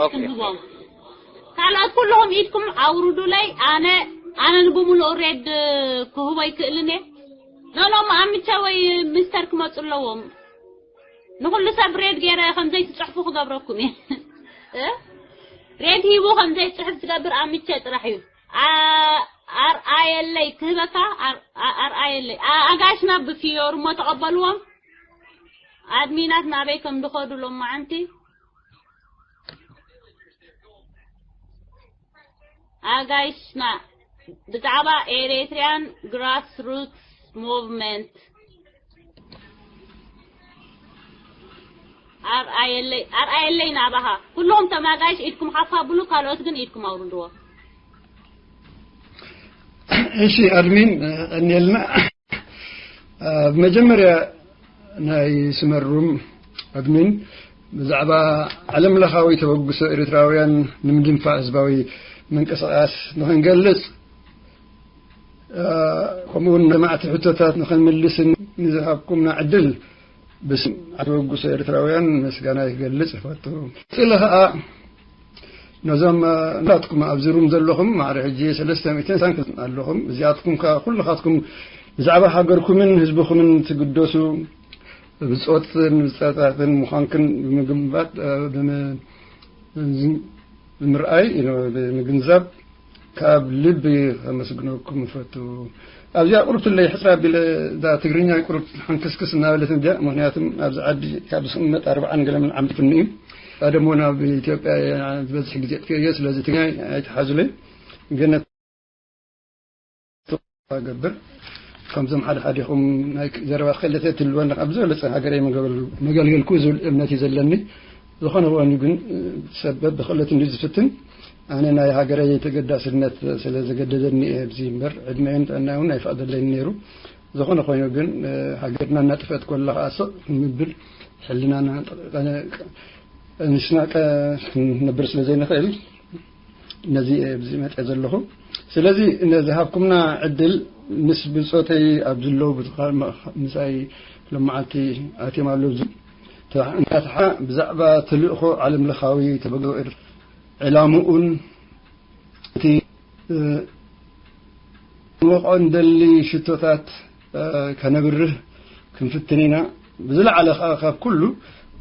ኦኬ። ክንህቦም። ካልኦት ኩልኹም ኢድኩም ኣውርዱለይ። ኣነ ኣነ ንብምሉኡ ሬድ ክህቦ ይክእልን እየ። ኖኖ ኣምቻ ወይ ሚስተር ክመፁ ኣለዎም። ንኹሉ ሰብ ሬድ ገይረ ከም ዘይትፅሕፉ ክገብረኩም እየ። እ? ሬድ ሂቡ ከም ዘይፅሕፍ ዝገብር ኣምቻ ጥራሕ እዩ። ኣ- ኣርኣየለይ ክህበካ። ኣር- ኣ- ኣርኣየለይ ኣ- ኣጋሽና ብፊዮር እሞ ተቐበልዎም። ኣድሚናት ናበይ ከም ድኸዱ ሎም መዓንቲ። ኣጋይሽና ብዛዕባ ኤሪትሪያን ግራስ ሩትስ ሞቭመንት ኣርኣየለይ ኣርኣየለይ ናባኻ። ኩሎም ተማጋይሽ ኢድኩም ሓፍ ኣብሉ፣ ካልኦት ግን ኢድኩም ኣውርድዎ። እሺ ኣድሚን፣ እኔልና ብመጀመርያ ናይ ስመሩም ኣድሚን ብዛዕባ ዓለም ለኻዊ ተበግሶ ኤርትራውያን ንምድንፋዕ ህዝባዊ ምንቅስቃስ ንክንገልጽ፣ ከምኡ እውን ንማዕቲ ሕቶታት ንክንምልስን ንዝሃብኩምና ዕድል ብስም ተበግሶ ኤርትራውያን ምስጋና ይገልጽ ይፈቱ። ቀጺለ ከኣ ነዞም ናትኩም ኣብዚ ሩም ዘለኹም ማዕረ ሕጂ ሰለስተ ሚእትን ሳንክል ኣለኹም። እዚኣትኩም ከኣ ኩልኻትኩም ብዛዕባ ሃገርኩምን ህዝብኹምን ትግደሱ ብጾትን ብጸታትን ምዃንክን ብምግንባት፣ ብም- ብምርኣይ፣ ብምግንዛብ ካብ ልቢ ከመስግነኩም እፈቱ። ኣብዚኣ ቁርብትለይ ሕጽር ኣቢለ እዛ ትግርኛ ቁርብት ሓንክስክስ እናበለት እንድያ። ምኽንያቱም ኣብዚ ዓዲ ካብ ዝቕመጥ ኣርብዓን ገለምን ዓመት እዩ። እዛ ደሞ ናብ ኢትዮጵያ ዝበዝሕ ግዜ ኣጥፊኤዮ፣ ስለዚ ትግርኛ ኣይትሓዙለይ። ገነት ገብር። ከምዞም ሓደ ሓዲኹም ናይ ዘረባ ክእለተ ትልወኒ ካብ ዝበለጸ ሃገረይ መገበል- መገልገልኩ ዝብል እምነት እዩ ዘለኒ። ዝኾነ ኮይኑ ግን ሰብ ብክእለት እንዲ ዝፍትን፣ ኣነ ናይ ሃገረይ ተገዳስነት ስለ ዘገደደኒ እየ ኣብዚ እምበር ዕድመይን ጥዕናይ እውን ኣይፈቕደለይን ነይሩ። ዝኾነ ኮይኑ ግን ሃገርና እናጥፈት ኮላ ከዓ ስቕ ንብል ሕልናና ንስና ክንነብር ስለ ዘይንኽእል ነዚ ኣብዚ መጠ ዘለኹ። ስለዚ ነዚ ሃብኩምና ዕድል ምስ ብጾተይ ኣብ ዝለዉ ብዝኻ- ምሳይ ሎመዓልቲ ኣትዮም ኣለዉ። እዚ እንታትሓ ብዛዕባ ተልእኾ ዓለም ለኻዊ ተበግሶ ኤርትራ ዕላምኡን እቲ ክንወቕዖ እንደሊ ሽቶታት ከነብርህ ክንፍትን ኢና። ብዝለዓለ ከዓ ካብ ኩሉ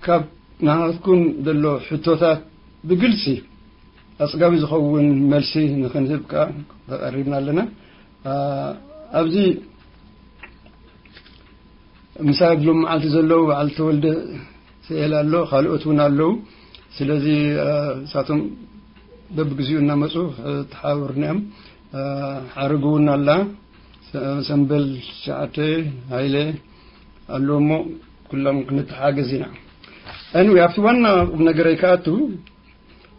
ካብ ናሃትኩም ዘሎ ሕቶታት ብግልፂ ኣፅጋቢ ዝኸውን መልሲ ንክንህብ ከዓ ተቐሪብና ኣለና። ኣብዚ ምሳይ ኣብዚ ሎም መዓልቲ ዘለዉ በዓል ተወልደ ስኤል ኣሎ፣ ካልኦት እውን ኣለዉ። ስለዚ እሳቶም በብግዚኡ እናመፁ ተሓባብርና እዮም። ሓረጉ እውን ኣላ፣ ሰንበል ሸዓተ ሃይለ ኣለዎ እሞ ኩሎም ክንተሓገዝ ኢና። Anyway ኣብቲ ዋና ቁም ነገረይ ክኣቱ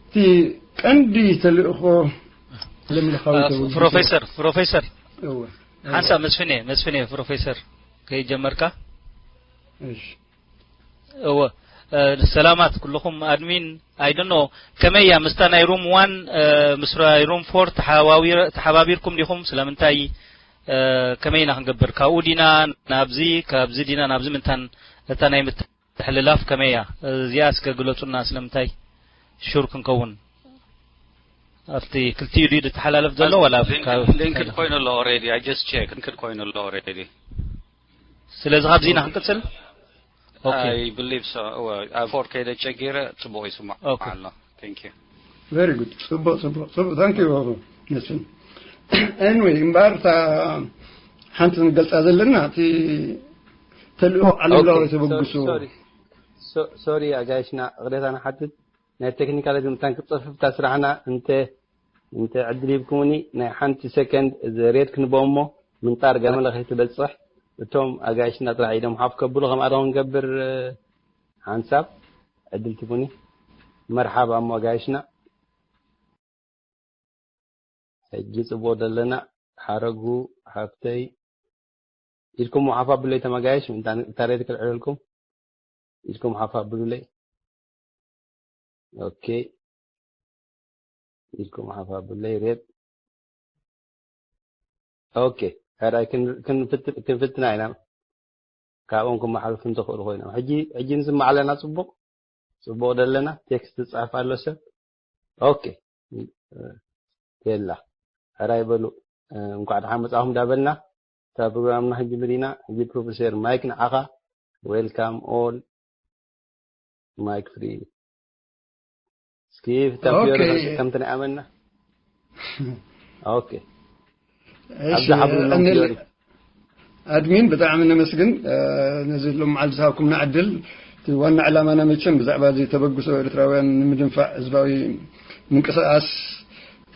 እቲ ቀንዲ ተልእኾ ዓለም ለኻዊ ተበግሶ- ፕሮፌሰር ፕሮፌሰር እወ። ሓንሳብ መስፍን እየ መስፍን እየ ፕሮፌሰር ከይጀመርካ እሺ። እወ ሰላማት ኩልኹም ኣድሚን ኣይደኖ ከመይ እያ ምስታ ናይ ሩም ዋን ምስ ናይ ሩም ፎር ተሓባቢርኩም ዲኹም ስለምንታይ ከመይ ኢና ክንገብር ካብኡ ዲና ናብዚ ካብዚ ዲና ናብዚ ምንታን እታ ናይ ምትሕልላፍ ከመይ እያ እዚኣ እስከ ግለፁና ስለምንታይ ሹር ክንከውን ኣብቲ ክልቲኡ ድዩ ዝተሓላለፍ ዘሎ ወላ ሊንክ ኮይኑ ኣሎ already I just check ሊንክ ኮይኑ ኣሎ already ስለዚ ካብዚ ኢና ክንቅፅል I believe so ኣብ ፎር ከይደ ቸጊረ ፅቡቅ ይስማዕ ኣሎ thank you very good ፅቡቅ ፅቡቅ ፅቡቅ thank you መስፍን anyway እምበኣር እታ ሓንቲ ንገልፃ ዘለና እቲ ተልእኮ ዓለም ለኻዊ ተበግሶ sorry ኣጋይሽና ቅሬታ ንሓትት ናይ ቴክኒካል ምታን ክፀፍፍታ ስራሕና እንተ እንተ ዕድል ሂብኩምኒ ናይ ሓንቲ ሰከንድ እዚ ሬድ ክንቦ እሞ ምንጣር ገመለ ከይትበፅሕ እቶም ኣጋይሽና ጥራሕ ኢዶም ሓፍ ከብሉ ከም ኣደ ክንገብር ሓንሳብ ዕድል ትቡኒ መርሓባ እሞ ኣጋይሽና ሕጂ ፅቡቅ ደለና ሓረጉ ሓፍተይ ኢድኩም ሓፍ ኣብለይ ተመጋየሽ እታ ሬድ ክልዕለልኩም ኢድኩም ሓፍ ኣብሉለይ ኦኬ ኢድኩም ሓፍ ኣብለይ ሬድ ኦኬ ሕራይ ክንፍትና ኢና ካብኦም ክመሓልፉ እንተኽእሉ ኮይኖም ሕጂ ሕጂ ንስማዕ ኣለና ፅቡቅ ፅቡቅ ደለና ቴክስት ዝፅሕፍ ኣሎ ሰብ ኦኬ፣ የላ፣ ሕራይ በሉ። እንኳዕ ደሓን መጻኹም እንዳበልና እታ ፕሮግራምና ክንጅምር ኢና። ሕጂ ፕሮፌሰር፣ ማይክ ንዓኻ። Welcome all, mic free። እስኪ ፍታን ኦኬ። ፊዮሪ ከምቲ ናይ ኣመና። ኦኬ። እሺ፣ ኣብዛ ሓብሩ ሎም ኣንል-፣ ፊዮሪ። ኣድሚን፣ ብጣዕሚ ነመስግን፣ እ፣ ነዚ ሎም መዓልቲ ዝሃብኩምና ዕድል። እቲ ዋና ዕላማና መቸም ብዛዕባ እዚ ተበግሶ ኤርትራውያን ንምድንፋዕ ህዝባዊ ምንቅስቃስ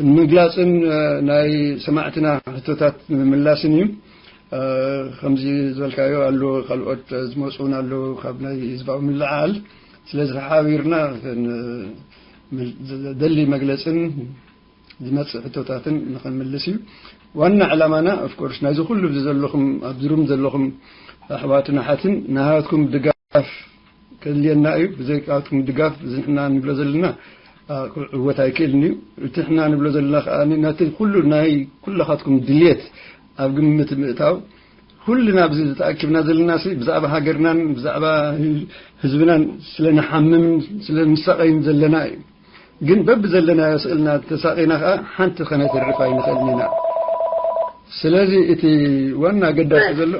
ንምግላጽን፣ እ፣ ናይ ሰማዕትና ሕቶታት ንምምላስን እዩ። እ፣ ከምዚ ዝበልካዮ ኣሎ፣ ካልኦት ዝመጹን ኣሎ ካብ ናይ ህዝባዊ ምልዓል። ስለዚ ተሓባቢርና ን-፣ ደሊ መግለጽን ዝመጽእ ሕቶታትን ንኽንምልስ እዩ ዋና ዕላማና። ኦፍኮርስ ናይዚ ኩሉ እዚ ዘለኹም፣ ኣብዚ ሩም ዘለኹም ኣሕዋትን ኣሓትን ናሃትኩም ድጋፍ ከድልየና እዩ። ብዘይካትኩም ድጋፍ እዚ ንሕና ንብሎ ዘለና፣ ኣ፣ ክዕወት ኣይክእልን እዩ። እቲ ንሕና ንብሎ ዘለና ከኣ ነቲ ኩሉ ናይ ኩልኻትኩም ድልየት ኣብ ግምት ምእታው፣ ኩልና ኣብዚ ዝተኣኪብና ዘለና ሲ ብዛዕባ ሃገርናን ብዛዕባ ህዝብናን ስለ ንሓምምን ስለ ንሳቐይን ዘለና እዩ። ግን በብዘለናዮ ስእልና ተሳቒና ከኣ ሓንቲ ከነተርፍ ኣይንኽእልን ኢና። ስለዚ እቲ ዋና ኣገዳሲ ዘሎ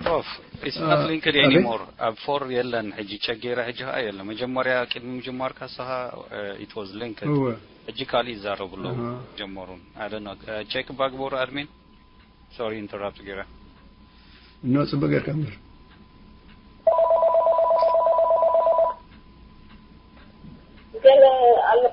ፕሮፍ፣ it's not linked anymore። ኣብ ፎር የለን ሕጂ፣ ቸጌራ ሕጂ ከኣ የለን። መጀመርያ ቅድሚ ምጅማርካ ንስኻ it was linked። እወ። ሕጂ ካልእ ይዛረቡ ኣለዉ። ኣሃ። ጀመሩን። I don't know። ቸክ ባግቦር ኣድሚን። ሶሪ ኢንተራፕት ገይረ። ኖ፣ ጽቡቅ ጌርካ እምበር። ገለ ኣሎ።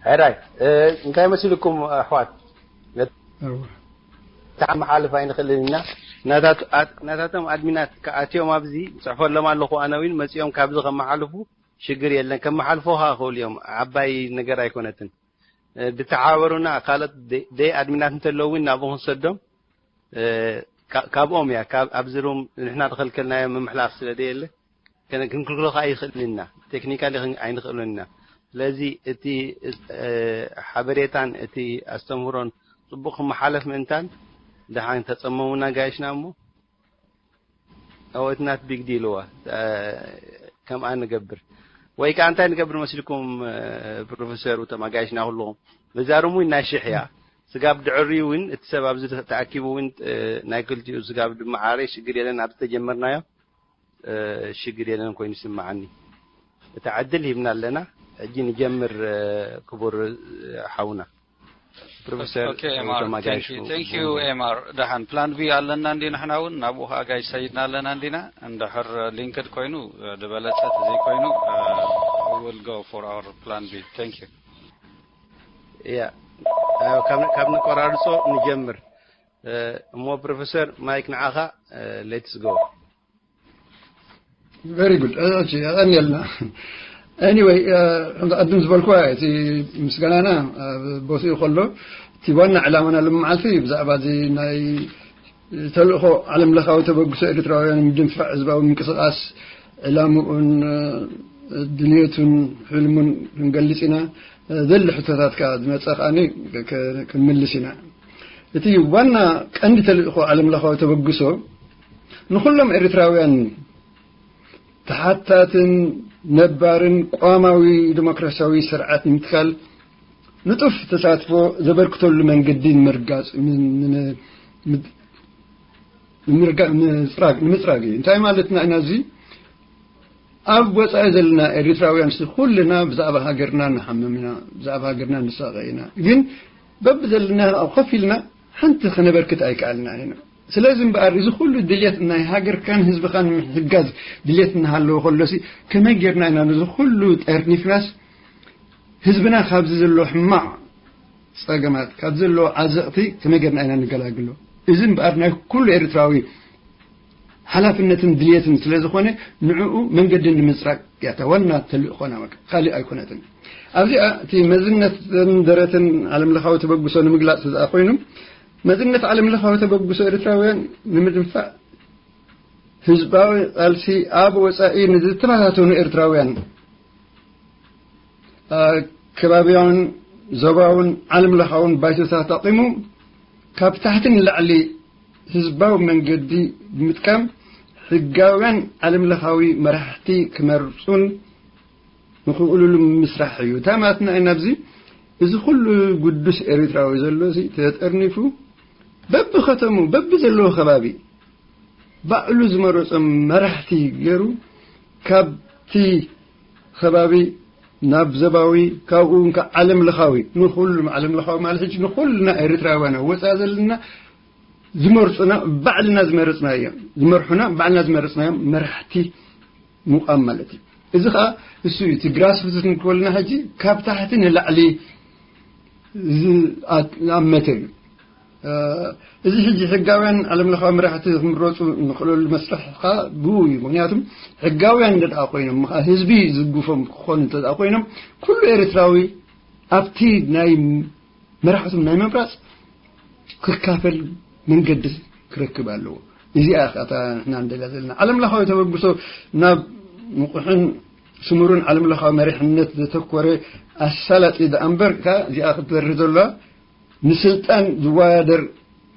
ሕራይ፣ እ፣ እንታይ መሲልኩም ኣሕዋት? እወ። ተሓመሓልፍ ኣይንኽእልን ኢና። ናታት-፣ ኣት-፣ ናታቶም ኣድሚናት ከኣትዮም ኣብዚ ጽሕፈሎም ኣለኹ። ኣነ እውን መጺኦም ካብዚ ከመሓልፉ ሽግር የለን። ከመሓልፎ ከኣ ክኽእሉ እዮም። ዓባይ ነገር ኣይኮነትን። እ፣ ብተሓባበሩና ካልኦት ደይ-፣ ደይ ኣድሚናት እንተለዉ እውን ናብኡ ክንሰዶም፣ እ፣ ካ-፣ ካብኦም እያ። ካብ ኣብዚ ሩም ንሕና ተኸልከልናዮ ምምሕላፍ ስለ ደየለ ከነ-፣ ክንክልክሎ ከኣ ኣይኽእልን ኢና። ቴክኒካሊ ክን-፣ ኣይንኽእልን ኢና። ስለዚ እቲ፣ እ፣ ሓበሬታን እቲ ኣስተምህሮን ጽቡቕ ክመሓለፍ ምእንታን ደሓን ተጸመሙና ጋይሽና እሞ፣ Oh, it's not big deal እዋ፣ እ፣ ከምኣ ንገብር። ወይ ከኣ እንታይ ንገብር መስልኩም፣ እ፣ ፕሮፌሰር፣ እቶም ኣጋይሽና ኩልኹም፣ እዛ ሩም እውን ናይ ሽሕ እያ። ስጋብ ድዕሪ እውን እቲ ሰብ ኣብዚ ተኣኪቡ እውን፣ እ፣ ናይ ክልቲኡ ስጋብ ድመዓረ ሽግር የለን። ኣብ ዝተጀመርናዮ፣ እ፣ ሽግር የለን ኮይኑ ይስምዓኒ። እታ ዕድል ሂብና ኣለና። ሕጂ ንጀምር፣ እ፣ ክቡር፣ እ፣ ሓውና ፕሮፌሰር ኦኬ፣ ኤምኣር፣ ሮማ ጋይሽ። Thank you, thank you፣ ኤምኣር። ደሓን ፕላን ቢ ኣለና እንዲ ንሕና እውን ናብኡ ከኣ ጋይሽ ሰይድና ኣለና እንዲና። እንድሕር ሊንክድ ኮይኑ፣ እ፣ ዝበለጸ፣ ዘይኮይኑ፣ እ፣ we will go for our plan B። Thank you። ያ፣ ኣዮ፣ ካብ፣ ካብ ንቆራርጾ ንጀምር። እ፣ እሞ ፕሮፌሰር ማይክ ንዓኻ፣ እ፣ let's go። ቨሪ ጉድ። እሺ፣ የቐንየልና። ኤኒወይ፣ እ፣ ቅድም ዝበልኩዋ እቲ ምስጋናና ኣብ ቦትኡ ከሎ፣ እቲ ዋና ዕላማና ሎሚ መዓልቲ ብዛዕባ እዚ ናይ ተልእኾ ዓለም ለኻዊ ተበግሶ ኤርትራውያን ንምድንፋዕ ህዝባዊ ምንቅስቓስ ዕላምኡን፣ እ፣ ድልየቱን ሕልሙን ክንገልጽ ኢና። እ፣ ዘሊ ሕቶታት ከኣ ዝመጸ ከኣ ክ-፣ ክንምልስ ኢና። እቲ ዋና ቀንዲ ተልእኾ ዓለም ለኻዊ ተበግሶ ንኹሎም ኤርትራውያን ተሓታትን ነባርን ቋማዊ ዲሞክራሲያዊ ስርዓት ንምትካል ንጡፍ ተሳትፎ ዘበርክተሉ መንገዲ ንምርጋጽ፣ ም-፣ ም-፣ ም-፣ ንምርጋ-፣ ምጽራግ፣ ንምጽራግ እዩ። እንታይ ማለትና ኢና እዚ? ኣብ ወጻኢ ዘለና ኤርትራውያን ሲ ኩልና ብዛዕባ ሃገርና ንሓምም ኢና፣ ብዛዕባ ሃገርና ንሳቐ ኢና። ግን በብዘለና ኣብ ኮፍ ኢልና ሓንቲ ከነበርክት ኣይከኣልናን ኢና። ስለዚ እምበኣር፣ እዚ ኩሉ ድልየት ናይ ሃገርካን ህዝብኻን ምሕጋዝ ድልየት እናሃለወ ከሎሲ፣ ከመይ ጌርና ኢና ነዚ ኩሉ ጠርኒፍናስ ህዝብና ካብዚ ዘሎ ሕማቕ ጸገማት፣ ካብዚ ዘሎ ዓዘቕቲ ከመይ ጌርና ኢና ንገላግሎ? እዚ እምበኣር ናይ ኩሉ ኤርትራዊ ሓላፍነትን ድልየትን ስለ ዝኾነ፣ ንዕኡ መንገዲ ንምጽራግ እያ እታ ዋና ተልእኾና፣ በቃ፣ ካልእ ኣይኮነትን። ኣብዚኣ እቲ መዝነትን ደረትን ዓለምለኻዊ ተበግሶ ንምግላጽ ዝኣ ኮይኑ፣ መዝነት ዓለምለኻዊ ተበግሶ ኤርትራውያን ንምድንፋዕ ህዝባዊ ቃልሲ ኣብ ወጻኢ ንዝተበታተኑ ኤርትራውያን፣ ኣ፣ ከባብያውን ዞባውን ዓለምለኻውን ባይቶታት ኣቂሙ፣ ካብ ታሕቲ ንላዕሊ ህዝባዊ መንገዲ ብምጥቃም ሕጋውያን ዓለምለኻዊ መራሕቲ ክመርጹን ንኽእሉሉ ምስራሕ እዩ። እታ ማለትና ኢና ኣብዚ እዚ ኩሉ ግዱስ ኤርትራዊ ዘሎ ሲ ተጠርኒፉ በብኸተሙ በብዘለዎ ከባቢ ባዕሉ ዝመረጾም መራሕቲ ገይሩ ካብቲ ከባቢ ናብ ዘባዊ ካብኡ እንካ ዓለም ለኻዊ ንኹሉ ዓለም ለኻዊ ማለት ሕጂ ንኹልና ኤርትራውያን ኣብ ወፃኢ ዘለና ዝመርፁና ባዕልና ዝመረፅናዮም ዝመርሑና ባዕልና ዝመረፅናዮም መራሕቲ ምቋም ማለት እዩ። እዚ ከዓ እሱ እዩ እቲ ግራስ ሩትስ እንክበልና ሕጂ ካብ ታሕቲ ንላዕሊ ዝኣመተ እዩ። እዚ ሕጂ ሕጋውያን ዓለም ለኻዊ መራሕቲ ክምረፁ ንኽእለሉ መስርሕ ከዓ ብኡ እዩ። ምክንያቱም ሕጋውያን እንደ ደኣ ኮይኖም ምኻ ህዝቢ ዝግፎም ክኾኑ እንተ ደኣ ኮይኖም ኩሉ ኤርትራዊ ኣብቲ ናይ መራሕቶም ናይ ምምራፅ ክካፈል መንገዲ ክረክብ ኣለዎ። እዚኣ እታ ንሕና ንደልያ ዘለና ዓለም ለኻዊ ተበግሶ ናብ ንቑሕን ስሙርን ዓለም ለኻዊ መሪሕነት ዘተኮረ ኣሳላጢ ደኣ እምበር እዚኣ ክትበርህ ዘለዋ ንስልጣን ዝወዳደር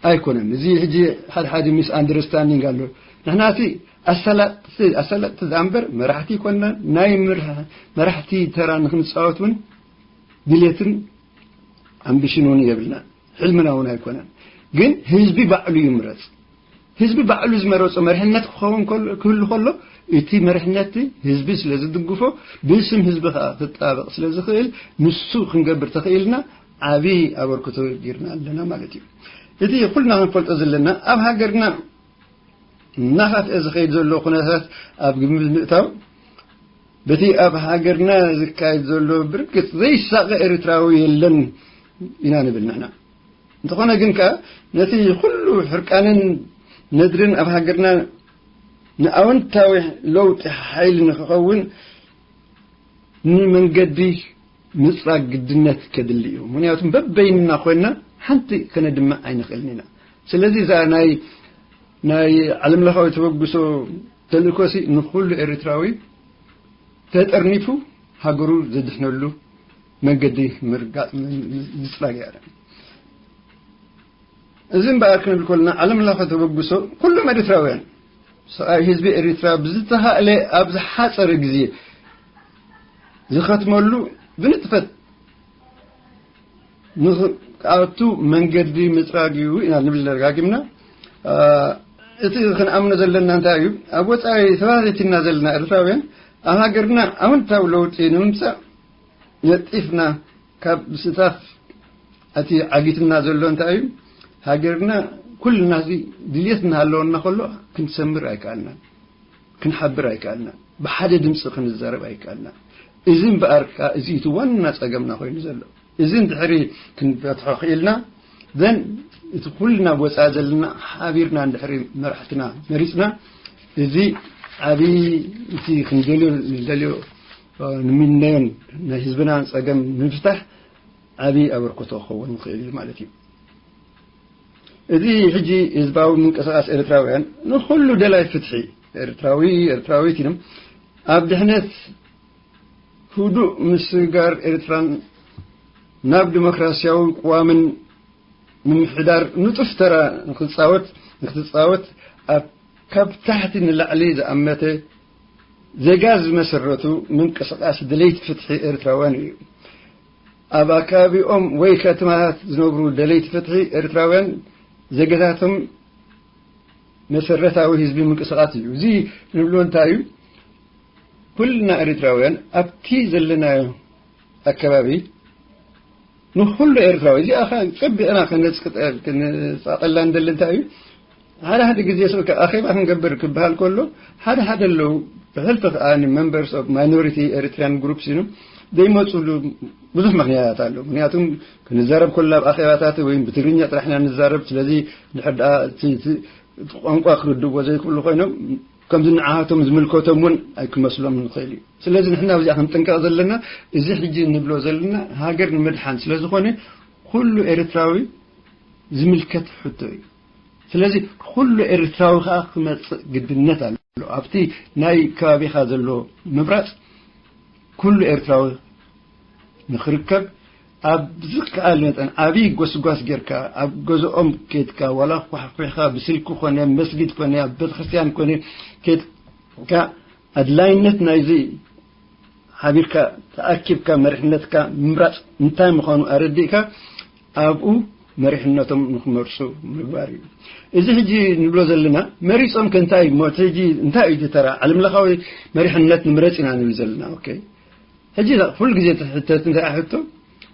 ኣይኮነን። እዚ ሕጂ ሓደ ሓደ ሚስ ኣንደርስታንዲንግ ኣሎ። ንሕና እቲ ኣሳላጥቲ ኣሳላጥቲ ደኣ እምበር መራሕቲ ይኮንና ናይ መራሕቲ ተራ ንክንፃወት እውን ድሌትን ኣምቢሽን እውን የብልና ሕልምና እውን ኣይኮነን። ግን ህዝቢ ባዕሉ ይምረፅ። ህዝቢ ባዕሉ ዝመረፆ መርሕነት ክኸውን ክህሉ ከሎ እቲ መርሕነት ህዝቢ ስለ ዝድግፎ ብስም ህዝቢ ከዓ ክጣበቕ ስለ ዝኽእል ንሱ ክንገብር ተኽኢልና ዓብዪ ኣበርክቶ ጌርና ኣለና ማለት እዩ። እቲ ኩልና ክንፈልጦ ዘለና ኣብ ሃገርና እናኸፍአ ዝኸይድ ዘሎ ኩነታት ኣብ ግምት ምእታው በቲ ኣብ ሃገርና ዝካየድ ዘሎ ብርግፅ ዘይሳቐ ኤርትራዊ የለን ኢና ንብል ንሕና። እንተኾነ ግን ከኣ ነቲ ኩሉ ሕርቃንን ነድርን ኣብ ሃገርና ንኣወንታዊ ለውጢ ሓይሊ ንክኸውን ንመንገዲ ምፅራግ ግድነት ከድሊ እዩ። ምክንያቱም በበይንና ኮይንና ሓንቲ ከነድምዕ ኣይንኽእልን ኢና። ስለዚ እዛ ናይ ናይ ዓለም ለኻዊ ተበግሶ ተልእኮ ሲ ንኹሉ ኤርትራዊ ተጠርኒፉ ሃገሩ ዘድሕነሉ መንገዲ ምርጋፅ ምፅራግ እያ። እዚ እምበኣር ክንብል ከለና ዓለም ለኸ ተበግሶ ኩሎም ኤርትራውያን ሰብኣዊ ህዝቢ ኤርትራ ብዝተኻእለ ኣብ ዝሓፀረ ግዜ ዝኸትመሉ ብንጥፈት ንክኣቱ መንገዲ ምፅራግ እዩ ኢና ንብል ደጋጊምና። እቲ ክንኣምኖ ዘለና እንታይ እዩ? ኣብ ወፃኢ ተባቲትና ዘለና ኤርትራውያን ኣብ ሃገርና ኣወንታዊ ለውጢ ንምምፃእ ነጢፍና ካብ ምስታፍ እቲ ዓጊትና ዘሎ እንታይ እዩ? ሃገርና ኩልና እዚ ድልየት እናሃለወና ከሎ ክንሰምር ኣይከኣልናን፣ ክንሓብር ኣይከኣልናን፣ ብሓደ ድምፂ ክንዛረብ ኣይከኣልናን። እዚ እምበኣር ከዓ እዚ እቲ ዋና ፀገምና ኮይኑ ዘሎ። እዚ እንድሕሪ ክንፈትሖ ክኢልና ዘን እቲ ኩልና ወፃኢ ዘለና ሓቢርና እንድሕሪ መራሕትና መሪፅና እዚ ዓብዪ እቲ ክንደልዮ ንደልዮ ንምነዮን ናይ ህዝብና ፀገም ንምፍታሕ ዓብዪ ኣበርክቶ ክኸውን ይኽእል እዩ ማለት እዩ። እዚ ሕጂ ህዝባዊ ምንቅስቃስ ኤርትራውያን ንኩሉ ደላይ ፍትሒ ኤርትራዊ ኤርትራዊት ኢሎም ኣብ ድሕነት ህዱእ ምስጋር ኤርትራን ናብ ዲሞክራሲያዊ ቅዋምን ምምሕዳር ንጡፍ ተራ ንክፃወት ንክትፃወት ኣብ ካብ ታሕቲ ንላዕሊ ዝኣመተ ዜጋ ዝመሰረቱ ምንቅስቃስ ደለይቲ ፍትሒ ኤርትራውያን እዩ። ኣብ ኣካባቢኦም ወይ ከተማታት ዝነብሩ ደለይቲ ፍትሒ ኤርትራውያን ዜጋታቶም መሰረታዊ ህዝቢ ምንቅስቃስ እዩ። እዚ ንብሎ እንታይ እዩ? ኩልና ኤርትራውያን ኣብቲ ዘለናዮ ኣከባቢ ንኹሉ ኤርትራዊ እዚኣ ኸ ጸቢቕና ክንጻቐላ እንደሊ እንታይ እዩ? ሓደ ሓደ ግዜ ሰው ኣኼባ ክንገብር ክበሃል ከሎ ሓደ ሓደ ኣለዉ ብሕልፊ ከዓ ኒ members of minority Eritrean groups ኢኑ ዘይመፅሉ ብዙሕ ምክንያታት ኣሎ። ምክንያቱም ክንዛረብ ከሎ ኣብ ኣኼባታት ወይ ብትግርኛ ጥራሕ ኢና ንዛረብ። ስለዚ ድሕር ደኣ ቋንቋ ክርድእዎ ዘይክእሉ ኮይኖም ከምዚ ንዓሃቶም ዝምልከቶም እውን ኣይክመስሎም ንኽእል እዩ። ስለዚ ንሕና ኣብዚኣ ክንጥንቀቕ ዘለና እዚ ሕጂ እንብሎ ዘለና ሃገር ንምድሓን ስለዝኾነ ኩሉ ኤርትራዊ ዝምልከት ሕቶ እዩ። ስለዚ ኩሉ ኤርትራዊ ከዓ ክመፅእ ግድነት ኣሎ። ኣብቲ ናይ ከባቢኻ ዘሎ ምምራፅ ኩሉ ኤርትራዊ ንክርከብ ኣብ ዝከኣል መጠን ዓብዪ ጎስጓስ ጌርካ፣ ኣብ ገዝኦም ኬድካ፣ ዋላ ኳሕኲሕካ፣ ብስልኪ ኮነ፣ መስጊድ ኮነ፣ ኣብ ቤተክርስትያን ኮነ ኬድካ፣ ኣድላይነት ናይዚ ሓቢርካ ተኣኪብካ መሪሕነትካ ምምራጽ እንታይ ምዃኑ ኣረዲእካ፣ ኣብኡ መሪሕነቶም ንክመርጹ ምግባር እዩ። እዚ ሕጂ ንብሎ ዘለና መሪጾም ከ እንታይ እሞ፣ እቲ ሕጂ እንታይ እዩ እቲ ተራ? ዓለምለኻዊ መሪሕነት ንምረጽ ኢና ንብል ዘለና። ኦኬ። ሕጂ ኩሉ ግዜ እቲ ሕተት እንታይ ሕቶ?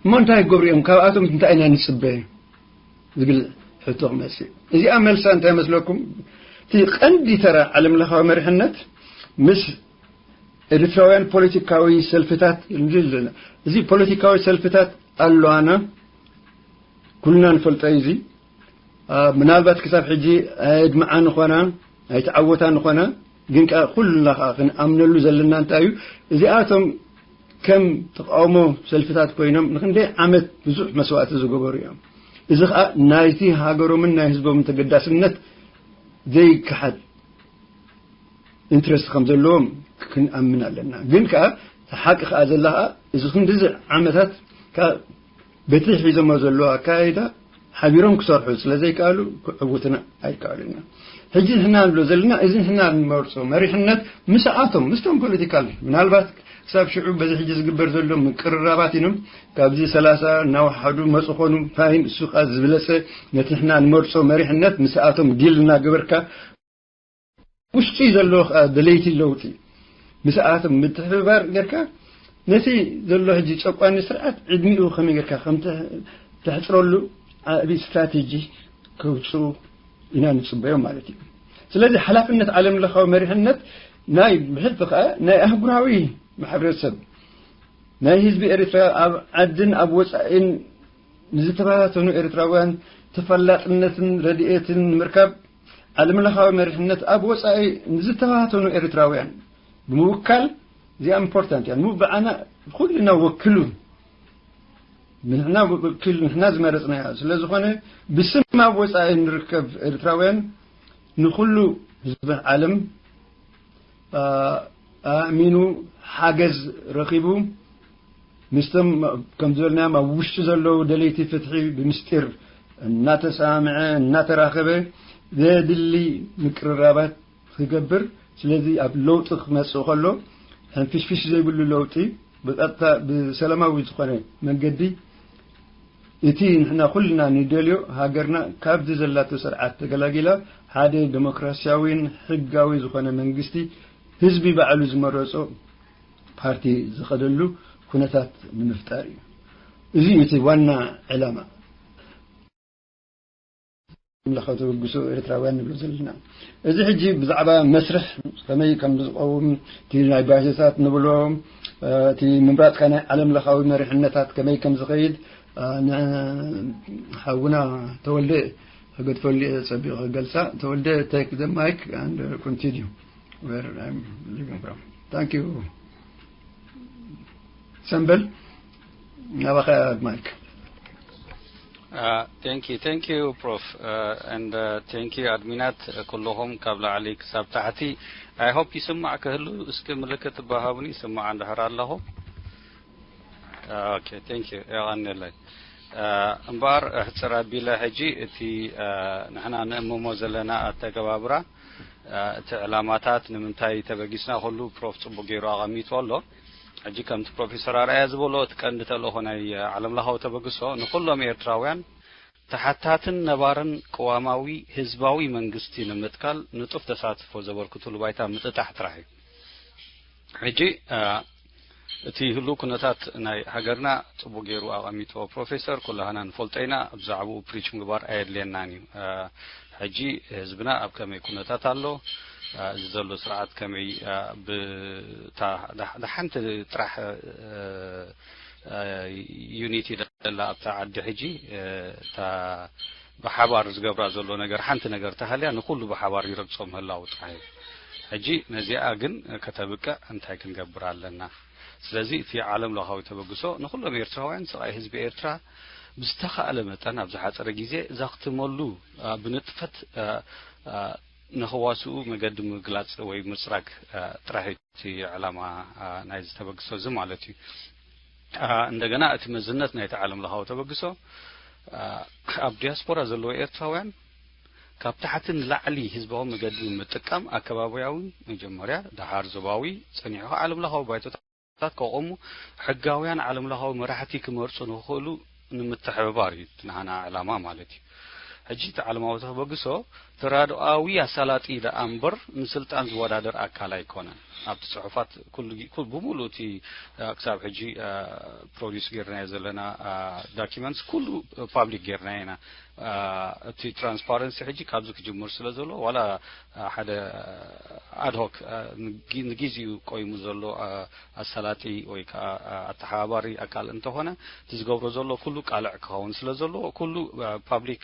እሞ እንታይ ክገብሩ እዮም? ካብኣቶም እንታይ ኢና ንጽበ? ዝብል ሕቶ ክመጽእ። እዚኣ መልሳ እንታይ መስለኩም? እቲ ቀንዲ ተራ ዓለምለኻዊ መሪሕነት ምስ ኤርትራውያን ፖለቲካዊ ሰልፍታት ንብል ዘለና። እዚ ፖለቲካዊ ሰልፍታት ኣለዋና፣ ኩልና ንፈልጦ እዩ። እዚ፣ አ፣ ምናልባት ክሳብ ሕጂ ኣየድምዓ ንኾና፣ ኣይተዓወታ ንኾና፣ ግን ከኣ ኩልና ከኣ ክንኣምነሉ ዘለና እንታይ እዩ? እዚኣቶም ከም ተቃውሞ ሰልፍታት ኮይኖም ንክንደይ ዓመት ብዙሕ መስዋእቲ ዝገበሩ እዮም። እዚ ከኣ ናይቲ ሃገሮምን ናይ ህዝቦምን ተገዳስነት ዘይከሓድ ኢንትረስት ከም ዘለዎም ክንኣምን ኣለና። ግን ከኣ እቲ ሓቂ ከኣ ዘላ ከኣ እዚ ክንድዚ ዓመታት ከኣ በቲ ሒዞሞ ዘለዉ ኣካያይዳ ሓቢሮም ክሰርሑ ስለ ዘይከኣሉ ክዕውቱና ኣይከኣሉና። ሕጂ ንሕና ንብሎ ዘለና እዚ ንሕና ንመርጾ መሪሕነት ምስኣቶም ምስቶም ፖለቲካል ምናልባት ክሳብ ሽዑ በዚ ሕጂ ዝግበር ዘሎ ምቅርራባት ኢኖም ካብዚ ሰላሳ እናወሓዱ መጹ ኾኑ ፋይን እሱ ከኣ ዝበለጸ ነቲ ንሕና ንመርጾ መሪሕነት ምስኣቶም ዲል እናገበርካ ውሽጢ ዘሎ ከኣ ደለይቲ ለውጢ ምስኣቶም ምትሕብባር ጌርካ ነቲ ዘሎ ሕጂ ጨቋኒ ስርዓት ዕድሚኡ ከመይ ጌርካ ከም ተ-፣ ተሕጽረሉ ዓቢ ስትራቴጂ ከውጽኡ ኢና ንጽበዮም ማለት እዩ። ስለዚ ሓላፍነት ዓለም ለኻዊ መሪሕነት ናይ ብሕልፊ ከኣ ናይ ኣህጉራዊ ማሕበረሰብ ናይ ህዝቢ ኤርትራ ኣብ ዓድን ኣብ ወጻኢን ንዝተበታተኑ ኤርትራውያን ተፈላጥነትን ረድኤትን ንምርካብ ዓለምለኻዊ መሪሕነት ኣብ ወጻኢ ንዝተበታተኑ ኤርትራውያን ብምውካል እዚኣ ኢምፖርታንት እያ። ንብዓና ኩልና ወክሉ ንሕና ወክል ንሕና ዝመረጽናያ ስለ ዝኾነ ብስም ኣብ ወጻኢ ንርከብ ኤርትራውያን ንኹሉ ህዝቢ ዓለም ኣ-፣ ኣእሚኑ ሓገዝ ረኺቡ ምስቶም ከም ዝበልናዮም ኣብ ውሽጢ ዘለዉ ደለይቲ ፍትሒ ብምስጢር እናተሰማምዐ እናተራኸበ ዘድሊ ምቅርራባት ክገብር። ስለዚ ኣብ ለውጢ ክመጽእ ከሎ ሕንፍሽፍሽ ዘይብሉ ለውጢ ብቐጥታ ብሰላማዊ ዝኾነ መንገዲ እቲ ንሕና ኩልና ንደልዮ ሃገርና ካብዚ ዘላቶ ስርዓት ተገላጊላ ሓደ ዴሞክራሲያዊን ሕጋዊ ዝኾነ መንግስቲ ህዝቢ ባዕሉ ዝመረጾ ፓርቲ ዝኸደሉ ኩነታት ንምፍጣር እዩ። እዚ እዩ እቲ ዋና ዕላማ። ኣምላኽ ተበግሶ ኤርትራውያን ንብሎ ዘለና። እዚ ሕጂ ብዛዕባ መስርሕ ከመይ ከም ዝቐውም፣ እቲ ናይ ባይቶታት ንብሎ፣ እ፣ እቲ ምምራጽካ ናይ ዓለም ለኻዊ መሪሕነታት ከመይ ከም ዝኸይድ፣ እ፣ ንሓውና ተወልደ ክገድፈሉ እየ ጸቢቑ ክገልጻ። ተወልደ፣ take the mic and continue where I'm leaving from. Thank you. ሰምበል፣ ናባኻ ማይክ። Uh, thank you, thank you, Prof. Uh, and uh, thank you, ኣድሚናት፣ uh, ኩልኹም ካብ ላዕሊ ክሳብ ታሕቲ። I hope ይስማዕ ክህሉ፣ እስኪ ምልክት ባሃቡኒ፣ ይስማዕ እንድሕር ኣለኹ። Uh, okay, thank you። የቐንየለይ። Uh, እምበኣር፣ uh፣ ሕጽር ኣቢለ ሕጂ እቲ፣ uh፣ ንሕና ንእምሞ ዘለና ኣተገባብራ፣ uh፣ እቲ ዕላማታት ንምንታይ ተበጊስና ኩሉ ፕሮፍ ጽቡቅ ገይሩ ኣቐሚጡ ኣሎ። ሕጂ ከምቲ ፕሮፌሰር ኣርኣያ ዝበሎ እቲ ቀንዲ ተልእኾ ናይ፣ uh፣ ዓለምለኻዊ ተበግሶ ንኹሎም ኤርትራውያን ተሓታትን ነባርን ቅዋማዊ ህዝባዊ መንግስቲ ንምትካል ንጡፍ ተሳትፎ ዘበርክቱሉ ባይታ ምጥጣሕ ጥራሕ እዩ። ሕጂ፣ uh፣ እቲ ህሉው ኩነታት ናይ ሃገርና ጽቡቅ ገይሩ ኣቐሚጥዎ ፕሮፌሰር፣ ኩላህና ንፈልጦ ኢና። ብዛዕባኡ ፕሪች ምግባር ኣየድልየናን እዩ። Uh፣ ሕጂ ህዝብና ኣብ ከመይ ኩነታት ኣሎ፣ uh፣ እዚ ዘሎ ስርዓት ከመይ፣ uh፣ ብታ ዳ-፣ ዳ ሓንቲ ጥራሕ፣ uh፣ uh፣ ዩኒቲ ደላ ኣብታ ዓዲ ሕጂ፣ uh፣ እታ ብሓባር ዝገብራ ዘሎ ነገር ሓንቲ ነገር ተሃልያ ንኹሉ ብሓባር ይረግጾ ምህላው ጥራሕ እዩ። ሕጂ ነዚኣ ግን ከተብቅዕ እንታይ ክንገብር ኣለና? ስለዚ እቲ ዓለም ለኻዊ ተበግሶ ንኹሎም ኤርትራውያን ስቓይ ህዝቢ ኤርትራ ብዝተኻእለ መጠን ኣብ ዝሓጸረ ግዜ ዘኽትመሉ፣ አ፣ ብንጥፈት፣ አ፣ አ፣ ንኽዋስኡ መገዲ ምግላጽ ወይ ምጽራግ፣ አ፣ ጥራሕ እዩ እቲ ዕላማ፣ አ፣ ናይዚ ተበግሶ እዚ ማለት እዩ። እንደገና እቲ መዝነት ናይቲ ዓለም ለኻዊ ተበግሶ ኣብ ዲያስፖራ ዘለዉ ኤርትራውያን ካብ ታሕቲ ንላዕሊ ህዝባዊ መገዲ ምጥቃም ኣከባቢያዊ መጀመርያ፣ ደሓር ዞባዊ፣ ጸኒሑ ዓለም ለኻዊ ባይቶታት ከቆሙ ሕጋውያን ዓለም ለኻዊ መራሕቲ ክመርጹ ንኽኽእሉ ንምትሕብባር እዩ ናህና ዕላማ ማለት እዩ። ሕጂ እቲ ዓለማዊ ተበግሶ ተራድኦኣዊ ኣሳላጢ ደኣ እምበር ንስልጣን ዝወዳደር ኣካል ኣይኮነን። ኣብቲ ጽሑፋት ኩሉ ጊ- ኩል- ብምሉእ እቲ እ፣ ክሳብ ሕጂ እ፣ ፕሮዲስ ጌርናዮ ዘለና እ፣ ዶኪመንትስ ኩሉ ፓብሊክ ጌርናዮ ኢና። እ፣ እቲ ትራንስፓረንሲ ሕጂ ካብዚ ክጅምር ስለ ዘሎ ዋላ እ፣ ሓደ ኣድሆክ ንጊዜኡ ቆይሙ ዘሎ ኣሳላጢ ወይ ከዓ ኣተሓባባሪ ኣካል እንተኾነ እቲ ዝገብሮ ዘሎ ኩሉ ቃልዕ ክኸውን ስለ ዘለዎ ኩሉ ፓብሊክ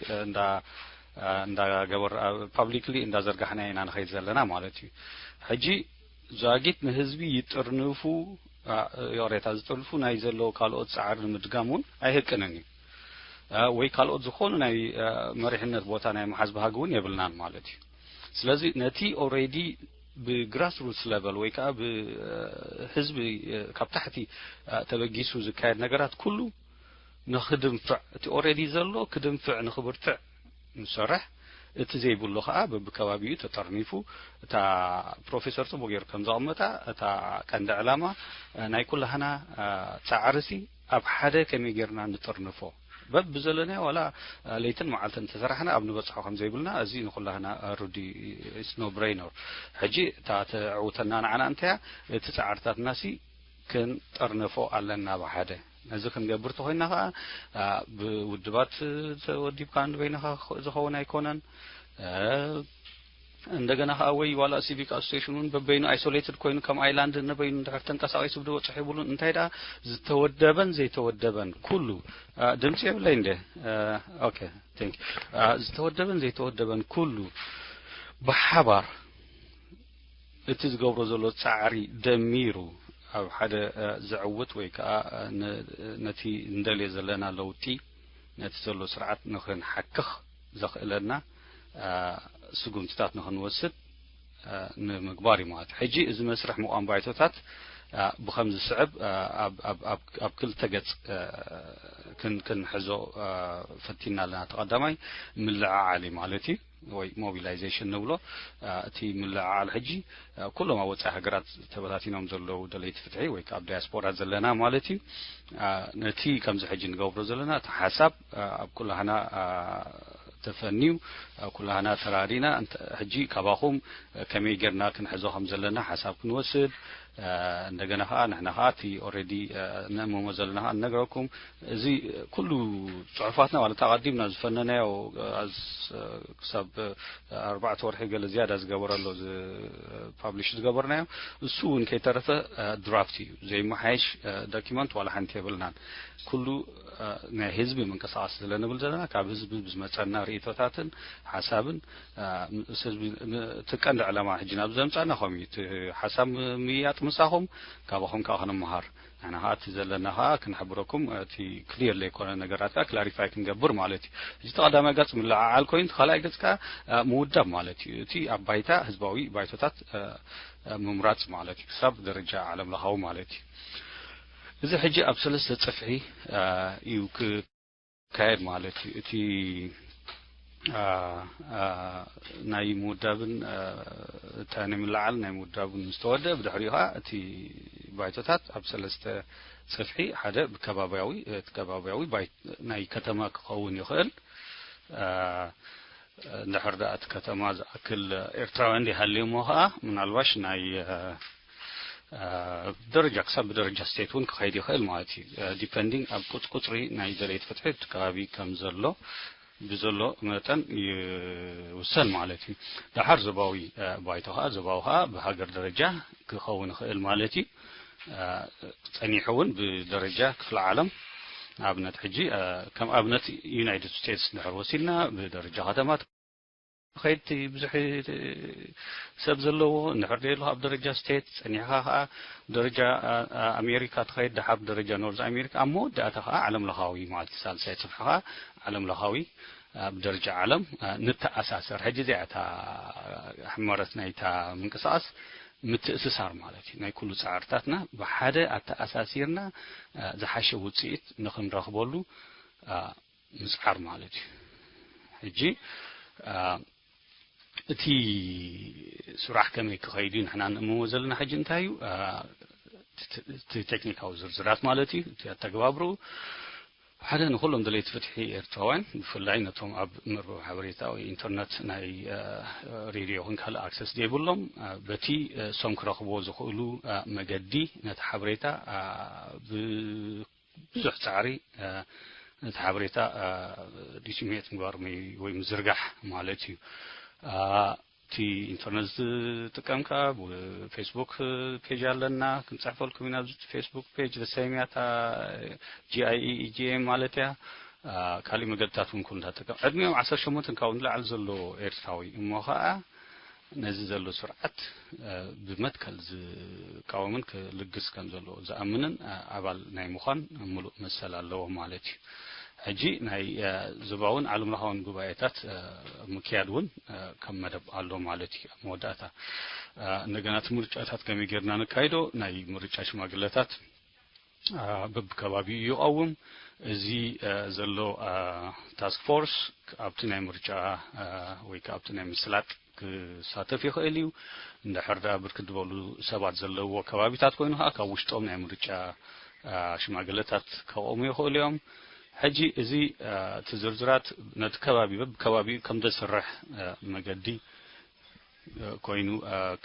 እንዳገበር ፓብሊክሊ እንዳዘርጋሕና ኢና ንኸይድ ዘለና ማለት እዩ። ሕጂ ዛጊት ንህዝቢ ይጥርንፉ ይቕሬታ ዝጥርንፉ ናይ ዘለዉ ካልኦት ፃዕሪ ንምድጋም እውን ኣይህቅንን እዩ። ወይ ካልኦት ዝኾኑ ናይ መሪሕነት ቦታ ናይ መሓዝ ባህጊ እውን የብልናን ማለት እዩ። ስለዚ ነቲ ኦሬዲ ብግራስ ሩትስ ለቨል ወይ ከዓ ብህዝቢ ካብ ታሕቲ ተበጊሱ ዝካየድ ነገራት ኩሉ ንክድንፍዕ እቲ ኦሬዲ ዘሎ ክድንፍዕ ንክብርትዕ ንሰርሕ። እቲ ዘይብሉ ከዓ በብከባቢኡ ተጠርኒፉ እታ ፕሮፌሰር ፅቡቅ ገይሩ ከም ዘቐመጣ እታ ቀንዲ ዕላማ ናይ ኩላህና ፃዕርሲ ኣብ ሓደ ከመይ ጌርና ንጥርንፎ በብዘለናዮ ዋላ ለይትን መዓልትን እንተሰራሕና ኣብ ንበፅሖ ከም ዘይብልና እዚ ንኩላህና ርዱእ is no brainer። ሕጂ እታ ተዕውተና ንዓና እንተያ እቲ ፃዕርታትናሲ ክንጥርንፎ ኣለና ብሓደ። ነዚ ክንገብር ተኮይና ከዓ ብውድባት ተወዲብካ ንበይንኻ ዝኸውን ኣይኮነን። እንደገና ከዓ ወይ ዋላ ሲቪክ ኣሶሴሽን እውን በበይኑ ኣይሶሌትድ ኮይኑ ከም ኣይላንድ ንበይኑ እንድሕር ተንቀሳቂሱ ብድበፅሑ ይብሉን እንታይ ደኣ ዝተወደበን ዘይተወደበን ኩሉ ድምፂ የብለይ እንደ ኦኬ ቴንክ ዝተወደበን ዘይተወደበን ኩሉ ብሓባር እቲ ዝገብሮ ዘሎ ፃዕሪ ደሚሩ ኣብ ሓደ ዘዕውት ወይ ከዓ ነቲ እንደልዮ ዘለና ለውጢ ነቲ ዘሎ ስርዓት ንክንሓክኽ ዘኽእለና ስጉምትታት ንክንወስድ ንምግባር እዩ ማለት እዩ። ሕጂ እዚ መስርሕ ምቋም ባይቶታት ብከም ዝስዕብ ኣብ ክልተ ገፅ ክንሕዞ ፈቲና ኣለና። ተቀዳማይ ምልዕዓል እዩ ማለት እዩ። ወይ ሞቢላይዜሽን ንብሎ እቲ ምልዕዓል ሕጂ ኩሎም ኣብ ወፃኢ ሃገራት ተበታቲኖም ዘለዉ ደለይቲ ፍትሒ ወይ ከዓ ኣብ ዳያስፖራ ዘለና ማለት እዩ። ነቲ ከምዚ ሕጂ ንገብሮ ዘለና እቲ ሓሳብ ኣብ ኩላህና ተፈንዩ ኩላህና ተራዲና ሕጂ ካባኹም ከመይ ጌርና ክንሕዞ ከም ዘለና ሓሳብ ክንወስድ እንደገና ከዓ ንሕና ከዓ እቲ ኦሬዲ ነእምሞ ዘለና ከዓ ንነግረኩም። እዚ ኩሉ ፅሑፋትና ማለት ኣቐዲምና ዝፈነናዮ ክሳብ ኣርባዕተ ወርሒ ገለ ዝያዳ ዝገበረ ኣሎ ፓብሊሽ ዝገበርናዮ እሱ እውን ከይተረፈ ድራፍት እዩ። ዘይመሓየሽ ዶኪመንት ዋላ ሓንቲ የብልናን። ኩሉ ናይ ህዝቢ ምንቅስቃስ ስለ ንብል ዘለና ካብ ህዝቢ ብዝመፀና ርእቶታትን ሓሳብን እቲ ቀንዲ ዕላማ ሕጂ ናብ ዘምፃና ከምኡ እዩ። እቲ ሓሳብ ምይያጥ ምሳኹም ካባኹም ከዓ ክንመሃር ንሕና ከዓ እቲ ዘለና ከዓ ክንሕብረኩም እቲ ክሊር ዘይኮነ ነገራት ከዓ ክላሪፋይ ክንገብር ማለት እዩ። እዚ ተቐዳማይ ገፅ ምልዓዓል ኮይኑ እቲ ካልኣይ ገፅ ከዓ ምውዳብ ማለት እዩ። እቲ ኣብ ባይታ ህዝባዊ ባይቶታት ምምራፅ ማለት እዩ ክሳብ ደረጃ ዓለም ለኻዊ ማለት እዩ። እዚ ሕጂ ኣብ ሰለስተ ፅፍሒ እዩ ክካየድ ማለት እዩ። እቲ ናይ ምውዳብን እታ ናይ ምልዓል ናይ ምውዳብን ምስ ተወደ ብድሕሪኡ ከዓ እቲ ባይቶታት ኣብ ሰለስተ ፅፍሒ ሓደ ብከባቢያዊ እቲ ከባቢያዊ ናይ ከተማ ክኸውን ይኽእል። እንድሕር ደኣ እቲ ከተማ ዝኣክል ኤርትራውያን ዘይሃልዩሞ ከዓ ምናልባሽ ናይ ደረጃ ክሳብ ብደረጃ ስቴት እውን ክኸይድ ይኽእል ማለት እዩ። ዲፐንዲንግ ኣብ ቁፅሪ ናይ ደለይቲ ፍትሒ እቲ ከባቢ ከም ዘሎ ብዘሎ መጠን ይውሰን ማለት እዩ። ደሓር ዞባዊ ባይቶ ከዓ ዞባዊ ከዓ ብሃገር ደረጃ ክኸውን ይኽእል ማለት እዩ። ፀኒሑ እውን ብደረጃ ክፍለ ዓለም ኣብነት ሕጂ ከም ኣብነት ዩናይትድ ስቴትስ እንድሕር ወሲድና ብደረጃ ከተማ ከይድቲ ብዙሕ ሰብ ዘለዎ እንድሕር ደሎ ኣብ ደረጃ ስቴት ፀኒሕካ ከዓ ደረጃ ኣሜሪካ ትኸይድ ደሓር ደረጃ ኖርዝ ኣሜሪካ ኣብ መወዳእታ ከዓ ዓለም ለኻዊ ማለት ሳልሳይ ፅፍሒ ከዓ ዓለም ለኻዊ ኣብ ደረጃ ዓለም ንተኣሳሰር ሕጂ እዚኣ እታ ሕመረት ናይታ ምንቅስቃስ ምትእስሳር ማለት እዩ። ናይ ኩሉ ጻዕርታትና ብሓደ ኣተኣሳሲርና ዝሓሸ ውጽኢት ንኽንረኽበሉ ምጽዓር ማለት እዩ። ሕጂ እቲ ስራሕ ከመይ ክኸይድ እዩ ንሕና ንእምዎ ዘለና ሕጂ እንታይ እዩ? እቲ ቴክኒካዊ ዝርዝራት ማለት እዩ፣ እቲ ኣተግባብርኡ ሓደ ንኹሎም ደለይቲ ፍትሒ ኤርትራውያን፣ ብፍላይ ነቶም ኣብ መርበብ ሓበሬታ ወይ ኢንተርነት ናይ ሬድዮ ይኹን ካልእ ኣክሰስ ዘይብሎም፣ በቲ እሶም ክረኽብዎ ዝኽእሉ መገዲ ነቲ ሓበሬታ ብዙሕ ጻዕሪ ነቲ ሓበሬታ ዲስሚኔት ምግባር ወይ ምዝርጋሕ ማለት እዩ። እቲ ኢንተርነት ዝጥቀም ከኣ ብፌስቡክ ፔጅ ኣለና፣ ክንጽሕፈልኩም ኢና። ኣብዚ ፌስቡክ ፔጅ ተሰይምያ እታ ጂ ኣይ ኢ ኢ ጂ ኤም ማለት እያ። ካሊእ መገድታት እውን ኩሉ እንዳጠቀም ዕድሚኦም ዓሰርተ ሸሞንተ ካብኡ ንላዕሊ ዘሎ ኤርትራዊ እሞ ከኣ ነዚ ዘሎ ስርዓት ብመትከል ዝቃወምን ክልግስ ከም ዘለዎ ዝኣምንን ኣባል ናይ ምዃን ምሉእ መሰል ኣለዎ ማለት እዩ። ሕጂ ናይ ዞባውን ዓለም ለኻውን ጉባኤታት ምክያድ እውን ከም መደብ ኣሎ ማለት እዩ። ኣብ መወዳእታ እንደገና እቲ ምርጫታት ከመይ ጌርና ነካይዶ ናይ ምርጫ ሽማግለታት በብከባቢኡ ይቐውም። እዚ ዘሎ ታስክ ፎርስ ኣብቲ ናይ ምርጫ ወይ ከዓ ኣብቲ ናይ ምስላጥ ክሳተፍ ይኽእል እዩ። እንድሕር ደኣ ብርክት ዝበሉ ሰባት ዘለውዎ ከባቢታት ኮይኑ ከዓ ካብ ውሽጦም ናይ ምርጫ ሽማግለታት ከቐሙ ይኽእሉ እዮም። ሕጂ እዚ እቲ ዝርዝራት ነቲ ከባቢ በብከባቢኡ ከም ዘስርሕ መገዲ ኮይኑ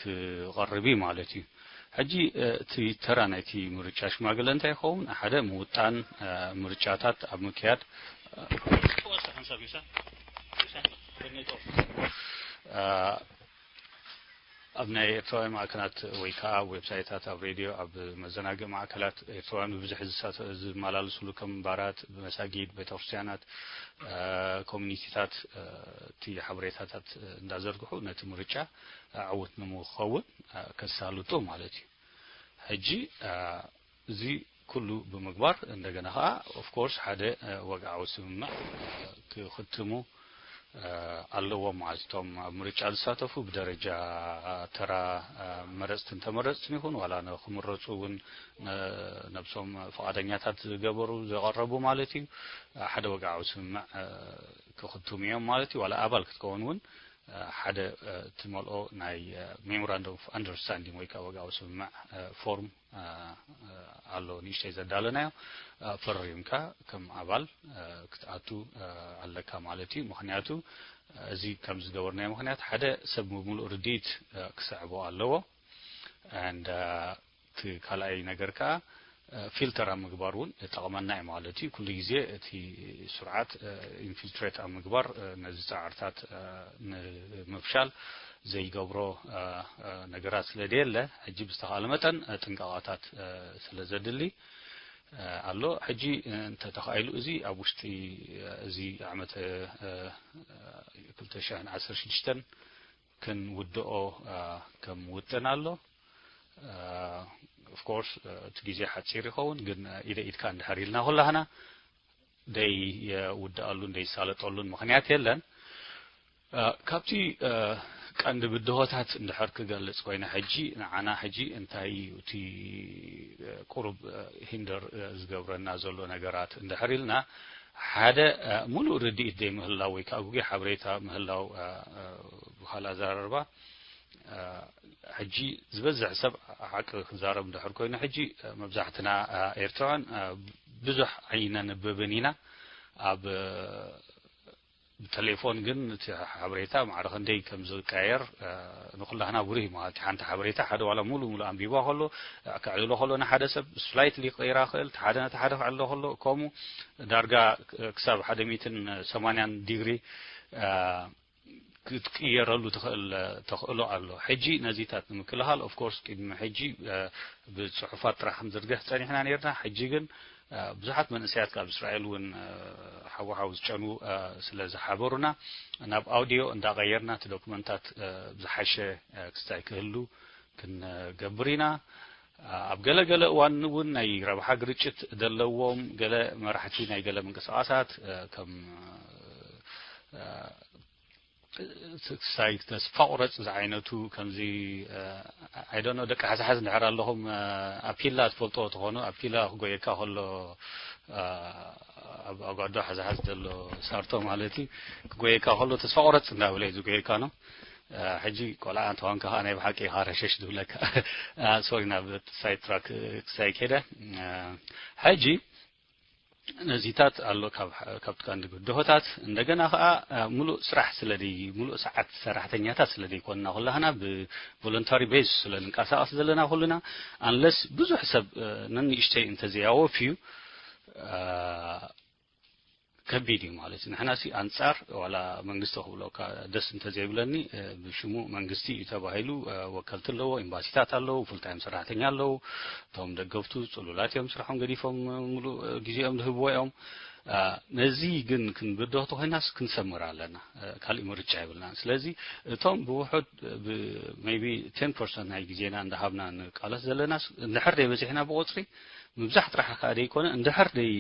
ክቐርብ እዩ ማለት እዩ። ሕጂ እቲ ተራ ናይቲ ምርጫ ሽማግለ እንታይ ይኸውን? ሓደ ምውጣን ምርጫታት ኣብ ምክያድ ኣብ ናይ ኤርትራውያን ማዕከናት ወይ ከዓ ኣብ ዌብሳይታት፣ ኣብ ሬድዮ፣ ኣብ መዘናግዒ ማዕከላት ኤርትራውያን ብብዝሒ ዝሳተ- ዝመላለስሉ ከም ባራት፣ መሳጊድ፣ ቤተክርስትያናት፣ ኮሚኒቲታት እቲ ሓበሬታታት እንዳዘርግሑ ነቲ ምርጫ ዕውት ንምክኸውን ከሳልጡ ማለት እዩ። ሕጂ እዚ ኩሉ ብምግባር እንደገና ከዓ ኦፍኮርስ ሓደ ወግዓዊ ስምምዕ ክኽትሙ ኣለዎም ማለት እቶም ኣብ ምርጫ ዝሳተፉ ብደረጃ ተራ መረፅትን ተመረፅትን ይኹን ዋላ ንክምረፁ እውን ነብሶም ፍቓደኛታት ዝገበሩ ዘቐረቡ ማለት እዩ ሓደ ወግዓዊ ስምምዕ ክኽትሙ እዮም ማለት እዩ። ዋላ ኣባል ክትከውን እውን ሓደ ትመልኦ ናይ memorandum of understanding ወይ ከዓ ወግዓዊ ስምምዕ ፎርም ኣሎ ንእሽተይ ዘዳለናዮ ፈሪምካ ከም ኣባል ክትኣቱ ኣለካ ማለት እዩ። ምክንያቱ እዚ ከም ዝገበርናዮ ምክንያት ሓደ ሰብ ብምሉእ ርድኢት ክስዕቦ ኣለዎ። And እቲ ካልኣይ ነገር ከዓ ፊልተር ኣብ ምግባር እውን ይጠቕመና እዩ ማለት እዩ። ኩሉ ግዜ እቲ ስርዓት ኢንፊልትሬት ኣብ ምግባር ነዚ ፃዕርታት ንምፍሻል ዘይገብሮ ነገራት ስለ ደየለ ሕጂ ብዝተኻለ መጠን ጥንቃቐታት ስለ ዘድሊ ኣሎ። ሕጂ እንተተኻኢሉ እዚ ኣብ ውሽጢ እዚ ዓመተ ክልተ ሽሕን ዓሰርተ ሽዱሽተን ክንውድኦ ከም ውጥን ኣሎ። ኦፍኮርስ እቲ ግዜ ሓፂር ይኸውን፣ ግን ኢደ ኢድካ እንድሕር ኢልና ኩላህና ደይ የውድኣሉን ደይ ሳለጠሉን ምኽንያት የለን። ካብቲ ቀንዲ ብድሆታት እንድሕር ክገልጽ ኮይነ ሕጂ ንዓና ሕጂ እንታይ እዩ እቲ ቁሩብ ሂንደር ዝገብረና ዘሎ ነገራት እንድሕር ኢልና ሓደ ሙሉእ ርድኢት ዘይምህላው ወይ ከዓ ግጉይ ሓበሬታ ምህላው ብካልእ ኣዘራርባ ሕጂ ዝበዝሕ ሰብ ሓቂ ክዛረብ እንድሕር ኮይኑ ሕጂ መብዛሕትና ኤርትራውያን ብዙሕ ኣይነንብብን ኢና ኣብ ብተሌፎን ግን እቲ ሓበሬታ ማዕረ ክንደይ ከም ዝቀየር ንኩላህና ብሩህ እዩ ማለት እዩ። ሓንቲ ሓበሬታ ሓደ ዋላ ሙሉ ሙሉ ኣንቢባ ከሎ ከዕልሎ ከሎ ንሓደ ሰብ ስላይትሊ ክቀይራ ክእል ሓደ ነቲ ሓደ ክዕልሎ ከሎ ከምኡ ዳርጋ ክሳብ ሓደ ሚትን ሰማንያን ዲግሪ ክትቅየረሉ ትኽእል ተኽእሎ ኣሎ። ሕጂ ነዚታት ንምክልኻል ኦፍኮርስ ቅድሚ ሕጂ ብፅሑፋት ጥራሕ ክንዝርግሕ ፀኒሕና ነርና። ሕጂ ግን ብዙሓት መንእሰያት ካብ እስራኤል እውን ሓወሓው ዝጨኑ ስለ ዝሓበሩና ናብ ኣውዲዮ እንዳቐየርና እቲ ዶክመንታት ብዝሓሸ ክስታይ ክህሉ ክንገብር ኢና። ኣብ ገለ ገለ እዋን እውን ናይ ረብሓ ግርጭት ዘለዎም ገለ መራሕቲ ናይ ገለ ምንቅስቃሳት ከም ክሳይ ተስፋ ቁረጽ ዝዓይነቱ ከምዚ፣ I don't know፣ ደቂ ሓዝሓዝ እንድሕር ኣለኹም፣ ኣፒላ ትፈልጥዎ ትኾኑ፣ ኣፒላ ክጎየካ ከሎ፣ ኣብ ኣጓዶ ሓዝሓዝ ዘሎ ሳርቶ ማለት እዩ፣ ክጎየካ ከሎ ተስፋ ቁረጽ እንዳበለ እዩ ዝጎየካ ነው። ሕጂ ቆልዓ እንተኾንካ ከዓ ናይ ብሓቂ ኢኻ ረሸሽ ዝብለካ። ሶሪ፣ ናብ ሳይድ ትራክ ክሳይ ከደ። ሕጂ ነዚታት ኣሎ ካብ፣ ካብቲ ቀንዲ ብድሆታት። እንደገና ከዓ ሙሉእ ስራሕ ስለደይ፣ ሙሉእ ሰዓት ሰራሕተኛታት ስለደይኮንና ኩላህና ብቮለንታሪ ቤዝ ስለንንቀሳቐስ ዘለና ኩልና፣ ኣንለስ ብዙሕ ሰብ ነንእሽተይ እንተዘያወፍዩ ከቢድ እዩ ማለት እዩ። ንሕና ሲ ኣንጻር ዋላ መንግስቲ ክብለካ ደስ እንተዘይብለኒ፣ ብሽሙ መንግስቲ እዩ ተባሂሉ፣ ወከልቲ ኣለዎ፣ ኤምባሲታት ኣለዉ፣ ፉልታይም ሰራሕተኛ ኣለዉ። እቶም ደገፍቱ ጽሉላት እዮም፣ ስራሖም ገዲፎም ሙሉእ ግዜኦም ዝህብዎ እዮም። ነዚ ግን ክንብድሆ ተኾይናስ ክንሰምር ኣለና። ካልእ ምርጫ የብልናን። ስለዚ እቶም ብውሑድ ብ-፣ maybe ten percent ናይ ግዜና እንዳሃብና ንቃለስ ዘለናስ፣ እንድሕር ደይበዚሕና ብቁጽሪ፣ ምብዛሕ ጥራሕ ከኣ ደይኮነ፣ እንድሕር ደይ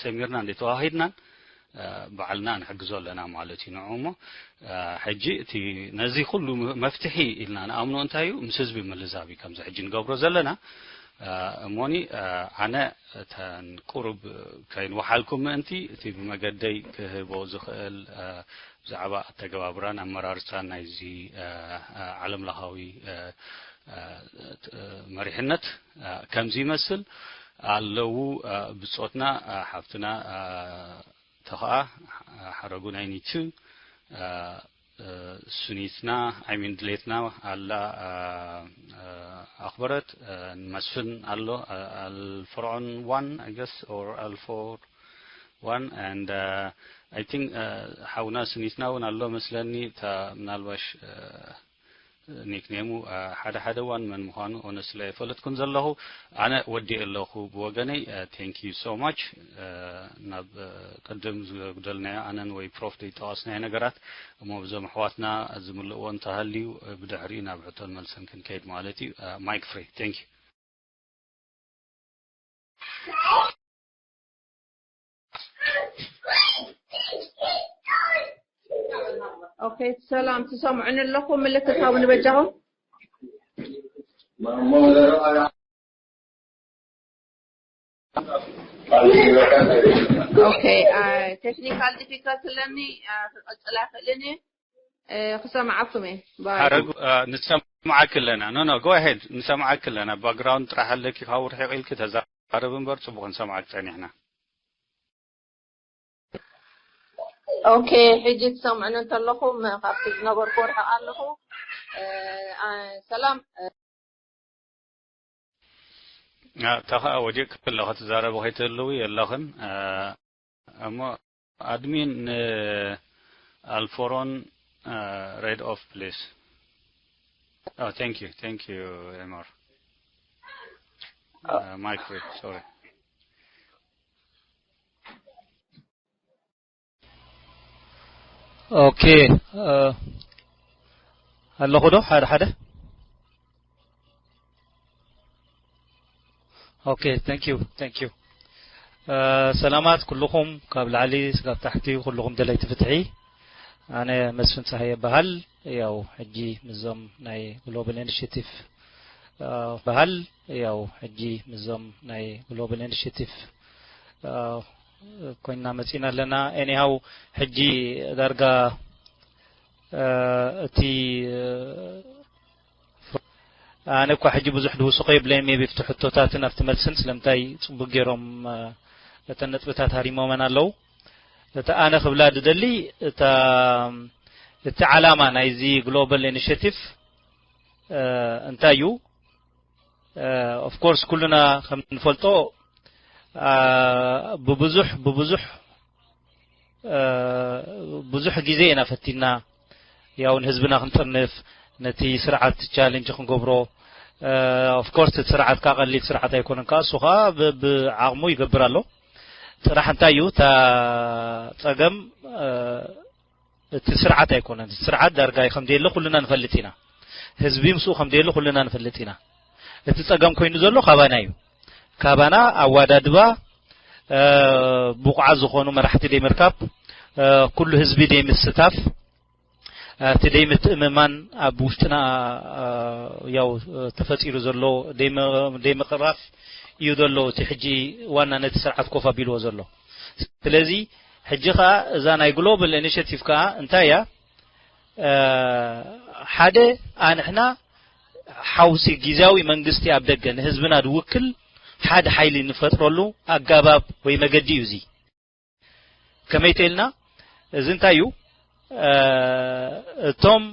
ሰሚርናን ደይተዋሂድናን፣ ባዕልና ንሕግዞ ኣለና ማለት እዩ ንዑ። እሞ ሕጂ እቲ ነዚ ኩሉ መፍትሒ ኢልና ንኣምኖ እንታይ እዩ? ምስ ህዝቢ ምልዛብ እዩ፣ ከምዚ ሕጂ ንገብሮ ዘለና። እሞኒ ኣነ እተን ቁሩብ ከይንወሓልኩም ምእንቲ፣ እቲ ብመገደይ ክህቦ ዝኽእል ብዛዕባ ኣተገባብራን ኣመራርፃን ናይዚ ዓለም ለኻዊ መሪሕነት ከምዚ ይመስል ኣለዉ። ብጾትና፣ ሓፍትና ተኸኣ ሓረጉ ናይ ኒቱ፣ ሱኒትና፣ I mean ድሌትና ኣላ፣ ኣኽበረት፣ መስፍን ኣሎ፣ ኣልፈርዖን ዋን፣ I guess, or ኣልፎር ዋን፣ and I think ሓውና ሱኒትና እውን ኣሎ መስለኒ። እታ ምናልባሽ ኒክኔሙ ሓደ ሓደ እዋን መን ምዃኑ ኦነስሊ ኣይፈለጥኩን ዘለኹ። ኣነ ወዲእ ኣለኹ ብወገነይ። Thank you so much። ናብ ቅድም ዝጉደልናዮ ኣነን ወይ ፕሮፍ ዘይጠቐስናዮ ነገራት እሞ ብዞም ኣሕዋትና ዝምልእዎ እንተሃልዩ ብድሕሪኡ ናብ ሕቶን መልሰን ክንከይድ ማለት እዩ። Mic free. Thank you. ኦኬ፣ ሰላም ትሰምዑኒ ኣለኹም? ምልክት ሃቡኒ በጃኹም። ኦኬ፣ ቴክኒካል ዲፊካልቲ ኣለኒ፣ ክቐጽል ኣይኽእልን እየ። ክሰምዓኩም እየ። ባይ። ሓረጉ፣ ንሰምዓኪ ኣለና። No, no, go ahead፣ ንሰምዓኪ ኣለና። ባክግራውንድ ጥራሕ ኣለኪ፣ ካብኡ ርሒቕ ኢልኪ ተዛረቢ እምበር፣ ጽቡቕ ንሰምዓኪ ጸኒሕና። ኦኬ፣ ሕጂ ትሰምዑኒ እንተለኹም፣ ካብቲ ዝነበርኩ ርሕቕ ኣለኹ። ሰላም። እታ ኸኣ ወዲቕኪ ኣለኺ፣ ትዛረቢ ከይትህልዊ የለኽን። እሞ ኣድሚን ንኣልፎሮን ሬድ ኦፍ ፕሊስ። Thank you, thank you ዒመር። Mic free, sorry. ኦኬ፣ ኣለኹ ዶ ሓደ ሓደ? ኦኬ፣ thank you, thank you። ሰላማት ኩልኹም፣ ካብ ላዕሊ ስጋብ ታሕቲ ኩልኹም ደለይቲ ፍትሒ። ኣነ መስፍን ጸሃየ ይበሃል። ያው ሕጂ ምስዞም ናይ ግሎባል ኢኒሼቲቭ በሃል ያው ሕጂ ምስዞም ናይ ግሎባል ኢኒሼቲቭ ኮይና መጺና ኣለና። ኤኒሃው ሕጂ ዳርጋ እቲ ኣነ እኳ ሕጂ ብዙሕ ድውስኾ የብለይ ሜቢ ኣብቲ ሕቶታትን ኣብቲ መልስን ስለምንታይ ጽቡቅ ገይሮም እተን ነጥብታት ሃሪሞመን ኣለዉ። እቲ ኣነ ክብላ ድደሊ እታ እቲ ዓላማ ናይዚ ግሎባል ኢኒሼቲቭ እንታይ እዩ? ኦፍ ኮርስ ኩልና ከም ንፈልጦ ብብዙሕ ብብዙሕ ብዙሕ ግዜ ኢና ፈቲና ያው ንህዝብና ክንጥርንፍ ነቲ ስርዓት ቻሌንጅ ክንገብሮ ኦፍ ኮርስ እቲ ስርዓት ካ ቀሊል ስርዓት ኣይኮነን ካ እሱ ካ ብዓቕሙ ይገብር ኣሎ ጥራሕ እንታይ እዩ እታ ፀገም እቲ ስርዓት ኣይኮነን። እቲ ስርዓት ዳርጋ ከም ደየለ ኩልና ንፈልጥ ኢና። ህዝቢ ምስኡ ከም ደየለ ኩልና ንፈልጥ ኢና። እቲ ጸገም ኮይኑ ዘሎ ካባና እዩ። ካባና ኣዋዳድባ ብቑዓት ዝኾኑ መራሕቲ ደይምርካብ፣ ኩሉ ህዝቢ ደይምስታፍ፣ እቲ ደይምትእምማን ኣብ ውሽጥና ያው ተፈጢሩ ዘሎ ደይምቕራፍ እዩ ዘሎ። እቲ ሕጂ ዋና ነቲ ስርዓት ኮፍ ኣቢልዎ ዘሎ። ስለዚ ሕጂ ከዓ እዛ ናይ ግሎባል ኢኒሽቲቭ ከዓ እንታይ እያ? ሓደ ኣንሕና ሓውሲ ግዜያዊ መንግስቲ ኣብ ደገ ንህዝብና ዝውክል ሓደ ሓይሊ ንፈጥረሉ ኣጋባብ ወይ መገዲ እዩ። እዚ ከመይ ተልና? እዚ እንታይ እዩ? እቶም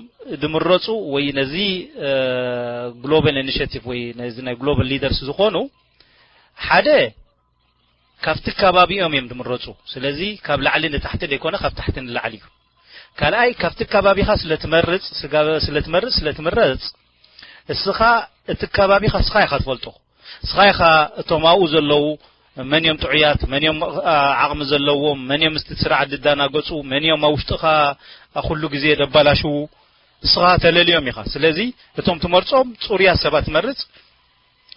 ድምረፁ ወይ ነዚ ግሎባል ኢኒሽቲቭ ወይ ነዚ ናይ ግሎባል ሊደርስ ዝኾኑ ሓደ ካብቲ ከባቢኦም እዮም ድምረፁ። ስለዚ ካብ ላዕሊ ንታሕቲ ዘይኮነ ካብ ታሕቲ ንላዕሊ እዩ። ካልኣይ ካብቲ ከባቢኻ ስለትመርፅ ስለትመርፅ ስለትምረፅ እስኻ እቲ ከባቢኻ እስኻ ኢኻ ትፈልጦ። እስኻ ኢኻ እቶም ኣብኡ ዘለዉ መን እዮም ጥዑያት፣ መን እዮም ዓቕሚ ዘለዎም፣ መን እዮም ምስቲ ስርዓት ዝዳናገፁ፣ መን እዮም ኣብ ውሽጥኻ ኩሉ ግዜ ደባላሽዉ። እስኻ ተለልዮም ኢኻ። ስለዚ እቶም ትመርፆም ፅሩያት ሰባት መርፅ።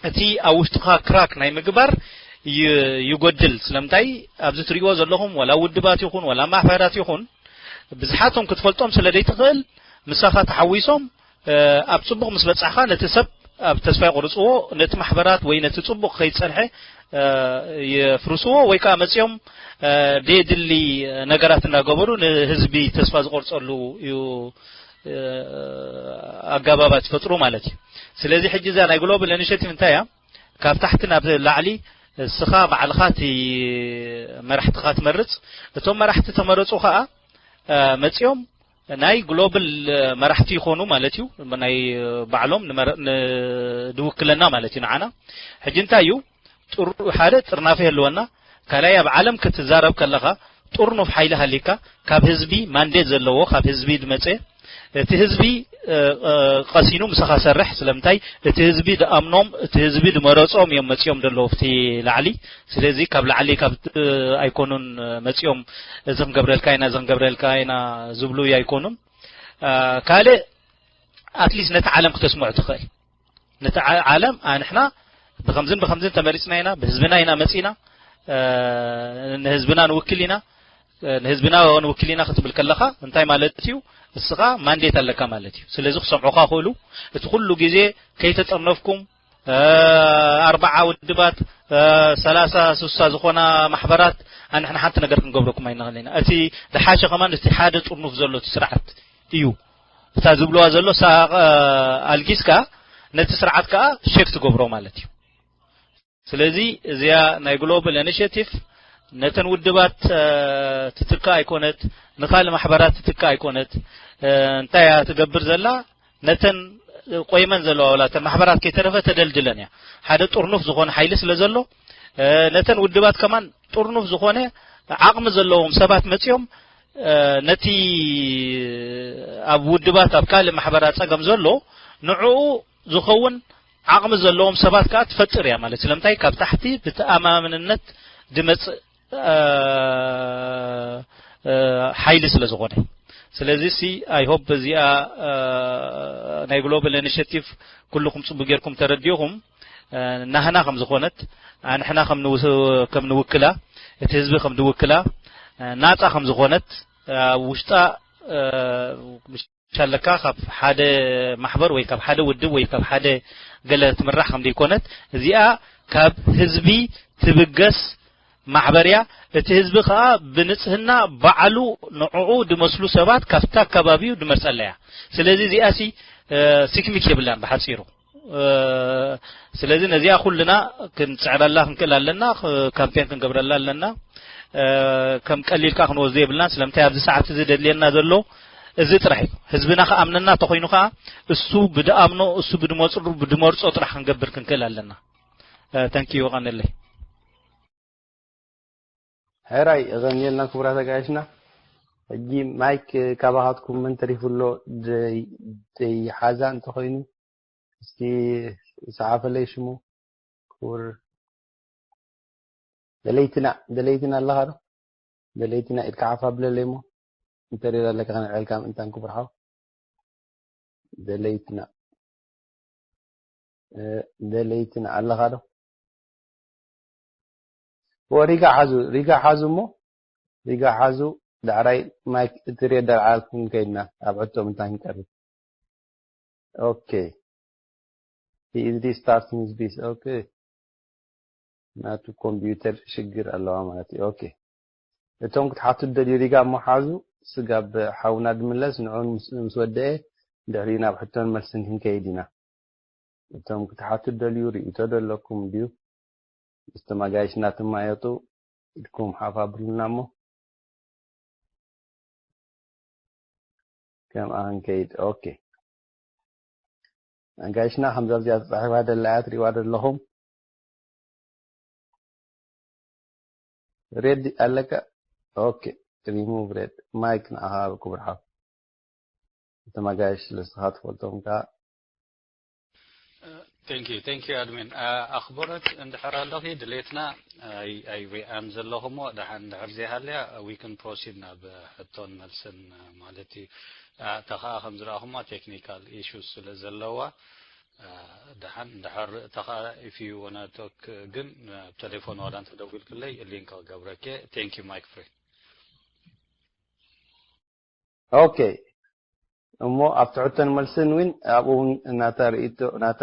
እቲ ኣብ ውሽጥኻ ክራክ ናይ ምግባር ይጎድል። ስለምንታይ ኣብዚ ትሪእዎ ዘለኹም ወላ ውድባት ይኹን ወላ ማሕበራት ይኹን ብዙሓቶም ክትፈልጦም ስለ ዘይትኽእል ምሳኻ ተሓዊሶም ኣብ ጽቡቕ ምስ በጻሕኻ ነቲ ሰብ ኣብ ተስፋ ይቆርጽዎ፣ ነቲ ማሕበራት ወይ ነቲ ጽቡቕ ከይጸንሐ የፍርስዎ ወይ ከዓ መጺኦም ደየድሊ ነገራት እናገበሩ ንህዝቢ ተስፋ ዝቆርጸሉ እዩ ኣጋባባት ይፈጥሩ ማለት እዩ። ስለዚ ሕጂ እዛ ናይ ግሎባል ኢኒሽቲቭ እንታይ እያ? ካብ ታሕቲ ናብ ላዕሊ እስኻ ባዕልኻ እቲ መራሕትኻ ትመርጽ። እቶም መራሕቲ ተመረጹ ኸኣ መጺኦም ናይ ግሎባል መራሕቲ ይኾኑ ማለት እዩ። ናይ ባዕሎም ድውክለና ማለት እዩ ንዓና። ሕጂ እንታይ እዩ? ሓደ ጥርናፈ የለወና። ካልኣይ ኣብ ዓለም ክትዛረብ ከለኻ ጥርኑፍ ሓይሊ ሃሊካ ካብ ህዝቢ ማንዴት ዘለዎ ካብ ህዝቢ ድመፀ እቲ ህዝቢ ቀሲኑ ምሳኻ ሰርሕ። ስለምንታይ እቲ ህዝቢ ድኣምኖም እቲ ህዝቢ ድመረፆም እዮም መፂኦም ደለዉ ኣብቲ ላዕሊ። ስለዚ ካብ ላዕሊ ካብ ኣይኮኑን መፂኦም እዚ ክንገብረልካ ኢና እዚ ክንገብረልካ ኢና ዝብሉ ኣይኮኑን። ካልእ ኣትሊስት ነቲ ዓለም ክተስምዑ ትኽእል ነቲ ዓለም ኣንሕና ብከምዝን ብከምዝን ተመሪፅና ኢና ብህዝብና ኢና መፂና ንህዝብና ንውክል ኢና ንህዝብና ንውክል ኢና ክትብል ከለኻ እንታይ ማለት እዩ? እስኻ ማንዴት ኣለካ ማለት እዩ። ስለዚ ክሰምዑኻ ክእሉ እቲ ኩሉ ግዜ ከይተጠርነፍኩም ኣርባዓ ውድባት ሰላሳ ስሳ ዝኾና ማሕበራት ኣንሕና ሓንቲ ነገር ክንገብረኩም ኣይንኽእል ኢና። እቲ ዝሓሸ ከማን እቲ ሓደ ጥርኑፍ ዘሎ እቲ ስርዓት እዩ። እታ ዝብልዋ ዘሎ ኣልጊስካ ነቲ ስርዓት ከዓ ሸክ ትገብሮ ማለት እዩ። ስለዚ እዚኣ ናይ ግሎባል ኢኒሽቲቭ ነተን ውድባት ትትካ ኣይኮነት፣ ንካልእ ማሕበራት ትትካ ኣይኮነት። እንታይ እያ ትገብር ዘላ? ነተን ቆይመን ዘለዋ ዋላ እተን ማሕበራት ከይተረፈ ተደልድለን እያ። ሓደ ጥርኑፍ ዝኾነ ሓይሊ ስለ ዘሎ ነተን ውድባት ከማን ጥርኑፍ ዝኾነ ዓቕሚ ዘለዎም ሰባት መፂኦም ነቲ ኣብ ውድባት ኣብ ካልእ ማሕበራት ፀገም ዘሎ ንዕኡ ዝኸውን ዓቕሚ ዘለዎም ሰባት ከዓ ትፈጥር እያ ማለት ስለምንታይ ካብ ታሕቲ ብተኣማምንነት ድመፅእ ሓይሊ ስለ ዝኾነ ስለዚ ሲ I hope እዚኣ ናይ ግሎባል ኢኒሽቲቭ ኩልኩም ፅቡቅ ጌርኩም ተረዲኹም ናህና ከም ዝኾነት ኣንሕና ከም ንውክላ እቲ ህዝቢ ከም ዝውክላ ናፃ ከም ዝኾነት ውሽጣ ኣለካ ካብ ሓደ ማሕበር ወይ ካብ ሓደ ውድብ ወይ ካብ ሓደ ገለ ትምራሕ ከም ዘይኮነት እዚኣ ካብ ህዝቢ ትብገስ ማሕበር እያ። እቲ ህዝቢ ከዓ ብንፅህና ባዕሉ ንዕኡ ድመስሉ ሰባት ካብቲ ኣካባቢኡ ድመርፀላ እያ። ስለዚ እዚኣ ሲ ሲክሚክ የብላን ብሓፂሩ። ስለዚ ነዚኣ ኩልና ክንፅዕረላ ክንክእል ኣለና፣ ካምፔን ክንገብረላ ኣለና። ከም ቀሊል ከዓ ክንወስዶ የብልናን። ስለምንታይ ኣብዚ ሰዓት እዚ ደድልየና ዘሎ እዚ ጥራሕ እዩ። ህዝብና ክኣምነና ተኮይኑ ከዓ እሱ ብድኣምኖ እሱ ብድመርፆ ጥራሕ ክንገብር ክንክእል ኣለና። ተንኪዩ ቀንለይ። ሕራይ እቐንየልና ክቡራት ኣጋይሽና። ሕጂ ማይክ ካባኻትኩም መን ተሪፉ ኣሎ ደይሓዛ እንተኾይኑ እስቲ ዝፀሓፈለይ ሽሙ ክቡር ደለይትና ደለይትና ኣለኻ ዶ? ደለይትና ኢድካ ሓፍ ኣብለለይ እሞ እንተሪር ኣለካ ከነዕልካ ምእንታን ክቡር ሓው ደለይትና ደለይትና ኣለኻ ዶ? ሪጋ ሓዙ ሪጋ ሓዙ እሞ ሪጋ ሓዙ ዳዕራይ ማይክ እቲ ሬድ ዳርዓልኩም ከይድና ኣብ ሕቶ ምንታይ ክንቀርብ። Okay, he is restarting his piece. Okay, ናቱ ኮምፒውተር ሽግር ኣለዋ ማለት እዩ። Okay, እቶም ክትሓቱ ደልዩ ሪጋ እሞ ሓዙ፣ ስጋብ ሓውና ድምለስ ንዑ ምስ ምስ ወደአ ድሕሪ ናብ ሕቶን መልስን ክንከይድ ኢና። እቶም ክትሓቱ ደልዩ ርእይቶ ደለኩም ድዩ? ምስቶም ኣጋይሽ እናተማየጡ ኢድኩም ሓፍ ኣብሉልና እሞ ከምኣ ክንከይድ። Okay, ኣጋይሽና ከምዛ ኣብዚኣ ተጻሒፋ ደላ እያ ትሪእዋ ደለኹም። ሬድ ኣለካ? Okay, remove red ማይክ ንዓኻ ክቡር ሓው። እቶም ኣጋይሽ ስለ ንስኻ ትፈልጦም ከኣ Thank you, thank you, admin. ኣኽብሮት እንድሕር ኣለኺ ድሌትና ኣይወይኣን ዘለኹሞ ደሓን እንድሕር ዘይሃልያ we can proceed ናብ ሕቶን መልስን ማለት እዩ። እታ ኸኣ ከም ዝረኣኹማ technical issues ስለ ዘለዋ ደሓን እንድሕር እታ ኸኣ if you wanna talk ግን ቴሌፎን ዋላ እንተደዊልክለይ link ክገብረኪ። Thank you, mic free. Okay, እሞ ኣብ ትሕቶን መልስን እውን ናታ ርእይቶ ናታ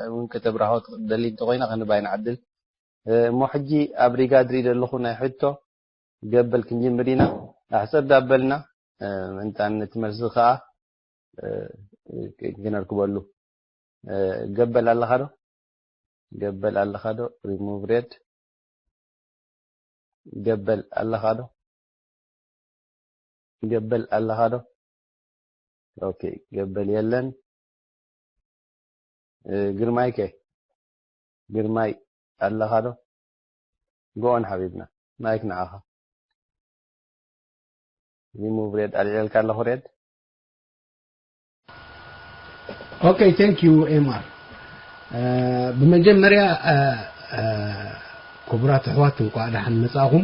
እውን ከተብራሆ ትደሊ እንተኮይና ክንባይ ንዓድል። እሞ ሕጂ ኣብ ሪጋ ድርኢ ዘለኹ ናይ ሕቶ ገበል ክንጅምር ኢና። ኣሕፀር ዳበልና ምእንታን እቲ መልሲ ከዓ ክነርክበሉ። ገበል ኣለኻ ዶ? ገበል ኣለኻ ዶ? Remove red ገበል ኣለኻ ዶ? ገበል ኣለኻ ዶ? Okay, ገበል የለን። ግርማይ ከ? ግርማይ ኣለኻ ዶ? ጎኦን ሓቢብና ማይክ ንዓኻ። Remove red ኣልዒለልካ ኣለኹ ሬድ። Okay, thank you ኤማር። ብመጀመርያ ክቡራት ኣሕዋት እንኳዕ ደሓን መጻእኹም።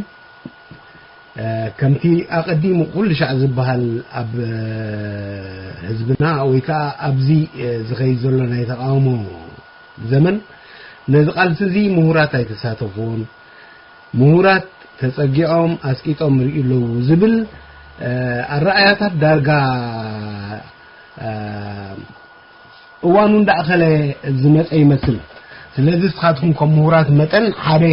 ከምቲ ኣቐዲሙ ኩሉ ሻዕ ዝበሃል ኣብ ህዝብና ወይ ከዓ ኣብዚ ዝኸይድ ዘሎ ናይ ተቃውሞ ዘመን ነዚ ቃልሲ እዚ ምሁራት ኣይተሳተፉን፣ ምሁራት ተጸጊዖም ኣስቂጦም ይርእዩ ኣለዉ ዝብል ኣረኣያታት ዳርጋ እዋኑ እንዳእኸለ ዝመጸ ይመስል። ስለዚ ንስኻትኩም ከም ምሁራት መጠን ሓደ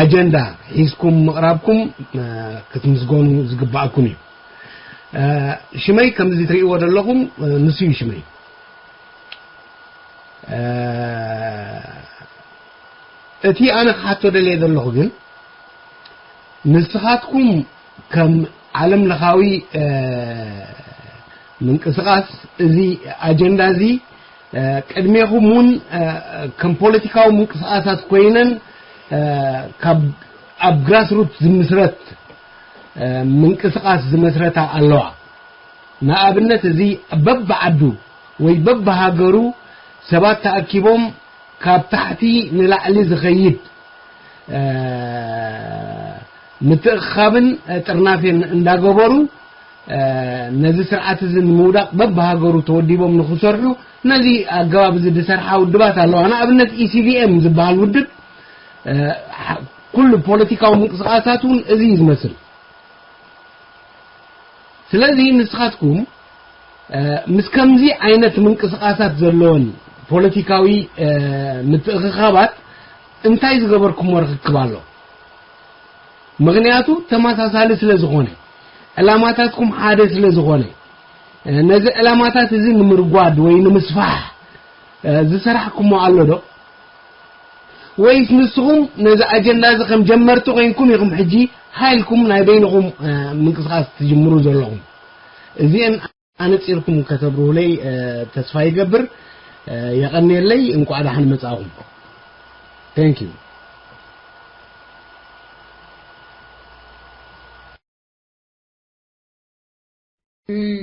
ኣጀንዳ ሒዝኩም ምቕራብኩም ክትምስገኑ ዝግባኣኩም እዩ። ሽመይ ከምዚ ትርእይዎ ዘለኹም ንሱ እዩ ሽመይ። እቲ ኣነ ክሓቶ ደልየ ዘለኹ ግን ንስኻትኩም ከም ዓለም ለኻዊ ምንቅስቃስ እዚ ኣጀንዳ እዚ ቅድሜኹም እውን ከም ፖለቲካዊ ምንቅስቃሳት ኮይነን ካብ ኣብ ግራስሩት ዝምስረት ምንቅስቃስ ዝመስረታ ኣለዋ። ንኣብነት እዚ በብዓዱ ወይ በብሃገሩ ሰባት ተኣኪቦም ካብ ታሕቲ ንላዕሊ ዝኸይድ ምትእኽኻብን ጥርናፌን እንዳገበሩ ነዚ ስርዓት እዚ ንምውዳቕ በብሃገሩ ተወዲቦም ንኽሰርሑ ነዚ ኣገባብ እዚ ዝሰርሓ ውድባት ኣለዋ። ንኣብነት ኢሲቪኤም ዝበሃል ውድብ ኩሉ ፖለቲካዊ ምንቅስቃሳት እውን እዚ እዩ ዝመስል። ስለዚ ንስኻትኩም ምስ ከምዚ ዓይነት ምንቅስቃሳት ዘለወን ፖለቲካዊ ምትእኽኻባት እንታይ ዝገበርኩሞ ርክክብ ኣሎ? ምኽንያቱ ተመሳሳሊ ስለ ዝኾነ፣ ዕላማታትኩም ሓደ ስለ ዝኾነ፣ ነዚ ዕላማታት እዚ ንምርጓድ ወይ ንምስፋሕ ዝሰራሕኩሞ ኣሎ ዶ? ወይስ ንስኹም ነዚ ኣጀንዳ እዚ ከም ጀመርቲ ኮይንኩም ኢኹም ሕጂ ሃይልኩም ናይ በይንኹም ምንቅስቃስ ትጅምሩ ዘለኹም? እዚአን ኣነጺርኩም ከተብርሁለይ ተስፋ ይገብር። የቐንየለይ። እንቋዕ ደሓን መጻእኹም። Thank you።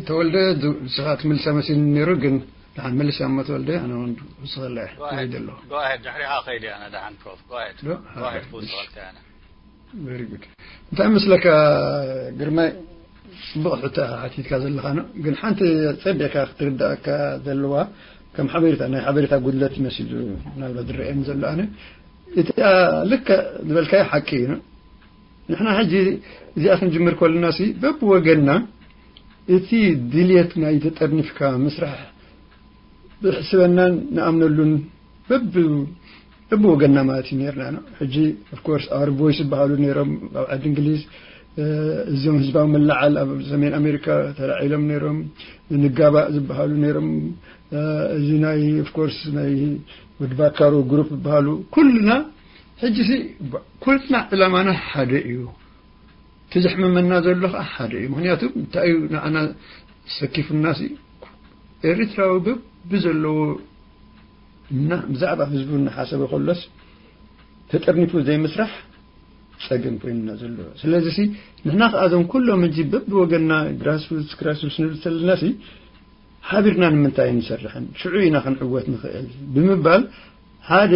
ተወልደ ንስኻ ትምልሰ መሲሉ ነይሩ፣ ግን ደሓን መልስ እሞ ተወልደ፣ ኣነ እውን ክውስኸላ እየ ደለኹ። ድሕሪኻ ከይደ ኣነ ደሓን ፕሮፍ። እንታይ መስለካ ግርማይ፣ ጽቡቕ ሕቶ ሓቲትካ ዘለኻ ነው። ግን ሓንቲ ጸቢቕካ ክትርዳእካ ዘለዋ ከም ሓበሬታ፣ ናይ ሓበሬታ ጉድለት መሲሉ ምናልባት ዝረኣየኒ ዘሎ ኣነ፣ እቲ ልክዕ ዝበልካዮ ሓቂ እዩ። ንሕና ሕጂ እዚኣ ክንጅምር ከለና ሲ በብወገንና እቲ ድልየት ናይ ተጠርኒፍካ ምስራሕ ብሕስበናን ንኣምነሉን በብ በብወገንና ማለት እዩ ነርና ነው። ሕጂ of course our voice ዝበሃሉ ነይሮም ኣብ ዓዲ እንግሊዝ፣ እዚኦም ህዝባዊ መለዓል ኣብ ሰሜን ኣሜሪካ ተላዒሎም ነይሮም፣ ንጋባእ ዝበሃሉ ነይሮም። እዚ ናይ of course ናይ ወዲ ባካሮ ግሩፕ ዝበሃሉ ኩልና ሕጂ ሲ ኩልና ዕላማና ሓደ እዩ። እቲ ዘሕምመና ዘሎ ከዓ ሓደ እዩ። ምክንያቱ እንታይ እዩ ንዓና ሰኪፉና ሲ ኤርትራዊ በብዘለዎ እና ብዛዕባ ህዝቡ እናሓሰበ ከሎስ ተጠርኒፉ ዘይምስራሕ ጸገም ኮይኑና ዘሎ። ስለዚ ሲ ንሕና ከዓ እዞም ኩሎም ሕጂ በብወገንና ግራስሩትስ ግራስሩትስ ንብል ዘለና ሲ ሓቢርና ንምንታይ ንሰርሕን ሽዑ ኢና ክንዕወት ንኽእል ብምባል ሓደ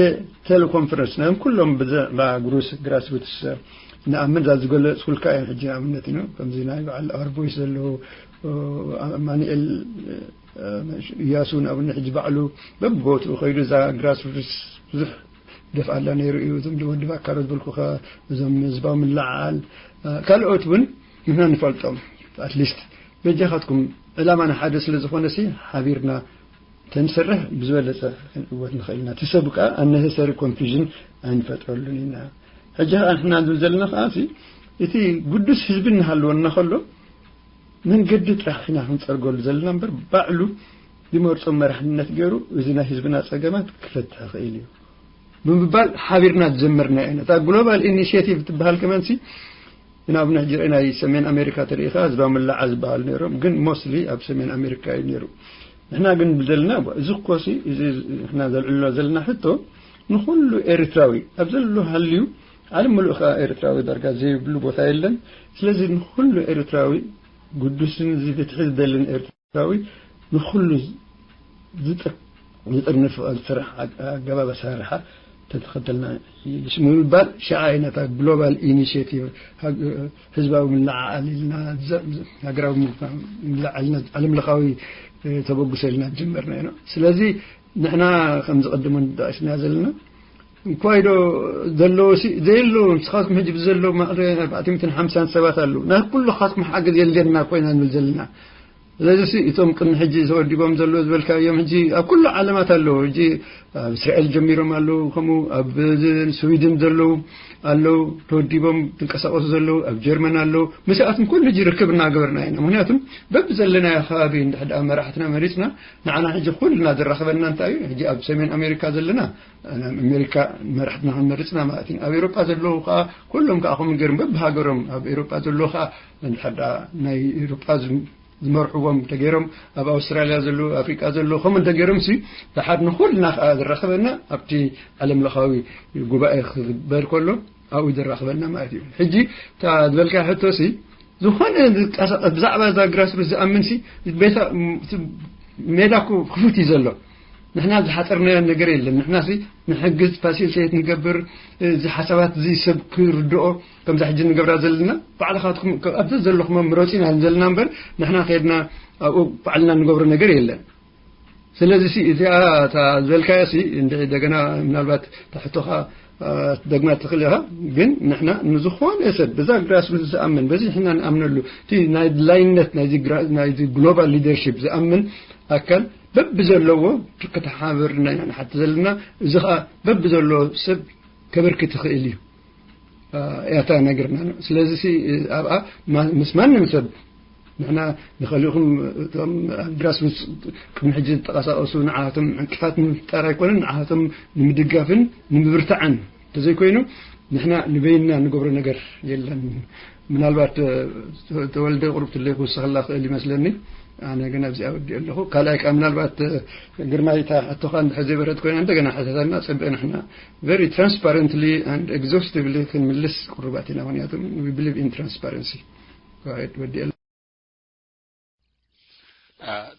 ቴሌኮንፈረንስ ናይ ኩሎም ብዛዕባ ግሩስ ግራስሩትስ ንኣምን እዛ ዝገለጽኩልካ እየን። ሕጂ ንኣብነት ኢና ከምዚ ናይ በዓል ኣርቦይስ ዘለዉ ኣማኑኤል እያሱ ንኣብነት ሕጂ ባዕሉ በብቦትኡ ከይዱ እዛ ግራስሩትስ ብዙሕ ደፍኣላ ነይሩ እዩ። እዞም ወዲ ባካሮ ዝበልኩኻ እዞም ህዝባዊ ምልዓል ካልኦት እውን ንሕና ንፈልጦም ኣትሊስት በጃኻትኩም ዕላማና ሓደ ስለ ዝኾነ ሲ ሓቢርና ተንሰርሕ ብዝበለጸ ክንዕወት ንኽእል ኢና። እቲ ሰብ ከዓ ኣነሰሰሪ ኮንፊዥን ኣይንፈጥረሉን ኢና። ሕጂ ከዓ ንሕና ንብል ዘለና ከዓ ሲ እቲ ግዱስ ህዝቢ እናሃለወና ከሎ መንገዲ ጥራሕ ኢና ክንፀርገሉ ዘለና እምበር ባዕሉ ዝመርፆ መራሕነት ገይሩ እዚ ናይ ህዝብና ፀገማት ክፈትሕ ይኽእል እዩ ብምባል ሓቢርና ዝጀመርና ኢና። እታ ግሎባል ኢኒሽቲቭ ትበሃል ከመንሲ ንኣብነት ሕጂ ናይ ሰሜን ኣሜሪካ ተሪኢኻ ህዝባዊ ምላዓ ዝበሃሉ ነይሮም፣ ግን ሞስትሊ ኣብ ሰሜን ኣሜሪካ እዩ ነይሩ። ንሕና ግን ዘለና እዚ ኮሲ እዚ ንሕና ዘልዕሎ ዘለና ሕቶ ንኩሉ ኤርትራዊ ኣብ ዘሎ ሃልዩ ዓለም ምሉእ ከኣ ኤርትራዊ ዳርጋ ዘይብሉ ቦታ የለን። ስለዚ ንኩሉ ኤርትራዊ ግዱስን እዚ ፍትሒ ዝደልን ኤርትራዊ ንኩሉ ዝጥር ዝጥርንፍ ስራሕ ኣገባብ ኣሰራርሓ ተተኸተልና ይሽ ምባል ሸዓ ኢነታ ግሎባል ኢኒሽቲቭ ህዝባዊ ምልዓዓል ኢልና ሃገራዊ ምልዓልና ዓለም ለኻዊ ተበግሶ ኢልና ጀመርና ኢና። ስለዚ ንሕና ከም ዝቐድሞ ንዳእስና ዘለና እንኳይዶ ዘለዎ ሲ ዘየለዉ ንስኻትኩም ሕጂ ብዘለዉ ማዕረ ኣርባዕተ ሚእትን ሓምሳን ሰባት ኣለዉ። ናይ ኩሉ ካትኩም ሓገዝ የልየና ኮይና ንብል ዘለና። ስለዚ እቶም ቅድሚ ሕጂ ተወዲቦም ዘለዉ ዝበልካዮም ሕጂ ኣብ ኩሉ ዓለማት ኣለዉ። ሕጂ ኣብ እስራኤል ጀሚሮም ኣለዉ፣ ከምኡ ኣብ ስዊድን ዘለዉ ኣለዉ፣ ተወዲቦም ትንቀሳቀሱ ዘለዉ ኣብ ጀርመን ኣለዉ። ምስኣቶም ኩሉ ሕጂ ርክብ እናገበርና ኢና። ምክንያቱም በብዘለናዮ ከባቢ እንድሕር ደኣ መራሕትና መሪፅና ንዓና ሕጂ ኩልና ዘራኽበና እንታይ እዩ? ሕጂ ኣብ ሰሜን ኣሜሪካ ዘለና ኣሜሪካ መራሕትና ክንመርፅና ማለት እዩ። ኣብ ኤሮጳ ዘለዉ ከዓ ኩሎም ከዓ ከምኡ ገይሮም በብሃገሮም ኣብ ኤሮጳ ዘለዉ ከዓ እንድሕር ደኣ ናይ ኤሮጳ ዝመርሕዎም እንተገይሮም ኣብ ኣውስትራልያ ዘለዉ ኣፍሪቃ ዘለዉ ከምኡ እንተገይሮም ሲ ደሓር ንኩልና ከዓ ዝራኸበና ኣብቲ ዓለም ለኻዊ ጉባኤ ክግበር ከሎ ኣብኡ ዝራኸበና ማለት እዩ። ሕጂ እታ ዝበልካ ሕቶ ሲ ዝኾነ ዝቀሳቀስ ብዛዕባ እዛ ግራስሩት ዝኣምን ሲ ቤታ ሜዳ እኮ ክፉት እዩ ዘሎ። ንሕና ዝሓፀርናዮ ነገር የለን። ንሕና ሲ ንሕግዝ ፋሲሊቴት ንገብር እዚ ሓሳባት እዚ ሰብ ክርድኦ ከምዛ ሕጂ ንገብራ ዘለና ባዕልኻትኩም ኣብቲ ዘለኹም ምረፁ ኢና ዘለና እምበር ንሕና ከድና ኣብኡ ባዕልና ንገብሮ ነገር የለን። ስለዚ ሲ እዚኣ እታ ዝበልካዮ ሲ እንድዒ እንደገና ምናልባት እታ ሕቶኻ ትደግማ ትኽእል ኢኻ። ግን ንሕና ንዝኾነ ሰብ በዛ ግራስሩት ዝኣምን በዚ ንሕና ንኣምነሉ እቲ ናይ ድላይነት ናይዚ ግራ- ናይዚ ግሎባል ሊደርሺፕ ዝኣምን ኣካል በብዘለዎ ክተሓባበርና ኢና ንሓቲ ዘለና። እዚ ኸኣ በብዘለዎ ሰብ ከበርክት ይኽእል እዩ። እያታ ነግርና ነው። ስለዚ ሲ ኣብኣ ማ- ምስ ማንም ሰብ ንሕና ንኸሊእኹም እቶም ኣብ ግራስሩትስ ቅድሚ ሕጂ ዝተቐሳቀሱ ንዓቶም ዕንቅፋት ንምፍጣር ኣይኮነን፣ ንዓቶም ንምድጋፍን ንምብርታዕን እንተዘይኮይኑ ንሕና ንበይንና ንገብሮ ነገር የለን። ምናልባት ተወልደ ቁሩብ ትለይ ክውስኸላ ክእል ይመስለኒ። ኣነ ግን ኣብዚኣ ወዲኦ ኣለኹ። ካልኣይ ከዓ ምናልባት ግርማይ እታ ሕቶኻ እንድሕር ዘይበረት ኮይና እንደገና ሕተተልና ጽብቅ ንሕና very transparently and exhaustively ክንምልስ ቅሩባት ኢና። ምክንያቱ we believe in transparency። Go ahead ወዲኤላ።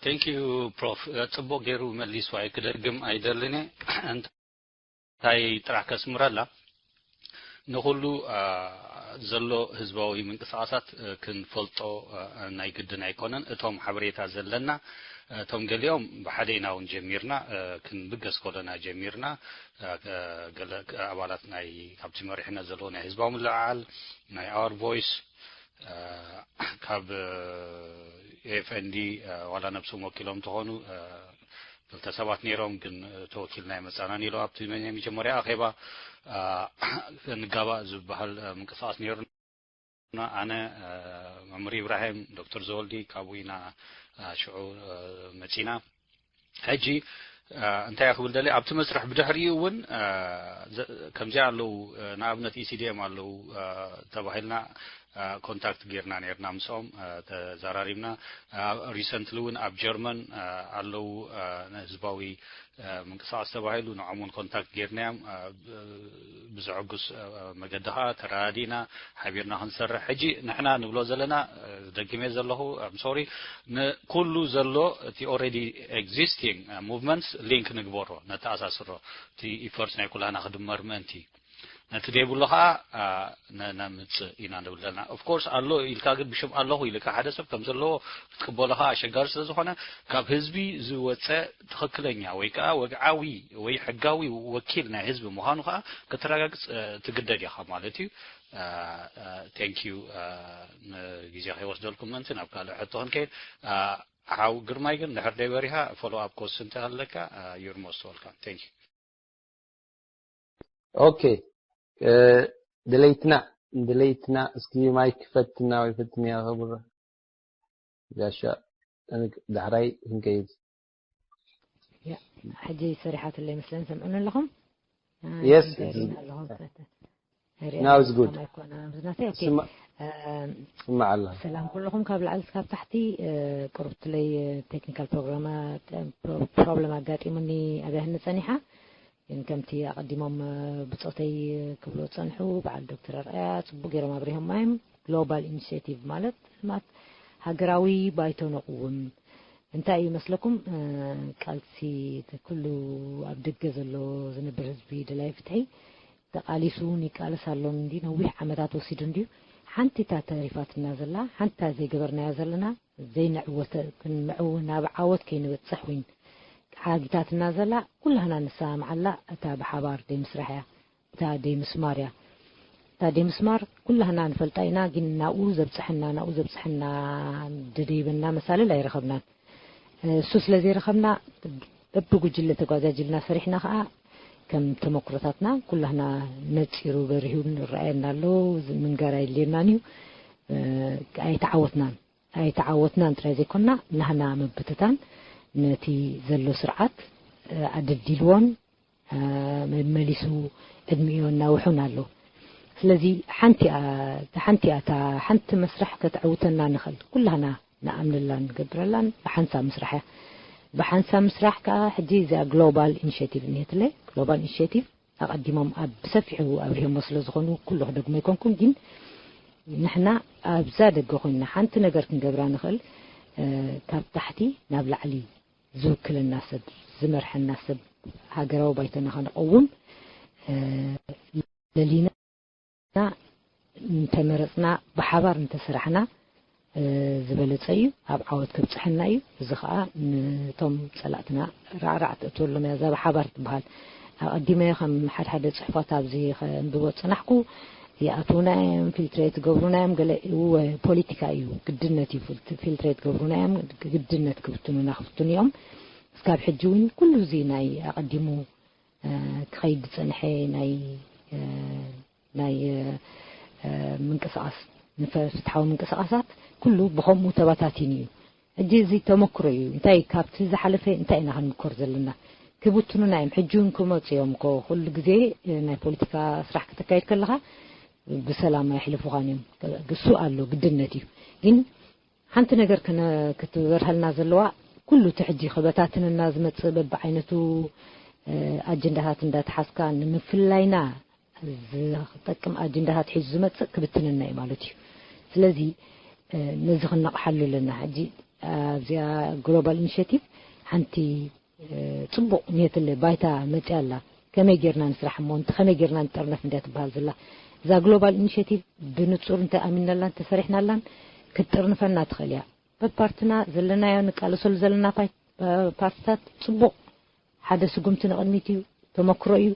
Thank you Prof። ጽቡቅ ገይሩ መሊስዋ እዩ ክደግም ኣይደልን እየ። እንታይ ጥራሕ ከስምረላ ንኹሉ ዘሎ ህዝባዊ ምንቅስቃሳት ክንፈልጦ ናይ ግድን ኣይኮነን። እቶም ሓበሬታ ዘለና፣ እቶም ገሊኦም ብሓደ ኢና እውን ጀሚርና፣ ክንብገስ ከሎና ጀሚርና፣ ገለ ኣባላት ናይ ካብቲ መሪሕነት ዘለዎ ናይ ህዝባዊ ምልዕዓል ናይ ኣወር ቮይስ ካብ ኤፍኤንዲ ዋላ ነብሶም ወኪሎም ተኾኑ ክልተ ሰባት ነይሮም፣ ግን ተወኪልና ኣይመጻናን ኢሉ ኣብቲ ናይ መጀመርያ ኣኼባ ንጋባእ ዝበሃል ምንቅስቃስ ነይሩና። ኣነ፣ መምህር ኢብራሂም፣ ዶክተር ዘወልዲ ካብኡ ኢና ሽዑ መጺና። ሕጂ እንታይ ክብል ደሊ ኣብቲ መስርሕ ብድሕሪኡ እውን ከምዚኣ ኣለዉ፣ ንኣብነት ኢሲዲኤም ኣለዉ ተባሂልና ኮንታክት ጌርና ነርና፣ ምስኦም ተዘራሪብና። ሪሰንትሊ እውን ኣብ ጀርመን ኣለዉ፣ ንህዝባዊ ምንቅስቃስ ተባሂሉ ንዖም እውን ኮንታክት ጌርናዮም። ብዘዕጉስ መገዲ ከዓ ተረዳዲእና ሓቢርና ክንሰርሕ። ሕጂ ንሕና ንብሎ ዘለና፣ ደግሜ ዘለኹ፣ ሶሪ፣ ንኩሉ ዘሎ እቲ ኦልሬዲ ኤግዚስቲንግ ሙቭመንትስ ሊንክ ንግበሮ፣ ነተኣሳስሮ። እቲ ኢፈርትስ ናይ ኩላና ክድመር ምእንቲ፣ ነቲ ደይብሉ ከዓ ነምፅእ ኢና ንብል ዘለና። ኦፍኮርስ ኣሎ ኢልካ ግን ብሽም ኣለኹ ኢልካ ሓደ ሰብ ከም ዘለዎ ክትቅበሎ ከዓ ኣሸጋሪ ስለዝኾነ፣ ካብ ህዝቢ ዝወፀ ትኽክለኛ ወይ ከዓ ወግዓዊ ወይ ሕጋዊ ወኪል ናይ ህዝቢ ምዃኑ ከዓ ከተረጋግፅ ትግደድ ኢኻ ማለት እዩ። ቴንክ ዩ። ንግዜ ከይወስደልኩም ምእንቲ ናብ ካልእ ሕቶ ክንከይድ። ሓው ግርማይ ግን ድሕር ደይ በሪኻ ፎሎ ኣፕ ኮስ እንተሃለካ፣ ዩር ሞስት ወልካም። ቴንክ ዩ። ኦኬ፣ ድለይትና ድለይትና እስኪ ማይክ ፈትና ወይ ፈትንያ ክቡር ጋሻ። ዳሕራይ ክንከይድ። ሕጂ ሰሪሓትለይ መስለን ሰምዑኒ ኣለኹም። የስ ናው ዝጉድ ስማዕ ኣለ። ሰላም ኩልኹም ካብ ላዕሊ ስካብ ታሕቲ። ቅሩብትለይ ቴክኒካል ፕሮብለም ኣጋጢሙኒ ኣብያህኒ ጸኒሓ። ግን ከምቲ ኣቐዲሞም ብጾተይ ክብሎ ጸንሑ፣ በዓል ዶክተር ኣርኣያ ጽቡቅ ገይሮም ኣብሪሆማ እዮም። ግሎባል ኢኒሽቲቭ ማለት ልማት ሃገራዊ ባይቶ ነቕውም። እንታይ እዩ መስለኩም? ቃልሲ ኩሉ ኣብ ደገ ዘሎ ዝነብር ህዝቢ ደላይ ፍትሒ ተቓሊሱ እውን ይቃለስ ኣሎ እንዲ ነዊሕ ዓመታት ወሲዱ እንድዩ። ሓንቲ እታ ተሪፋትና ዘላ፣ ሓንቲ እታ ዘይገበርናያ ዘለና ዘይንዕወተ ክንምዕው ናብ ዓወት ከይንበጽሕ ዊን ሓጊታትና ዘላ ኩላህና ንሰማምዓላ እታ ብሓባር ደይ ምስራሕ እያ። እታ ደይ ምስማር እያ። እታ ደይ ምስማር ኩላህና ንፈልጣ ኢና፣ ግን ናብኡ ዘብጽሐና ናብኡ ዘብጽሐና ደደይበና መሳልል ኣይረኸብናን። እሱ ስለ ዘይረኸብና በብጉጅለ ተጓጃጅልና ሰሪሕና ከዓ ከም ተመክሮታትና ኩላህና ነፂሩ በሪሁ ንረኣየና ኣሎ። ምንጋር ኣይድልየናን እዩ። ኣይተዓወትናን ኣይተዓወትናን ጥራይ ዘይኮንና ናህና ምብትታን ነቲ ዘሎ ስርዓት ኣደልዲልዎን መመሊሱ ዕድሚኡ እናውሑን ኣሎ። ስለዚ ሓንቲ ሓንቲ እታ ሓንቲ መስራሕ ከተዕውተና ንኽእል ኩላህና ንኣምንላን ንገብረላን ብሓንሳብ ምስራሕ እያ። ብሓንሳብ ምስራሕ ከዓ ሕጂ እዚኣ ግሎባል ኢኒሽቲቭ እኒሄትለ ግሎባል ኢኒሽቲቭ ኣቐዲሞም ኣብ ብሰፊሑ ኣብሪሆሞ ስለ ዝኾኑ ኩሉ ክደግሞ ኣይኮንኩን፣ ግን ንሕና ኣብዛ ደገ ኮይንና ሓንቲ ነገር ክንገብራ ንኽእል ካብ ታሕቲ ናብ ላዕሊ ዝውክለና ሰብ ዝመርሐና ሰብ ሃገራዊ ባይቶና ከነቐውም ለሊና እንተመረፅና ብሓባር እንተሰራሕና ዝበለፀ እዩ። ኣብ ዓወት ከብፅሐና እዩ። እዚ ከዓ ነቶም ፀላእትና ራዕራዕ ተእትወሎም እያ እዛ ብሓባር ትበሃል። ኣቐዲመ ከም ሓደ ሓደ ፅሑፋት ኣብዚ ከንብቦ ፅናሕኩ ይኣትዉና እዮም፣ ፊልትሬት ገብሩና እዮም፣ ገለ እወ ፖለቲካ እዩ፣ ግድነት እዩ፣ ፊልትሬት ገብሩና እዮም፣ ግድነት ክብትኑና ክፍትኑ እዮም። እስካብ ሕጂ እውን ኩሉ እዚ ናይ ኣቐዲሙ ክኸይድ ዝፀንሐ ናይ ናይ ምንቅስቃስ ፍትሓዊ ምንቅስቃሳት ኩሉ ብከምኡ ተባታቲኑ እዩ። ሕጂ እዚ ተመክሮ እዩ። እንታይ ካብቲ ዝሓለፈ እንታይ ኢና ክንምኮር ዘለና? ክብትኑና እዮም። ሕጂ እውን ክመፁ እዮም እኮ። ኩሉ ግዜ ናይ ፖለቲካ ስራሕ ክተካይድ ከለካ ብሰላም ኣይሕልፉኻን እዮም። ግሱ ኣሎ ግድነት እዩ። ግን ሓንቲ ነገር ክትበርሃልና ዘለዋ ኩሉ እቲ ሕጂ ክበታትንና ዝመፅእ በብዓይነቱ ኣጀንዳታት እንዳተሓዝካ ንምፍላይና ዝጠቅም ኣጀንዳታት ሒዙ ዝመፅእ ክብትንና እዩ ማለት እዩ። ስለዚ ነዚ ክነቕሓሉ ኣለና። ሕጂ ኣብዚኣ ግሎባል ኢኒሽቲቭ ሓንቲ ፅቡቕ ኔትለ ባይታ መፅያ ኣላ። ከመይ ጌርና ንስራሕ እሞ፣ ከመይ ጌርና ንጠርነፍ እንድያ ትበሃል ዘላ። እዛ ግሎባል ኢኒሽቲቭ ብንጹር እንተኣሚንናላን እንተሰሪሕናላን ክትጥርንፈና ትኽእል እያ። በብፓርትና ዘለናዮ ንቃለሰሉ ዘለና ፓይ-፣ ፓርትታት ጽቡቕ ሓደ ስጉምቲ ንቕድሚት እዩ፣ ተመክሮ እዩ።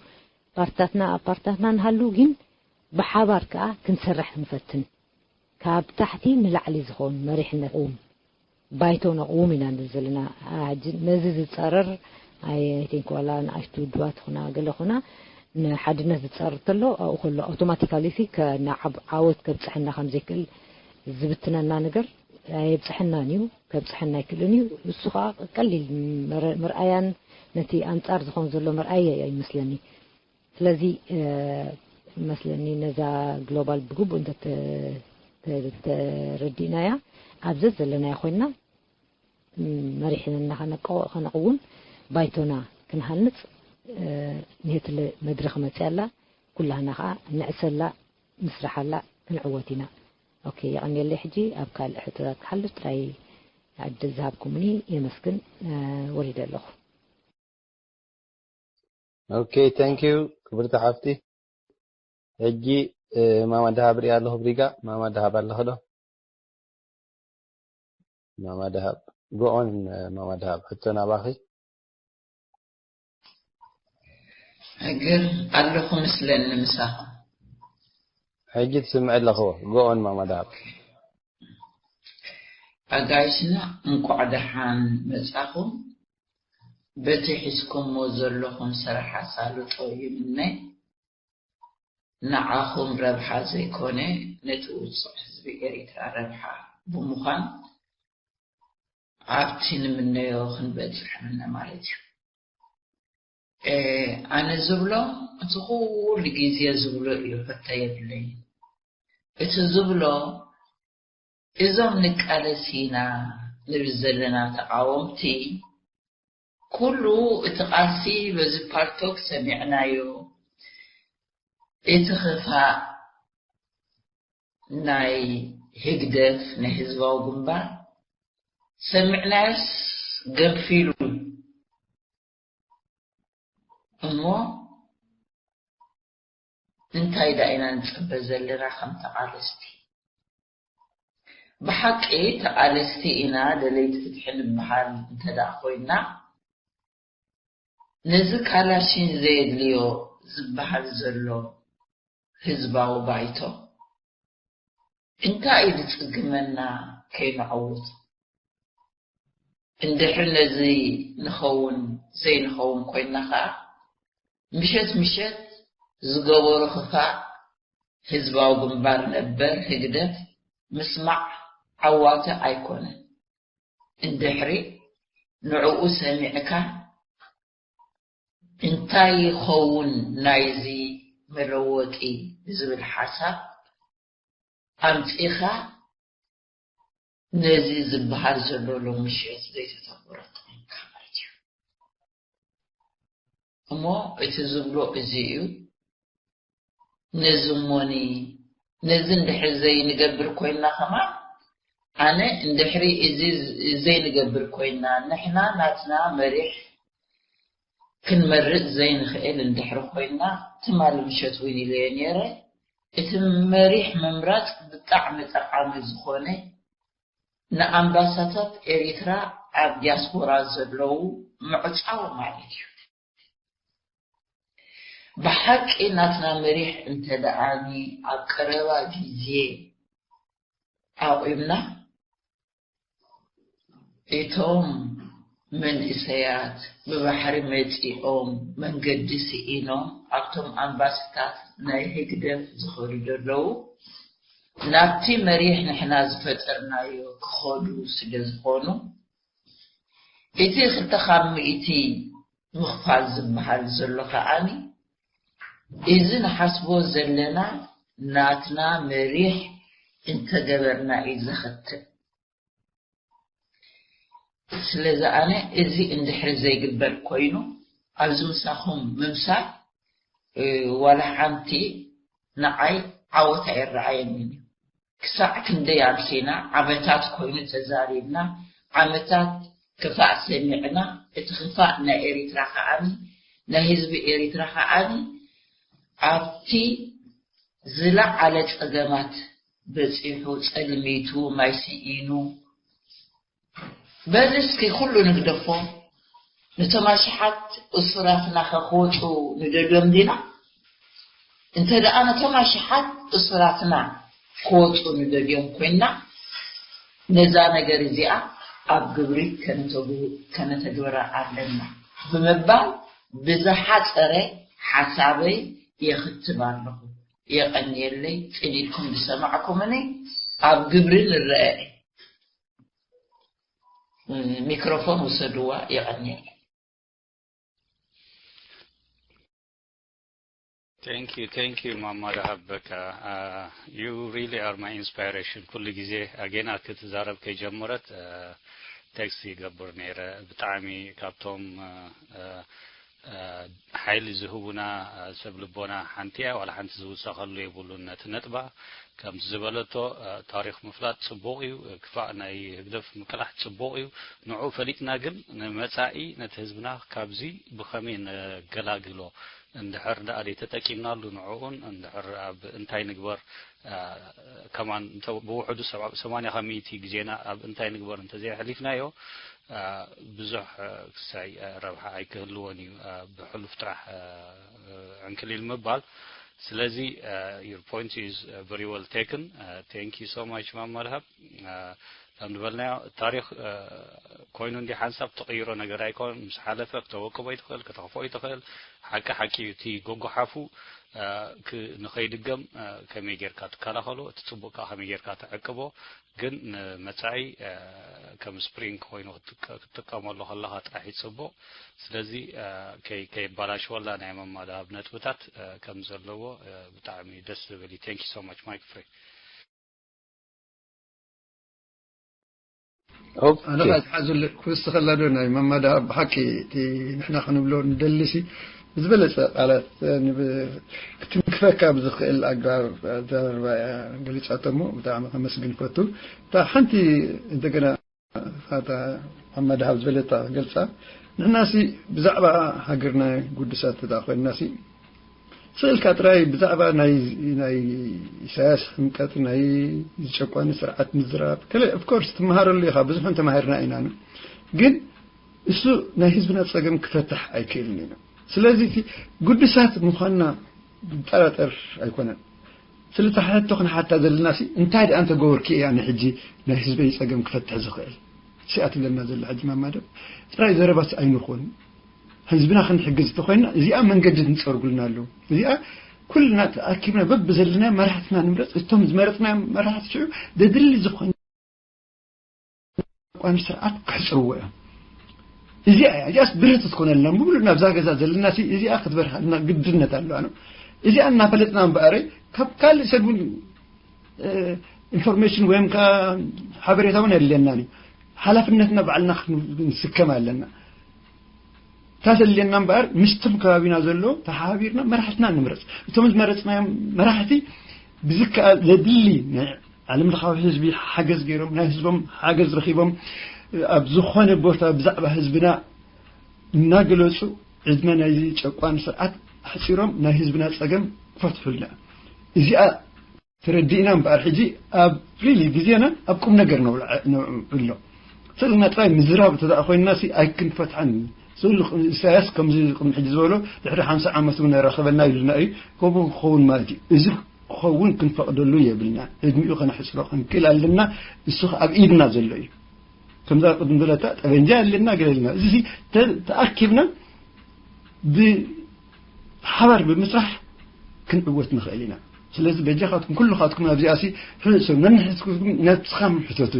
ፓርትታትና ኣብ ፓርትታትና ንሃሉ፣ ግን ብሓባር ከኣ ክንሰርሕ ክንፈትን። ካብ ታሕቲ ንላዕሊ ዝኸውን መሪሕነት እውን ባይቶ ነቕውም ኢና ንብል ዘለና። ሕጂ ነዚ ዝጻረር፣ ኣይ፣ ኣይ ቲንክ ዋላ ንኣሽቱ ውድባት ኹና ገለ ኹና ንሓድነት ዝጻረር ተሎ፣ ኣብኡ ከሎ ኣውቶማቲካሊ ሲ ከ ንዓብ-፣ ዓወት ከብጽሐና ከም ዘይክእል ዝብትነና ነገር ኣየብጽሐናን እዩ፣ ከብጽሐና ኣይክእልን እዩ። እሱ ኸኣ ቀሊል መረ-፣ መርኣያን ነቲ ኣንጻር ዝኾን ዘሎ መርኣያ እዩ ይመስለኒ። ስለዚ፣ እ፣ መስለኒ ነዛ ግሎባል ብግቡእ እንተ ተ-፣ ተ-፣ ተረዲእናያ፣ ኣብ ዘዘለናያ ኮይንና፣ ም፣ መሪሕነና ከነቀ-፣ ከነቕውም፣ ባይቶና ክንሃንጽ፣ እ፣ ንሄትለ መድረኽ መጽያ ኣላ። ኩላህና ኸኣ ንዕሰላ፣ ንስራሓላ፣ ክንዕወት ኢና። ኦኬ፣ የቐንየለይ። ሕጂ ኣብ ካልእ ሕቶታት ክሓልፍ ጥራይ ዕድል ዝሃብኩምኒ የመስግን። እ፣ ወሪደ ኣለኹ። ኦኬ፣ ታንክ ዩ ክብርቲ ሓፍቲ። ሕጂ፣ እ፣ ማማ ደሃብ ሪኣ ኣለኹ። ብሪጋ፣ ማማ ደሃብ ኣለኹ ዶ? ማማ ደሃብ፣ ጎኦን፣ እ፣ ማማ ደሃብ፣ ሕቶ ናባኺ። እግር ኣለኹ ምስለኒ ምሳኹም። ሕጂ ትስምዒ ኣለኽዎ፣ ጎኦን ማማ ደሃብ። ኣጋይሽና እንቋዕ ደሓን መጻኹም። በቲ ሒዝኩሞ ዘለኹም ስራሕ ኣሳልጦ ይምነ። ንዓኹም ረብሓ ዘይኮነ፣ ነቲ ውጹዕ ህዝቢ ኤሪትራ ረብሓ ብምዃን፣ ኣብቲ ንምነዮ ክንበጽሕ ምነ ማለት እዩ። እ፣ ኣነ ዝብሎ፣ እቲ ኩሉ ግዜ ዝብሎ እዩ፣ ሕቶ የብለይን። እቲ ዝብሎ፣ እዞም ንቃለስ ኢና ንብል ዘለና ተቓወምቲ፣ ኩሉ እቲ ቃልሲ በዚ ፓልቶክ ሰሚዕናዮ፣ እቲ ክፋእ ናይ ህግደፍ፣ ናይ ህዝባዊ ግንባር ሰሚዕናዮስ ገንፊሉ። እሞ እንታይ ደኣ ኢና ንጽበ ዘለና ከም ተቓለስቲ? ብሓቂ ተቓለስቲ ኢና፣ ደለይቲ ፍትሒ ንበሃል እንተ ደኣ ኮይንና፣ ነዚ ካላሽን ዘየድልዮ ዝበሃል ዘሎ ህዝባዊ ባይቶ እንታይ እዩ ዝጽግመና ከይንዐውት? እንድሕሪ ነዚ ንኸውን ዘይንኸውን ኮይንና ኸኣ፣ ምሸት ምሸት ዝገበሮ ክፋእ ህዝባዊ ግንባር ነበር ህግደፍ ምስማዕ ዓዋተ ኣይኮነን። እንድሕሪ ንዕኡ ሰሚዕካ፣ እንታይ ይኸውን ናይዚ መለወጢ ዝብል ሓሳብ ኣምጺእኻ፣ ነዚ ዝበሃል ዘሎ ሎሚ ምሸት ዘይተተኮረ ተኾንካ ማለት እዩ። እሞ እቲ ዝብሎ እዚ እዩ። ነዚ እሞኒ፣ ነዚ እንድሕር ዘይንገብር ኮይንና ከማን፣ ኣነ እንድሕሪ እዚ ዘይንገብር ኮይንና፣ ንሕና ናትና መሪሕ ክንመርጽ ዘይንኽእል እንድሕሪ ኮይንና፣ ትማሊ ምሸት እውን ኢለዮ ነይረ፣ እቲ መሪሕ ምምራጽ ብጣዕሚ ጠቓሚ ዝኾነ፣ ንኣምባሳታት ኤሪትራ ኣብ ዲያስፖራ ዘለዉ ምዕጻው ማለት እዩ። ብሓቂ ናትና መሪሕ እንተ ደኣኒ ኣብ ቀረባ ግዜ ኣቑምና፣ እቶም መንእሰያት ብባሕሪ መጺኦም መንገዲ ስኢኖም ኣብቶም ኣምባሳታት ናይ ህግደፍ ዝኸዱ ዘለዉ ናብቲ መሪሕ ንሕና ዝፈጠርናዮ ክኸዱ ስለ ዝኾኑ፣ እቲ ክልተ ካብ ሚእቲ ምኽፋል ዝበሃል ዘሎ ከኣኒ፣ እዚ ንሓስቦ ዘለና ናትና መሪሕ እንተገበርና እዩ ዘኸትም። ስለዚ ኣነ እዚ እንድሕሪ ዘይግበር ኮይኑ፣ ኣብዚ ምሳኹም ምምሳል፣ እ፣ ዋላ ሓንቲ ንዓይ ዓወት ኣይረኣየንን እዩ። ክሳዕ ክንደይ ኣምሲና ዓመታት ኮይኑ ተዛሪብና፣ ዓመታት ክፋእ ሰሚዕና፣ እቲ ክፋእ ናይ ኤሪትራ ከኣኒ፣ ናይ ህዝቢ ኤሪትራ ከኣኒ ኣብቲ ዝለዓለ ጸገማት በጺሑ፣ ጸልሚቱ፣ ማይ ስኢኑ፣ በዚ እስኪ ኩሉ ንግደፎ። ነቶም ኣሽሓት እሱራትና ከ ክወጹ ንደልዮም ዲና? እንተ ደኣ ነቶም ኣሽሓት እሱራትና ክወጹ ንደልዮም ኮይና፣ ነዛ ነገር እዚኣ ኣብ ግብሪ ከነተግብራ ኣለና ብምባል ብዝሓጸረ ሓሳበይ የኽትም ኣለኹ። የቐንየለይ ጽን ኢልኩም ዝሰማዕኩምኒ። ኣብ ግብሪ ንረኣየ። ሚክሮፎን ውሰድዋ። የቐንየለይ። Thank you, thank you, ማማ ደሃብ። በቃ you really are my inspiration። ኩሉ ግዜ ኣጌና ክትዛረብ ከይጀመረት ቴክስት ይገብር ነይረ። ብጣዕሚ ካብቶም ሓይሊ ዝህቡና ሰብ ልቦና ሓንቲ እያ። ዋላ ሓንቲ ዝውሰኸሉ የብሉን። ነቲ ነጥባ ከምቲ ዝበለቶ ታሪኽ ምፍላጥ ጽቡቕ እዩ። ክፋእ ናይ ህግደፍ ምቅላሕ ጽቡቕ እዩ። ንዑ ፈሊጥና ግን ንመጻኢ ነቲ ህዝብና ካብዚ ብኸመይ ነገላግሎ፣ እንድሕር ደኣ ዘይተጠቂምናሉ ንዕኡን እንድሕር ኣብ እንታይ ንግበር፣ ከማን ብውሕዱ ሰማንያ ካብ ሚእቲ ግዜና ኣብ እንታይ ንግበር እንተዘይኣሕሊፍናዮ ብዙሕ ክሳይ ረብሓ ኣይክህልዎን እዩ። ብሕሉፍ ጥራሕ ዕንክሊል ምባል። ስለዚ your point is very well taken. Thank you so much ማማ ደሃብ። ከም ዝበልናዮ ታሪኽ ኮይኑ እንዲ ሓንሳብ ትቕይሮ ነገር ኣይኮን። ምስ ሓለፈ ክተወቅቦ ይትኽእል፣ ከተኽፎ ይትኽእል። ሓቂ ሓቂ እዩ። እቲ ጎጎሓፉ ንኸይድገም ከመይ ጌርካ ትከላኸሎ፣ እቲ ጽቡቕ ከዓ ከመይ ጌርካ ተዕቅቦ። ግን ንመጻኢ ከም ስፕሪንግ ኮይኑ ክትጥቀመሉ ከለኻ ጥራሕ እዩ ጽቡቕ። ስለዚ ከይባላሽወላ ናይ መማልኣብ ነጥብታት ከም ዘለዎ ብጣዕሚ ደስ ዝብል እዩ። Thank you so much Mike Free። ኣነ ከኣ ዝሓዘለ ክውስኸላ ዶ ናይ መማዳ ብሓቂ እቲ ንሕና ክንብሎ ንደሊሲ ብዝበለጸ ቃላት ክትንክፈካ ብዝኽእል ኣገባብ ኣዘራርባ እያ ገሊጻቶ እሞ ብጣዕሚ ከመስግን ፈቱ። እታ ሓንቲ እንደገና ፋታ ኣማድሃብ ዝበለታ ገልጻ ንሕናሲ ብዛዕባ ሃገርና ጉዱሳት እታ ኮይንናሲ ስእልካ ጥራይ ብዛዕባ ናይ ናይ ኢሳያስ ሕምቀት ናይ ዝጨቋኒ ስርዓት ምዝራብ ከለ of course ትመሃረሉ ኢኻ። ብዙሕ ተማሂርና ኢና ግን እሱ ናይ ህዝብና ጸገም ክፈትሕ ኣይክእልን እዩ። ስለዚ እቲ ግዱሳት ምዃንና ዝጠራጠር ኣይኮነን። ስለዚ ሕቶ ክንሓታ ዘለና ሲ እንታይ ደኣ እንተገበርኪ እያ ንሕጂ ናይ ህዝበይ ጸገም ክፈትሕ ዝኽእል? እዚኣ ትብለና ዘላ ሕጂ ማማ ደብ ጥራይ ዘረባስ ኣይንኹን። ህዝብና ክንሕግዝ እንተኾይንና እዚኣ መንገዲ ንጸርጉልና ኣለዉ። እዚኣ ኩልና ተኣኪብና በብዘለና መራሕትና ንምረጽ። እቶም ዝመረጽናዮም መራሕቲ ሽዑ ዘድሊ ዝኾነ ቋሚ ስርዓት ክሕጽርዎ እዮም። እዚኣ እያ እዚኣስ ብረት ትኮነልና ብሙሉ ናብዛ ገዛ ዘለና ሲ እዚኣ ክትበርሃልና ግድነት ኣለዋ ነው። እዚኣ እናፈለጥና እምበኣረ ካብ ካልእ ሰብ እውን ኢንፎርሜሽን ወይም ከ ሓበሬታ እውን የድልየናን እዩ። ሓላፍነትና ባዕልና ክንስከም ኣለና። እታ ዘድልየና እምበኣር ምስቶም ከባቢና ዘሎ ተሓባቢርና መራሕትና ንምረፅ። እቶም ዝመረፅናዮም መራሕቲ ብዝከኣል ዘድሊ ናይ ዓለም ለኻዊ ህዝቢ ሓገዝ ገይሮም ናይ ህዝቦም ሓገዝ ረኺቦም ኣብ ዝኾነ ቦታ ብዛዕባ ህዝብና እናገለፁ ዕድመ ናይዚ ጨቋን ስርዓት ኣሕፂሮም ናይ ህዝብና ፀገም ክፈትሑልና እዚኣ ተረዲእና እምበኣር ሕጂ ኣብ ሪሊ ግዜና ኣብ ቁም ነገር ነውዕሎ ስእልና ጥራይ ምዝራብ እንተ ኮይንና ሲ ኣይክንፈትሓን ስእሉ ኢሳያስ ከምዚ ቅድሚ ሕጂ ዝበሎ ድሕሪ ሓምሳ ዓመት እውን ኣይራኸበና ኢሉና እዩ ከምኡ ክኸውን ማለት እዩ እዚ ክኸውን ክንፈቕደሉ የብልና ዕድሚኡ ከነሕፅሮ ክንክእል ኣለና እሱ ኣብ ኢድና ዘሎ እዩ ከምዛ ቅድም ዝበለታ ጠበንጃ ኣለና ገለ ኣለና እዚ ተኣኪብና ብሓባር ብምስራሕ ክንዕወት ንኽእል ኢና ስለዚ በጃኻትኩም ኩልኻትኩም ኣብዚኣ ሲ ርእሶም ነንሕዝኩም ነብስኻም ሕተቱ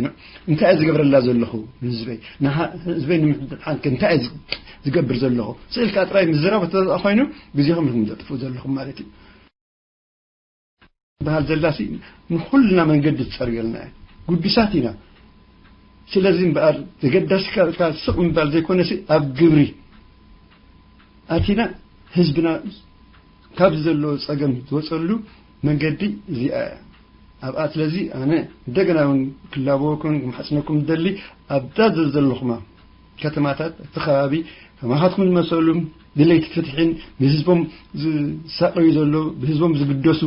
እንታይ እየ ዝገብረላ ዘለኹ ንህዝበይ ንህዝበይ ንምድሓን እንታይ እየ ዝገብር ዘለኹ ስእልካ ጥራይ ምዝራብ ተዘኣ ኮይኑ ግዜኹም ኢኹም ዘጥፍኡ ዘለኹም ማለት እዩ በሃል ዘላሲ ንኹልና መንገዲ ትጸርገልና እያ። ግዱሳት ኢና። ስለዚ እምበኣር ዘገዳሲ ካብ ኢልካ ስቕ ምባል ዘይኮነሲ ኣብ ግብሪ ኣቲና ህዝብና ካብዚ ዘለዎ ጸገም ዝወጸሉ መንገዲ እዚኣ እያ። ኣብኣ ስለዚ ኣነ እንደገና እውን ክላበወኩም ክምሓጽነኩም ዝደሊ ኣብዛ ዘለኹማ ከተማታት እቲ ከባቢ ከማኻትኩም ዝመሰሉ ድለይቲ ፍትሕን ብህዝቦም ዝሳቀዩ ዘለዉ ብህዝቦም ዝግደሱ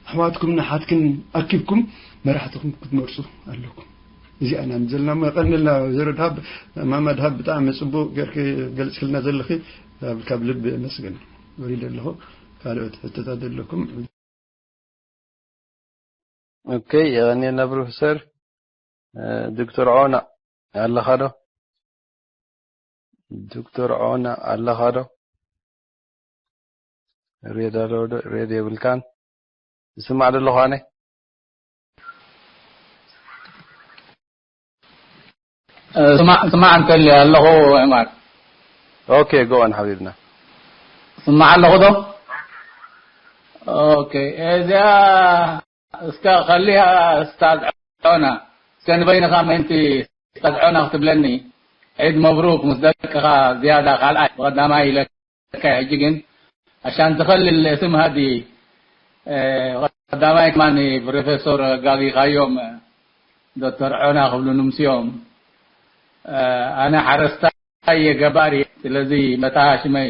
ኣሕዋትኩም ንሓትክን ኣኪብኩም መራሕትኹም ክትመርጹ ኣለኩም። እዚኣ ኢና ዘለና። መቐንልና ወይዘሮ ድሃብ፣ ማማ ድሃብ፣ ብጣዕሚ ጽቡቕ ጌርኪ ገልጽክልና ዘለኺ። ካብ፣ ካብ ልቢ የመስግን። ወሪደ ኣለኹ። ካልኦት ሕቶታት ዘለኩም? ኦኬ፣ የቐንየልና ፕሮፌሰር። እ፣ ዶክተር ዖና ኣለኻ ዶ? ዶክተር ዖና ኣለኻ ዶ? ሬድ ኣሎ ዶ? ሬድ የብልካን። ይስማዕ ዶ ኣለኹ ኣነ? ስማዕ፣ ስማዕ እንተሊ ኣለኹ ዑማር። ኦኬ፣ ጎ ኦን ሓቢብና። ስማዕ ኣለኹ ዶ? ኦኬ፣ እዚኣ እስከ ከሊያ እስታዝ ዖና። እስከ ንበይንኻ ምእንቲ እስታዝ ዖና ክትብለኒ። ዒድ መብሩክ ምስ ደቅኻ ዝያዳ ካልኣይ ብቐዳማይ ኢለካ ሕጂ ግን ኣሻን ትኸልል ስም ሃዲ፣ እ፣ ቀዳማይ ከማን ፕሮፌሰር ጋጊኻዮም ዶክተር ዖና ክብሉ ንምስዮም። እ፣ ኣነ ሓረስታይ እየ፣ ገባር እየ። ስለዚ መታ ሽመይ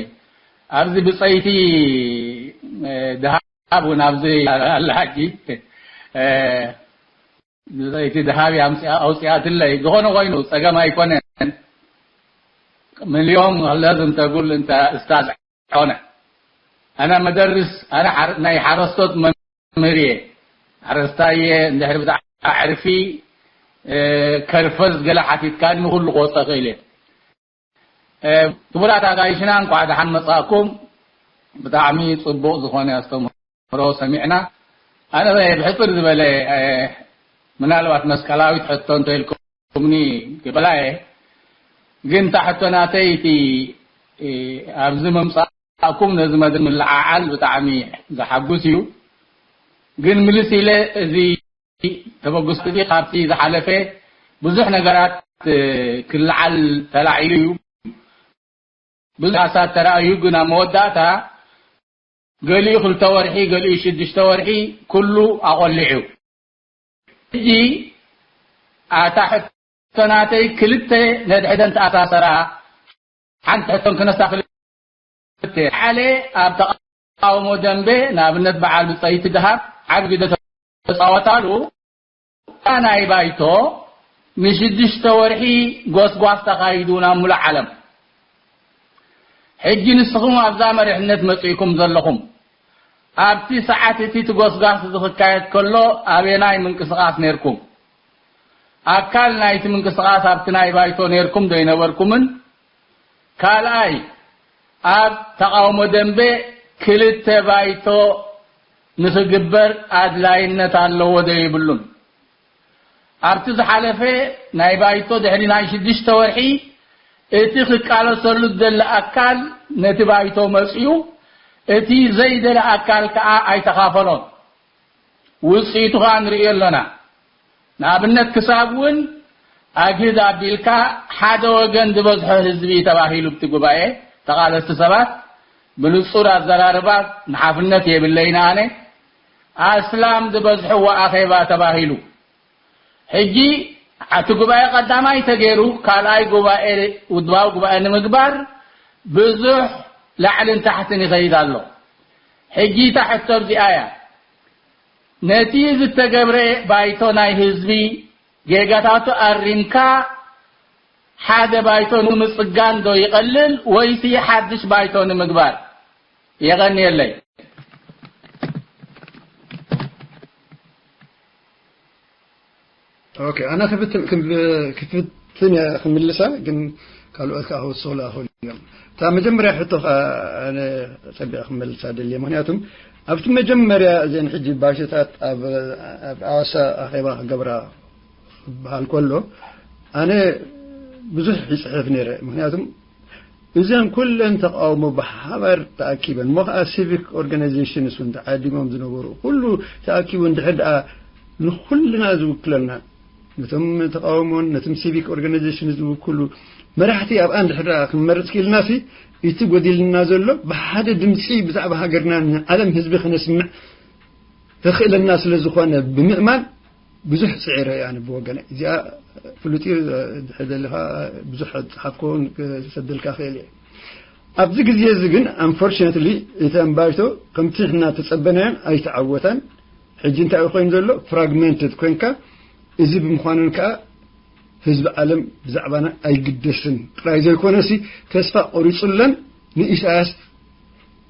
ኣብዚ ብፀይቲ፣ እ፣ ድሃብ እውን ኣብዚ ኣላ ሕጂ። እ፣ ብፀይቲ ድሃብ እያ ኣምፅኣ-፣ ኣውፅኣትለይ። ዝኾነ ኮይኑ ፀገም ኣይኮነን። ሚልዮን ለዝም ተጉል እንተ እስታዝ ዖነ። ኣነ መደርስ፣ ኣነ ሓር-፣ ናይ ሓረስቶት መምህር እየ። ሓረስታይ እየ። እንድሕሪ ብዛዕባ ዕርፊ፣ እ፣ ከርፈዝ ገለ ሓቲትካኒ ንኹሉ ክወፀ ክእል እየ። እ፣ ክቡራት ኣጋይሽና እንኳዕ ደሓን መጻእኩም። ብጣዕሚ ጽቡቕ ዝኾነ ኣስተምህሮ ሰሚዕና። ኣነ ብሕጽር ዝበለ፣ እ፣ ምናልባት መስቀላዊት ሕቶ እንተኢልኩምኒ ክበላ እየ። ግን እታ ሕቶ ናተይ እቲ፣ እ፣ ኣብዚ ምምጻእኩም ነዚ መድረኽ ምልዓዓል ብጣዕሚ ዘሓጉስ እዩ። ግን ምልስ ኢለ እዚ ተበግሶ እዚ ካብቲ ዝሓለፈ ብዙሕ ነገራት፣ እ፣ ክለዓል ተላዒሉ እዩ። ብዙሕ ሓሳብ ተራእዩ፣ ግን ኣብ መወዳእታ ገሊኡ ክልተ ወርሒ፣ ገሊኡ ሽዱሽተ ወርሒ፣ ኩሉ ኣቖሊዑ። ሕጂ ኣታ ሕቶ ናተይ ክልተ ነድሕደን ተኣሳሰራ። ሓንቲ ሕቶን ክነሳ ክልተ። ሓደ ኣብ ተቃውሞ ደንበ፣ ንኣብነት በዓል ብጸይቲ ድሃብ ዓቢ ግደ ተጻወታሉ። እታ ናይ ባይቶ ንሽዱሽተ ወርሒ ጎስጓስ ተኻይዱ ናብ ሙሉእ ዓለም። ሕጂ ንስኹም ኣብዛ መሪሕነት መጺእኩም ዘለኹም፣ ኣብቲ ሰዓት እቲ ትጎስጓስ ዝኽካየድ ከሎ ኣበየናይ ምንቅስቓስ ነይርኩም? ኣካል ናይቲ ምንቅስቓስ ኣብቲ ናይ ባይቶ ነይርኩም ዶ ኣይነበርኩምን? ካልኣይ፣ ኣብ ተቃውሞ ደንበ ክልተ ባይቶ ንኽግበር ኣድላይነት ኣለዎ ዶ የብሉን? ኣብቲ ዝሓለፈ ናይ ባይቶ ድሕሪ ናይ ሽዱሽተ ወርሒ እቲ ክቃለሰሉ ዝደሊ ኣካል ነቲ ባይቶ መጽዩ፣ እቲ ዘይደሊ ኣካል ከኣ ኣይተኻፈሎን። ውጽኢቱ ከኣ ንርእዮ ኣሎና። ንኣብነት ክሳብ እውን ኣግህድ ኣቢልካ ሓደ ወገን ዝበዝሖ ህዝቢ ተባሂሉ ብቲ ጉባኤ ተቓለስቲ ሰባት ብንጹር ኣዘራርባ ንሓፍነት የብለይን ኣነ ኣስላም ዝበዝሕዎ ኣኼባ ተባሂሉ። ሕጂ እቲ ጉባኤ ቀዳማይ ተገይሩ ካልኣይ ጉባኤ ውድባዊ ጉባኤ ንምግባር ብዙሕ ላዕልን ታሕትን ይኸይድ ኣሎ። ሕጂ እታ ሕቶ እዚኣ እያ። ነቲ ዝተገብረ ባይቶ ናይ ህዝቢ ጌጋታቱ ኣሪምካ ሓደ ባይቶ ንምጽጋን ዶ ይቐልል ወይሲ ሓድሽ ባይቶ ንምግባር? የቐንየለይ። ኦኬ፣ ኣነ ክፍትን፣ ክብ-፣ ክፍትን እየ ክምልሳ፣ ግን ካልኦት ከዓ ክወስኹላ ይኽእሉ እዮም። እታ መጀመርያ ሕቶ ከዓ ኣነ ጸቢቐ ክመልሳ ደልየ። ምኽንያቱም ኣብቲ መጀመርያ እዘን ሕጂ ባይቶታት ኣብ፣ ኣብ ኣዋሳ ኣኼባ ክገብራ ክበሃል ከሎ፣ ኣነ ብዙሕ ይጽሕፍ ነይረ። ምኽንያቱም እዘን ኩለን ተቃውሞ ብሓባር ተኣኪበን፣ እሞ ኸዓ ሲቪክ ኦርጋናይዜሽንስ እውን ተዓዲሞም ዝነበሩ፣ ኩሉ ተኣኪቡ እንድሕር ደኣ ንኹልና ዝውክለና፣ ነቶም ተቃውሞን ነቶም ሲቪክ ኦርጋናይዜሽን ዝውክሉ መራሕቲ ኣብኣ እንድሕር ደኣ ክንመርጽ ክኢልናሲ፣ እቲ ጎዲልና ዘሎ ብሓደ ድምጺ ብዛዕባ ሃገርና ንዓለም ህዝቢ ከነስምዕ ተኽእለና ስለ ዝኾነ ብምእማን ብዙሕ ጽዒረ እየ ኣነ ብወገነይ። እዚኣ ፍሉጥ እዩ፣ እንድሕር ደሊኻ ብዙሕ ጸሓፍኮ እውን ክሰደልካ ክእል እየ። ኣብዚ ግዜ እዚ ግን፣ ኣንፎርቹነትሊ፣ እተን ባይቶ ከምቲ ንሕና ተጸበናዮን ኣይተዓወታን። ሕጂ እንታይ ኮይኑ ዘሎ? ፍራግመንትድ ኮንካ፣ እዚ ብምዃኑን ከዓ ህዝቢ ዓለም ብዛዕባና ኣይግደስን ጥራይ ዘይኮነሲ፣ ተስፋ ቆሪጹለን ንኢሳያስ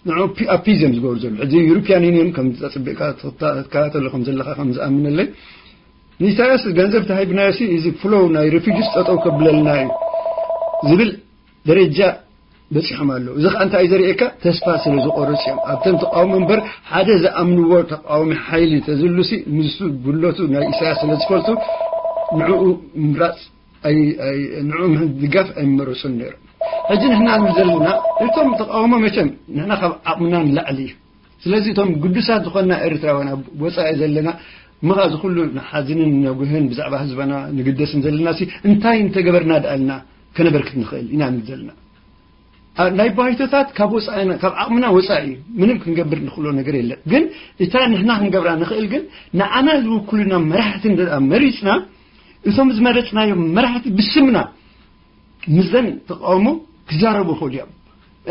ንዑ ኣፒዝ እዮም ዝገብሩ ዘሎ። ሕጂ ዩሮፒያን ዩኒየን ከም ዝጸጽብካ ትከታተሎ ከም ዘለኻ ከም ዝኣምነለይ፣ ንኢሳያስ ገንዘብ ተሃይብናዮ ሲ፣ እዚ ፍሎው ናይ ሪፊጂስ ጠጠው ከብለልና እዩ ዝብል ደረጃ በጺሖም ኣለዉ። እዚ ከዓ እንታይ እዩ ዘርእየካ? ተስፋ ስለ ዝቆረጹ እዮም። ኣብተን ተቃውሞ እምበር፣ ሓደ ዝኣምንዎ ተቃዋሚ ሓይሊ ተዝህሉሲ፣ ንሱ ጉድለቱ ናይ ኢሳያስ ስለ ዝፈልጡ፣ ንዕኡ ምምራጽ ኣይ-፣ ኣይ-፣ ንዕኡ ምድጋፍ ኣይመረጹን ነይሮም። ሕጂ ንሕና ንብል ዘለና፣ እቶም ተቃውሞ መቸም ንሕና ካብ ዓቕምና ንላዕሊ እዩ። ስለዚ እቶም ግዱሳት ዝኾንና ኤርትራውያን ኣብ ወጻኢ ዘለና፣ ምኻ እዚ ኩሉ ንሓዝንን ነጉህን ብዛዕባ ህዝብና ንግደስን ዘለና ሲ፣ እንታይ እንተገበርና ደኣልና ከነበርክት ንኽእል ኢና ንብል ዘለና። ኣ-፣ ናይ ባይቶታት ካብ ወጻኢና፣ ካብ ዓቕምና ወጻኢ እዩ። ምንም ክንገብር ንኽእሎ ነገር የለን። ግን እታ ንሕና ክንገብራ ንኽእል ግን፣ ንዓና ዝውክሉና መራሕቲ እንተ ደኣ መሪጽና፣ እቶም ዝመረጽናዮም መራሕቲ ብስምና ምስዘን ተቃውሞ ክዛረቡ ይኽእሉ እዮም።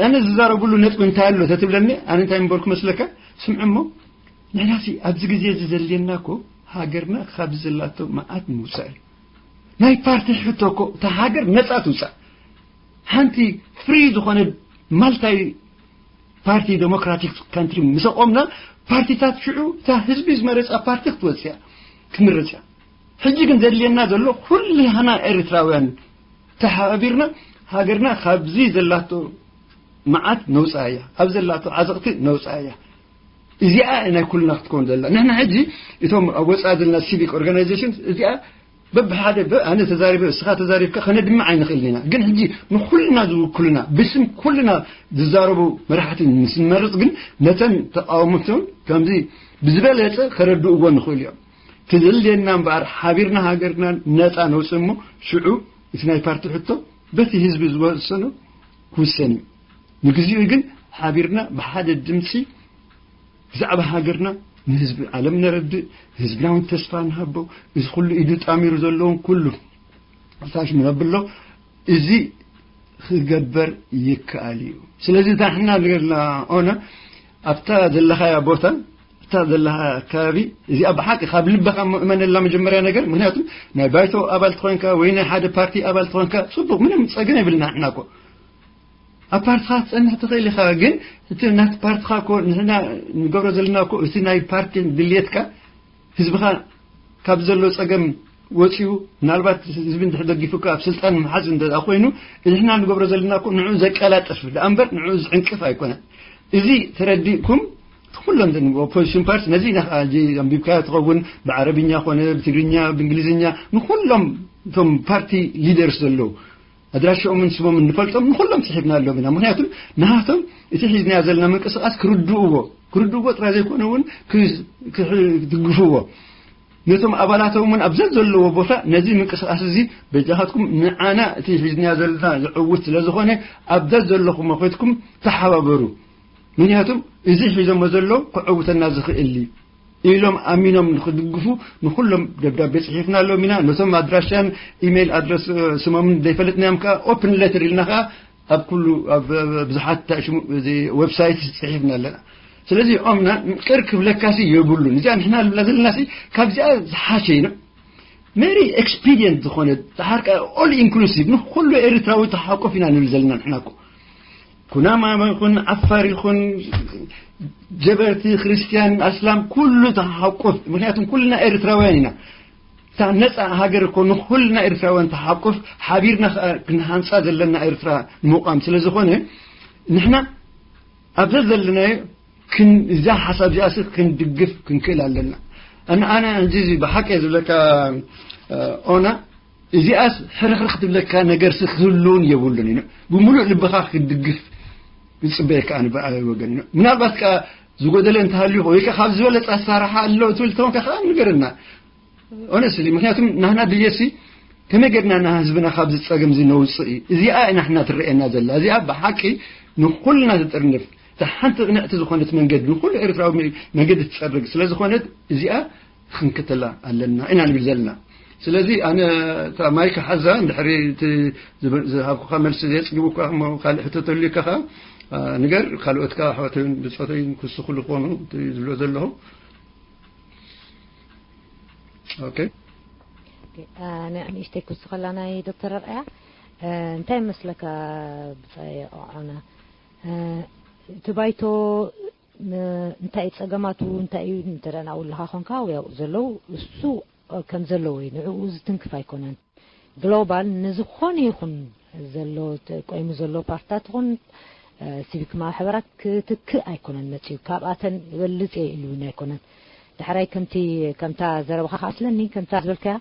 ኣነ ዝዛረብሉ ነጥቢ እንታይ ኣሎ ተትብለኒ፣ ኣነ እንታይ ምበልኩ መስለካ? ስምዕ እሞ፣ ንሕናሲ ኣብዚ ግዜ እዚ ዘድልየና እኮ ሃገርና ካብዚ ዘላቶ መዓት ምውጻእ እዩ። ናይ ፓርቲ ሕቶ እኮ፣ እታ ሃገር ነጻ ትውጻእ። ሓንቲ ፍሪ ዝኾነ ማልታይ ፓርቲ ዴሞክራቲክ ካንትሪ ምስ ኣቆምና፣ ፓርቲታት ሽዑ እታ ህዝቢ ዝመረጻ ፓርቲ ክትወጽእ እያ፣ ክትምረጽ እያ። ሕጂ ግን ዘድልየና ዘሎ ኩልና ኤርትራውያን ተሓባቢርና ሃገርና ካብዚ ዘላቶ መዓት ነውጻ እያ፣ ኣብ ዘላቶ ዓዘቕቲ ነውጻ እያ። እዚኣ ናይ ኩልና ክትከውን ዘላ። ንሕና ሕጂ እቶም ኣብ ወጻኢ ዘለና ሲቪክ ኦርጋናይዜሽን እዚኣ በብሓደ በ-፣ ኣነ ተዛሪበ፣ እስኻ ተዛሪብካ ከነድምዕ ኣይንኽእልን ኢና። ግን ሕጂ ንኹልና ዝውክሉና፣ ብስም ኩልና ዝዛረቡ መራሕቲ ምስ ንመርጽ ግን ነተን ተቃወምትን ከምዚ ብዝበለጸ ከረድእዎ ንኽእሉ እዮም። እቲ ዘድልየና እምበኣር ሓቢርና ሃገርና ነጻ ነውጽእ እሞ ሽዑ እቲ ናይ ፓርቲ ሕቶ በቲ ህዝቢ ዝወሰኖ ክውሰን እዩ። ንግዚኡ ግን ሓቢርና ብሓደ ድምጺ ብዛዕባ ሃገርና ንህዝቢ ዓለም ነረድእ፣ ህዝብና እውን ተስፋ ንሃቦ። እዚ ኩሉ ኢዱ ጣሚሩ ዘለውን ኩሉ ኣታሽ ነብሎ፣ እዚ ክገበር ይከኣል እዩ። ስለዚ እታ ንሕና ንገርና ኦነ ኣብታ ዘለኻያ ቦታ፣ እታ ዘለኻ ከባቢ እዚኣ ብሓቂ ካብ ልብኻ እመነላ መጀመርያ ነገር። ምክንያቱ ናይ ባይቶ ኣባል ትኾንካ ወይ ናይ ሓደ ፓርቲ ኣባል ትኾንካ ጽቡቕ፣ ምንም ጸገም የብልና። ንሕና እኮ ኣብ ፓርትኻ ክትጸንሕ ትኽእል ኢኻ፣ ግን እቲ ናቲ ፓርትኻ እኮ ንሕና ንገብሮ ዘለና እኮ እቲ ናይ ፓርቲ ድልየትካ ህዝብኻ ካብ ዘሎ ጸገም ወጺኡ፣ ምናልባት ህዝቢ እንድሕር ደጊፉካ ኣብ ስልጣን ምሓዝ እንተ ደኣ ኮይኑ፣ ንሕና ንገብሮ ዘለና እኮ ንዕኡ ዘቀላጥፍ ደኣ እምበር ንዕኡ ዝዕንቅፍ ኣይኮነን። እዚ ተረዲእኩም፣ ኩሎም ኦፖዚሽን ፓርቲ ነዚ ኢና ኸዓ ሕጂ ኣንቢብካዮ ትኸውን፣ ብዓረብኛ ኮነ ብትግርኛ ብእንግሊዝኛ ንኩሎም እቶም ፓርቲ ሊደርስ ዘለዉ ኣድራሻኦምን ስሞምን ንፈልጦም ንኩሎም ጽሒፍና ኣሎም ኢና። ምክንያቱ ንሃቶም እቲ ሒዝናዮ ዘለና ምንቅስቃስ ክርድእዎ፣ ክርድእዎ ጥራይ ዘይኮነ እውን ክስ-፣ ክሕ-፣ ክድግፍዎ፣ ነቶም ኣባላቶም እውን ኣብ ዘዘለዎ ቦታ ነዚ ምንቅስቃስ እዚ በጃኻትኩም ንዓና እቲ ሒዝናዮ ዘለና ዝዕውት ስለ ዝኾነ ኣብ ዘዘለኹሞ ኸድኩም ተሓባበሩ። ምክንያቱ እዚ ሒዞሞ ዘለዉ ክዕውተና ዝኽእል እዩ ኢሎም ኣሚኖም ንኽድግፉ ንኹሎም ደብዳቤ ጽሒፍናሎም ኢና። ነቶም ኣድራሻን ኢሜይል ኣድረስ፣ እ፣ ስሞምን ዘይፈለጥናዮም ከኣ ኦፕን ሌተር ኢልና ከኣ ኣብ ኩሉ፣ ኣብ፣ ኣብ ብዙሓት እንታይ ሽሙ፣ እዚ ዌብሳይት ጽሒፍና ኣለና። ስለዚ ኦምና ቅር ክብለካሲ የብሉን። እዚኣ ንሕና ንብላ ዘለናሲ ካብዚኣ ዝሓሸ እዩ። ሜሪ ኤክስፒዲየንት ዝኾነ ዳሓር ከኣ ኦል ኢንክሉሲቭ ንኹሉ ኤርትራዊ ተሓቁፍ ኢና ንብል ዘለና ንሕና እኮ። ኩናማ ይኹን ዓፋር ይኹን ጀበርቲ ክርስትያን ኣስላም ኩሉ ተሓቁፍ። ምክንያቱም ኩልና ኤርትራውያን ኢና። እታ ነጻ ሃገር እኮ ንኹልና ኤርትራውያን ተሓቁፍ፣ ሓቢርና ከኣ ክንሃንጻ ዘለና ኤርትራ ንምቋም ስለ ዝኾነ ንሕና ኣብ ዘዘለናዮ ክን-፣ እዛ ሓሳብ እዚኣስ ክንድግፍ ክንክእል ኣለና። ኣነ፣ ኣነ ሕጂ እዚ ብሓቂ እየ ዝብለካ፣ እ፣ ኦና፣ እዚኣስ ሕርኽርኽ ትብለካ ነገርሲ ክህልውን የብሉን እዩ። ብምሉእ ልብኻ ክትድግፍ ዝጽበየካ ኣነ ብዓለይ ወገን እዩ። ምናልባት ከኣ ዝጎደለ እንተሃልዩ ወይ ከኣ ካብ ዝበለጸ ኣሰራርሓ ኣሎ ትብል ተኾንካ ከኣ ንገረና። ኦነስትሊ፣ ምክንያቱም ናህና ድልየሲ ከመይ ጌርና ንህዝብና ካብዚ ጸገም እዚ ነውጽእ እዩ። እዚኣ ኢና ንሕና ትረኤና ዘላ። እዚኣ ብሓቂ ንኹልና ትጥርንፍ፣ እታ ሓንቲ ቅንዕቲ ዝኾነት መንገዲ፣ ንኹሉ ኤርትራዊ መ-፣ መንገዲ ትጸርግ ስለ ዝኾነት፣ እዚኣ ክንክተላ ኣለና ኢና ንብል ዘለና። ስለዚ ኣነ እታ ማይክ ሓዛ፣ እንድሕሪ እቲ ዝብ-፣ ዝሃብኩኻ መልሲ ዘየጽግቡካ እሞ ካልእ ሕቶ ተልዩካ ኸኣ፣ ኣ፣ ንገር፣ ካልኦት ከኣ ኣሕዋተይን ብጾተይን ክውስኹሉ ክኾኑ እቲ ዝብሎ ዘለኹ። Okay. ኣነ ንእሽተይ ክውስኸላ ናይ ዶክተር ኣርኣያ እንታይ መስለካ ብፃየ ኦዓና እቲ ባይቶ እንታይ ጸገማቱ እንታይ እዩ እንተደኣ ናብኡ ኣለኻ ኮንካ ያው ዘለዉ እሱ ከም ዘለዎ እዩ ንዕኡ ዝትንክፍ ኣይኮነን ግሎባል ንዝኾነ ይኹን ዘሎ ቆይሙ ዘሎ ፓርትታት ይኹን ሲቪክ ማሕበራት ክትክእ ኣይኮነን መፅኡ ካብኣተን ይበልፅ እየ ኢሉ እውን ኣይኮነን ዳሕራይ ከምቲ ከምታ ዘረባኻ ከኣ ስለኒ ከምታ ዝበልካያ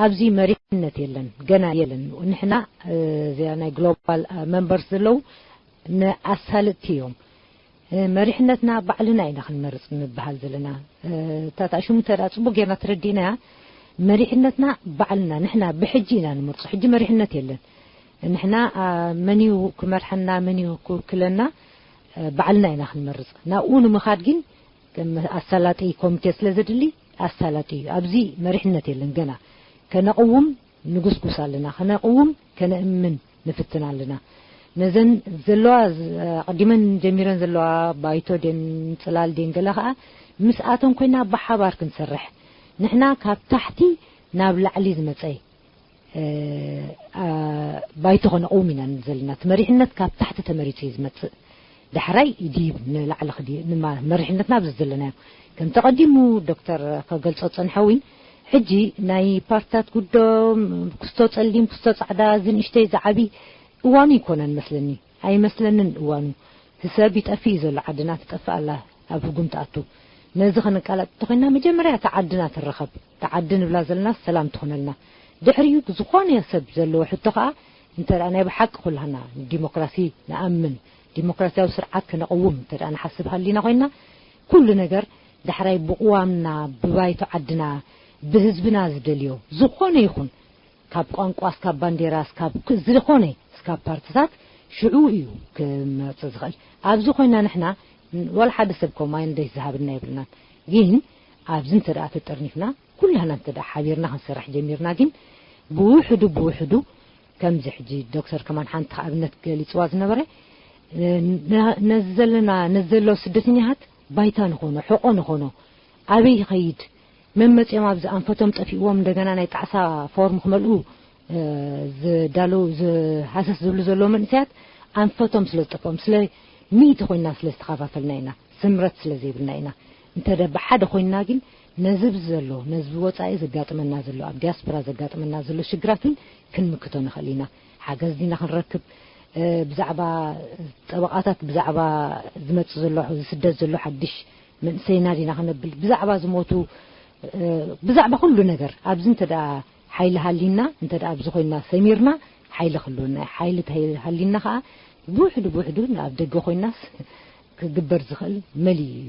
ኣብዚ መሪሕነት የለን ገና የለን ንሕና እዚኣ ናይ ግሎባል መንበርስ ዘለዉ ንኣሳልጥቲ እዮም መሪሕነትና ባዕልና ኢና ክንመርፅ ንበሃል ዘለና እታ ሽሙ እንተ ፅቡቅ ጌርና ተረዲእናያ መሪሕነትና ባዕልና ንሕና ብሕጂ ኢና ንምርፆ ሕጂ መሪሕነት የለን ንሕና መን እዩ ክመርሐና መን እዩ ክውክለና ባዕልና ኢና ክንመርፅ ናብኡ ንምኻድ ግን ኣሳላጢ ኮሚቴ ስለ ዘድሊ ኣሳላጢ እዩ ኣብዚ መሪሕነት የለን ገና ከነቕውም ንጉስጉስ ኣለና ከነቕውም ከነእምን ንፍትን ኣለና ነዘን ዘለዋ ኣቐዲመን ጀሚረን ዘለዋ ባይቶ ደን ፅላል ደን ገለ ከዓ ምስኣተን ኮይና ብሓባር ክንሰርሕ ንሕና ካብ ታሕቲ ናብ ላዕሊ ዝመፀ ባይቶ ከነቕውም ኢና ዘለና እቲ መሪሕነት ካብ ታሕቲ ተመሪፁ እዩ ዝመፅእ ዳሕራይ ይድይብ ንላዕሊ ክድይብ መሪሕነትና ኣብዚ ዘለናዮ ከም ተቐዲሙ ዶክተር ከገልፆ ፀንሐ እውን ሕጂ ናይ ፓርትታት ጉዶ ክስቶ ፀሊም ክስቶ ፃዕዳ እዚ ንእሽተይ ዝዓቢ እዋኑ ይኮነን መስለኒ ኣይመስለንን እዋኑ ሰብ ይጠፍእ እዩ ዘሎ ዓድና ትጠፍእ ኣላ ኣብ ህጉም ትኣቱ ነዚ ክንቃለጥ እንተኮይና መጀመርያ እታ ዓድና ትረኸብ እታ ዓዲ ንብላ ዘለና ሰላም ትኾነልና ድሕሪኡ ብዝኾነ ሰብ ዘለዎ ሕቶ ከዓ እንተ ናይ ብሓቂ ኩላህና ዲሞክራሲ ንኣምን ዲሞክራሲያዊ ስርዓት ከነቕውም እንተ ንሓስብ ሃሊና ኮይና ኩሉ ነገር ዳሕራይ ብቕዋምና ብባይቶ ዓድና ብህዝብና ዝደልዮ ዝኾነ ይኹን ካብ ቋንቋ እስካብ ባንዴራ እስካብ ዝኾነ እስካብ ፓርትታት ሽዑ እዩ ክመፅእ ዝኽእል ኣብዚ ኮይና ንሕና ዋላ ሓደ ሰብ ኮማይ እንደይ ዝሃብና የብልናን ግን ኣብዚ እንተ ተጠርኒፍና ኩላህና እንተ ሓቢርና ክንሰርሕ ጀሚርና ግን ብውሕዱ ብውሕዱ ከምዚ ሕጂ ዶክተር ከማን ሓንቲ ኣብነት ገሊፅዋ ዝነበረ ነዚ ዘለና ነዚ ዘሎ ስደተኛታት ባይታ ንኾኖ ሕቆ ንኾኖ ኣበይ ይኸይድ መመፅኦም ኣብዚ ኣንፈቶም ጠፊእዎም እንደገና ናይ ጣዕሳ ፎርም ክመልኡ ዝዳለው ዝሃሰስ ዝብሉ ዘለዉ መንእሰያት ኣንፈቶም ስለ ዝጠፍኦም ስለ ሚእቲ ኮይና ስለ ዝተኸፋፈልና ኢና ስምረት ስለ ዘይብልና ኢና እንተ ብሓደ ኮይንና ግን ነዚ ዘሎ ነዚ ወፃኢ ዘጋጥመና ዘሎ ኣብ ዲያስፖራ ዘጋጥመና ዘሎ ሽግራት እውን ክንምክቶ ንኽእል ኢና ሓገዝ ዲና ክንረክብ ብዛዕባ ጠበቃታት ብዛዕባ ዝመፅእ ዘሎ ዝስደት ዘሎ ሓድሽ መንእሰይና ዲና ክነብል ብዛዕባ ዝሞቱ ብዛዕባ ኩሉ ነገር ኣብዚ እንተ ሓይሊ ሃሊና እንተ ኣብዚ ኮይና ሰሚርና ሓይሊ ክህልወና ሓይሊ ሃሊና ከዓ ብውሕዱ ብውሕዱ ኣብ ደገ ኮይናስ ክግበር ዝኽእል መሊ እዩ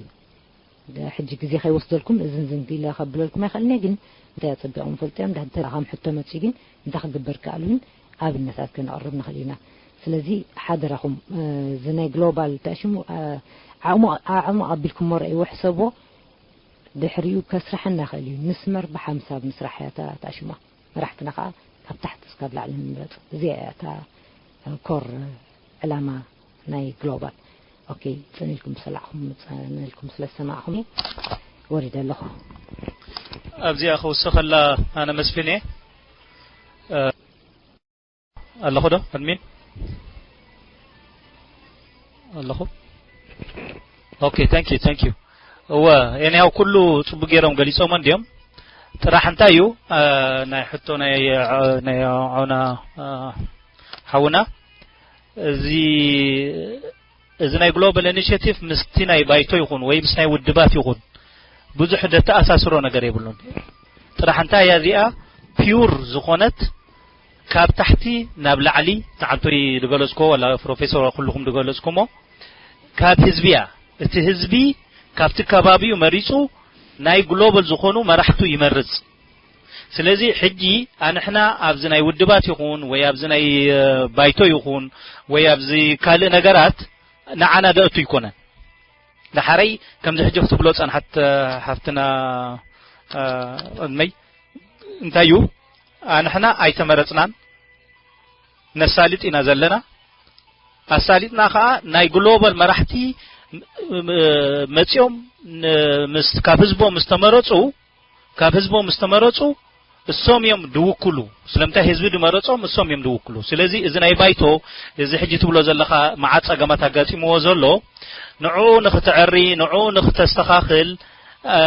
ሕጂ ግዜ ከይወስደልኩም እዝን ዝን ኢለ ከብለልኩም ኣይኽእልን ግን እንታይ ኣፀቢቖም ፈልጦ እዮም ዳህተራ ከም ሕቶ መፅኡ ግን እንታይ ክግበር ከኣል እውን ኣብነታት ከነቕርብ ንኽእል ኢና ስለዚ ሓደራኹም እዚ ናይ ግሎባል ተሽሙ ዓቕሙ ኣቢልኩም ረእይዎ ሕሰቦ ድሕሪኡ ከስርሐና ይኽእል እዩ ንስመር ብሓምሳብ ምስራሕ እያ ተሽማ መራሕትና ከዓ ካብ ታሕቲ እስካብ ላዕሊ ንምረፅ እዚኣ እያ እታ ኮር ዕላማ ናይ ግሎባል ኦኬ ፅን ኢልኩም ዝሰላዕኹም ፅን ኢልኩም ስለ ዝሰማዕኹም ወሪደ ኣለኹ ኣብዚኣ ክውስኸላ ኣነ መስፍን እየ ኣለኹ ዶ ኣድሚን ኣለኹ okay thank you thank you እወ anyhow ኩሉ ፅቡቅ ገይሮም ገሊፆሞ እንዲዮም ጥራሕ እንታይ እዩ ናይ ሕቶ ናይ ናይ ዖና ሓውና እዚ እዚ ናይ global initiative ምስቲ ናይ ባይቶ ይኹን ወይ ምስ ናይ ውድባት ይኹን ብዙሕ ደተኣሳስሮ ነገር የብሉን ጥራሕ እንታይ እያ እዚኣ pure ዝኾነት ካብ ታሕቲ ናብ ላዕሊ ንዓንቶይ ዝገለፅኮ ወላ ፕሮፌሰር ኩልኹም ዝገለፅኩሞ ካብ ህዝቢ እያ እቲ ህዝቢ ካብቲ ከባቢኡ መሪፁ ናይ ግሎባል ዝኾኑ መራሕቱ ይመርፅ ስለዚ ሕጂ ኣንሕና ኣብዚ ናይ ውድባት ይኹን ወይ ኣብዚ ናይ ባይቶ ይኹን ወይ ኣብዚ ካልእ ነገራት ንዓና ደእቱ ይኮነን ንሓረይ ከምዚ ሕጂ ክትብሎ ጸንሓት ሓፍትና ቅድመይ እንታይ እዩ ኣንሕና ኣይተመረጽናን ነሳልጥ ኢና ዘለና ኣሳሊጥና ከዓ ናይ ግሎባል መራሕቲ መፅኦም ምስ ካብ ህዝቦም ምስ ተመረፁ ካብ ህዝቦም ዝተመረፁ እሶም እዮም ድውክሉ። ስለምንታይ ህዝቢ ድመረፆም እሶም እዮም ድውክሉ። ስለዚ እዚ ናይ ባይቶ፣ እዚ ሕጂ ትብሎ ዘለኻ መዓት ፀገማት ኣጋጢምዎ ዘሎ፣ ንዕኡ ንክትዕሪ፣ ንዕኡ ንክተስተኻኽል፣ እ፣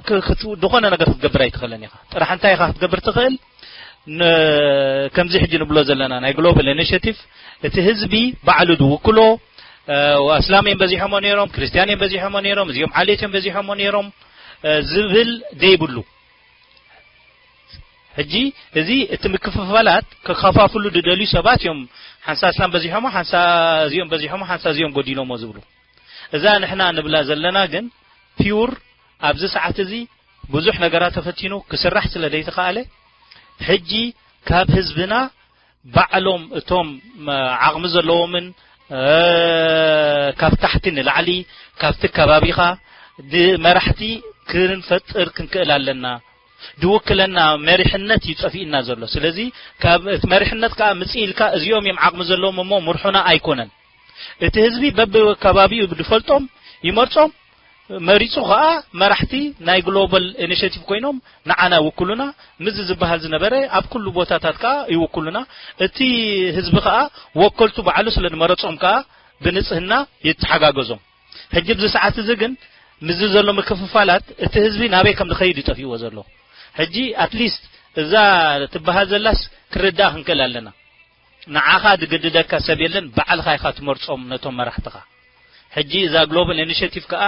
ክ-፣ ክት-፣ ዝኾነ ነገር ክትገብር ኣይትኽእልን ኢኻ። ጥራሕ እንታይ ኢኻ ክትገብር ትኽእል? ን-፣ ከምዚ ሕጂ ንብሎ ዘለና ናይ ግሎባል ኢኒሽቲቭ፣ እቲ ህዝቢ ባዕሉ ድውክሎ፣ እ፣ ኣስላም እዮም በዚሖሞ ነይሮም፣ ክርስትያን እዮም በዚሖሞ ነይሮም፣ እዚኦም ዓሌት እዮም በዚሖሞ ነይሮም፣ እ፣ ዝብል ደይብሉ። ሕጂ እዚ እቲ ምክፍፋላት ክኸፋፍሉ ድደልዩ ሰባት እዮም፣ ሓንሳ ኣስላም በዚሖሞ፣ ሓንሳ እዚኦም በዚሖሞ፣ ሓንሳ እዚኦም ጎዲሎሞ ዝብሉ። እዛ ንሕና ንብላ ዘለና ግን ፒውር ኣብዚ ሰዓት እዚ ብዙሕ ነገራት ተፈቲኑ ክስራሕ ስለ ዘይተኻእለ፣ ሕጂ ካብ ህዝብና ባዕሎም እቶም፣ እ፣ ዓቕሚ ዘለዎምን፣ እ፣ ካብ ታሕቲ ንላዕሊ፣ ካብቲ ከባቢኻ፣ ድ-፣ መራሕቲ ክንፈጥር ክንክእል ኣለና። ድውክለና መሪሕነት እዩ ጠፊእና ዘሎ። ስለዚ ካብ እቲ መሪሕነት ከኣ ምጽእ ኢልካ እዚኦም እዮም ዓቕሚ ዘለዎም እሞ ምርሑና ኣይኮነን። እቲ ህዝቢ በብከባቢኡ ድፈልጦም ይመርጾም፣ መሪጹ ከኣ መራሕቲ ናይ ግሎባል ኢኒሼቲቭ ኮይኖም ንዓና ይውክሉና። ምዚ ዝበሃል ዝነበረ ኣብ ኩሉ ቦታታት ከኣ ይውክሉና። እቲ ህዝቢ ከኣ ወከልቱ ባዕሉ ስለ ዝመረጾም ከኣ ብንጽህና ይተሓጋገዞም። ሕጂ ኣብዚ ሰዓት እዚ ግን ምስዚ ዘሎ ምክፍፋላት እቲ ህዝቢ ናበይ ከም ዝኸይድ እዩ ጠፊእዎ ዘሎ። ሕጂ ኣትሊስት እዛ ትበሃል ዘላስ ክርዳእ ክንክእል ኣለና። ንዓኻ ዝግድደካ ሰብ የለን፣ ባዕልኻ ኢኻ ትመርጾም ነቶም መራሕትኻ። ሕጂ እዛ ግሎባል ኢኒሼቲቭ ከኣ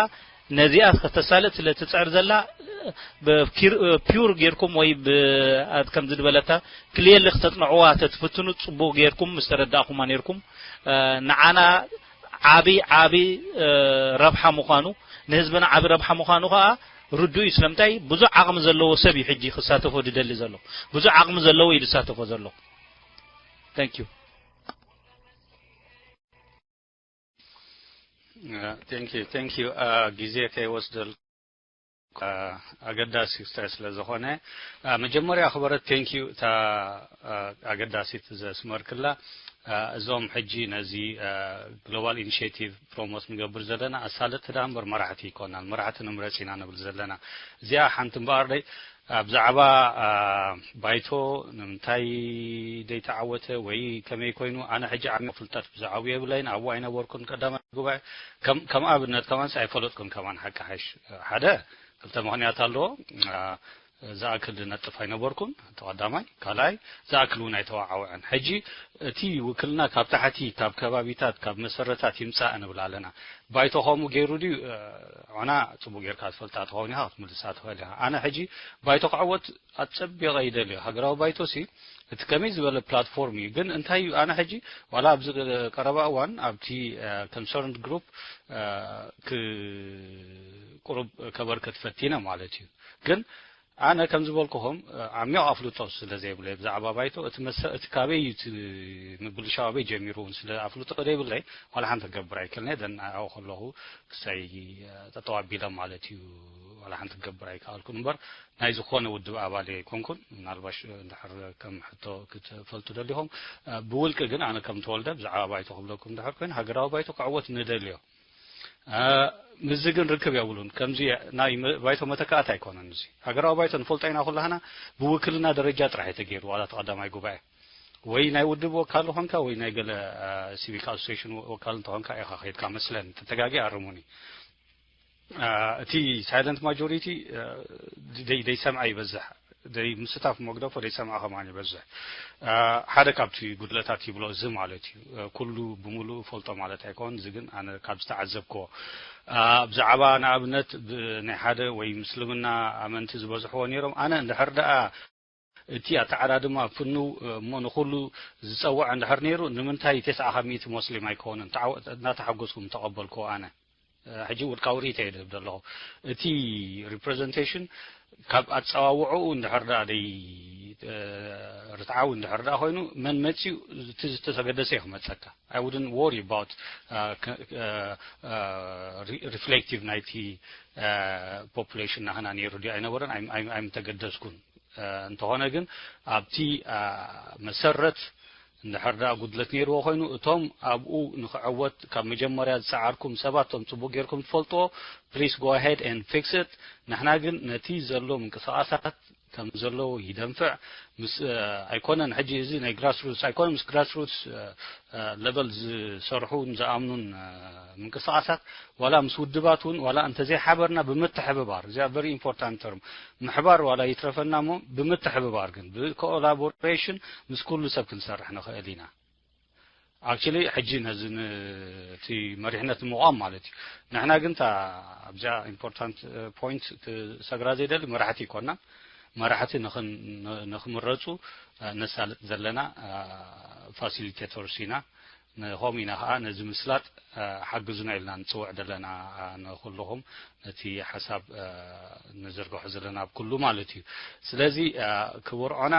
ነዚኣ ከተሳልጥ ስለ ትጽዕር ዘላ፣ ብ-፣ ፒር-፣ ፒውር ጌርኩም ወይ ብ-፣ ኣት-፣ ከምዚ ዝበለታ ክልየሊ ክተጽንዕዋ ተትፍትኑ ጽቡቕ ጌርኩም ምስ ተረዳእኩማ ኔርኩም። እ፣ ንዓና ዓቢ፣ ዓቢ፣ እ፣ ረብሓ ምዃኑ፣ ንህዝብና ዓቢ ረብሓ ምዃኑ ከኣ ርዱእ እዩ። ስለምንታይ ብዙሕ ዓቕሚ ዘለዎ ሰብ እዩ ሕጂ ክሳተፎ ዝደሊ ዘሎ። ብዙሕ ዓቕሚ ዘለዎ እዩ ዝሳተፎ ዘሎ። Thank you። Thank you, thank you. ግዜ ከይወስደልኩም፣ ኣገዳሲ ክስታይ ስለ ዝኾነ፣ መጀመርያ ክበረት፣ thank you፣ እታ ኣገዳሲት ዘስመርክላ። እዞም ሕጂ ነዚ ግሎባል ኢኒሽቲቭ ፕሮሞት ንገብር ዘለና ኣሳለጥቲ ደኣ እምበር መራሕቲ ኣይኮናን። መራሕቲ ንምረጽ ኢና ንብል ዘለና። እዚኣ ሓንቲ እምበኣር ደይ፣ ብዛዕባ ባይቶ ንምንታይ ደይተዓወተ ወይ ከመይ ኮይኑ፣ ኣነ ሕጂ ዓሚቕ ፍልጠት ብዛዕባኡ የብለይን። ኣብኡ ኣይነበርኩን ቀዳማይ ጉባኤ። ከም ኣብነት ከማንስ ኣይፈለጥኩን ከማን ሓቂ ሓይሽ ሓደ ክልተ ምኽንያት ኣለዎ። ዝኣክል ዝነጥፍ ኣይነበርኩን፣ እቲ ቀዳማይ። ካልኣይ፣ ዝኣክል እውን ኣይተዋዓውዐን። ሕጂ እቲ ውክልና ካብ ታሕቲ፣ ካብ ከባቢታት፣ ካብ መሰረታት ይምጻእ ንብል ኣለና። ባይቶ ከምኡ ገይሩ ድዩ? ዖና ጽቡቕ ጌርካ ትፈልጣ ትኸውን ኢኻ፣ ክትምልሳ ትኽእል ኢኻ። ኣነ ሕጂ ባይቶ ክዕወት ኣጸቢቐ ይደሊ። ሃገራዊ ባይቶሲ እቲ ከመይ ዝበለ ፕላትፎርም እዩ። ግን እንታይ እዩ፣ ኣነ ሕጂ ዋላ ኣብዚ ቀረባ እዋን ኣብቲ ኮንሰርንድ ግሩፕ ቁሩብ ከበርክት ፈቲነ ማለት እዩ። ግን ኣነ ከም ዝበልኩኹም ዓሚቕ ኣፍልጦ ስለ ዘይብለይ ብዛዕባ ባይቶ፣ እቲ መሰ-፣ እቲ ካበይ እዩ እቲ ምብልሻው ኣበይ ጀሚሩ እውን ስለ ኣፍልጦ ዘይብለይ ዋላ ሓንቲ ክገብር ኣይክእልን እየ። ደን ኣብኡ ከለኹ ክሳይ ጠጠው ኣቢለ ማለት እዩ ዋላ ሓንቲ ክገብር ኣይከኣልኩን እምበር ናይ ዝኾነ ውድብ ኣባል ኣይኮንኩን። ምናልባሽ እንድሕር ከም ሕቶ ክትፈልጡ ደሊኹም፣ ብውልቂ ግን ኣነ ከም ተወልደ ብዛዕባ ባይቶ ክብለኩም እንድሕር ኮይኑ ሃገራዊ ባይቶ ክዕወት ንደልዮ። ምስዚ ግን ርክብ የብሉን። ከምዚ ናይ መ-፣ ባይቶ መተካእታ ኣይኮነን። እዚ ሃገራዊ ባይቶ ንፈልጦ ኢና ኩላህና፣ ብውክልና ደረጃ ጥራሕ እዩ ተገይሩ፣ ዋላ እቲ ቀዳማይ ጉባኤ ወይ ናይ ውድብ ወካል ኾንካ ወይ ናይ ገለ፣ አ፣ ሲቪክ ኣሶሲሽን ወካል እንተኾንካ ኢኻ ኸይድካ መስለን፣ ተተጋጊ ኣርሙኒ። አ፣ እቲ ሳይለንት ማጆሪቲ፣ አ፣ ደይ-፣ ደይሰምዐ ይበዝሕ። ደይ-፣ ምስታፍ መግደፎ ደይሰምዐ ከማን ይበዝሕ። አ፣ ሓደ ካብቲ ጉድለታት ይብሎ እዚ ማለት እዩ። አ፣ ኩሉ ብምሉእ ፈልጦ ማለት ኣይኮን፣ እዚ ግን ኣነ ካብ ዝተዓዘብክዎ። አ፣ ብዛዕባ ንኣብነት ብ-፣ ናይ ሓደ ወይ ምስልምና ኣመንቲ ዝበዝሕዎ ነይሮም፣ ኣነ እንድሕር ደኣ እቲ ኣተዓዳድማ ፍኑው እሞ ንኹሉ ዝጸውዕ እንድሕር ነይሩ፣ ንምንታይ ተስዓ ካብ ሚእቲ ሞስሊም ኣይኮንን ተዓወ-፣ እናተሓጎስኩ ምተቐበልክዎ ኣነ? ሕጂ ውልቃዊ ርእይቶ እየ ዝህብ ዘለኹ። እቲ ሪፕረዘንቴሽን ካብ ኣጸዋውዕኡ እንድሕር ደኣ ደይ-፣ እ፣ ርትዓዊ እንድሕር ደኣ ኮይኑ፣ መን መጺኡ እቲ ዝተሰገደሰ እዩ ክመጸካ። I wouldn't worry about, uh, c-, uh, uh, re-, reflective ናይቲ፣ uh, ፖፑሌሽን ናህና ነይሩ ድዩ ኣይነበረን፣ ኣይም-፣ ኣይም-፣ ኣይምተገደስኩን። Uh፣ እንተኾነ ግን ኣብቲ፣ uh፣ መሰረት እንድሕር ደኣ ጉድለት ነይርዎ ኮይኑ፣ እቶም ኣብኡ ንኽዕወት ካብ መጀመርያ ዝሰዓርኩም ሰባት፣ እቶም ጽቡቕ ጌርኩም ትፈልጥዎ፣ please go ahead and fix it። ንሕና ግን ነቲ ዘሎ ምንቅስቓሳት ከም ዘለዎ ይደንፍዕ። ምስ ኣይኮነን ሕጂ እዚ ናይ ግራስሩትስ ኣይኮነን፣ ምስ ግራስሩትስ ለቨል ዝሰርሑን ዝኣምኑን ምንቅስቓሳት፣ ዋላ ምስ ውድባት እውን ዋላ እንተዘይሓበርና ብምትሕብባር፣ እዚኣ very important term፣ ምሕባር ዋላ ይትረፈና እሞ ብምትሕብባር ግን ብኮላቦሬሽን ምስ ኩሉ ሰብ ክንሰርሕ ንኽእል ኢና። ኣክቹሊ ሕጂ ነዚ እቲ መሪሕነት ንምቋም ማለት እዩ። ንሕና ግን እታ ኣብዚኣ ኢምፖርታንት ፖይንት ክሰግራ ዘይደሊ መራሕቲ ይኮና። መራሕቲ ንኽምረፁ ነሳልጥ ዘለና ፋሲሊቴተርስ ኢና። ንኸምኡ ኢና ከዓ ነዚ ምስላጥ ሓግዙና ኢልና ንፅውዕ ዘለና ንኩልኹም ነቲ ሓሳብ ንዝርግሖ ዘለና ኣብ ኩሉ ማለት እዩ። ስለዚ ክቡር ዖና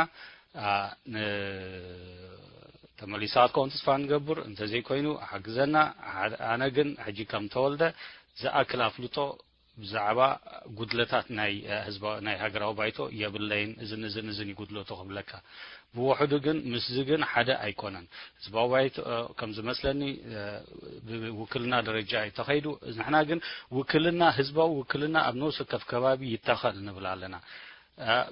ተመሊሳ ክትከውን ተስፋ ንገብር፣ እንተዘይኮይኑ ሓግዘና። ኣነ ግን ሕጂ ከም ተወልደ ዝኣክል ኣፍልጦ ብዛዕባ ጉድለታት ናይ ህዝባ ናይ ሃገራዊ ባይቶ የብለይን፣ እዝን እዝን እዝን ይጉድለቶ ክብለካ። ብውሕዱ ግን ምስዚ ግን ሓደ ኣይኮነን። ህዝባዊ ባይቶ ከም ዝመስለኒ ብውክልና ደረጃ እዩ ተኸይዱ። ንሕና ግን ውክልና፣ ህዝባዊ ውክልና ኣብ ነፍሲ ወከፍ ከባቢ ይተኸል ንብል ኣለና።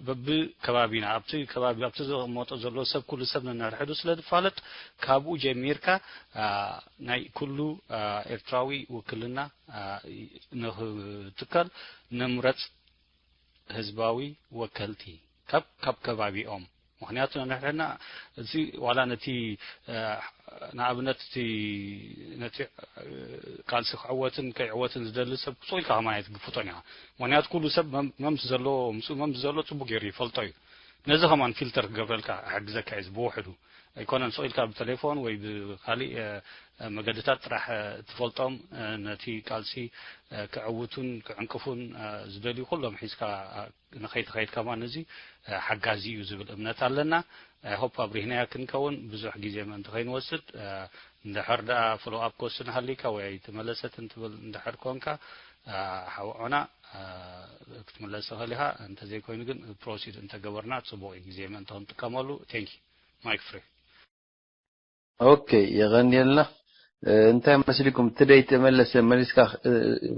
በቢ ከባቢና ኣብቲ ከባቢ ኣብቲ ዝቕመጦ ዘሎ ሰብ ኩሉ ሰብ ነንሕድሕዱ ስለ ዝፋለጥ ካብኡ ጀሚርካ ናይ ኩሉ ኤርትራዊ ውክልና ንክትከል ንምረፅ ህዝባዊ ወከልቲ ካብ ካብ ከባቢኦም። ምክንያቱ ንሕና እዚ ዋላ ነቲ ንኣብነት እቲ ነቲ ቃልሲ ክዕወትን ከይዕወትን ዝደሊ ሰብ ስቕ ኢልካ ከማን ኣይትግፍጦን ኢኻ። ምክንያቱ ኩሉ ሰብ መምስ ዘለዎ ምስኡ መምስ ዘሎ ጽቡቅ ገይሩ ይፈልጦ እዩ። ነዚ ከማን ፊልተር ክገብረልካ ክሕግዘካ እዩ ብውሕዱ። ኣይኮነን ስቕ ኢልካ ብቴሌፎን ወይ ብካሊእ መገድታት ጥራሕ ትፈልጦም ነቲ ቃልሲ ክዕውቱን ክዕንቅፉን ዝደልዩ ኩሎም ሒዝካ ንኸይትኸይድ ከማን እዚ ሓጋዚ እዩ ዝብል እምነት ኣለና። ሆፕ ኣብሪህናያ ክንከውን ብዙሕ ግዜ ምእንቲ ከይንወስድ እንድሕር ደኣ ፎሎ ኣፕ ኮስን ሃሊካ ወይ ኣይትመለሰትን ትብል እንድሕር ኮንካ ሓውዖና ክትምለስ ትኽእል ኢኻ። እንተዘይኮይኑ ግን ፕሮሲድ እንተገበርና ጽቡቕ እዩ። ግዜ ምእንቲ ክንጥቀመሉ። ቴንክ ዩ። ማይክ ፍሪ። ኦኬ፣ የቐንየልና። እንታይ መሲልኩም? እቲ ደይተመለሰ መሊስካ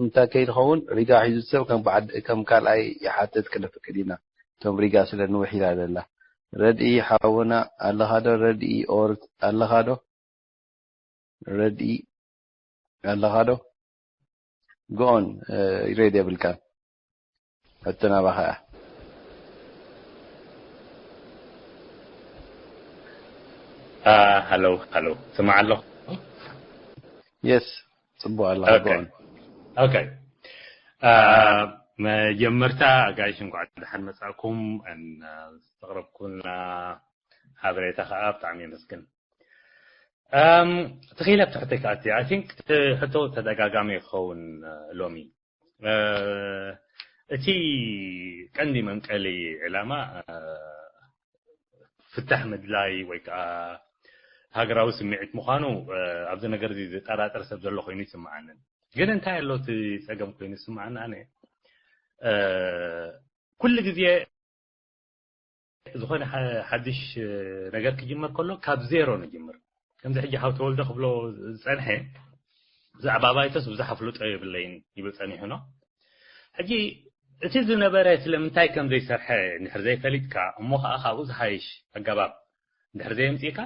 እንታይ ከይድኸውን ሪጋ ሒዙ ሰብ ከም በዓል ከም ካልኣይ ይሓትት ክነፍቅድ ኢና። እቶም ሪጋ ስለ ንውሕ ኢላ ዘላ። ረድኢ ሓውና ኣለኻ ዶ? ረድኢ ኦር ኣለኻ ዶ? ረድኢ ኣለኻ ዶ? ጎኦን ሬድ የብልካን። ሕቶ ናባኻ እያ። ሃሎ ሃሎ፣ ስማዕ ኣለኹ። የስ፣ ጽቡቕ ኣለኻ። ጎኦን። ኦኬ፣ መጀመርታ ኣጋይሽ እንኳዕ ደሓን መጻእኩም። ዘቕረብኩልና ሓበሬታ ከዓ ብጣዕሚ የመስግን። ተኺለ ኣብቲ ሕቶይ ክኣቲ። I think ሕቶ ተደጋጋሚ ክኸውን ሎሚ። እቲ ቀንዲ መንቀሊ ዕላማ ፍታሕ ምድላይ ወይ ከዓ ሃገራዊ ስምዒት ምዃኑ ኣብዚ ነገር እዚ ዝጠራጠር ሰብ ዘሎ ኮይኑ ይስምዓንን። ግን እንታይ ኣሎ እቲ ፀገም ኮይኑ ዝስምዓኒ ኣነ ኩሉ ግዜ ዝኾነ ሓድሽ ነገር ክጅመር ከሎ ካብ ዜሮ ንጅምር። ከምዚ ሕጂ ሓው ተወልደ ክብሎ ዝፀንሐ ብዛዕባ ባይቶስ ብዙሕ ኣፍልጦ የብለይን ይብል ፀኒሑ ኖ። ሕጂ እቲ ዝነበረ ስለምንታይ ከም ዘይሰርሐ እንድሕር ዘይፈሊጥካ እሞ ከዓ ካብኡ ዝሓይሽ ኣገባብ እንድሕር ዘየምፂእካ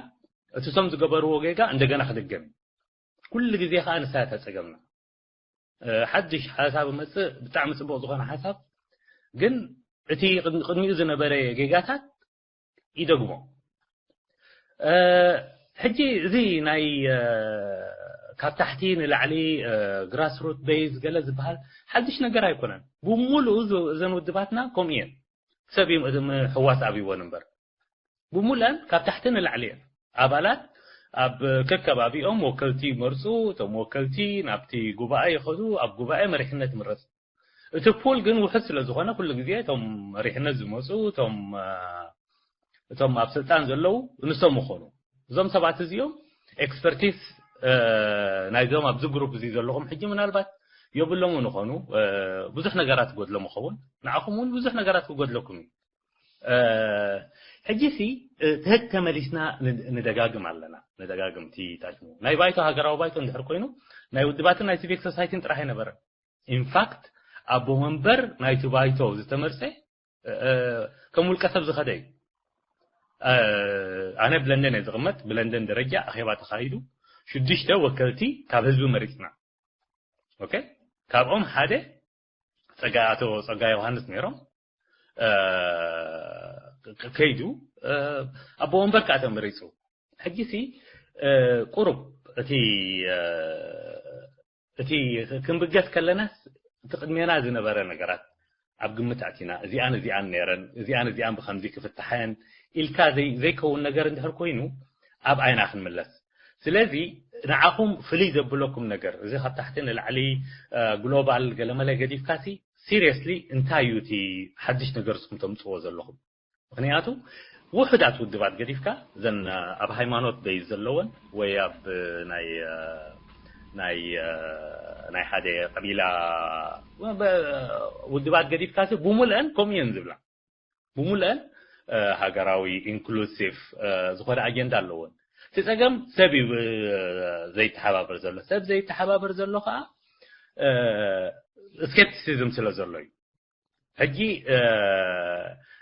እቲ ሶም ዝገበርዎ ጌጋ እንደገና ክድገም እዩ። ኩሉ ግዜ ከዓ ንሳ እታ ፀገምና። ሓድሽ ሓሳብ መፅእ ብጣዕሚ ፅቡቅ ዝኾነ ሓሳብ ግን እቲ ቅድሚኡ ዝነበረ ጌጋታት ይደግሞ። ሕጂ እዚ ናይ ካብ ታሕቲ ንላዕሊ ግራስሩት ቤዝ ገለ ዝበሃል ሓድሽ ነገር ኣይኮነን። ብሙሉኡ እዘን ውድባትና ከምኡ እየን። ሰብ ሕዋስ ኣብይወን እምበር ብሙሉኣን ካብ ታሕቲ ንላዕሊ እየን። ኣባላት ኣብ ከከባቢኦም ወከልቲ ይመርፁ። እቶም ወከልቲ ናብቲ ጉባኤ ይኸዱ፣ ኣብ ጉባኤ መሪሕነት ይምረፅ። እቲ ፑል ግን ውሑድ ስለ ዝኾነ ኩሉ ግዜ እቶም መሪሕነት ዝመፁ እቶም እቶም ኣብ ስልጣን ዘለዉ ንሶም ይኾኑ። እዞም ሰባት እዚኦም ኤክስፐርቲስ ናይዞም ኣብዚ ግሩፕ እዚ ዘለኹም ሕጂ ምናልባት የብሎም ይኾኑ። ብዙሕ ነገራት ይጎድሎም ይኸውን። ንዓኹም እውን ብዙሕ ነገራት ክጎድለኩም እዩ። ሕጂ ሲ ትህግ ተመሊስና ንደጋግም ኣለና። ንደጋግም እቲ ታሽሙ ናይ ባይቶ፣ ሃገራዊ ባይቶ እንድሕር ኮይኑ ናይ ውድባትን ናይ ሲቪክ ሶሳይቲን ጥራሕ ኣይነበረን። ኢንፋክት ኣቦ መንበር ናይቲ ባይቶ ዝተመርፀ ከም ውልቀ ሰብ ዝኸደ እዩ። ኣነ ብለንደን እየ ዝቕመጥ። ብለንደን ደረጃ ኣኼባ ተኻሂዱ፣ ሽዱሽተ ወከልቲ ካብ ህዝቢ መሪፅና። ኦኬ፣ ካብኦም ሓደ ጸጋ ኣቶ ጸጋ ዮሃንስ ነይሮም። ከይዱ ኣቦ ወንበር ከዓ ተመሪፁ። ሕጂ ሲ ቁሩብ እቲ እቲ ክንብገስ ከለናስ እቲ ቅድሜና ዝነበረ ነገራት ኣብ ግምት ኣቲና፣ እዚኣን እዚኣን ነይረን፣ እዚኣን እዚኣን ብከምዚ ክፍትሐን ኢልካ ዘይከውን ነገር እንድሕር ኮይኑ ኣብ ኣይና ክንምለስ። ስለዚ ንዓኹም ፍልይ ዘብለኩም ነገር እዚ ካብ ታሕቲ ንላዕሊ ግሎባል ገለመለ ገዲፍካሲ ሲሪየስሊ እንታይ እዩ እቲ ሓድሽ ነገር ንስኹም ተምፅዎ ዘለኹም? ምክንያቱ ውሕዳት ውድባት ገዲፍካ ዘን ኣብ ሃይማኖት በይዝ ዘለወን ወይ ኣብ ናይ ናይ ናይ ሓደ ቀቢላ ውድባት ገዲፍካ ሲ ብሙልአን ከምኡ እየን ዝብላ። ብሙልአን ሃገራዊ ኢንክሉሲቭ ዝኾነ ኣጀንዳ ኣለወን። እቲ ጸገም ሰብ እዩ ዘይተሓባበር ዘሎ። ሰብ ዘይተሓባበር ዘሎ ከዓ ስኬፕቲሲዝም ስለ ዘሎ እዩ። ሕጂ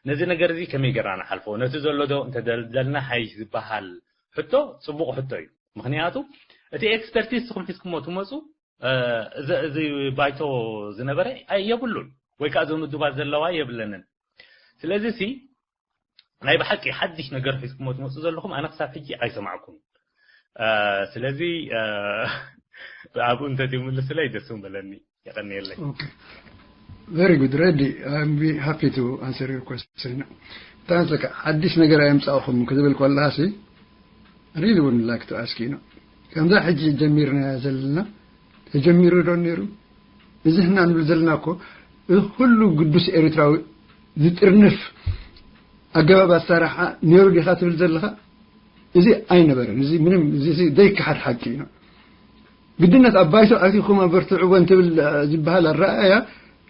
ነዚ ነገር እዚ ከመይ ጌርና ንሓልፎ? ነቲ ዘሎ ዶ እንተደልደልና ሓይሽ ዝበሃል ሕቶ ጽቡቕ ሕቶ እዩ። ምክንያቱ እቲ ኤክስፐርቲዝ ንስኹም ሒዝኩሞ ትመጹ፣ እዚ ባይቶ ዝነበረ የብሉን ወይ ከዓ እዞም ውድባት ዘለዋ የብለንን። ስለዚ ሲ ናይ ብሓቂ ሓድሽ ነገር ሒዝኩሞ ትመጹ ዘለኹም ኣነ ክሳብ ሕጂ ኣይሰማዕኩን። ስለዚ ኣብኡ እንተትምልስለይ ደስ ምበለኒ። የቐንየለይ። Very good, Reddy. I'm happy to answer your question. እንታይ መስለካ፣ ሓድሽ ነገር ኣየምጻእኹም ክዝብል ከለካ ሲ really would like to ask you ነው። ከምዛ ሕጂ ጀሚርና ዘለና ተጀሚሩ ዶ ነይሩ? እዚ ሕና ንብል ዘለና እኮ እዚ ኩሉ ግዱስ ኤርትራዊ ዝጥርንፍ ኣገባብ ኣሰራርሓ ነይሩ ዲኻ ትብል ዘለኻ? እዚ ኣይነበረን። እዚ ምንም እዚ ዘይከሓድ ሓቂ እዩ። ግድነት ኣብ ባይቶ ኣቲኹም ኣበርትዕዎ እንትብል ዝበሃል ኣረኣእያ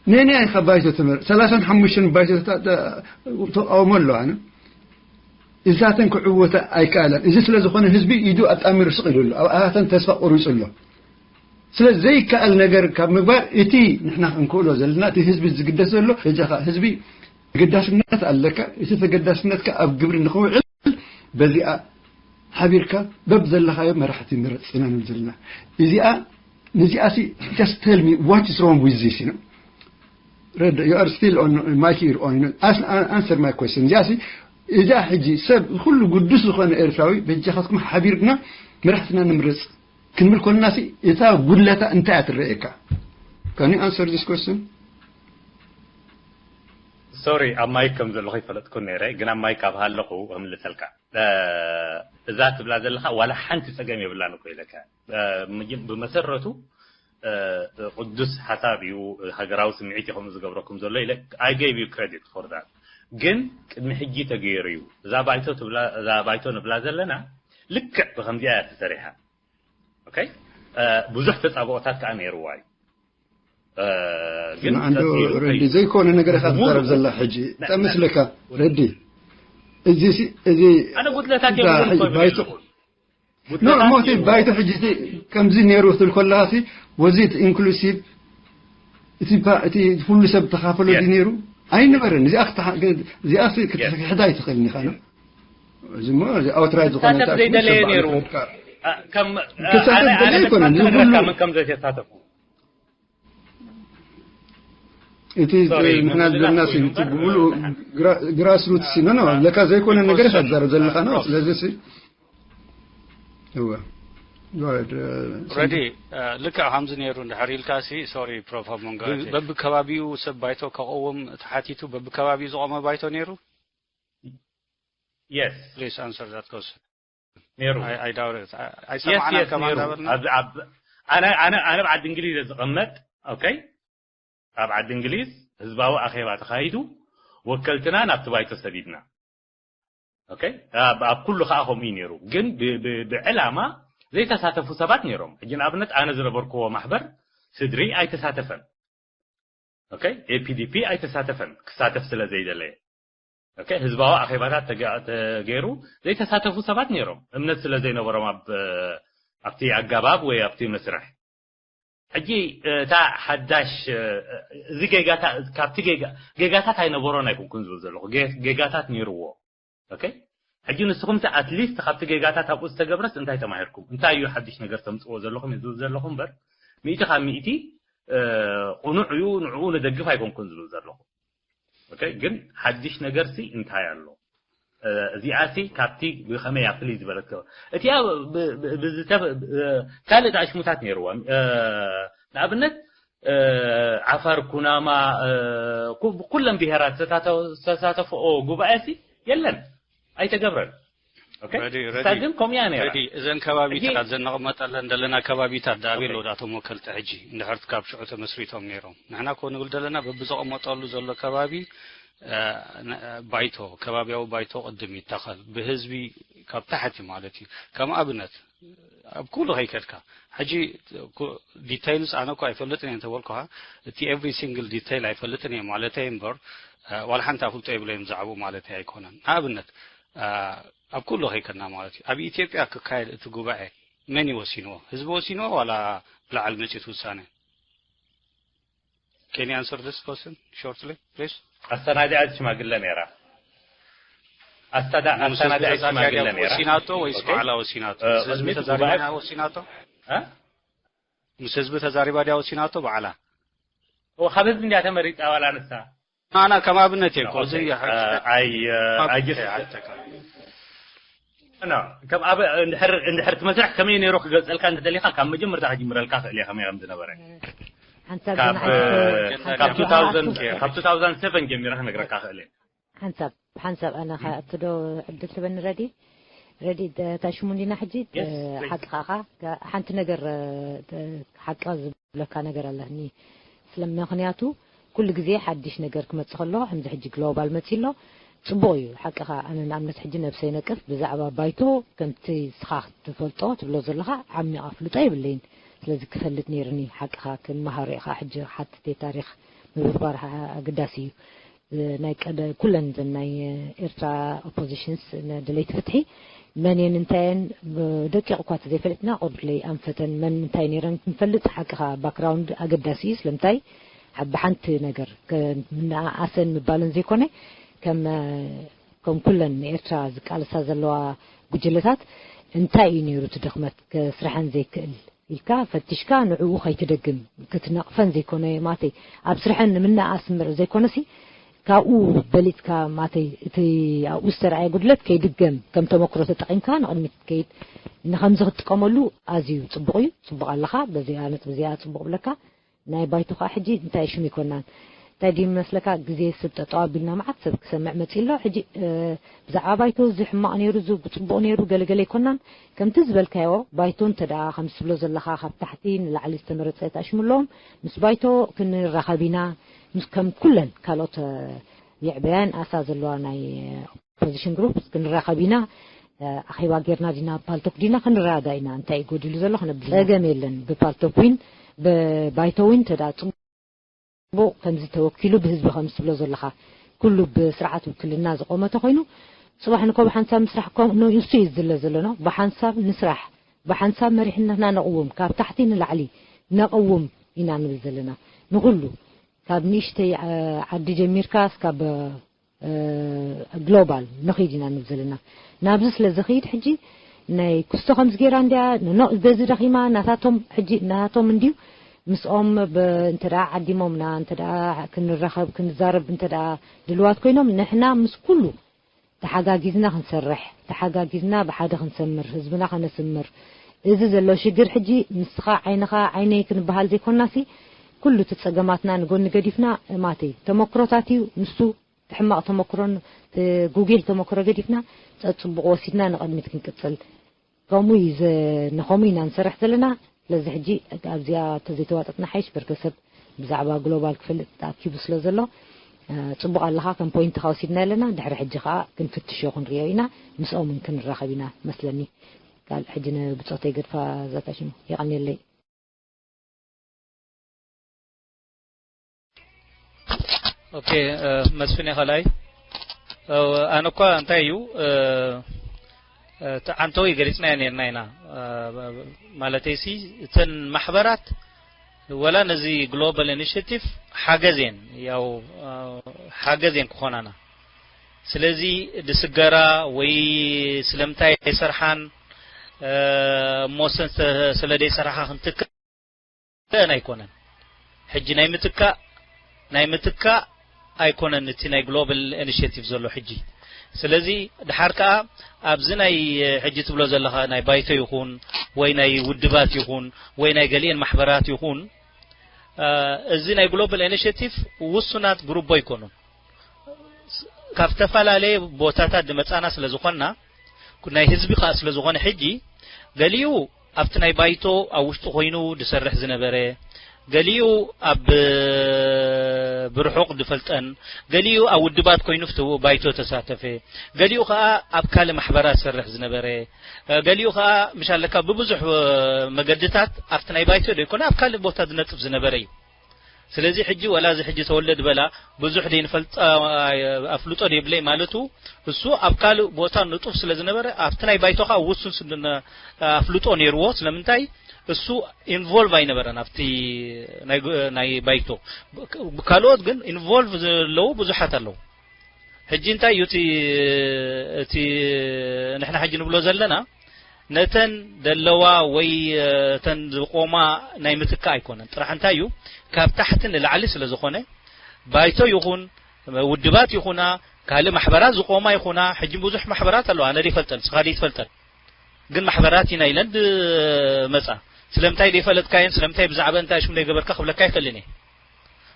ነናይ ካብ ባይቶ ትምህር ሰላሳን ሓሙሽተን ባይቶታት ተቃውሞ ኣለዋ። እዛተን ክዕወታ ኣይከኣለን። እዚ ስለ ዝኾነ ህዝቢ ኢዱ ኣጣሚሩ ስቕ ኢሉ ኣሎ። ኣብኣተን ተስፋ ቆሪጹ ኣሎ። ስለ ዘይከኣል ነገር ካብ ምግባር እቲ ንሕና ክንክእሎ ዘለና እቲ ህዝቢ ዝግደስ ዘሎ በጃኻ ህዝቢ ተገዳስነት ኣለካ። እቲ ተገዳስነትካ ኣብ ግብሪ ንኽውዕል በዚኣ ሓቢርካ በብ ዘለኻዮ መራሕቲ ምረጽ ኢና ንብል ዘለና። እዚኣ ንዚኣ ሲ just tell me what is wrong with this, you know? Red, you are still on mic, you're on, you know? Ask, answer my question. እዚኣ ሲ እዛ ሕጂ ሰብ ኩሉ ግዱስ ዝኾነ ኤርትራዊ በጃኻትኩም ሓቢርና መራሕትና ንምረጽ ክንብል ኮልና ሲ እታ ጉድለታ እንታይ እያ ትረኤካ? Can you answer this question? ሶሪ ኣብ ማይክ ከም ዘለኹ ይፈለጥኩ ነይረ፣ ግን ኣብ ማይክ ኣብ ሃለኹ እምልሰልካ። እዛ ትብላ ዘለኻ ዋላ ሓንቲ ጸገም የብላን እኮ ኢለካ። ብመሰረቱ ቅዱስ ሓሳብ እዩ፣ ሃገራዊ ስምዒት እዩ ከምኡ ዝገብረኩም ዘሎ ኢለ I gave you credit for that። ግን ቅድሚ ሕጂ ተገይሩ እዩ። እዛ ባይቶ ትብላ እዛ ባይቶ ንብላ ዘለና ልክዕ ብከምዚኣ እያ ተሰሪሓ። ኦኬ፣ ብዙሕ ተጻብኦታት ከዓ ነይርዋ እዩ። ግን ረዲ ዘይኮነ ነገር ኢኻ ትዛረብ ዘላ ሕጂ ጠመስለካ። ረዲ እዚ እዚ ኣነ ጉድለታት የብሉን እኮ ባይቶ ኖ ሞቲ ባይቶ ሕጂ ከምዚ ነይሩ ክትብል ከለኻ ሲ was it inclusive? እቲ እቲ ኩሉ ሰብ ተኻፈሎ ድዩ ነይሩ? ኣይነበረን። እዚኣ ክትሕዳ ኣይትኽእልን ኢኻ። እዚ ሞ ኣውትራይት ዝኾነ ዘይደለየ ነይሩ። ክሳተፍ ደለየ ኣይኮነን። እዚ ኩሉ ከም ዘይተሳተፉ እቲ ንሕና ዘለና ሲ ብሙሉእ ግራስ ሩት ሲ ኖ ለካ ዘይኮነ ነገር ኢኻ ትዛረብ ዘለኻ ነው። ስለዚ ሲ እወ ረዲ ልክዕ ከምዚ ነይሩ እንድሕር ኢልካ ሲ ሶሪ ፕሮፍ ኣብ መንጎ በብከባቢኡ ሰብ ባይቶ ከቐውም ተሓቲቱ በብከባቢኡ ዝቆመ ባይቶ ነይሩ። Yes. Please answer that question. ነይሩ። ኣይሰማዕናን ከማን እንዳበልና ኣነ ኣብ ዓዲ እንግሊዝ ዝቐመጥ ኦኬ፣ ኣብ ዓዲ እንግሊዝ ህዝባዊ ኣኼባ ተኻይዱ ወከልትና ናብቲ ባይቶ ሰዲድና። ኦኬ፣ ኣብ ኩሉ ከዓ ከምኡ እዩ ነይሩ። ግን ብዕላማ ዘይተሳተፉ ሰባት ነይሮም። ሕጂ ንኣብነት ኣነ ዝነበርክዎ ማሕበር ስድሪ ኣይተሳተፈን። ኦኬ፣ ኤፒዲፒ ኣይተሳተፈን ክሳተፍ ስለ ዘይደለየ። ኦኬ፣ ህዝባዊ ኣኼባታት ተገ- ተገይሩ ዘይተሳተፉ ሰባት ነይሮም፣ እምነት ስለ ዘይነበሮም ኣብ ኣብቲ ኣገባብ ወይ ኣብቲ መስርሕ። ሕጂ እታ ሓዳሽ እዚ ጌጋታት ካብቲ ጌጋ ጌጋታት ኣይነበሮን ኣይኮንኩን ዝብል ዘለኹ፣ ጌ- ጌጋታት ነይርዎ። ኦኬ፣ ሕጂ ንስኹም ኣትሊስት ካብቲ ጌጋታት ኣብኡ ዝተገብረስ እንታይ ተማሂርኩም? እንታይ እዩ ሓድሽ ነገር ተምፅዎ ዘለኹም እዩ ዝብል ዘለኹ እምበር፣ ሚእቲ ካብ ሚእቲ እ፣ ቅኑዕ እዩ፣ ንዕኡ ንደግፍ ኣይኮንኩን ዝብል ዘለኹ። ኦኬ፣ ግን ሓድሽ ነገርሲ እንታይ ኣሎ? እ፣ እዚኣሲ ካብቲ ብኸመይ እያ ፍልይ ዝበለት? እቲኣ ብ- ብ- ብዝተ- ብ- ካልእ ኣሽሙታት ነይርዋ። እ፣ ንኣብነት እ፣ ዓፋር፣ ኩናማ፣ እ፣ ኩ- ኩለን ብሄራት ዝተሳተ- ዝተሳተፈኦ ጉባኤሲ የለን፣ ኣይተገብረን። ኦኬ፣ ረዲ፣ እሳ ረዲ፣ ግን ከምኡ እያ ነይራ። ረዲ፣ እዘን ከባቢታት፣ ሕጂ እዘን ነቐመጠለን ዘለና ከባቢታት፣ ዳኣበይ ኦኬ። ኣለዎ ዳቶም ወከልቲ ሕጂ? እንድሕር ካብ ሽዑ ተመስሪቶም ነይሮም። ንሕና እኮ ንብል ዘለና በብዘቐመጠሉ ዘሎ ከባቢ፣ እ፣ ነ- ባይቶ፣ ከባቢያዊ ባይቶ ቅድም ይተኸል። ብህዝቢ ካብ ታሕቲ ማለት እዩ። ከም ኣብነት፣ ኣብ ኩሉ ከይከድካ። ሕጂ ኩ- ዲቴይልስ ኣነ እኮ ኣይፈልጥን እየ እንተበልኩኻ፣ እቲ ኤቭሪ ሲንግል ዲቴይል ኣይፈልጥን እየ ማለተይ እምበር፣ እ፣ ዋላ ሓንቲ ኣፍልጦ የብለይም ብዛዕባኡ ማለተይ ኣይኮነን። ንኣብነት፣ እ፣ ኣብ ኩሉ ከይከድና ማለት እዩ። ኣብ ኢትዮጵያ ክካየድ እቲ ጉባኤ መን እዩ ወሲንዎ? ህዝቢ ወሲንዎ ዋላ ብላዕሊ መጺኡ ውሳነ? Can you answer this question shortly, please? ኣስተናጋዲት ሽማግለ ነይራ። ኣስተዳ- ምስ ህዝቢ ኣስተናጋዲት ተዛሪባ ሽማግለ ድያ ነይራ። ወሲናቶ ወይስ ኦኬ። ባዕላ ወሲናቶ? እ፣ ምስ ህዝቢ ቅድሚ እቲ ተዛሪባ ጉባኤ ድያ ወሲናቶ? እ? ምስ ህዝቢ ተዛሪባ ድያ ወሲናቶ ባዕላ? ኦ፣ ካብ ህዝቢ እንድያ ተመሪጻ ዋላ ንሳ? ኣና ከም ኣብነት እየ እኮ፣ እዚ ኦኬ። እ፣ ኣይ፣ እ፣ ኣብ- ኣይ ጀስት ኣይ፣ ኣይ፣ ኖ፣ ከም ኣብ- እንድሕር እንድሕር እቲ መስርሕ ከመይ ነይሩ ክገልጸልካ እንተደሊኻ ካብ መጀመርታ ክጅምረልካ ክእል እየ ከመይ ከም ዝነበረ። ሓንሳብ ካብ ግን እ፣ ዓዲ ካብ ሓንሳብ 2000 ዓዲ ካብ 2007 ጀሚረ ክነግረካ ክእል እየ። ሓንሳብ ሓንሳብ ኣነ ኸ እቲ ዶ ዕድል ትበኒ ረዲ ረዲ ተ- ታሽሙ እንዲና ሕጂ። Yes, please. ሓቅኻ ኻ ሓንቲ ነገር እ፣ ተ- ሓቂ ዝብለካ ነገር ኣለኒ። ስለ ምኽንያቱ ኩሉ ግዜ ሓድሽ ነገር ክመጽእ ከሎ ከምዚ ሕጂ ግሎባል መጺእ ኣሎ። ጽቡቕ እዩ ሓቅኻ። ኣነ ንኣብነት ሕጂ ነብሰይ ነቅፍ ብዛዕባ ባይቶ ከምቲ ንስኻ ትፈልጦ ትብሎ ዘለኻ ዓሚቕ ኣፍልጦ የብለይን። ስለዚ ክፈልጥ ነይርኒ ሓቅኻ ክመሃሮ ኢኻ። ሕጂ ሓትት እየ ታሪኽ ምብርባር ሓ- ኣገዳሲ እዩ። ናይ ቀደ ኩለን እዘን ናይ ኤርትራ ኦፖዚሽንስ ደለይቲ ፍትሒ መን እየን እንታይ እየን ደቂቕ እኳ ተዘይፈለጥና ቁርድለይ ኣንፈተን መን እንታይ ነይረን ክንፈልጥ ሓቅኻ ባክግራውንድ ኣገዳሲ እዩ። ስለምንታይ ብሓንቲ ነገር ምንኣኣሰን ምባለን ዘይኮነ ከም ከም ኩለን ንኤርትራ ዝቃለሳ ዘለዋ ጉጅለታት እንታይ እዩ ነይሩ እቲ ድኽመት ከስርሐን ዘይክእል ኢልካ ፈቲሽካ ንዕኡ ከይትደግም ክትነቕፈን ዘይኮነ ማተይ ኣብ ስርሐን ንምንኣስ እምበር ዘይኮነሲ ካብኡ በሊፅካ ማተይ እቲ ኣብኡ ዝተረኣየ ጉድለት ከይድገም ከም ተመክሮ ተጠቒምካ ንቕድሚት ከይድ ንኸምዚ ክትጥቀመሉ ኣዝዩ ፅቡቕ እዩ። ፅቡቕ ኣለኻ። በዚኣ ነጥቢ እዚኣ ፅቡቕ ብለካ። ናይ ባይቶ ከዓ ሕጂ እንታይ ሽም ይኮናን እንታይ ድዩ መስለካ ግዜ ሰብ ጠጠው ኣቢልና መዓት ሰብ ክሰምዕ መፂ ኣሎ። ሕጂ ብዛዕባ ባይቶ እዚ ሕማቕ ነይሩ እዚ ብፅቡቕ ነይሩ ገለገለ ይኮናን ከምቲ ዝበልካዮ ባይቶ እንተ ደኣ ከም ትብሎ ዘለኻ ካብ ታሕቲ ንላዕሊ ዝተመረፀ ተኣሽሙ ኣለዎም። ምስ ባይቶ ክንራኸብ ኢና። ምስ ከም ኩለን ካልኦት ይዕበያን ኣሳ ዘለዋ ናይ ኦፖዚሽን ግሩፕ ክንራኸብ ኢና። ኣኼባ ጌርና ዲና ፓልቶክ ዲና ክንረዳዳ ኢና። እንታይ እዩ ጎዲሉ ዘሎ ክነብል ኢና። ጸገም የለን። ብፓልቶክ ዊን ብባይቶ ዊን ተዳ ጽቡቕ ከምዚ ተወኪሉ ብህዝቢ ከም ዝብሎ ዘለኻ ኩሉ ብስርዓት ውክልና ዝቆመ ተኾይኑ ጽባሕ ንኮ ብሓንሳብ ምስራሕ ከም ንሱ እዩ ዝድለ ዘሎ ነው። ብሓንሳብ ንስራሕ ብሓንሳብ መሪሕነትና ነቕውም ካብ ታሕቲ ንላዕሊ ነቕውም ኢና ንብል ዘለና ንኹሉ ካብ ንእሽተይ ዓዲ ጀሚርካ እስካብ ግሎባል ንኺድ ኢና ንብል ዘለና ናብዚ ስለ ዝኺድ ሕጂ ናይ ክስቶ ከምዚ ገይራ እንድያ ኖ በዚ ደኺማ ናታቶም ሕጂ ናታቶም እንድዩ ምስኦም እንተ ዓዲሞምና እንተ ክንራኸብ ክንዛረብ እንተ ድልዋት ኮይኖም ንሕና ምስ ኩሉ ተሓጋጊዝና ክንሰርሕ ተሓጋጊዝና ብሓደ ክንሰምር ህዝብና ከነስምር እዚ ዘሎ ሽግር ሕጂ ንስኻ ዓይንኻ ዓይነይ ክንበሃል ዘይኮናሲ ኩሉ እቲ ጸገማትና ንጎኒ ገዲፍና ማተይ ተመክሮታት እዩ ንሱ እቲ ሕማቕ ተመክሮን እቲ ጉጊል ተመክሮ ገዲፍና ጸጽቡቕ ወሲድና ንቐድሚት ክንቅጽል ከምኡ እዩ ንኸምኡ ኢና ንሰርሕ ዘለና። ስለዚ ሕጂ ኣብዚኣ ተዘይተዋጠጥና ሓይሽ በርከሰብ ብዛዕባ ግሎባል ክፈልጥ ተኣኪቡ ስለ ዘሎ ጽቡቕ ኣለኻ ከም ፖይንትኻ ወሲድና ኣለና። ድሕሪ ሕጂ ከዓ ክንፍትሾ ክንሪኦ ኢና ምስኦም እውን ክንራኸብ ኢና መስለኒ። ካልእ ሕጂ ንብፆተይ ገድፋ ዛታ ሽሙ የቐንየለይ። ኦኬ መስፍን የኸላይ ኣነ እኳ እንታይ እዩ፣ ዓንተዊ ገሊፅናዮ ነርና ኢና። ማለተይሲ እተን ማሕበራት ወላ ነዚ ግሎባል ኢኒሽቲቭ ሓገዝ እየን፣ ያው ሓገዝ እየን ክኾናና። ስለዚ ድስገራ ወይ ስለምንታይ ኣይሰርሓን እሞ ሰን ስለ ደይሰርሓ ክንትክእ ኣይኮነን። ሕጂ ናይ ምትካእ ናይ ምትካእ ኣይኮነን እቲ ናይ ግሎባል ኢኒሽቲቭ ዘሎ ሕጂ። ስለዚ ድሓር ከኣ ኣብዚ ናይ ሕጂ ትብሎ ዘለኻ ናይ ባይቶ ይኹን ወይ ናይ ውድባት ይኹን ወይ ናይ ገሊኤን ማሕበራት ይኹን እዚ ናይ ግሎባል ኢኒሽቲቭ ውሱናት ግሩቦ ኣይኮኑን። ካብ ዝተፈላለየ ቦታታት ዝመጻና ስለ ዝኾንና ናይ ህዝቢ ከኣ ስለ ዝኾነ ሕጂ ገሊኡ ኣብቲ ናይ ባይቶ ኣብ ውሽጢ ኮይኑ ዝሰርሕ ዝነበረ፣ ገሊኡ ኣብ ብርሑቕ ዝፈልጠን፣ ገሊኡ ኣብ ውድባት ኮይኑ ኣብቲ ባይቶ ተሳተፈ፣ ገሊኡ ከኣ ኣብ ካልእ ማሕበራት ዝሰርሕ ዝነበረ፣ ገሊኡ ከኣ ምሻለካ ብብዙሕ መገድታት ኣብቲ ናይ ባይቶ ዘይኮነ ኣብ ካልእ ቦታ ዝነጥፍ ዝነበረ እዩ። ስለዚ ሕጂ ወላ እዚ ሕጂ ተወልደ ዝበላ ብዙሕ ደይንፈልጣ ኣፍልጦ ደይብለይ ማለቱ እሱ ኣብ ካልእ ቦታ ንጡፍ ስለ ዝነበረ ኣብቲ ናይ ባይቶ ከዓ ውሱን ስለ ኣፍልጦ ነይርዎ። ስለምንታይ እሱ ኢንቮልቭ ኣይነበረን ኣብቲ ናይ ባይቶ። ካልኦት ግን ኢንቮልቭ ዘለዉ ብዙሓት ኣለዉ። ሕጂ እንታይ እዩ እቲ እቲ ንሕና ሕጂ ንብሎ ዘለና ነተን ደለዋ ወይ እተን ዝቆማ ናይ ምትካእ ኣይኮነን። ጥራሕ እንታይ እዩ ካብ ታሕቲ ንላዕሊ ስለ ዝኾነ ባይቶ ይኹን ውድባት ይኹና ካልእ ማሕበራት ዝቆማ ይኹና ሕጂ ብዙሕ ማሕበራት ኣለዋ። ኣነ ዘይፈልጠን ስኻ ዘይትፈልጠን ግን ማሕበራት ኢና ኢለን መጻ። ስለምንታይ ዘይፈለጥካየን ስለምንታይ ብዛዕባ እንታይ ሽም ዘይገበርካ ክብለካ ይኽእልን እየ።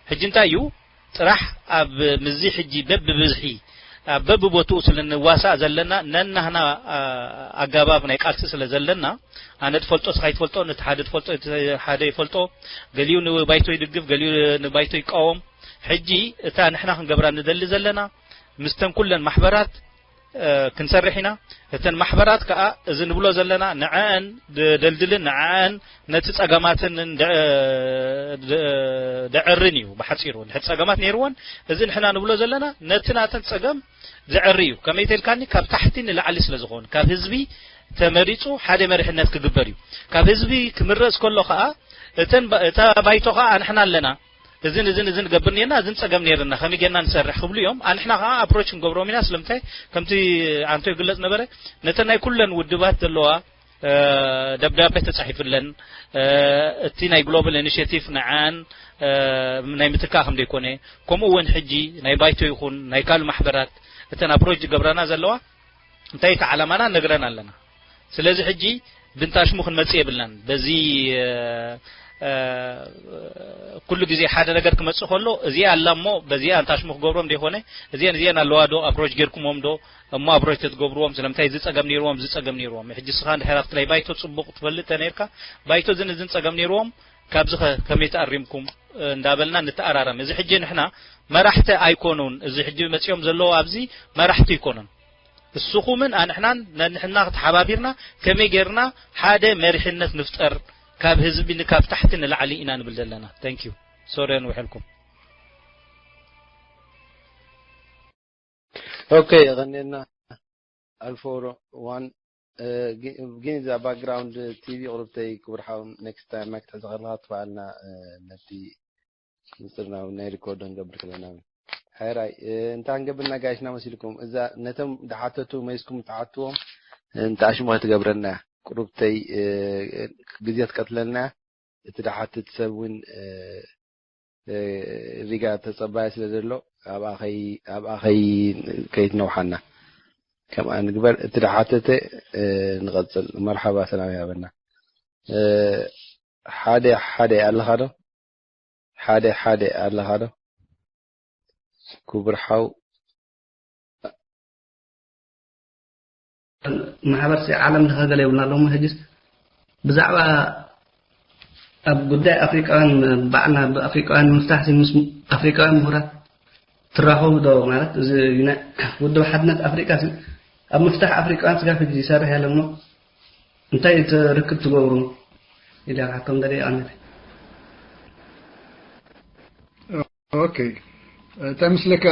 ሕጂ እንታይ እዩ ጥራሕ ኣብ ምዚ ሕጂ በብብዝሒ ኣብ በብቦትኡ ስለ ንዋሳእ ዘለና ነናህና ኣገባብ ናይ ቃልሲ ስለ ዘለና ኣነ ትፈልጦ ስኻ ይትፈልጦ ነቲ ሓደ ትፈልጦ እቲ ሓደ ይፈልጦ ገሊኡ ንባይቶ ይድግፍ ገሊኡ ንባይቶ ይቃወም። ሕጂ እታ ንሕና ክንገብራ ንደሊ ዘለና ምስተን ኩለን ማሕበራት ክንሰርሕ ኢና። እተን ማሕበራት ከኣ እዚ ንብሎ ዘለና ንዐአን ደልድልን ንዐአን ነቲ ጸገማትን ደዕርን እዩ። ብሓጺሩ ድሕር ጸገማት ነይርዎን እዚ ንሕና ንብሎ ዘለና ነቲ ናተን ጸገም ዘዕሪ እዩ። ከመይ ተልካኒ ካብ ታሕቲ ንላዕሊ ስለ ዝኾኑ ካብ ህዝቢ ተመሪጹ ሓደ መሪሕነት ክግበር እዩ። ካብ ህዝቢ ክምረጽ ከሎ ከኣ እተን እታ ባይቶ ከኣ ንሕና ኣለና እዝን እዝን እዝን ገብር ነርና እዝን ጸገም ነርና ከመይ ጌርና ንሰርሕ ክብሉ እዮም። ኣንሕና ከዓ ኣፕሮች ክንገብሮም ኢና። ስለምንታይ ከምቲ ኣንቶ ይግለጽ ነበረ ነተን ናይ ኩለን ውድባት ዘለዋ ደብዳቤ ተጻሒፍለን እቲ ናይ ግሎባል ኢኒሽቲቭ ንዓን ናይ ምትካእ ከም ዘይኮነ ከምኡ እውን ሕጂ ናይ ባይቶ ይኹን ናይ ካልእ ማሕበራት እተን ኣፕሮች ዝገብራና ዘለዋ እንታይ እቲ ዓላማና ነግረን ኣለና። ስለዚ ሕጂ ብንታሽሙ ክንመጽእ የብልናን። በዚ ኩሉ ግዜ ሓደ ነገር ክመጽእ ከሎ እዚኣ ኣላ እሞ በዚኣ እንታሽሙ ክገብሮም ዘይኮነ እዚአን እዚአን ኣለዋ ዶ ኣፕሮች ጌርኩሞም ዶ እሞ ኣፕሮች ተትገብርዎም ስለምንታይ እዚ ጸገም ነይርዎም እዚ ጸገም ነይርዎም ሕጂ ስኻ እንድሕር ኣብቲ ናይ ባይቶ ጽቡቕ ትፈልጥ ተነይርካ ባይቶ እዝን እዝን ጸገም ነይርዎም ካብዚ ከ ከመይ ተኣሪምኩም እንዳበልና ንተኣራረም። እዚ ሕጂ ንሕና መራሕቲ ኣይኮኑን። እዚ ሕጂ መጺኦም ዘለዉ ኣብዚ መራሕቲ ኣይኮኑን። እስኹምን ኣንሕናን ነንሕና ተሓባቢርና ከመይ ጌርና ሓደ መሪሕነት ንፍጠር ካብ ህዝቢ ካብ ታሕቲ ንላዕሊ ኢና ንብል ዘለና። Thank you። ሶሪ ንውሕልኩም። ኦኬ የቐንየልና ኣልፎ ዋን። ግን እዛ ባክግራውንድ ቲቪ ቁርብተይ ክብርሓው ኔክስት ታይም ማይክ ትሕዚ ከለካ ትበኣልና ነቲ ንፅርና ናይ ሪኮርዶ ንገብር ከለና ሓራይ እንታይ ንገብር ነጋይሽና መሲልኩም እዛ ነቶም ድሓተቱ መይስኩም ትሓትዎም እንተ ኣሽሙኸ ትገብረና ቁሩብተይ ግዜ ትቀትለልና እቲ ድሓትት ሰብ እውን ሪጋ ተፀባይ ስለ ዘሎ ኣብኣ ከይትነውሓና ከምኣ ንግበር እቲ ድሓተተ ንቐፅል መርሓባ ሰላም ያበና ሓደ ሓደ ኣለኻ ዶ ሓደ ሓደ ኣለኻ ዶ ክቡር ሓው ማሕበርሲ ዓለም ንኸገለ ይብልና ኣለሞ ሕጅስ ብዛዕባ ኣብ ጉዳይ ኣፍሪቃውያን ባዕልና ብኣፍሪቃውያን ንምፍታሕ ምስ ኣፍሪቃውያን ምሁራት ትራኸቡ ዶ ማለት እዚ ውድብ ሓድነት ኣፍሪቃ ኣብ ምፍታሕ ኣፍሪቃውያን ስጋፍ ሕጂ ይሰርሕ ያለሞ እንታይ ርክብ ትገብሩ ኢለ ክሓቶም ደልየ ኣነት ኦኬ እንታይ ምስለካ፣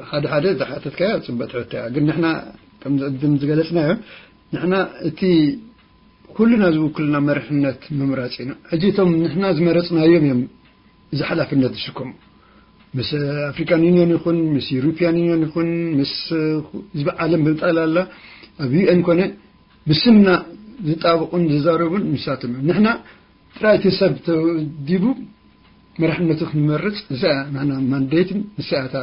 ሓደ ሓደ ዝሓተትካዮ ጽበጥ ሕቶ እያ። ግን ንሕና ከም ዝቕድም ዝገለጽናዮ፣ ንሕና እቲ ኩልና ዝውክልና መሪሕነት ምምራጽ ኢና። ሕጂ እቶም ንሕና ዝመረጽናዮም እዮም እዚ ሓላፍነት ዝሽከሙ። ምስ ኣፍሪካን ዩኒየን ይኹን፣ ምስ ዩሮፒያን ዩኒየን ይኹን፣ ምስ ህዝቢ ዓለም ብጠቕላላ ኣብ ዩ ኤን ኮነ ብስምና ዝጣበቑን ዝዛረቡን ንሳቶም እዮም። ንሕና ጥራይ እቲ ሰብ ተወዲቡ መራሕነቱ ክንመርጽ፣ እዛ እያ ናና ማንዴትን ንሳ እያ እታ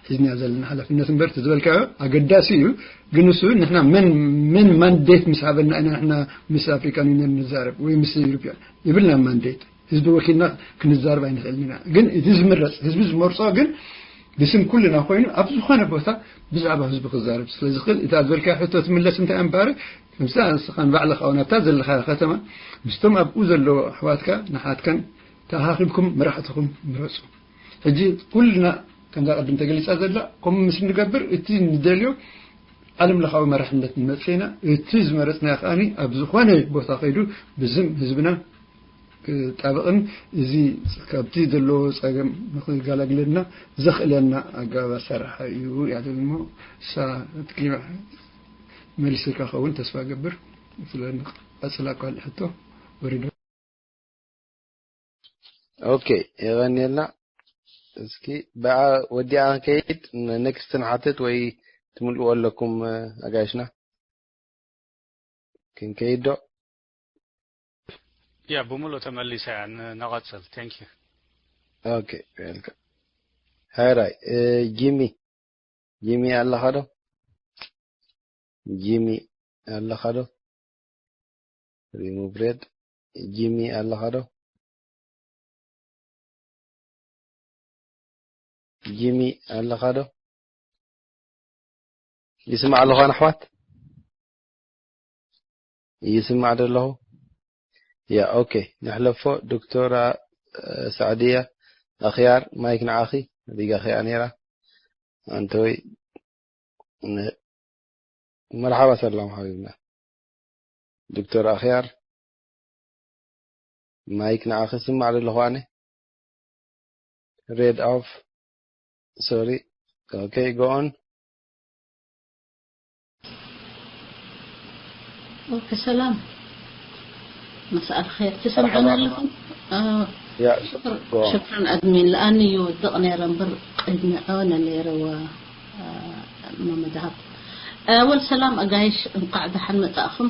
ሒዝናያ ዘለና ሓላፍነት እምበር፣ እቲ ዝበልካዮ ኣገዳሲ እዩ። ግን እሱ ንሕና መን፣ መን ማንዴት ምስ ሃበና ኢና ንሕና ምስ ኣፍሪካን ዩኒየን ንዛረብ ወይ ምስ ዩሮፒያን? የብልና ማንዴት። ህዝቢ ወኪልና ክንዛረብ ኣይንኽእልን ኢና። ግን እቲ ዝምረጽ፣ ህዝቢ ዝመርጾ ግን ብስም ኩልና ኮይኑ ኣብ ዝኾነ ቦታ ብዛዕባ ህዝቢ ክዛረብ ስለ ዝኽእል፣ እታ ዝበልካዮ ሕቶ ትምለስ እንታይ እምበኣር፣ ከምሳ ንስኻ ንባዕልኻ እውን ኣብታ ዘለኻዮ ከተማ ምስቶም ኣብኡ ዘለዉ ኣሕዋትካ ንሓትካን ተኣኻኺብኩም መራሕትኹም ምረጹ። ሕጂ ኩልና ከምዛ ቅድም ተገሊጻ ዘላ ከምኡ ምስ ንገብር እቲ ንደልዮ ዓለም ለኻዊ መራሕነት ንመጽእ ኢና። እቲ ዝመረጽናዮ ከኣ ኣብ ዝኾነ ቦታ ከይዱ ብስም ህዝብና ክጣበቕን እዚ ካብቲ ዘለዎ ጸገም ንኽገላግለና ዘኽእለና ኣገባብ ኣሰራርሓ እዩ እያ ትብል እሞ እሳ እቲ ክሊማ መሊስልካ ክኸውን ተስፋ እገብር። ስለ ንቐጽላ እኳ ሕቶ ወሪዶ። ኦኬ፣ የቐንየልና። እስኪ ብኣ ወዲኣ ክንከይድ፣ ነ-፣ ኔክስት ንሓትት ወይ ትምልእዎ ኣለኩም፣ እ፣ ኣጋይሽና? ክንከይድ ዶ? ያ፣ ብምሉእ ተመሊሳ እያ። ን-፣ ንቐጽል። Thank you። ኦኬ፣ ዌልካም። ሃይራይ፣ እ፣ ጂሚ፣ ጂሚ ኣለኻ ዶ? ጂሚ ኣለኻ ዶ? ሪሙቭ ሬድ። ጂሚ ኣለኻ ዶ? ጂሚ ኣለኻ ዶ? ይስማዕ ኣለኹ ኣነ ኣሕዋት? ይስማዕ ዶ ኣለኹ? ያ፣ ኦኬ፣ ንሕለፎ። ዶክተር፣ እ፣ ሳዕድያ ኣኽያር፣ ማይክ ንዓኺ። ሪጋ ኸያ ነይራ። ኣንተ ወይ፣ ን-፣ መርሓባ ሰላም ሓቢብና። ዶክተር ኣኽያር፣ ማይክ ንዓኺ። ስማዕ ዶ ኣለኹ ኣነ? ሬድ ኦፍ። ሶሪ። ኦኬ፣ ጎ ኦን። ኦኬ፣ ሰላም። مساء الخير. تسمعون لكم؟ آه، ያ፣ شكرا، ጎ ኦን። شكرا أدمين. لأني يودق نيرا بر قيدنا عونا نيرا و، آه، ماما دهب. أول سلام أقايش، እንኳዕ ደሓን መጻእኹም።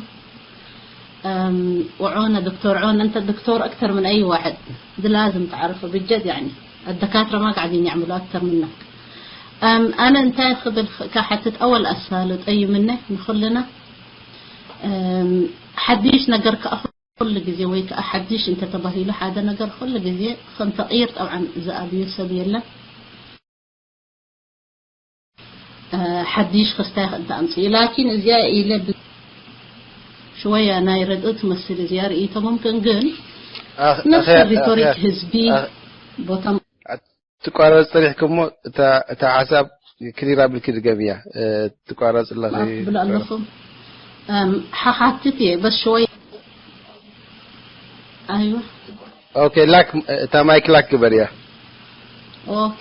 أم، وعونا دكتور عونا، أنت الدكتور أكثر من أي واحد. ده لازم تعرفه بجد يعني. الدكاترة ما قاعدين يعملوا أكثر منك. أم، ኣነ እንታይ ክብል ክ-፣ ክሓትት ኣወል ኣሳልጥ እዩ ምነ ንኹልና። أم، ሓድሽ ነገር ከኣ ኩሉ ግዜ ወይ ከኣ ሓድሽ እንተ ተባሂሉ ሓደ ነገር ኩሉ ግዜ ከም ተቕይር ጠብዓን ዝኣብዮ ሰብ የለን። أه، ሓድሽ ክስታይ እንተ ኣምጽኡ ላኪን እዚኣ ኢለ ብ-፣ ሽወያ ናይ ረድእ ትመስል እዚኣ ርእይቶ ممكن ግን ኣኽ-፣ ነፍሲ ኣኸ-፣ ሪቶሪክ ኣኸ-፣ ህዝቢ ኣኸ-፣ ቦታ ትቋረጽ ጸኒሕኪ እሞ እታ፣ እታ ሓሳብ ክሊር ኣቢልኪ ድገምያ። እ፣ ትቋረጽ ኣለኺ። ማፍ ብሎ ኣለኹ። أم، ሓሓትት እየ በስ ሽወያ። ኣይዋ። ኦኬ፣ ላክ፣ እታ ማይክ ላክ ግበርያ። ኦኬ።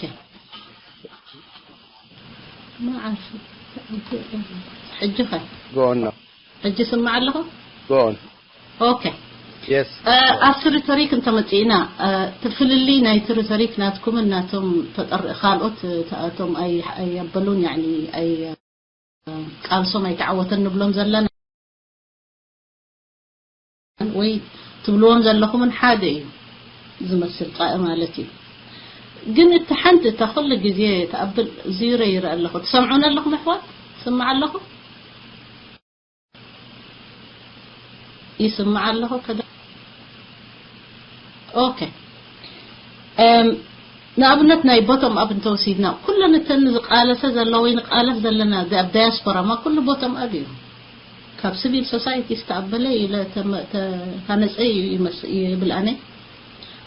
ما عارفة. ሕጂ ኸ ጎ ኦን ነው። ሕጂ ስማዕ ኣለኹ። ጎ ኦን። ኦኬ። የስ። እ፣ ኣብቲ ሪቶሪክ እንተመጺእና፣ እ፣ እቲ ፍልልይ ናይቲ ሪቶሪክ ናትኩምን ናቶም ተጠር-፣ ካልኦት፣ እ፣ እቶም ኣይ-፣ ኣየበሉን፣ ያዕኒ፣ ኣይ-፣ እ፣ ቃልሶም ኣይተዓወተን ንብሎም ዘለና ወይ ትብልዎም ዘለኹምን ሓደ እዩ ዝመስል ጻኢ ማለት እዩ። ግን እቲ ሓንቲ እታ ኩሉ ግዜ ትኣብል ዚሮ ይርኢ ኣለኹ። ትሰምዑን ኣለኹም ኣሕዋት? ስማዕ ኣለኹ? ይስማዕ ኣለኹ ከደ-፣ ኦኬ። እም፣ ንኣብነት ናይ ቦቶም ኣፕ እንተወሲድና፣ ኩለን እተን ዝቃለሰ ዘሎ ወይ ንቃለስ ዘለና ዚ-፣ ኣብ ዳያስፖራ ማ ኩሉ ቦቶም ኣፕ እዩ። ካብ ሲቪል ሶሳይቲ ዝተኣበለ እዩ፣ ለ-፣ ተመ-፣ ተ-፣ ታነጸ እዩ ይመስ-፣ ይብል ኣነ።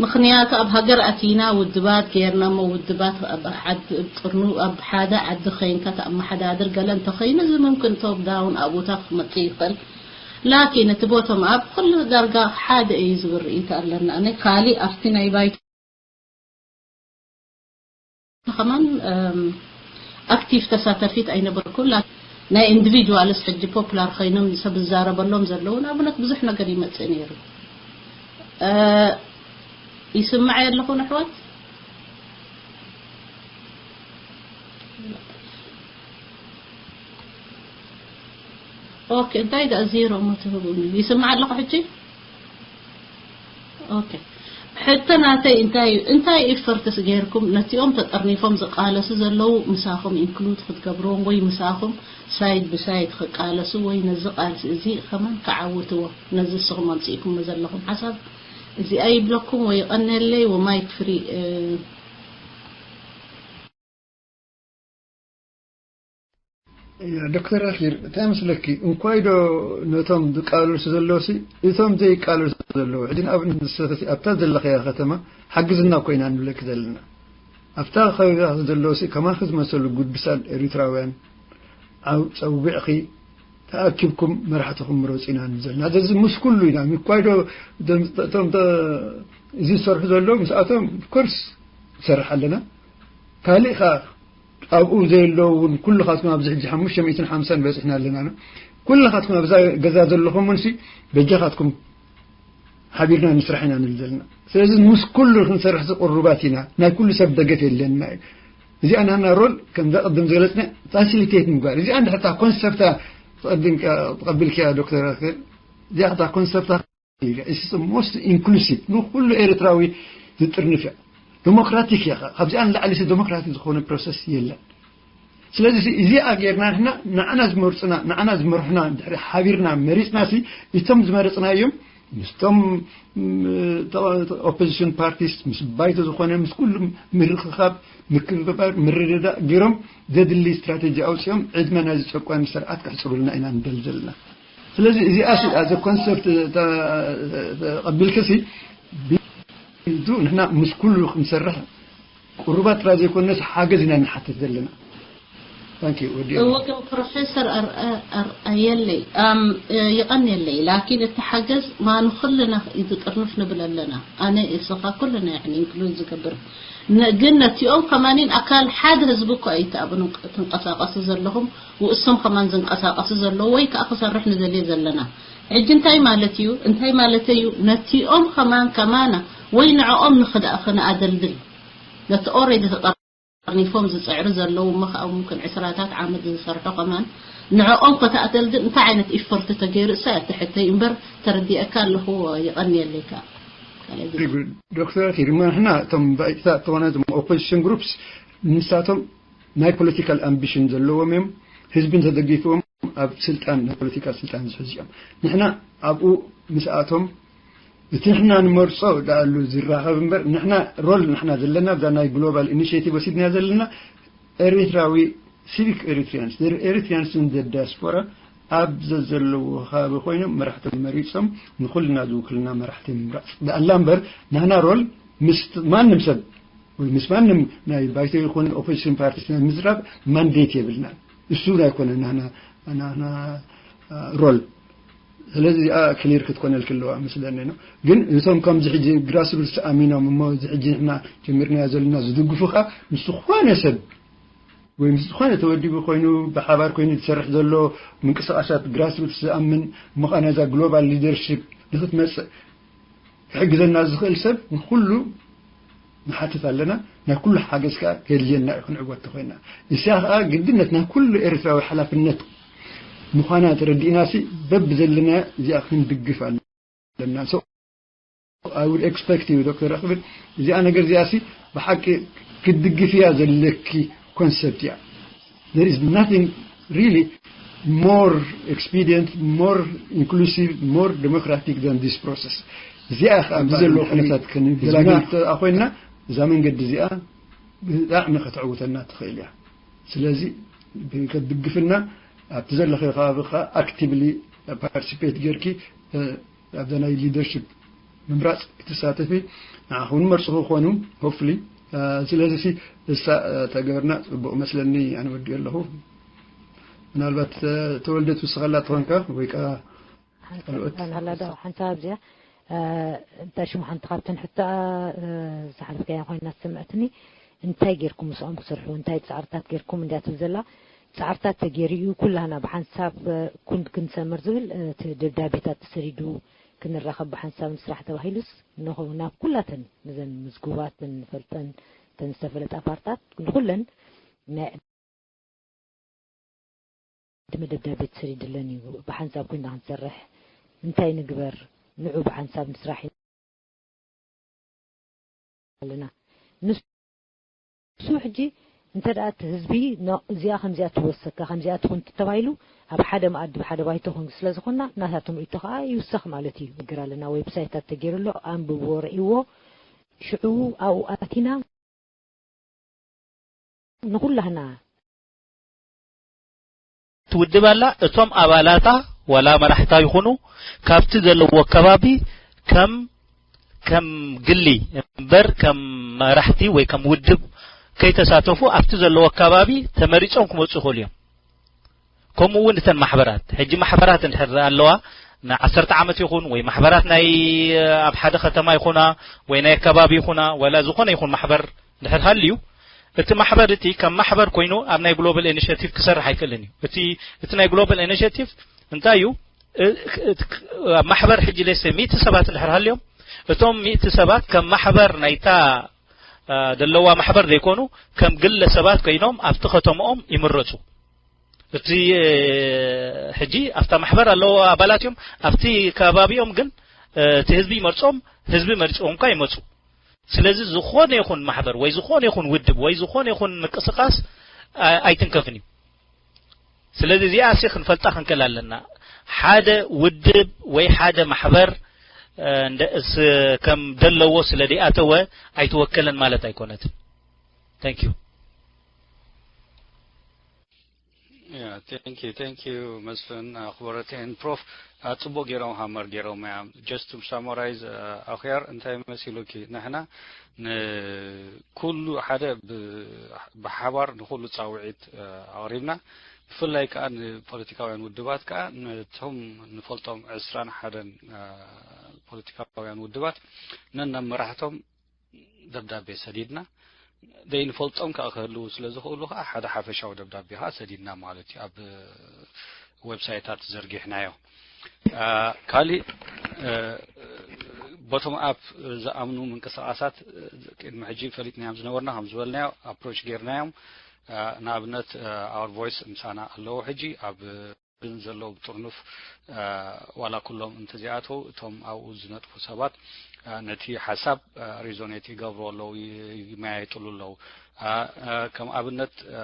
ምኽንያቱ ኣብ ሃገር ኣቲና ውድባት ጌርና እሞ ውድባት ኣብ ዓድ-፣ ጥርኑ-፣ ኣብ ሓደ ዓዲ ኸይንካ ተኣመሓዳድር ገለ እንተኸይኑ እዚ ሙምክን ቶፕ ዳውን ኣብኡታት ክመጽእ ይኽእል። ላኪን እቲ ቦቶም ኣፕ ኩሉ ዳርጋ ሓደ እዩ ዝብል ርእይቶ ኣለና። ኣነ ካሊእ ኣብቲ ናይ ባይቶ ከማን ኣክቲቭ ተሳታፊት ኣይነበርኩን። ናይ ኢንዲቪድዋልስ ሕጂ ፖፕላር ኮይኖም ሰብ ዝዛረበሎም ዘለዉ ንኣብነት ብዙሕ ነገር ይመፅእ ነይሩ። ይስምዐ ኣለኹ ኣሕዋት? ኦኬ፣ እንታይ ደኣ ዜሮ እሞ ትህቡኒ? ይስምዐ ኣለኹ ሕጂ? ኦኬ። ሕቶ ናተይ እንታይ እዩ? እንታይ ኢፈርትስ ጌርኩም ነቲኦም ተጠርኒፎም ዝቃለሱ ዘለዉ ምሳኹም ኢንክሉድ ክትገብርዎም ወይ ምሳኹም ሳይድ ብሳይድ ክቃለሱ ወይ ነዚ ቃልሲ እዚ ከማን ክዓውትዎ ነዚ ንስኹም ኣምጺእኩሞ ዘለኹም ሓሳብ እዚኣ ይብለኩም ወይ ይቐነለይ ወማይክ ፍሪ ዶክተር ኣኪር እንታይ መስለኪ እንኳይ ዶ ነቶም ዝቃለሱ ዘለዉ ሲ እቶም ዘይቃለሱ ዘለዉ ሕጂ ንኣብነት ንሰተሲ ኣብታ ዘለኸያ ከተማ ሓግዝና ኮይና ንብለኪ ዘለና ኣብታ ከባቢታት ዘለዉ ሲ ከማኺ ዝመሰሉ ጉዱሳት ኤሪትራውያን ጸዊዕኺ ተኣኪብኩም መራሕትኹም ምረፁ ኢና ንብል ዘለና። ስለዚ ምስ ኩሉ ኢና ምኳይ ዶ እቶም እዚ ዝሰርሑ ዘለዉ ምስኣቶም ኮርስ ንሰርሕ ኣለና። ካሊእ ከዓ ኣብኡ ዘየለዉ እውን ኩልኻትኩም ኣብዚ ሕጂ ሓሙሽተ ሚእትን ሓምሳን በፂሕና ኣለና። ኩልኻትኩም ኣብዛ ገዛ ዘለኹም እውን በጃኻትኩም ሓቢርና ንስራሕ ኢና ንብል ዘለና። ስለዚ ምስ ኩሉ ክንሰርሕ ዝቅሩባት ኢና። ናይ ኩሉ ሰብ ደገፍ የለና እዩ። እዚኣ ናና ሮል ከምዛ ቅድም ዝገለፅና ፋሲሊቴት ምግባር እዚኣ እንድሕር እታ ኮንሰፕታ ትቐቢልኪያ ዶክተር ኣክል እዚኣ እታ ኮንሰፕታ is most inclusive ንኩሉ ኤርትራዊ ዝጥርንፍ እያ። ዲሞክራቲክ እያ። ካብዚኣ ንላዕሊ ሲ ዲሞክራቲክ ዝኾነ ፕሮሰስ የለን። ስለዚ እዚኣ ጌርና ንሕና ንዓና ዝመርፁና ንዓና ዝመርሑና ድሕሪ ሓቢርና መሪፅና ሲ እቶም ዝመረፅናዮም ምስቶም ኦፖዚሽን ፓርቲስ ምስ ባይቶ ዝኾነ ምስ ኩሉም ምርኽኻብ ምክብባር ምርድዳእ ገይሮም ዘድሊ ስትራቴጂ ኣውፅኦም ዕድመ ናይዚ ጨቋኒ ስርዓት ክሕፅሩልና ኢና ንደሊ ዘለና። ስለዚ እዚኣ ሲ ኣዘ ኮንሰፕት ተቐቢልክሲ ንሕና ምስ ኩሉ ክንሰርሕ ቁሩባት ጥራይ ዘይኮነስ ሓገዝ ኢና ንሓትት ዘለና። እወ ግን ፕሮፌሰር ኣርኣየለይ ይቐንየለይ ላኪን እቲ ሓገዝ ማኑ ኩልና እዩ ዝጥርንፍ ንብል ኣለና። ኣነ እስኻ ኩልና ያኒ ኢንክሉድ ዝገብር ግን ነቲኦም ከማኒን ኣካል ሓደ ህዝቢ እኮ ኣይተኣብኑ ትንቀሳቀሱ ዘለኹም ውእሶም ከማን ዝንቀሳቀሱ ዘለዉ ወይ ከዓ ክሰርሕ ንደልየ ዘለና ሕጂ እንታይ ማለት እዩ እንታይ ማለት እዩ ነቲኦም ከማን ከማና ወይ ንዕኦም ንክዳእ ክነኣደልድል ነቲ ኦሬዲ ተጠርኒፎም ዝፅዕሩ ዘለዉ እሞ ከዓ ሙምክን ዕስራታት ዓመት ዝሰርሑ ከማን ንዕኦም ከተኣደልድል እንታይ ዓይነት ኢፈርት ተገይሩ እሳ እያ ትሕተይ እምበር ተረዲአካ ኣለኹ ይቐንየለይ ከዓ ዶክተር ኣኪር እሞ ንሕና እቶም ባይታ እተኾነ እቶም ኦፖዚሽን ግሩፕስ ንሳቶም ናይ ፖለቲካል ኣምቢሽን ዘለዎም እዮም ህዝቢ እንተደጊፍዎም ኣብ ስልጣን ናይ ፖለቲካል ስልጣን ዝሕዙ እዮም ንሕና ኣብኡ ምስኣቶም እቲ ንሕና ንመርፆ ዳኣሉ ዝራኸብ እምበር ንሕና ሮል ንሕና ዘለና እዛ ናይ ግሎባል ኢኒሽቲቭ ወሲድና ዘለና ኤሪትራዊ ሲቪክ ኤሪትሪያንስ ኤሪትሪያንስ ዲያስፖራ ኣብ ዘዘለዎ ከባቢ ኮይኖም መራሕቶም መሪፆም ንኩልና ዝውክልና መራሕቲ ምምራፅ ዳኣላ እምበር ናና ሮል ምስ ማንም ሰብ ወይ ምስ ማንም ናይ ባይቶ ይኹን ኦፖዚሽን ፓርቲ ናይ ምዝራብ ማንዴት የብልና እሱ ኣይኮነ ናና ሮል ስለዚ እዚኣ ክሊር ክትኮነልክ ኣለዋ መስለኒ ነው ግን እቶም ከምዚ ሕጂ ግራስሩትስ ኣሚኖም እሞ እዚ ሕጂ ንሕና ጀሚርናዮ ዘለና ዝድግፉ ከዓ ምስ ዝኾነ ሰብ ወይ ምስ ዝኾነ ተወዲቡ ኮይኑ ብሓባር ኮይኑ ዝሰርሕ ዘሎ ምንቅስቃሳት ግራስሩትስ ዝኣምን እሞ ከዓ ነዛ ግሎባል ሊደርሽፕ ንክትመፅእ ክሕግዘና ዝኽእል ሰብ ንኩሉ ንሓትት ኣለና ናይ ኩሉ ሓገዝ ከዓ ከድልየና እዩ ክንዕወት ተኮይና እዚኣ ከዓ ግድነት ናይ ኩሉ ኤርትራዊ ሓላፍነት ምዃና ተረዲእና ሲ በብ ዘለና እዚኣ ክንድግፍ ኣለና so I would expect you ዶክተር ኣክብል እዚኣ ነገር እዚኣ ሲ ብሓቂ ክትድግፍያ ዘለኪ ኮንሰፕት እያ there is nothing really more expedient more inclusive more democratic than this process እዚኣ ከዓ ኣብዚ ዘለዎ ኩነታት ክንገላገል ኮይና እዛ መንገዲ እዚኣ ብጣዕሚ ከተዕውተና ትኽእል እያ ስለዚ ከድግፍና ኣብቲ ዘለኸ ከባቢ ከዓ ኣክቲቭሊ ፓርቲሲፔት ጌርኪ ኣብዛ ናይ ሊደርሽፕ ምምራፅ ክትሳተፊ ንዓኹም መርፅኹ ክኾኑ ሆፍሊ ስለዚ እሳ ተገበርና ፅቡቕ መስለኒ ኣነ ወዲኦ ኣለኹ ምናልባት ተወልደት ውስኸላ ትኾንካ ወይ ከዓ ካልኦት ላ ዶ ሓንሳብ ኣብዚኣ እንታይ ሽሙ ሓንቲ ካብተን ሕቶኣ ዝሓለፍካያ ኮይና ዝስምዐትኒ እንታይ ጌርኩም ምስኦም ክትሰርሑ፣ እንታይ ጻዕርታት ጌርኩም እንድያ ትብል ዘላ። ጻዕርታት ተገይሩ እዩ፣ ኩላህና ብሓንሳብ፣ እ፣ ኩን-፣ ክንሰምር ዝብል፣ እ፣ እቲ ደብዳቤታት ተሰዲዱ፣ ክንራኸብ ብሓንሳብ ንስራሕ ተባሂሉስ፣ ንኹ-፣ ናብ ኩላተን እዘን ምዝጉባትን ፈልጠን፣ እተን ዝተፈለጣ ፓርታት፣ ንኹለን ናይ ዕድመ ደብዳቤ ተሰዲድለን እዩ። ብሓንሳብ ኮይና ክንሰርሕ እንታይ ንግበር? ንዑ ብሓንሳብ ንስራሕ ኣለና። ንሱ ሕጂ እንተ ደኣ እቲ ህዝቢ ኖ፣ እዚኣ ከምዚኣ ትወሰካ፣ ከምዚኣ ትኹን ተባሂሉ፣ ኣብ ሓደ መኣዲ ብሓደ ባይቶ ክንግ ስለ ዝኾንና፣ ናታቶም ርእይቶ ከኣ ይውሰኽ ማለት እዩ። ንግር ኣለና፣ ዌብሳይታት ተገይሩ ኣሎ፣ ኣንብብዎ፣ ርእይዎ። ሽዑ ኣብኡ ኣቲና ንኹላህና ትውድብ ኣላ። እቶም ኣባላታ ዋላ መራሕታ ይኹኑ ካብቲ ዘለዎ ከባቢ ከም፣ ከም ግሊ እምበር ከም መራሕቲ ወይ ከም ውድብ ከይተሳተፉ ኣብቲ ዘለዎ ከባቢ ተመሪጾም ክመጹ ይኽእሉ እዮም። ከምኡ እውን እተን ማሕበራት፣ ሕጂ ማሕበራት እንድሕር ኣለዋ፣ ንዓሰርተ ዓመት ይኹን ወይ ማሕበራት ናይ ኣብ ሓደ ከተማ ይኹና ወይ ናይ ከባቢ ይኹና፣ ዋላ ዝኾነ ይኹን ማሕበር እንድሕር ሃልዩ፣ እቲ ማሕበር እቲ ከም ማሕበር ኮይኑ ኣብ ናይ ግሎባል ኢኒሼቲቭ ክሰርሕ ኣይክእልን እዩ። እቲ፣ እቲ ናይ ግሎባል ኢኒሼቲቭ እንታይ እዩ? እ-፣ እ-፣ ኣብ ማሕበር ሕጂ ሌሴ ሚእቲ ሰባት እንድሕር ሃልዮም፣ እቶም ሚእቲ ሰባት ከም ማሕበር ናይታ፣ እ፣ ደለዋ ማሕበር ዘይኮኑ፣ ከም ግለ ሰባት ኮይኖም ኣብቲ ከተማኦም ይምረጹ። እቲ፣ እ፣ ሕጂ ኣብታ ማሕበር ኣለዎ ኣባላት እዮም፣ ኣብቲ ከባቢኦም ግን፣ እ፣ እቲ ህዝቢ ይመርጾም፣ ህዝቢ መርጽዎም እኳ ይመጹ። ስለዚ ዝኾነ ይኹን ማሕበር ወይ ዝኾነ ይኹን ውድብ ወይ ዝኾነ ይኹን ምንቅስቃስ፣ እ፣ ኣይትንከፍን እዩ። ስለዚ እዚኣ ሲ ክንፈልጣ ክንክእል ኣለና። ሓደ ውድብ ወይ ሓደ ማሕበር፣ እ፣ እንደ-፣ ስ-፣ ከም ደለዎ ስለ ደይኣተወ ኣይትወከልን ማለት ኣይኮነትን። Thank you። Yeah, thank you, thank you መስፍን፣ እ፣ ክቡረተይን ፕሮፍ፣ እ፣ ጽቡቅ ገይሮም ሃመር ገይሮም እዮም። Just to summarize፣ እ፣ ኣኽያር እንታይ መሲሉኪ፣ ንሕና ንኩሉ ሓደ ብ-፣ ብሓባር ንኩሉ ጻውዒት፣ እ፣ ኣቕሪብና፣ ብፍላይ ከኣ ንፖለቲካውያን ውድባት ከኣ ነቶም ንፈልጦም ዕስራን ሓደን፣ እ፣ ፖለቲካውያን ውድባት ነናብ መራሕቶም ደብዳቤ ሰዲድና፣ ዘይንፈልጦም ከኣ ክህልዉ ስለ ዝኽእሉ ከኣ ሓደ ሓፈሻዊ ደብዳቤ ከኣ ሰዲድና ማለት እዩ። ኣብ ዌብሳይታት ዘርጊሕናዮ። እ፣ ካሊእ፣ እ፣ ቦቶም ኣፕ ዝኣምኑ ምንቅስቃሳት፣ እ፣ ቅድሚ ሕጂ ፈሊጥናዮም ዝነበርና ከም ዝበልናዮ ኣፕሮች ጌርናዮም። እ፣ ንኣብነት፣ እ፣ ኣወር ቮይስ ምሳና ኣለዉ ሕጂ ኣብ ግን ዘለዉ ብጥርኑፍ፣ እ፣ ዋላ ኩሎም እንተዘይኣተዉ፣ እቶም ኣብኡ ዝነጥፉ ሰባት፣ እ፣ ነቲ ሓሳብ፣ እ፣ ሪዞኔት ይገብሩ ኣለዉ፣ ይ-፣ ይመያየጥሉ ኣለዉ። እ፣ እ፣ ከም ኣብነት፣ እ፣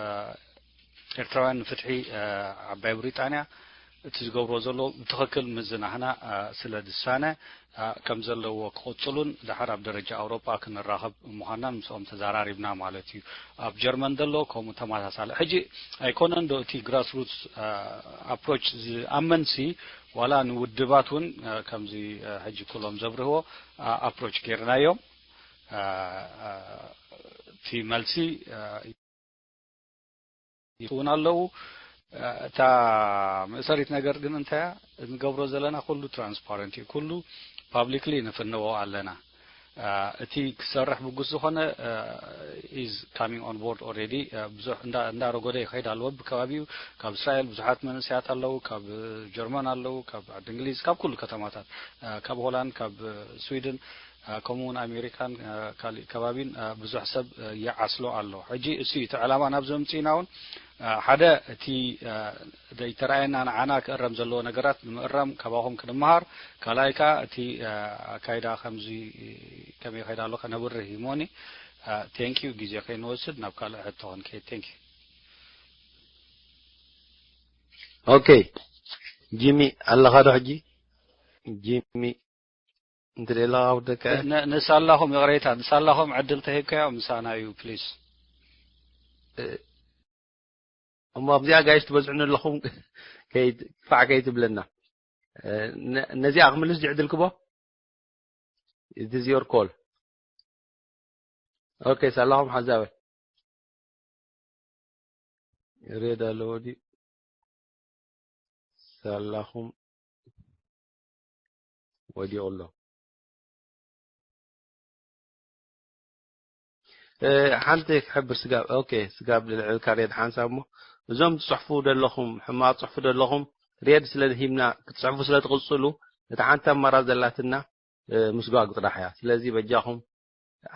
ኤርትራውያን ንፍትሒ፣ እ፣ ዓባይ ብሪጣንያ እቲ ዝገብርዎ ዘለዉ ብትኽክል ምዝናህና፣ እ፣ ስለ ዝሳነ፣ እ፣ ከም ዘለዎ ክቕጽሉን ድሓር ኣብ ደረጃ ኣውሮጳ ክንራኸብ ምዃንናን ምስኦም ተዘራሪብና ማለት እዩ። ኣብ ጀርመን ዘሎ ከምኡ ተመሳሳሊ። ሕጂ ኣይኮነን ዶ እቲ ግራስሩትስ፣ እ፣ ኣፕሮች ዝኣመንሲ ዋላ ንውድባት እውን፣ እ፣ ከምዚ፣ እ፣ ሕጂ ኩሎም ዘብርህዎ፣ እ፣ ኣፕሮች ጌርናዮም። እ፣ እ፣ እቲ መልሲ፣ እ፣ ይኸውን ኣለዉ። እ፣ እታ መእሰሪት ነገር ግን እንታይ እያ? እንገብሮ ዘለና ኩሉ ትራንስፓረንት እዩ። ኩሉ ፓብሊክሊ ንፍንዎ ኣለና። እ፣ እቲ ክሰርሕ ብጉስ ዝኾነ፣ እ፣ is coming on board already። እ፣ ብዙሕ እንዳ-፣ እንዳረጎደ ይኸይድ ኣለዎ። ብከባቢኡ ካብ እስራኤል ብዙሓት መንእሰያት ኣለዉ፣ ካብ ጀርመን ኣለዉ፣ ካብ ዓዲ እንግሊዝ፣ ካብ ኩሉ ከተማታት፣ እ፣ ካብ ሆላንድ፣ ካብ ስዊድን፣ እ፣ ከምኡ እውን ኣሜሪካን፣ እ፣ ካሊእ ከባቢን፣ እ፣ ብዙሕ ሰብ፣ እ፣ ይዓስሎ ኣሎ። ሕጂ እሱ እዩ እቲ ዕላማ ናብዚ ኣምጺእና እውን፣ እ፣ ሓደ እቲ፣ እ፣ ዘይተራእየና ንዓና ክእረም ዘለዎ ነገራት ንምእራም ካባኹም ክንመሃር፣ ካልኣይ ከኣ እቲ፣ እ፣ ኣካይዳ ከምዚ ከመይ ይኸይድ ኣሎ ከነብርህ እዩ እሞኒ። እ፣ ቴንክ ዩ፣ ግዜ ከይንወስድ ናብ ካልእ ሕቶ ክንከይድ። ቴንክ ዩ። ኦኬ ጂሚ ኣለኻ ዶ ሕጂ? ጂሚ እንድሌላ ኣውደቀ። ን-፣ ንሳላኹም ይቕሬታ፣ ንሳላኹም ዕድል ተሂብካዮ ምሳና እዩ ፕሊስ። እ፣ እሞ ኣብዚኣ ጋይስ ትበዝሑኒ ኣለኹም፣ ከይት-፣ ፋዕ ከይትብለና። እ፣ ነ-፣ ነዚኣ ክምልስ ድዩ ዕድል ክቦ? It is your call. ኦኬ፣ ሳላኹም ሓዛበ። ሬድ ኣለዎ ድዩ? ሳላኹም ወዲቑ ኣሎ። ሓንቲ ክሕብር ስጋብ ኦኬ ስጋብ ልዕልካ ሬድ ሓንሳብ እሞ እዞም ትፅሕፉ ዘለኹም ሕማቕ ፅሕፉ ዘለኹም ሬድ ስለ ሂብና ክትፅሕፉ ስለ ትቕፅሉ እቲ ሓንቲ ኣማራ ዘላትና ምስጓግ ጥራሕ እያ። ስለዚ በጃኹም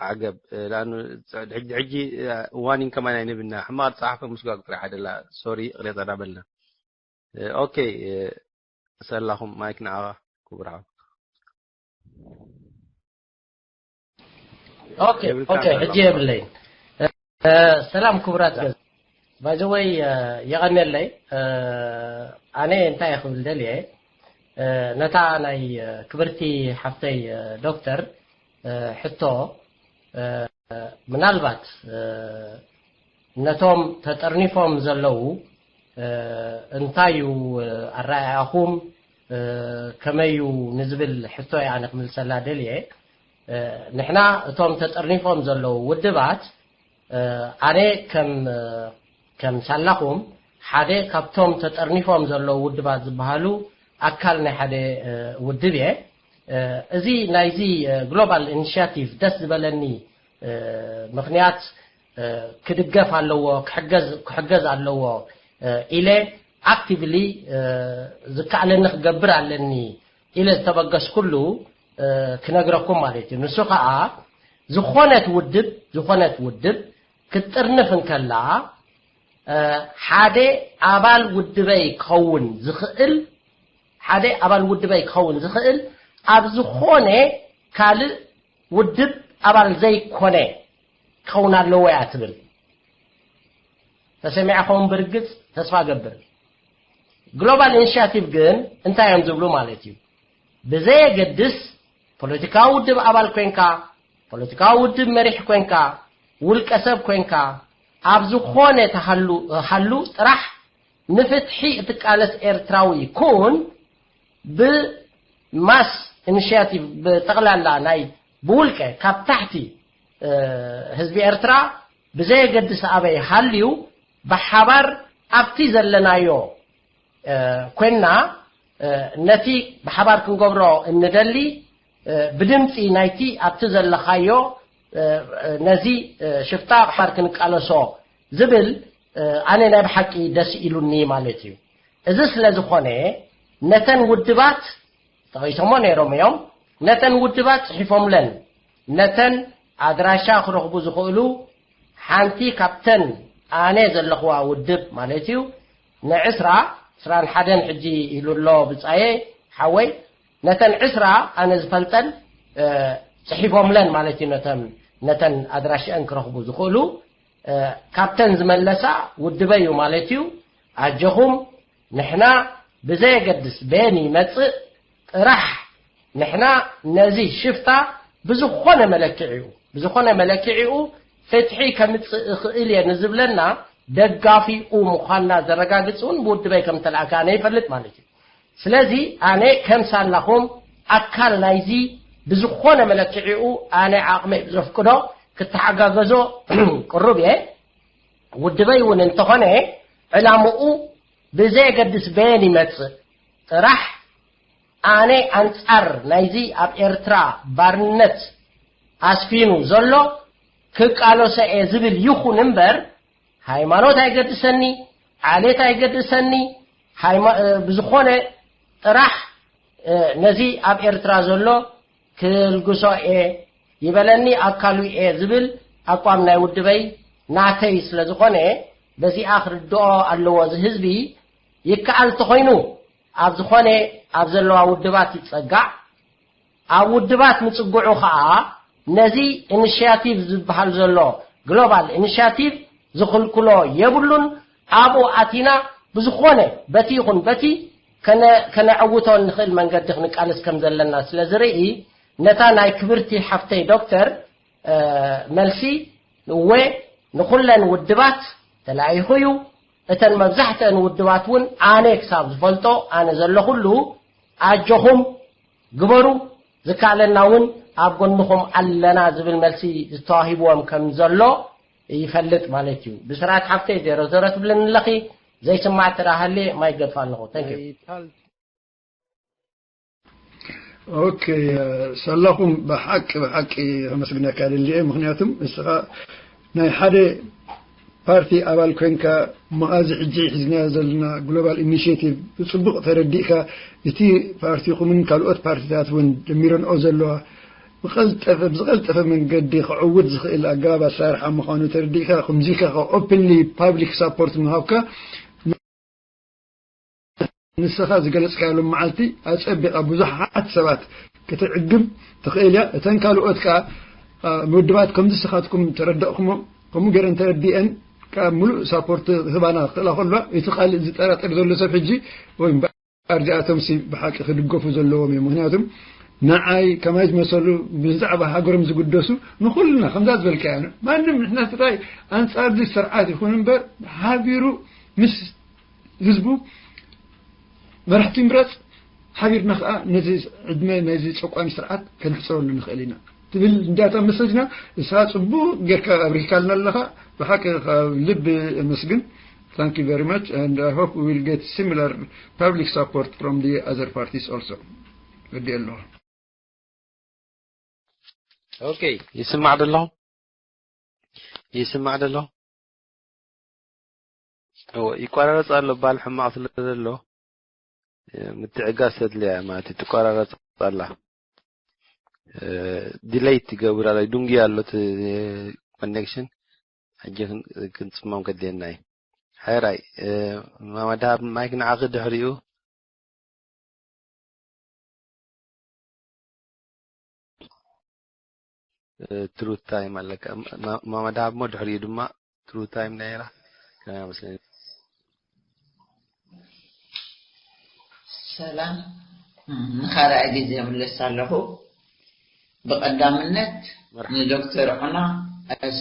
ዓገብ ሕጂ ዋኒን ከማን ኣይንብና ሕማቕ ዝፀሓፈ ምስጓግ ጥራሕ ደላ ሶሪ ቅሬታ ዳበልና ኦኬ ሰላኹም ማይክ ንዓኻ ክቡር ሓው ኦኬ ኦኬ ሕጂ የብለይ ሰላም ክቡራት ባይዘወይ የቐንየለይ ኣነ እንታይ ክብል ደልየ ነታ ናይ ክብርቲ ሓፍተይ ዶክተር ሕቶ ምናልባት ነቶም ተጠርኒፎም ዘለዉ እንታይ እዩ ኣረኣእያኹም ከመይ እዩ ንዝብል ሕቶ እየ ኣነ ክምልሰላ ደልየ ንሕና እቶም ተጠርኒፎም ዘለዉ ውድባት ኣነ ከም ከም ሳላኹም ሓደ ካብቶም ተጠርኒፎም ዘለዉ ውድባት ዝበሃሉ ኣካል ናይ ሓደ ውድብ እየ እዚ ናይዚ ግሎባል ኢኒሽቲቭ ደስ ዝበለኒ ምክንያት ክድገፍ ኣለዎ ክሕገዝ ኣለዎ ኢለ ኣክቲቭሊ ዝከኣለኒ ክገብር ኣለኒ ኢለ ዝተበገስኩሉ ክነግረኩም ማለት እዩ ንሱ ከዓ ዝኾነት ውድብ ዝኾነት ውድብ ክትጥርንፍ እንከላ ሓደ ኣባል ውድበይ ክኸውን ዝኽእል ሓደ ኣባል ውድበይ ክኸውን ዝኽእል ኣብ ዝኾነ ካልእ ውድብ ኣባል ዘይኮነ ክኸውን ኣለዎ እያ ትብል ተሰሚዕኹም ብርግጽ ተስፋ ገብር ግሎባል ኢኒሽቲቭ ግን እንታይ እዮም ዝብሉ ማለት እዩ ብዘየገድስ ፖለቲካዊ ውድብ ኣባል ኮንካ ፖለቲካዊ ውድብ መሪሕ ኮንካ ውልቀ ሰብ ኮንካ ኣብ ዝኾነ ተሃሉ ሃሉ ጥራሕ ንፍትሒ እትቃለስ ኤርትራዊ ኩን ብማስ ኢኒሽቲቭ ብጠቕላላ ናይ ብውልቀ ካብ ታሕቲ ህዝቢ ኤርትራ ብዘየገድስ ኣበይ ሃልዩ ብሓባር ኣብቲ ዘለናዮ ኮይና ነቲ ብሓባር ክንገብሮ እንደሊ ብድምፂ ናይቲ ኣብቲ ዘለኻዮ ነዚ ሽፍታ ብሓባር ክንቃለሶ ዝብል ኣነ ናይ ብሓቂ ደስ ኢሉኒ ማለት እዩ እዚ ስለ ዝኾነ ነተን ውድባት ጠቒሶሞ ነይሮም እዮም ነተን ውድባት ፅሒፎምለን ነተን ኣድራሻ ክረኽቡ ዝኽእሉ ሓንቲ ካብተን ኣነ ዘለኽዋ ውድብ ማለት እዩ ንዕስራ ዕስራን ሓደን ሕጂ ኢሉ ኣሎ ብፃየ ሓወይ ነተን ዕስራ ኣነ ዝፈልጠን ፅሒፎምለን ማለት እዩ ነተን ነተን ኣድራሽአን ክረኽቡ ዝኽእሉ ካብተን ዝመለሳ ውድበ እዩ ማለት እዩ ኣጀኹም ንሕና ብዘየገድስ በየን ይመፅእ ጥራሕ ንሕና ነዚ ሽፍታ ብዝኾነ መለክዒኡ ብዝኾነ መለክዒኡ ፍትሒ ከምፅእ እኽእል እየ ንዝብለና ደጋፊኡ ምዃንና ዘረጋግፅ እውን ብውድበይ ከም ተለኣከ ኣነ ይፈልጥ ማለት እዩ ስለዚ ኣነ ከም ሳላኹም ኣካል ናይዚ ብዝኾነ መለክዒኡ ኣነ ዓቕመይ ብዘፍቅዶ ክተሓጋገዞ ቅሩብ እየ ውድበይ እውን እንተኾነ ዕላምኡ ብዘየገድስ በየን ይመፅእ ጥራሕ ኣነ ኣንፃር ናይዚ ኣብ ኤርትራ ባርነት ኣስፊኑ ዘሎ ክቃለሶ እየ ዝብል ይኹን እምበር ሃይማኖት ኣይገድሰኒ ዓሌት ኣይገድሰኒ ብዝኾነ ጥራሕ ነዚ ኣብ ኤርትራ ዘሎ ክልግሶ እየ ይበለኒ ኣካሉ እየ ዝብል ኣቋም ናይ ውድበይ ናተይ ስለ ዝኾነ በዚኣ ክርድኦ ኣለዎ እዚ ህዝቢ ይከኣል ተኾይኑ ኣብ ዝኾነ ኣብ ዘለዋ ውድባት ይፀጋዕ ኣብ ውድባት ምፅግዑ ከዓ ነዚ ኢኒሽያቲቭ ዝበሃል ዘሎ ግሎባል ኢኒሽያቲቭ ዝኽልክሎ የብሉን ኣብኡ ኣቲና ብዝኾነ በቲ ይኹን በቲ ከነዕውቶ እንኽእል መንገዲ ክንቃለስ ከም ዘለና ስለ ዝርኢ ነታ ናይ ክብርቲ ሓፍተይ ዶክተር መልሲ እወ ንኹለን ውድባት ተላኢኹ እዩ እተን መብዛሕትአን ውድባት እውን ኣነ ክሳብ ዝፈልጦ ኣነ ዘለኹሉ ኣጆኹም ግበሩ ዝከኣለና እውን ኣብ ጎንኹም ኣለና ዝብል መልሲ ዝተዋሂብዎም ከም ዘሎ ይፈልጥ ማለት እዩ ብስርዓት ሓፍተይ ዜሮ ዜሮ ትብልን ኣለኺ ዘይስማዕ ተራሃሌ ማይ ገድፋ ኣለኹ thank you ኦኬ ሰላኹም ብሓቂ ብሓቂ ከመስግነካ ደልየ ምክንያቱም ንስኻ ናይ ሓደ ፓርቲ ኣባል ኮይንካ፣ እሞ ኣብዚ ሕጂ ሒዝናዮ ዘለና ግሎባል ኢኒሽቲቭ ብጽቡቕ ተረዲእካ፣ እቲ ፓርቲኹምን ካልኦት ፓርቲታት እውን ጀሚረንኦ ዘለዋ ብቐልጠፈ ብዝቐልጠፈ መንገዲ ክዕውት ዝኽእል ኣገባብ ኣሰራርሓ ምዃኑ ተረዲእካ፣ ከምዚ ኢልካ ኦፕንሊ ፓብሊክ ሳፖርት ምሃብካ፣ ንስኻ ዝገለጽካዮ ሎም መዓልቲ ኣጸቢቓ ብዙሓት ሰባት ክትዕግብ ትኽእል እያ። እተን ካልኦት ከኣ፣ ኣ፣ ውድባት ከምዚ ንስኻትኩም ተረዳእኩሞ፣ ከምኡ ገይረን ተረዲአን ከኣ ምሉእ ሳፖርት ክህባና ክኽእላ ከሎ፣ እቲ ካልእ ዝጠራጠር ዘሎ ሰብ ሕጂ፣ ወይ እምበኣር እዚኣቶምሲ ብሓቂ ክድገፉ ዘለዎም እዮም። ምኽንያቱም ንዓይ ከማይ ዝመሰሉ ብዛዕባ ሃገሮም ዝግደሱ ንኹልና ከምዛ ዝበልካያ፣ ማንም ንሕና ጥራይ ኣንጻር እዚ ስርዓት ይኹን እምበር ሓቢሩ ምስ ህዝቡ መራሕቲ ይምረጽ፣ ሓቢርና ከኣ ነዚ ዕድመ ናይዚ ጨቋኒ ስርዓት ከነሕጽረሉ ንኽእል ኢና ትብል እንዲያታ መሰጅና። እሳ ጽቡቕ ጌርካ ኣብሪካልና ኣለኻ። ብሓቂ ካብ ልቢ ኣመስግን። Thank you very much, and I hope we will get similar public support from the other parties also. ወዲ ኣለኹ። ኦኬ፣ ይስማዕ ደሎ? ይስማዕ ደሎ? እዎ፣ ይቆራረጽ ኣሎ፣ ባል ሕማቕ ስለ ዘሎ፣ እ፣ ምትዕጋስ ተድልያ ማለት እዩ። ትቆራረጽ ኣላ። እ፣ ዲሌይ ትገብር ኣላ፣ ድንጉ ኣሎ እቲ ኮኔክሽን። ሕጂ ክን-፣ ክንጽሞም ከድልየና እዩ። ሕራይ፣ እ፣ ማማ ደሃብ ማይክ ንዓኺ ድሕሪኡ። እ፣ ትሩ ታይም ኣለካ። ማ-፣ ማማ ደሃብ እሞ ድሕሪኡ ድማ ትሩ ታይም ነይራ። ከመይ መስለኒ? ሰላም፣ ንኻልኣይ ግዜ ምለስ ኣለኹ። ብቐዳምነት ንዶክተር ዑና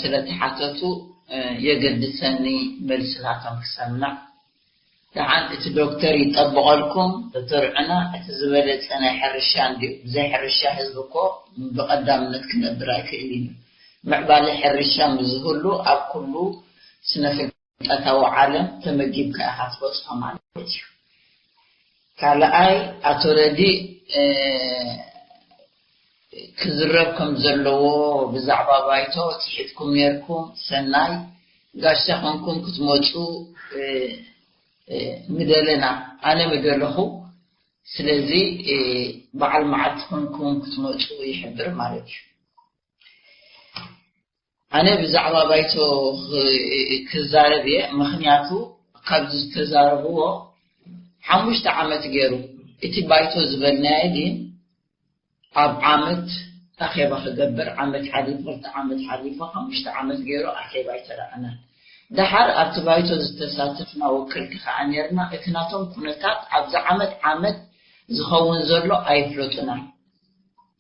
ስለ ተሓተቱ የገድሰኒ መልሲ ናቶም ክሰምዕ። ደሓን እቲ ዶክተር ይጠብቐልኩም። ዶክተር ዑና እቲ ዝበለጸ ናይ ሕርሻ እንድዩ። ብዘይ ሕርሻ ህዝቢ እኮ ብቐዳምነት ክነብር ኣይክእልን እዩ። ምዕባለ ሕርሻ ምስ ዝህሉ ኣብ ኩሉ ስነ ፍልጠታዊ ዓለም ተመጊብካ ኢኻ ትበጽሖ ማለት እዩ። ካልኣይ ኣቶ ረዲ ክዝረብ ከም ዘለዎ ብዛዕባ ባይቶ ትሒትኩም ነርኩም ሰናይ ጋሻ ኮንኩም ክትመጹ ምደለና ኣነ ምደለኹ ስለዚ በዓል መዓልቲ ኮንኩም ክትመጹ ይሕብር ማለት እዩ ኣነ ብዛዕባ ባይቶ ክዛረብ እየ ምኽንያቱ ካብዚ ዝተዛረብዎ ሓሙሽተ ዓመት ገይሩ እቲ ባይቶ ዝበልናዮ ግን ኣብ ዓመት ኣኼባ ክገብር ዓመት ሓሊፉ ክልተ ዓመት ሓሊፉ ሓሙሽተ ዓመት ገይሩ ኣኼባ ኣይተረኣናን ደሓር ኣብቲ ባይቶ ዝተሳተፍና ወከልቲ ከዓ ነርና እቲ ናቶም ኩነታት ኣብዚ ዓመት ዓመት ዝኸውን ዘሎ ኣይፍለጡናን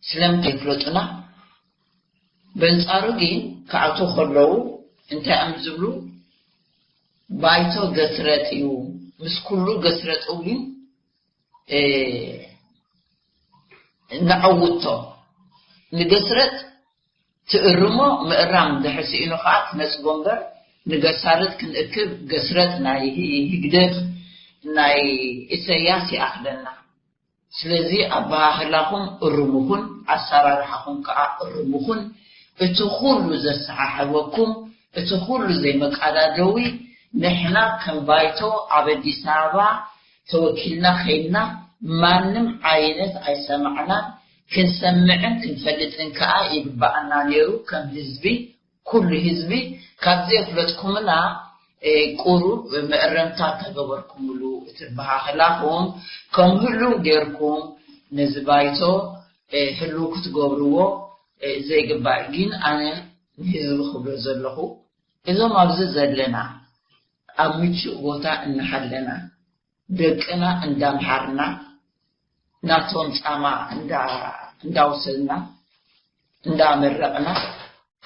ስለምንታይ ይፍለጡና በንጻሩ ግን ክኣትዉ ከለዉ እንታይ እዮም ዝብሉ ባይቶ ገስረጥ እዩ ምስ ኩሉ ገስረጥ እውን ነዐውቶ ንገስረጥ ትእርሞ ምእራም እንድሕር ስኢኑ ከዓ ትነፅጎ እምበር ንገሳርጥ ክንእክብ ገስረጥ ናይ ህግደፍ ናይ ኢሰያስ ይኣኽለና ስለዚ ኣበሃህላኹም እርሙኹን ኣሰራርሓኹም ከዓ እርሙኹን እቲ ኩሉ ዘሰሓሕበኩም እቲ ኩሉ ዘይመቃዳደዊ ንሕና ከም ባይቶ ኣብ ኣዲስ ኣበባ ተወኪልና ከይድና ማንም ዓይነት ኣይሰማዕናን ክንሰምዕን ክንፈልጥን ከዓ ይግበኣና ነይሩ ከም ህዝቢ ኩሉ ህዝቢ ካብ ዘየፍለጥኩምና ቁሩብ መእረምታ እንተገበርኩምሉ እቲ ኣበሃህላኹም ከም ህሉው ጌርኩም ነዚ ባይቶ ህሉው ክትገብርዎ ዘይግባእ ግን ኣነ ንህዝቢ ክብሎ ዘለኹ እዞም ኣብዚ ዘለና ኣብ ምቹእ ቦታ እናሃለና ደቅና እንዳምሃርና ናቶም ፃማ እንዳወሰድና እንዳመረቕና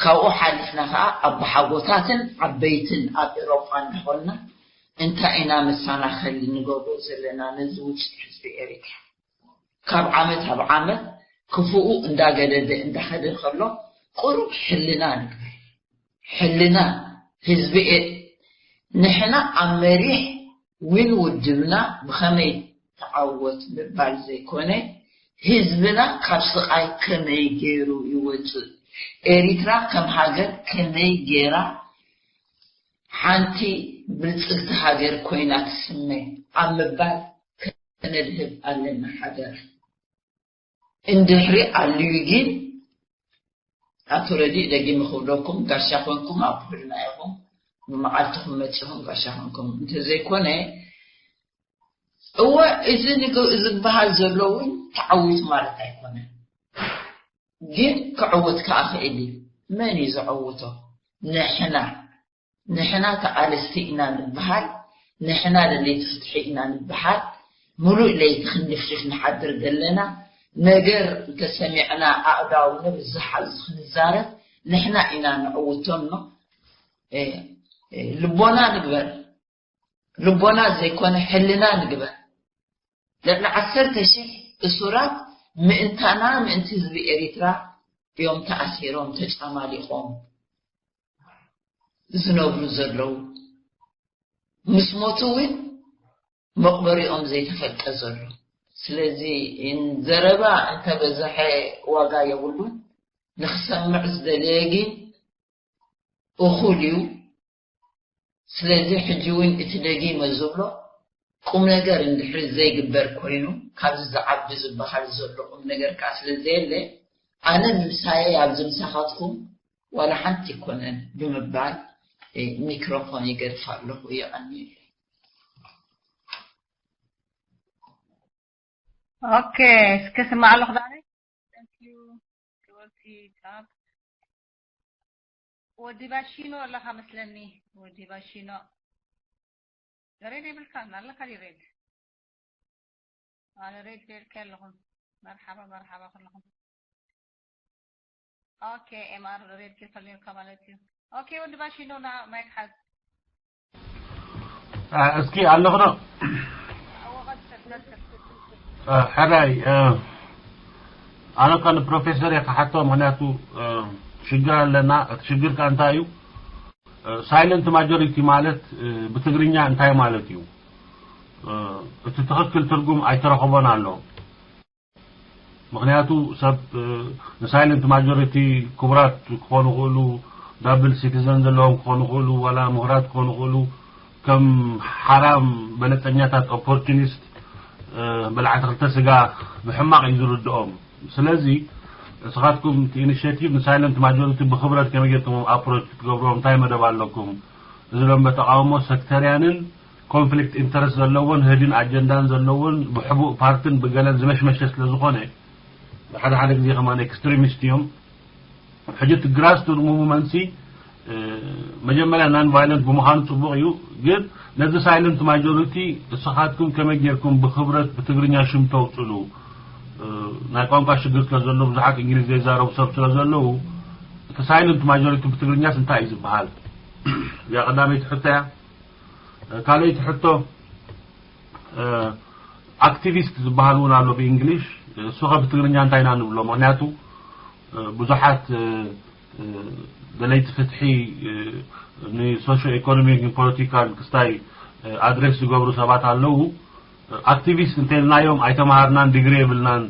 ካብኡ ሓሊፍና ከዓ ኣቦሓጎታትን ዓበይትን ኣብ ኤሮጳ እንዳኾንና እንታይ ኢና መሰናኸሊ ንገብሮ ዘለና ነዚ ውፅኢት ህዝቢ ኤሪትራ ካብ ዓመት ኣብ ዓመት ክፉኡ እንዳገደደ እንዳኸደ ከሎ ቁሩብ ሕልና ንግበር ሕልና ህዝቢ ንሕና ኣብ መሪሕ ዊን ውድብና ብኸመይ ተዓወት ምባል ዘይኮነ ህዝብና ካብ ስቓይ ከመይ ገይሩ ይወፅእ ኤሪትራ ከም ሃገር ከመይ ጌራ ሓንቲ ብልጽግቲ ሃገር ኮይና ትስመ ኣብ ምባል ከነድህብ ኣለና ሓደራ። እንድሕሪ ኣልዩ ግን ኣቶ ረዲእ ደጊመ ክብለኩም፣ ጋሻ ኮንኩም ኣብ ኩልና ኢኹም፣ ብመዓልትኹም መጺኹም ጋሻ ኮንኩም። እንተዘይኮነ እወ፣ እዚ ንግ-፣ ዝበሃል ዘሎ እውን ተዓዊቱ ማለት ኣይኮነን። ግን ክዕወት ከኣ ክእል እዩ። መን እዩ ዘዕውቶ? ንሕና። ንሕና ተቓለስቲ ኢና ንበሃል፣ ንሕና ደለይቲ ፍትሒ ኢና ንበሃል። ምሉእ ለይቲ ክንድፍድፍ ንሓድር ዘለና፣ ነገር እንተሰሚዕና ኣእዳው ነብዝሓ ክንዛረብ ንሕና ኢና ነዕውቶ እሞ፣ እ፣ እ፣ ልቦና ንግበር። ልቦና ዘይኮነ ሕልና ንግበር። ልዕሊ ዓሰርተ ሺሕ እሱራት ምእንታና፣ ምእንቲ ህዝቢ ኤሪትራ እዮም ተኣሲሮም፣ ተጫማሊቖም ዝነብሩ ዘለዉ። ምስ ሞቱ እውን መቕበሪኦም ዘይተፈልጠ ዘሎ። ስለዚ ዘረባ እንተበዝሐ ዋጋ የብሉን። ንኽሰምዕ ዝደለየ ግን እኹል እዩ። ስለዚ ሕጂ እውን እቲ ደጊመ ዝብሎ ቁም ነገር እንድሕሪ ዘይግበር ኮይኑ፣ ካብዚ ዝዓቢ ዝበሃል ዘሎ ቁም ነገር ከኣ ስለ ዘየለ፣ ኣነ ምሳየ ኣብዚ ምሳኻትኩም ዋላ ሓንቲ ኣይኮነን ብምባል፣ እ፣ ሚክሮፎን ይገድፍ ኣለኹ። የቐንየለይ። ኦኬ፣ እስከ ስማዕ ኣለኹ ዳኒ። Thank you ክብርቲ ካብ ወዲ ባሺኖ ኣለኻ መስለኒ። ወዲ ባሺኖ ሬድ የብልካን ኣለካ ድዩ ሬድ? ኣነ ሬድ ሬድ ከለኹም መርሓባ መርሓባ ኩለኹም። ኦኬ ኤምኣር ሬድ ኬፈልኒካ ማለት እዩ። ኦኬ ወዲ ባሺኖ ና ማይክ ሓዝ። አ፣ እስኪ ኣለኹ ዶ? አ፣ ሕራይ አ፣ ኣነ እኳ ንፕሮፌሰር እየ ክሓቶ፣ ምክንያቱ አ፣ ሽግር ኣለና። እቲ ሽግር ከ እንታይ እዩ? ሳይለንት ማጆሪቲ ማለት እ፣ ብትግርኛ እንታይ ማለት እዩ? እ፣ እቲ ትኽክል ትርጉም ኣይተረኸቦን ኣሎ። ምክንያቱ ሰብ እ፣ ንሳይለንት ማጆሪቲ ክቡራት ክኾኑ ይኽእሉ፣ ዳብል ሲቲዘን ዘለዎም ክኾኑ ይኽእሉ፣ ዋላ ምሁራት ክኾኑ ይኽእሉ፣ ከም ሓራም በለፀኛታት ኦፖርቹኒስት እ፣ በላዕቲ ክልተ ስጋ ብሕማቕ እዩ ዝርድኦም። ስለዚ ንስኻትኩም እቲ ኢኒሼቲቭ ንሳይለንት ማጆሪቲ ብኽብረት ከመይ ጌርኩም ኣፕሮች ክትገብርዎም እንታይ መደብ ኣለኩም? እዚ ደንበ ተቓውሞ ሰክተርያንን ኮንፍሊክት ኢንተረስት ዘለዎን ህድን ኣጀንዳን ዘለዎን ብሕቡእ ፓርትን ብገለን ዝመሽመሸ ስለ ዝኾነ ብሓደ ሓደ ግዜ ከማን ኤክስትሪሚስት እዮም። ሕጂ እቲ ግራስ ሩት ሙቭመንት ሲ መጀመርያ ናን ቫይለንት ብምዃኑ ፅቡቕ እዩ፣ ግን ነዚ ሳይለንት ማጆሪቲ እስኻትኩም ከመይ ጌርኩም ብኽብረት ብትግርኛ ሽም ተውፅሉ? ናይ ቋንቋ ሽግር ስለ ዘሎ ብዙሓት እንግሊዝ ዘይዛረቡ ሰብ ስለ ዘለዉ እቲ ሳይለንት ማጆሪቲ ብትግርኛስ እንታይ እዩ ዝበሃል? እዚኣ ቀዳመይቲ ሕቶ እያ። ካልኣይቲ ሕቶ ኣክቲቪስት ዝበሃል እውን ኣሎ ብእንግሊሽ። እሱ ከ ብትግርኛ እንታይ ኢና ንብሎ? ምክንያቱ ብዙሓት ደለይቲ ፍትሒ ንሶሾ ኢኮኖሚክ ፖለቲካል ክስታይ ኣድሬስ ዝገብሩ ሰባት ኣለዉ። ኣክቲቪስት እንተልናዮም ኣይተምሃርናን ዲግሪ የብልናን፣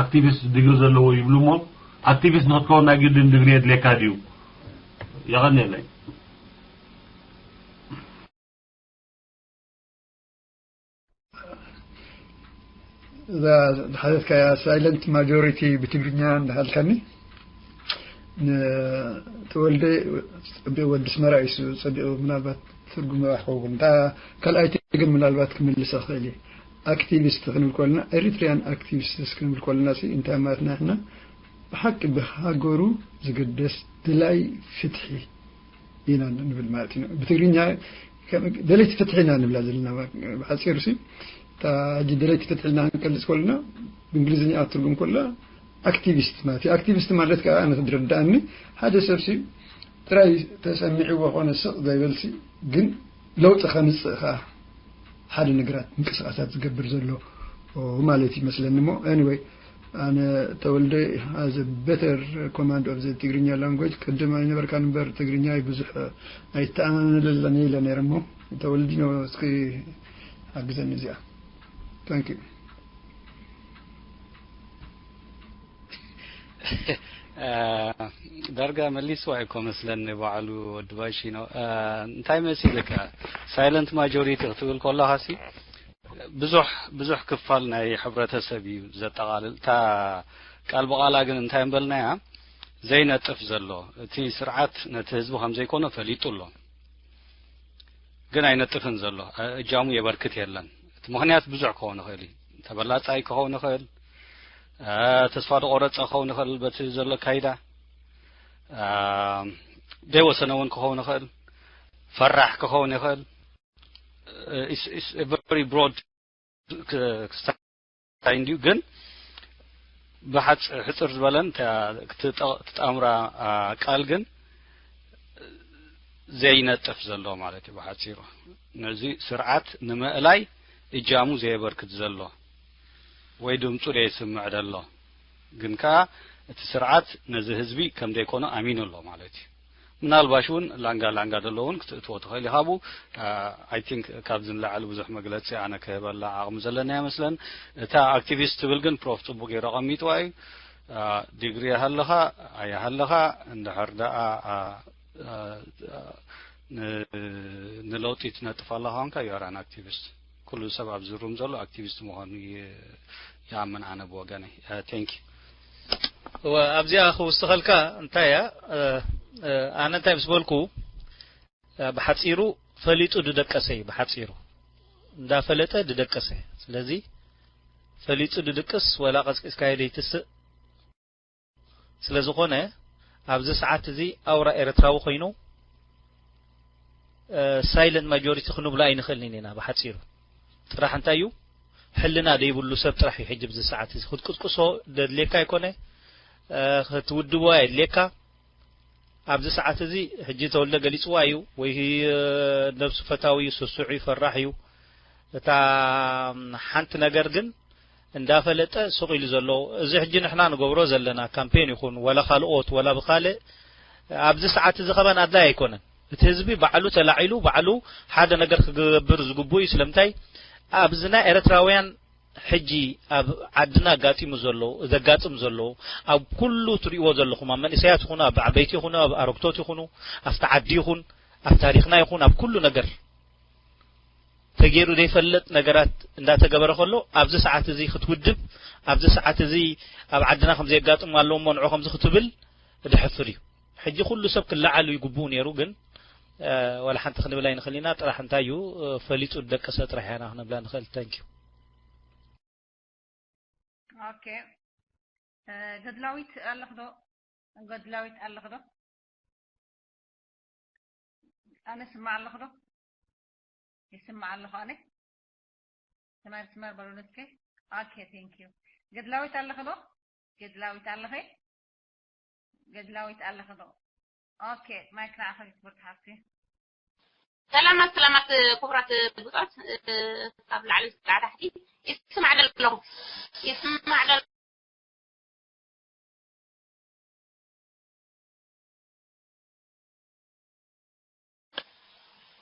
ኣክቲቪስት ዲግሪ ዘለዎ ይብሉ እሞ ኣክቲቪስት ንክትከውን ናይ ግድን ዲግሪ የድልየካ ድዩ? የቐንየለይ። እዛ ዝሓዘትካያ ሳይለንት ማጆሪቲ ብትግርኛ እንዳሃልካኒ ንተወልደ ጸቢቑ ወዲ ስመራ እዩ ጸቢቑ ምናልባት ትርጉም ይኸውን እታ ካልኣይቲ ግን ምናልባት ክምልሳ ክእል እየ። ኣክቲቪስት ክንብል ኮልና ኤሪትሪያን ኣክቲቪስትስ ክንብል ኮልና ሲ እንታይ ማለትና ንሕና ብሓቂ ብሃገሩ ዝግደስ ድላይ ፍትሒ ኢና ንብል ማለት እዩ። ብትግርኛ ደለይቲ ፍትሒ ኢና ንብላ ዘለና ብሓፂሩ ሲ እታ ሕጂ ደለይቲ ፍትሒ ኢልና ክንገልፅ ከለና ብእንግሊዝኛ ክትትርጉም ከላ ኣክቲቪስት ማለት እዩ። ኣክቲቪስት ማለት ከዓ ኣነ ዝርድኣኒ ሓደ ሰብ ሲ ጥራይ ተሰሚዕዎ ኮነ ስቕ ዘይበል ሲ ግን ለውጢ ከምፅእ ከዓ ሓደ ነገራት ምንቅስቃሳት ዝገብር ዘሎ ማለት ይመስለኒ እሞ anyway ኣነ ተወልደ has a better command of the ትግርኛ language ቅድም ኣይነበርካን እምበር ትግርኛይ ብዙሕ ኣይተኣማመነለለኒ ኢለ ነይረ እሞ ተወልዲኖ እስኪ ሓግዘኒ እዚኣ thank you ዳርጋ መሊስዋ እኮ መስለኒ ባዕሉ ወዲ ባሺኖ። እ፣ እንታይ መሲልካ? ሳይለንት ማጆሪቲ ክትብል ከለኻሲ ብዙሕ፣ ብዙሕ ክፋል ናይ ሕብረተሰብ እዩ ዘጠቓልል። እታ ቃል ብቓላ ግን እንታይ ምበልናያ? ዘይነጥፍ ዘሎ። እቲ ስርዓት ነቲ ህዝቢ ከም ዘይኮነ ፈሊጡ ኣሎ። ግን ኣይነጥፍን ዘሎ። እ፣ እጃሙ የበርክት የለን። እቲ ምኽንያት ብዙሕ ክኸውን ይኽእል እዩ። ተበላጻይ ክኸውን ይኽእል። እ፣ ተስፋ ዝቖረጸ ክኸውን ይኽእል በቲ ዘሎ ኣካይዳ። እ፣ ዘይወሰነ እውን ክኸውን ይኽእል። ፈራሕ ክኸውን ይኽእል። እ፣ it's, it's a very broad ክ-፣ ክስታይ እንድዩ፣ ግን ብሓጽ-፣ ሕጽር ዝበለን ተ-፣ ክትጠ-፣ ትጣምራ፣ አ፣ ቃል ግን ዘይነጥፍ ዘሎ ማለት እዩ። ብሓጺሩ ነዚ ስርዓት ንምእላይ እጃሙ ዘየበርክት ዘሎ ወይ ድምጹ ዘየስምዕ ዘሎ፣ ግን ከኣ እቲ ስርዓት ነዚ ህዝቢ ከም ዘይኮነ ኣሚኑ ኣሎ ማለት እዩ። ምናልባሽ እውን ላንጋ ላንጋ ዘሎ እውን ክትእትዎ ትኽእል ኢኻ። ቡ-፣ አ፣ I think ካብዚ ንላዕሊ ብዙሕ መግለጺ ኣነ ክህበላ ዓቕሚ ዘለኒ ኣይመስለን። እታ ኣክቲቪስት ትብል ግን ፕሮፍ ጽቡቅ ገይሩ ኣቐሚጥዋ እዩ። አ፣ ዲግሪ ይሃለኻ ኣይሃለኻ እንድሕር ደኣ፣ አ፣ አ፣ አ፣ ን-፣ ንለውጢ ትነጥፍ ኣለኻ ኮንካ you are an activist። ኩሉ ሰብ ኣብዚ ሩም ዘሎ ኣክቲቪስት ምዃኑ ይ-፣ ይኣምን ኣነ ብወገነይ። አ፣ thank you። እወ፣ ኣብዚኣ ክውስኸልካ እንታይ እያ? እ፣ እ፣ ኣነ እንታይ ምስ በልኩ፣ እ፣ ብሓጺሩ ፈሊጡ ድደቀሰ እዩ፣ ብሓጺሩ እንዳፈለጠ ድደቀሰ። ስለዚ ፈሊጡ ድድቅስ ወላ ቀስቂስካዮ ደይትስእ ስለ ዝኾነ፣ ኣብዚ ሰዓት እዚ ኣውራ ኤርትራዊ ኮይኑ፣ እ፣ ሳይለንት ማጆሪቲ ክንብሎ ኣይንኽእልን ኢና። ብሓጺሩ ጥራሕ እንታይ እዩ፣ ሕልና ደይብሉ ሰብ ጥራሕ እዩ ሕጂ ብዚ ሰዓት እዚ ክትቅስቅሶ ደድልየካ ኣይኮነ፣ እ፣ ክትውድቦ ኣየድልየካ። ኣብዚ ሰዓት እዚ ሕጂ ተወልደ ገሊጽዋ እዩ፣ ወይ፣ እ፣ ነብሱ ፈታዊ እዩ፣ ስሱዕ እዩ፣ ፈራሕ እዩ። እታ ሓንቲ ነገር ግን እንዳፈለጠ ሱቕ ኢሉ ዘሎ፣ እዚ ሕጂ ንሕና ንገብሮ ዘለና ካምፔን ይኹን፣ ወላ ካልኦት፣ ወላ ብኻልእ፣ ኣብዚ ሰዓት እዚ ከማን ኣድላይ ኣይኮነን። እቲ ህዝቢ ባዕሉ ተላዒሉ፣ ባዕሉ ሓደ ነገር ክገብር ዝግብኡ እዩ። ስለምንታይ? ኣብዚ ናይ ኤርትራውያን ሕጂ ኣብ ዓድና ኣጋጢሙ ዘሎ፣ ዘጋጥም ዘሎ፣ ኣብ ኩሉ ትርእይዎ ዘለኹም፣ ኣብ መንእሰያት ይኹኑ፣ ኣብ ዓበይቲ ይኹኑ፣ ኣብ ኣረግቶት ይኹኑ፣ ኣብቲ ዓዲ ይኹን፣ ኣብ ታሪኽና ይኹን፣ ኣብ ኩሉ ነገር ተገይሩ ዘይፈልጥ ነገራት እንዳተገበረ ከሎ፣ ኣብዚ ሰዓት እዚ ክትውድብ፣ ኣብዚ ሰዓት እዚ ኣብ ዓድና ከም ዘየጋጥም ኣለዎ እሞ ንዑ ከምዚ ክትብል፣ ድሕፍር እዩ። ሕጂ ኩሉ ሰብ ክለዓል ይግብኡ ነይሩ፣ ግን፣ እ፣ ዋላ ሓንቲ ክንብል ኣይንኽእል ኢና። ጥራሕ እንታይ እዩ፣ እ፣ ፈሊጡ ዝደቀሰ ጥራሕ ኢና ክንብላ ንኽእል። ታንክ ዩ። ኦኬ። እ፣ ገድላዊት ኣለኽ ዶ? ገድላዊት ኣለኽ ዶ? ኣነ ስማዕ ኣለኹ ዶ? ይስማዕ ኣለኹ ኣነ? ስመር፣ ስመር በሉኒ እስከ። ኦኬ፣ ቴንክ ዩ። ገድላዊት ኣለኺ ዶ? ገድላዊት ኣለኺ? ገድላዊት ኣለኺ ዶ? ኦኬ፣ ማይክ ንዓኺ ክቡርቲ ሓፍቲ። ሰላማት፣ ሰላማት ክቡራት ብጾት፣ እ፣ ካብ ላዕሊ ክሳዕ ታሕቲ ይስማዕ ደለኹ። ይስማዕ ደለኹ።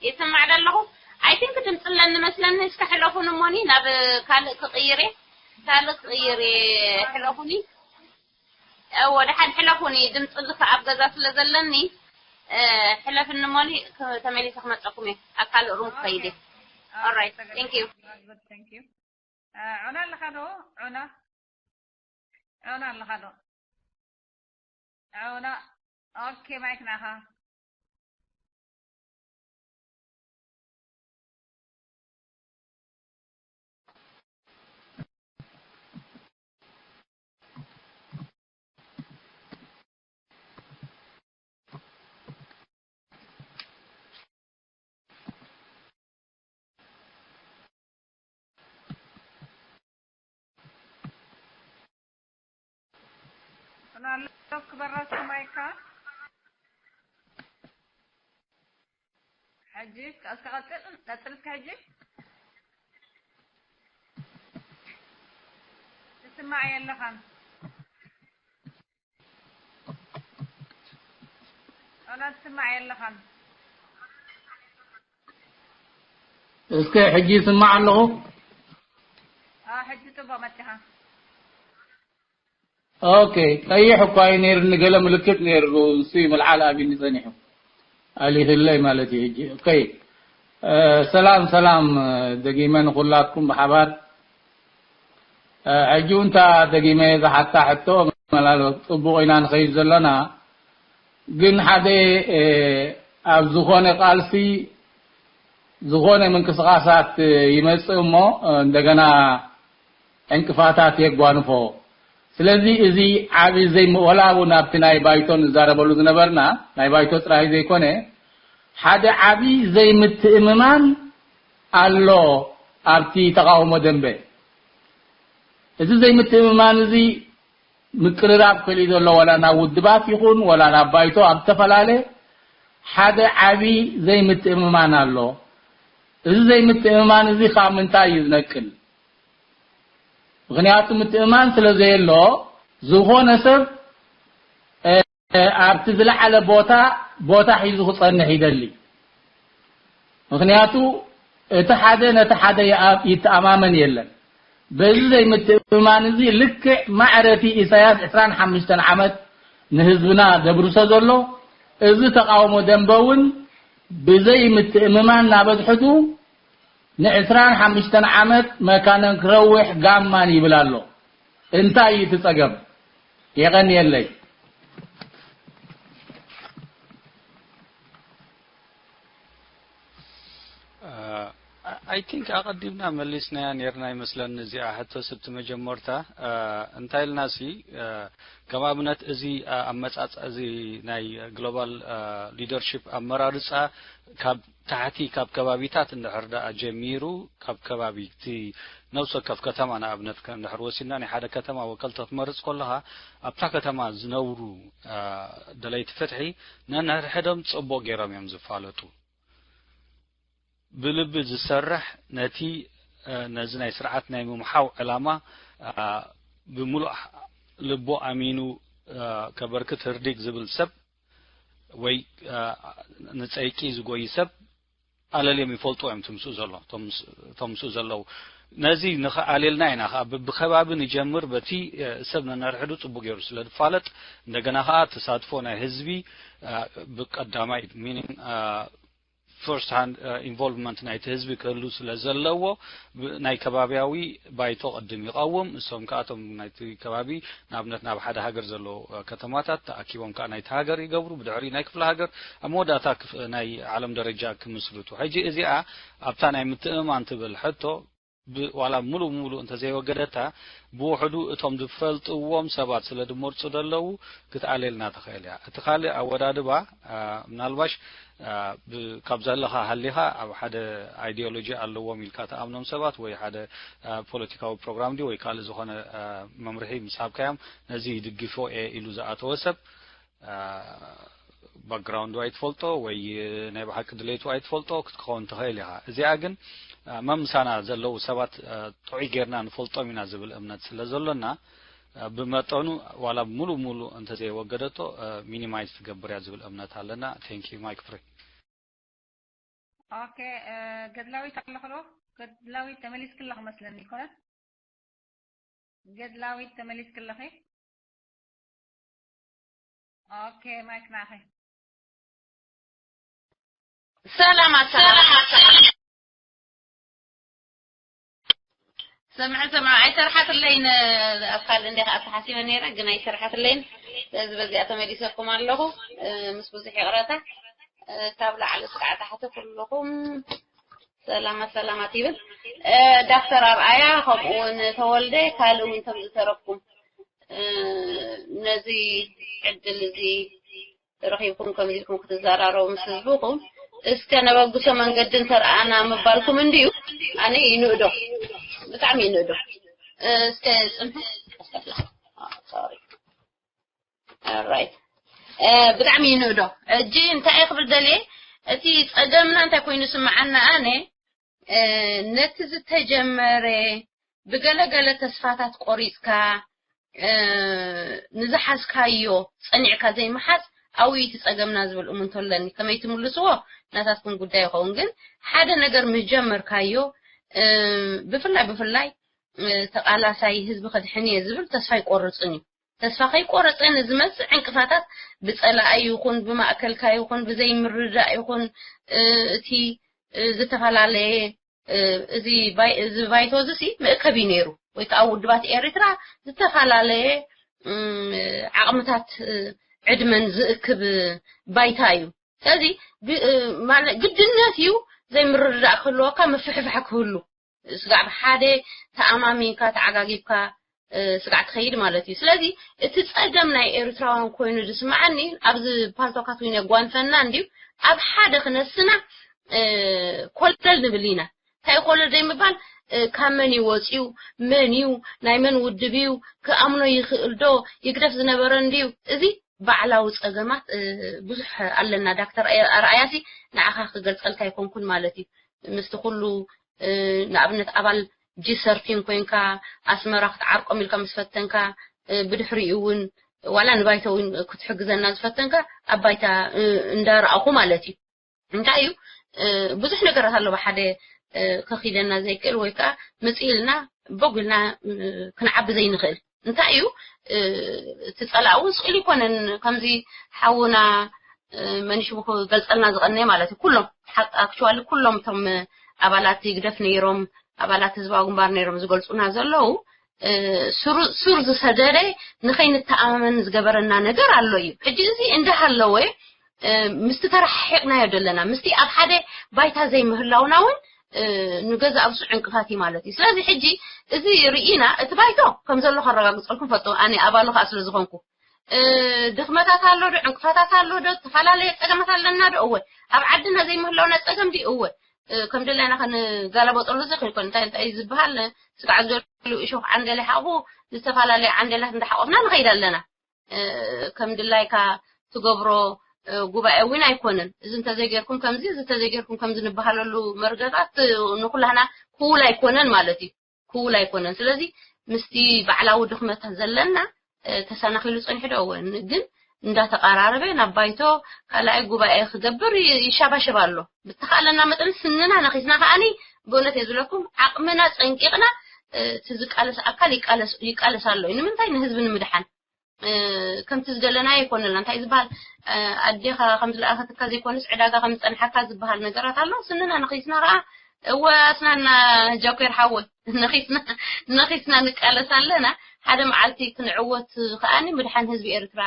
ይስማዕ ደለኹ። I think ድምፂ ኣለኒ መስለኒ። እስከ ሕለፉን እሞኒ ናብ ካልእ ክቕይር እየ። ካልእ ክቕይር እየ። ሕለፉኒ። እወ፣ ደሓን ሕለፉኒ። ድምፂ እዚ ከ ኣብ ገዛ ስለ ዘለኒ፣ እ፣ ሕለፍኒ እሞኒ፣ ክ-፣ ተመሊሰ ክመፀኩም እየ። ኣብ ካልእ ሩም ክኸይድ እየ። ኦኬ። ኦራይት፣ ቴንክ ዩ። ጉድ፣ ቴንክ ዩ። እ፣ ዑና ኣለኻ ዶ? ዑና? ዑና ኣለኻ ዶ? ዑና። ኦኬ፣ ማይክ ናኻ። ዑና ኣሎ፣ ክበራስ ማይካ። ሕጂ እስከ ቀጽል፣ ቀጽል እስከ ሕጂ። ትስማዕ የለኻን። ዑና ትስማዕ የለኻን። እስከ ሕጂ ይስማዕ ኣለኹ። አ፣ ሕጂ ጽቡቕ መጺኻ። ኦኬ፣ ቀይሕ እኳ እዩ ነይሩ፣ ንገለ ምልክት ነይሩ፣ እሱ እዩ መልዓል ኣቢኒ ጸኒሑ። ኣሊኽለይ ማለት እዩ ሕጂ። ኦኬ፣ እ፣ ሰላም፣ ሰላም፣ እ፣ ደጊመ ንኹላትኩም ብሓባር። እ፣ ሕጂ እውን እታ ደጊመ ዝሓታ ሕቶ፣ መላልባት ጽቡቕ ኢና ንኸይድ ዘለና፣ ግን ሓደ፣ እ፣ ኣብ ዝኾነ ቃልሲ ዝኾነ ምንቅስቓሳት ይመጽእ እሞ፣ እንደገና ዕንቅፋታት የጓንፎ። ስለዚ እዚ ዓቢ ዘይም-፣ ወላ እውን ኣብቲ ናይ ባይቶ ንዛረበሉ ዝነበርና፣ ናይ ባይቶ ጥራይ ዘይኮነ፣ ሓደ ዓቢ ዘይምትእምማን ኣሎ ኣብቲ ተቓውሞ ደንበ። እዚ ዘይምትእምማን እዚ ምቅርራብ ክእል ዘሎ፣ ዋላ ናብ ውድባት ይኹን፣ ዋላ ናብ ባይቶ፣ ኣብ ዝተፈላለየ ሓደ ዓቢ ዘይምትእምማን ኣሎ። እዚ ዘይምትእምማን እዚ ካብ ምንታይ እዩ ዝነቅል? ምኽንያቱ ምትእምማን ስለ ዘየሎ፣ ዝኾነ ሰብ፣ እ፣ ኣብቲ ዝለዓለ ቦታ፣ ቦታ ሒዙ ክጸንሕ ይደሊ። ምኽንያቱ እቲ ሓደ ነቲ ሓደ ይኣ-፣ ይተኣማመን የለን። በዚ ዘይምትእምማን እዚ ልክዕ ማዕረ እቲ ኢሳያስ ዕስራን ሓሙሽተን ዓመት ንህዝብና ደብርሶ ዘሎ፣ እዚ ተቓውሞ ደንበ እውን ብዘይምትእምማን እናበዝሐቱ ንዕስራን ሓሙሽተን ዓመት መካነን ክረውሕ ጋማን ይብል ኣሎ። እንታይ እዩ እቲ ጸገም? የቐንየለይ። I think ኣቐዲምና መሊስናያ ነርና ይመስለኒ እዚኣ ሕቶ ስብቲ መጀመርታ። እንታይ ኢልና ሲ፣ ከም ኣብነት እዚ ኣመጻጽ እዚ ናይ ግሎባል ሊደርሺፕ ኣመራርጻ ካብ ታሕቲ ካብ ከባቢታት እንድሕር ደኣ ጀሚሩ፣ ካብ ከባቢ እቲ ነብሲ ወከፍ ከተማ ንኣብነት ከ-፣ እንድሕር ወሲድና ናይ ሓደ ከተማ ወከልቲ ክትመርጽ ከለኻ ኣብታ ከተማ ዝነብሩ ደለይቲ ፍትሒ ነንሕድሕዶም ጽቡቕ ገይሮም እዮም ዝፋለጡ። ብልቢ ዝሰርሕ ነቲ፣ ነዚ ናይ ስርዓት ናይ ምምሓው ዕላማ ብሙሉእ ልቡ ኣሚኑ ከበርክት ህርዲግ ዝብል ሰብ ወይ ንጸይቂ ዝጎይ ሰብ ኣለልዮም ይፈልጡ እዮም። ትምስኡ ዘሎ፣ እቶም ምስኡ ዘለዉ። ነዚ ንኸኣልየልና ኢና ኸዓ ብከባቢ ንጀምር፣ በቲ ሰብ ነንሕድሕዱ ጽቡቕ ገይሩ ስለ ዝፋለጥ፣ እንደገና ኸዓ ተሳትፎ ናይ ህዝቢ ብቀዳማይ፣ ሚኒንግ ፈርስት ሃንድ ኢንቮልቭመንት ናይቲ ህዝቢ ክህሉ ስለ ዘለዎ፣ ብ-፣ ናይ ከባብያዊ ባይቶ ቅድም ይቐውም። እሶም ከኣ እቶም ናይቲ ከባቢ፣ ንኣብነት ናብ ሓደ ሃገር ዘለዉ ከተማታት ተኣኪቦም ከኣ ናይቲ ሃገር ይገብሩ። ብድሕሪ ናይ ክፍለ ሃገር፣ ኣብ መወዳእታ ክፍ-፣ ናይ ዓለም ደረጃ ክምስርቱ። ሕጂ እዚኣ ኣብታ ናይ ምትእምማን ትብል ሕቶ፣ ብ-፣ ዋላ ምሉእ ብምሉእ እንተዘይወገደታ፣ ብውሕዱ እቶም ዝፈልጥዎም ሰባት ስለ ዝመርጹ ዘለዉ ክትኣልየልና ትኽእል እያ። እቲ ካልእ ኣወዳድባ፣ አ፣ ምናልባሽ፣ አ፣ ብ-፣ ካብ ዘለኻ ሃሊኻ ኣብ ሓደ ኣይዲዮሎጂ ኣለዎም ኢልካ ትኣምኖም ሰባት ወይ ሓደ፣ አ፣ ፖለቲካዊ ፕሮግራም ድዩ ወይ ካልእ ዝኾነ፣ አ፣ መምርሒ ምስ ሃብካዮም ነዚ ይድግፎ እየ ኢሉ ዝኣተወ ሰብ፣ አ፣ ባክግራውንዱ ኣይትፈልጦ ወይ ናይ ብሓቂ ድሌቱ ኣይትፈልጦ ክትከውን ትኽእል ኢኻ። እዚኣ ግን፣ አ፣ መምሳና ዘለዉ ሰባት፣ አ፣ ጥዑይ ጌርና ንፈልጦም ኢና ዝብል እምነት ስለ ዘሎና፣ አ፣ ብመጠኑ ዋላ ሙሉ ሙሉ እንተዘይወገደቶ፣ አ፣ ሚኒማይዝ ትገብር እያ ዝብል እምነት ኣለና። Thank you, ማይክ ፍሪ። ኦኬ፣ እ፣ ገድላዊት ኣለኹ ዶ? ገድላዊት ተመሊስኪ ኣለኺ መስለኒ፣ ኣይኮነን? ገድላዊት ተመሊስኪ ኣለኺ? ኦኬ፣ ማይክ ናኺ። ሰላም፣ ሰላም። ሰምዐ፣ ሰምዐ፣ ኣይሰርሓትለይን። ኣብ ካልእ እንደ ኣተሓሲበ ነይረ፣ ግን ኣይሰርሓትለይን። ስለዚ በዚኣ ተመሊሰኩም ኣለኹ፣ እ፣ ምስ ብዙሕ ይቕረታ። እ፣ ካብ ላዕሊ እስካዕ ታሕቲ ኩልኹም ሰላማት ሰላማት ይብል። እ፣ ዳክተር ኣርኣያ ከምኡ እውን ተወልደ፣ ካልእ እውን ከም ዝተረፍኩም፣ እ፣ ነዚ ዕድል እዚ ረኺብኩም ከምዚ ኢልኩም ክትዘራረቡ ምስ ህዝብኹም፣ እስከ ነበግሶ መንገዲ እንተረኣና ምባልኩም እንድዩ። ኣነ ይንእዶ፣ ብጣዕሚ ይንእዶ። እ፣ እስከ ጽንሑ፣ ሶሪ። ኦራይት። እ፣ ብጣዕሚ ይንእዶ። ሕጂ እንታይ እየ ክብል ደልየ፣ እቲ ጸገምና እንታይ ኮይኑ ስምዓና ኣነ፣ እ፣ ነቲ ዝተጀመረ ብገለ ገለ ተስፋታት ቆሪጽካ፣ እ፣ ንዝሓዝካዮ ጸኒዕካ ዘይምሓዝ ኣብዩ እቲ ጸገምና ዝብል እሙንቶ ኣለኒ። ከመይ ትምልስዎ ናታትኩም ጉዳይ ይኸውን፣ ግን ሓደ ነገር ምስ ጀመርካዮ፣ እ፣ ብፍላይ ብፍላይ፣ እ፣ ተቓላሳይ ህዝቢ ከድሕን እየ ዝብል ተስፋ ኣይቆርጽን እዩ። ተስፋ ከይቆረጸ ንዝመጽእ ዕንቅፋታት ብጸላኢ ይኹን ብማእከልካ ይኹን ብዘይምርዳእ ይኹን እቲ ዝተፈላለየ እዚ ባይቶ እዚ ሲ መእከብ እዩ ነይሩ። ወይ ከዓ ውድባት ኤርትራ ዝተፈላለየ ዓቕምታት ዕድመን ዝእክብ ባይታ እዩ። ስለዚ ግድነት እዩ ዘይምርድዳእ ክህልወካ፣ ምፍሕፋሕ ክህሉ፣ ስጋዕ ብሓደ ተኣማሚንካ ተዓጋጊብካ ስጋዕ ትኸይድ ማለት እዩ። ስለዚ እቲ ጸገም ናይ ኤርትራውያን ኮይኑ ዝስምዓኒ፣ ኣብዚ ፓልቶካት እውን የጓንፈና እንድዩ፣ ኣብ ሓደ ክነስና ኮለል ንብል ኢና። እንታይ ኮለል ዘይምባል፣ ካብ መን እዩ ወፂኡ፣ መን እዩ፣ ናይ መን ውድብ እዩ፣ ክኣምኖ ይኽእል ዶ፣ ይግደፍ ዝነበረ እንድዩ። እዚ ባዕላዊ ጸገማት ብዙሕ ኣለና። ዳክተር ኣርኣያሲ ንዓኻ ክገልጸልካ ኣይኮንኩን ማለት እዩ። ምስቲ ኩሉ ንኣብነት ኣባል ጂ ሰርቲን ኮይንካ ኣስመራ ክትዓርቆም ኢልካ ምስ ፈተንካ፣ ብድሕሪኡ እውን ዋላ ንባይቶ እውን ክትሕግዘና ዝፈተንካ ኣብ ባይታ እንዳረኣኹ ማለት እዩ። እንታይ እዩ ብዙሕ ነገራት ኣሎ ብሓደ ከኺደና ዘይክእል ወይ ከዓ ምፅእ ኢልና ቦግ ኢልና ክንዓቢ ዘይንኽእል። እንታይ እዩ እቲ ጸላእ እውን ስኢሉ ይኮነን። ከምዚ ሓውና መኒሽቡ ክገልጸልና ዝቐነየ ማለት እዩ። ኩሎም፣ ኣክቹዋሊ ኩሎም እቶም ኣባላት ህግደፍ ነይሮም፣ ኣባላት ህዝባዊ ግንባር ነይሮም ዝገልጹና ዘለዉ፣ ሱር ዝሰደደ ንኸይንተኣማመን ዝገበረና ነገር ኣሎ እዩ። ሕጂ እዚ እንዳሃለወ ምስቲ ተረሓሒቕናዮ ዘለና፣ ምስቲ ኣብ ሓደ ባይታ ዘይምህላውና እውን ንገዛእ ርእሱ ዕንቅፋት እዩ ማለት እዩ። ስለዚ ሕጂ እዚ ርኢና እቲ ባይቶ ከም ዘሎ ከረጋግጸልኩም ፈቶ ኣነ ኣባሉ ከዓ ስለ ዝኾንኩ ድኽመታት ኣሎ ዶ፣ ዕንቅፋታት ኣሎ ዶ፣ ዝተፈላለየ ጸገማት ኣለና ዶ? እወ። ኣብ ዓድና ዘይምህላውና ጸገም ድዩ? እወ። ከም ድላይና ክንጋለበጠሉ ዘይኮን እንታይ እንታይ ዝበሃል ስጋዕ ዝደሉ እሾኽ ዓንደለ ሓቑ ዝተፈላለየ ዓንደላት እንዳሓቆፍና ንኸይድ ኣለና። ከም ድላይካ ትገብሮ ጉባኤ እውን ኣይኮነን። እዚ እንተዘይጌርኩም ከምዚ፣ እዚ እንተዘይጌርኩም ከምዚ ንበሃለሉ መርገጣት ንኩላህና ክውል ኣይኮነን ማለት እዩ። ክውል ኣይኮነን። ስለዚ ምስቲ ባዕላዊ ድኽመታት ዘለና ተሰናኺሉ ጸኒሑ ዶ? እወ። ግን እንዳተቐራረበ ናብ ባይቶ ካልኣይ ጉባኤ ክገብር ይሻባሸብ ኣሎ። ብተኻለና መጠን ስንና ነኺስና ከኣኒ ብእውነት እየ ዝብለኩም ዓቕምና ጸንቂቕና እቲ ዝቃለስ ኣካል ይቃለስ ኣሎ። ንምንታይ? ንህዝቢ ንምድሓን። ከምቲ ዝደለናዮ ኣይኮነልና። እንታይ ዝበሃል፣ ኣዴኻ ከም ዝለኣኸትካ ዘይኮነስ ዕዳጋ ከም ዝጸንሓካ ዝበሃል ነገራት ኣሎ። ስንና ነኺስና ከኣ እወ ኣስናና ጃኮር ሓወይ ነኺስና ነኺስና ንቃለስ ኣለና። ሓደ መዓልቲ ክንዕወት ከኣኒ ምድሓን ህዝቢ ኤርትራ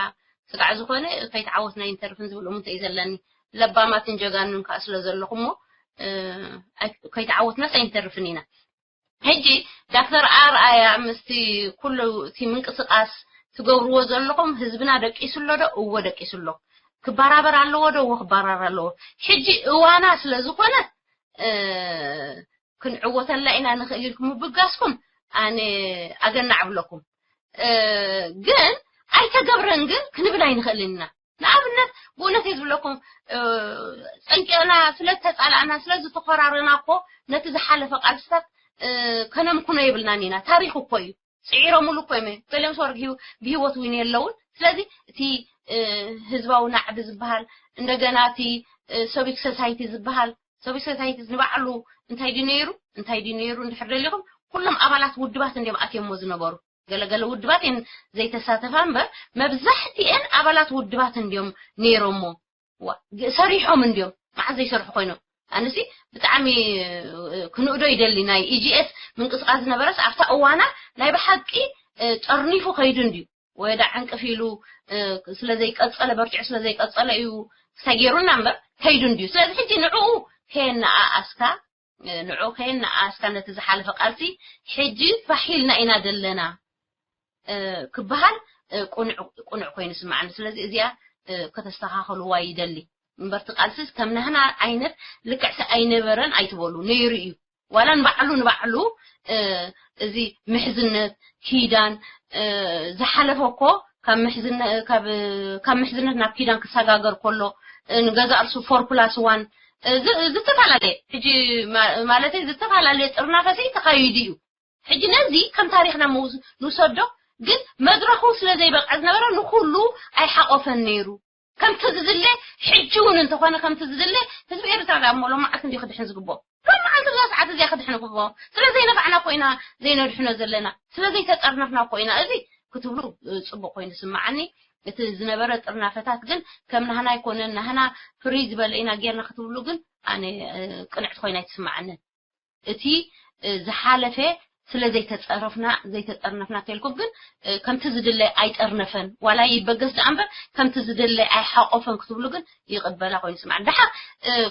ስጋዕ ዝኾነ ከይተዓወትና ኣይንተርፍን ዝብል እሙንተ እዩ ዘለኒ። ለባማትን ጀጋኑን ከኣ ስለ ዘለኹሞ ከይተዓወትናስ ኣይንተርፍን ኢና። ሕጂ ዳክተር ኣርኣያ ምስቲ ኩሉ እቲ ምንቅስቃስ ትገብርዎ ዘለኹም ህዝብና ደቂሱ ኣሎ ዶ? እወ ደቂሱ ኣሎ። ክባራበር ኣለዎ ዶ? እወ ክባራር ኣለዎ። ሕጂ እዋና ስለ ዝኾነ ክንዕወተላ ኢና ንኽእል ኢልኩም ምብጋስኩም ኣነ ኣገናዕ ብለኩም። ግን ኣይተገብረን ግን ክንብል ኣይንኽእልን ኢና። ንኣብነት ብእውነት እየ ዝብለኩም ጸንቂቕና ስለ ዝተጻላእና ስለ ዝተኾራረና እኮ ነቲ ዝሓለፈ ቃልስታት ከነምኩኖ የብልናን ኢና። ታሪኽ እኮ እዩ። ስዒሮምሉ እኮ እዮም። ገሊኦም ሰወር ብህይወት እውን የለውን። ስለዚ እቲ ህዝባዊ ናዕቢ ዝበሃል እንደገና እቲ ሰቢክ ሶሳይቲ ዝበሃል ሰቢክ ሶሳይቲ ንባዕሉ እንታይ ድዩ ነይሩ እንታይ ድዩ ነይሩ እንድሕር ደሊኹም ኩሎም ኣባላት ውድባት እንዲዮም ኣትዮሞ ዝነበሩ። ገለገለ ውድባት እየን ዘይተሳተፋ እምበር መብዛሕትኤን ኣባላት ውድባት እንዲዮም ነይሮሞ። ሰሪሖም እንዲዮም መዓት ዘይሰርሑ ኮይኖም ኣነሲ ብጣዕሚ ክንእዶ ይደሊ። ናይ ኢጂኤስ ምንቅስቃስ ዝነበረስ ኣብታ እዋና ናይ ብሓቂ ጠርኒፉ ከይዱ እንድዩ ወዳ ዕንቅፍ ኢሉ ስለ ዘይቀጸለ በርቲዑ ስለ ዘይቀጸለ እዩ ክሳይ ገይሩና እምበር ከይዱ እንድዩ። ስለዚ ሕጂ ንዕኡ ከየነኣኣስካ ንዑ ከይን ንኣስካ ነቲ ዝሓለፈ ቃልሲ ሕጂ ፋሕ ኢልና ኢና ዘለና ክበሃል ቁኑዕ ኮይኑ ስምዓኒ። ስለዚ እዚኣ ከተስተኻኸልዋ ይደሊ እምበርቲ ቃልሲ ከም ናህና ዓይነት ልክዕሲ ኣይነበረን ኣይትበሉ ነይሩ እዩ። ዋላ ንባዕሉ ንባዕሉ እዚ ምሕዝነት ኪዳን ዝሓለፈ እኮ ካብ ምሕዝነት ናብ ኪዳን ክሰጋገር ከሎ ንገዛ እርሱ ፎር ፕላስ ዋን ዝተፈላለየ ሕጂ ማለተይ ዝተፈላለየ ጥርናፈሲ ተኻይዱ እዩ። ሕጂ ነዚ ከም ታሪኽና ንውሰዶ፣ ግን መድረኹ ስለ ዘይበቕዐ ዝነበረ ንኹሉ ኣይሓቆፈን ነይሩ። ከምቲ ዝድለ ሕጂ እውን እንተኾነ ከምቲ ዝድለ ህዝቢ ኤርትራ ዳሞ ሎማዓት እንዲ ክድሕን ዝግብኦ ሎማዓት እዛ ሰዓት እዚኣ ክድሕን ግብኦ ስለ ዘይነፋዕና ኮይና ዘይነድሕኖ ዘለና ስለ ዘይተጠርነፍና ኮይና እዚ ክትብሉ ጽቡቕ ኮይኑ ስምዓኒ። እቲ ዝነበረ ጥርናፈታት ግን ከም ናህና ኣይኮነን፣ ናህና ፍርይ ዝበለ ኢና ጌርና ክትብሉ ግን ኣነ ቅንዕቲ ኮይና ኣይትስምዓንን። እቲ ዝሓለፈ ስለ ዘይተጸረፍና ዘይተጠርነፍና ተልኩም ግን ከምቲ ዝድለ ኣይጠርነፈን፣ ዋላ ይበገስ ደኣ እምበር ከምቲ ዝድለ ኣይሓቆፈን ክትብሉ ግን ይቕበላ ኮይኑ ስምዓኒ። ደሓር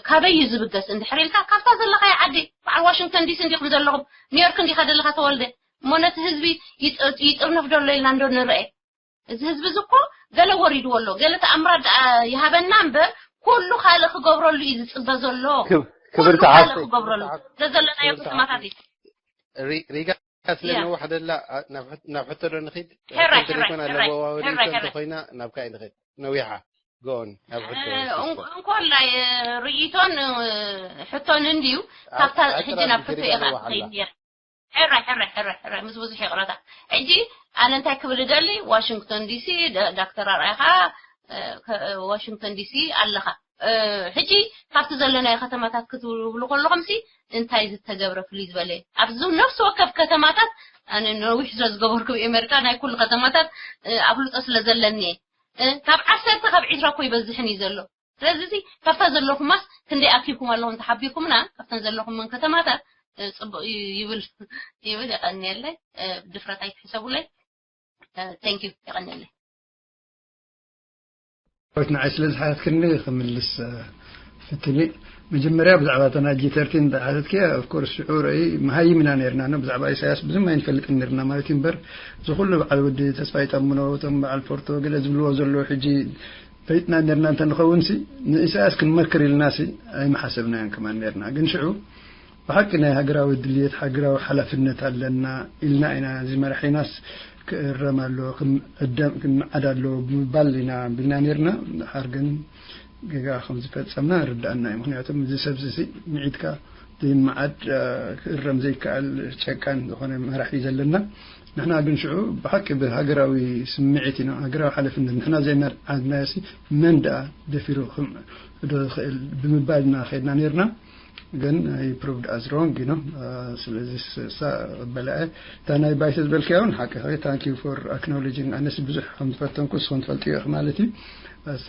ካበይ እዩ ዝብገስ እንድሕር ኢልካ ካብታ ዘለኻዮ ዓዲ፣ በዓል ዋሽንግተን ዲሲ እንዲኹም ዘለኹም፣ ኒውዮርክ እንዲኻ ዘለኻ ተወልደ፣ እሞ ነቲ ህዝቢ ይጥርነፍ ዶ ኣሎ ኢልና እንዶ ንርአ። እዚ ህዝቢ እዚ እኮ ገለ ወሪድዎ ኣሎ፣ ገለ ተኣምራት ደኣ ይሃበና እምበር ኩሉ ካልእ ክገብረሉ እዩ ዝጽበ ዘሎ። ክብርቲ ሓፍተይ፣ ክገብረሉ ዘዘለናዮ ከተማታት እዩ። ሪጋ ስለ ነዋሕ ደላ ናብ ሕቶ ዶ ንኺድ? ሕራይ ሕራይ ሕራይ ሕራይ እንተኾይና ናብ ካይ ንኺድ ነዊሓ ጎን ናብ ሕቶ እንኮላይ ርእይቶን ሕቶን እንድዩ። ካብታ ሕጂ ናብ ሕቶ ኢኻ ትኸይድ ነይር። ሕራይ ሕራይ ሕራይ ሕራይ ምስ ብዙሕ ይቕረታ። ሕጂ ኣነ እንታይ ክብል እደሊ፣ ዋሽንግቶን ዲሲ ዳክተር ኣርኣይኻ ዋሽንግቶን ዲሲ ኣለኻ። ሕጂ ካብቲ ዘለናዮ ከተማታት ክትብሉ ከለኹምሲ እንታይ ዝተገብረ ፍልይ ዝበለ ኣብዚ ነፍሲ ወከፍ ከተማታት ኣነ ነዊሕ ስለ ዝገበርኩ ኣሜሪካ ናይ ኩሉ ከተማታት ኣፍልጦ ስለ ዘለኒ ካብ ዓሰርተ ካብ ዒስራ እኮ ይበዝሕን እዩ ዘሎ። ስለዚ ካብታ ዘለኹማስ ክንደይ ኣኪብኩም ኣለኹም ተሓቢርኩምና ካብተን ዘለኹምን ከተማታት ጽቡቕ ይብል ይብል። የቐንየለይ። ድፍረት ኣይትሕሰቡለይ። Thank you። የቐንየለይ። ወት ንዓይ ስለ ዝሓትክኒ ክምልስ ፍትኒ። መጀመርያ ብዛዕባ እተን ጂ ተርቲን እንተሓተትክያ of course ሽዑ ርኣይ መሃይም ኢና ነርና፣ ብዛዕባ ኢሳያስ ብዙም ኣይንፈልጥን ነርና ማለት እዩ። እምበር እዚ ኩሉ በዓል ወዲ ተስፋይ ጣምኖ፣ እቶም በዓል ፎርቶ ገለ ዝብልዎ ዘለዉ ሕጂ ፈሊጥና ነርና እንተንኸውን ሲ ንኢሳያስ ክንመክር ኢልና ሲ ኣይምሓሰብናዮን ከማን ነርና። ግን ሽዑ ብሓቂ ናይ ሃገራዊ ድልየት ሃገራዊ ሓላፍነት ኣለና ኢልና ኢና፣ እዚ መራሒናስ ክእረም ኣለዎ፣ ክንዕደም ክንዓድ ኣለዎ ብምባል ኢና ቢልና ነርና። ድሓር ግን ጌጋ ከም ዝፈጸምና ይርድኣና እዩ። ምክንያቱ እዚ ሰብ እዚ ምዒድካ ዘይመዓድ ክእረም ዘይከኣል ጨካን ዝኾነ መራሒ እዩ ዘለና። ንሕና ግን ሽዑ ብሓቂ ብሃገራዊ ስምዒት ኢና፣ ሃገራዊ ሓላፍነት ንሕና ዘይመርዓድናዮሲ መን ደኣ ደፊሩ ክምዕዶ ዝኽእል ብምባል ኢና ከይድና ነርና። ግን he proved us wrong you know። ስለዚ እሳ በላዐ እታ ናይ ባይተ ዝበልካያ እውን ሓቂ። Thank you for acknowledging ኣነሲ ብዙሕ ከም ዝፈተንኩ ንስኹም ትፈልጥዮ ኢኹም ማለት እዩ። እሳ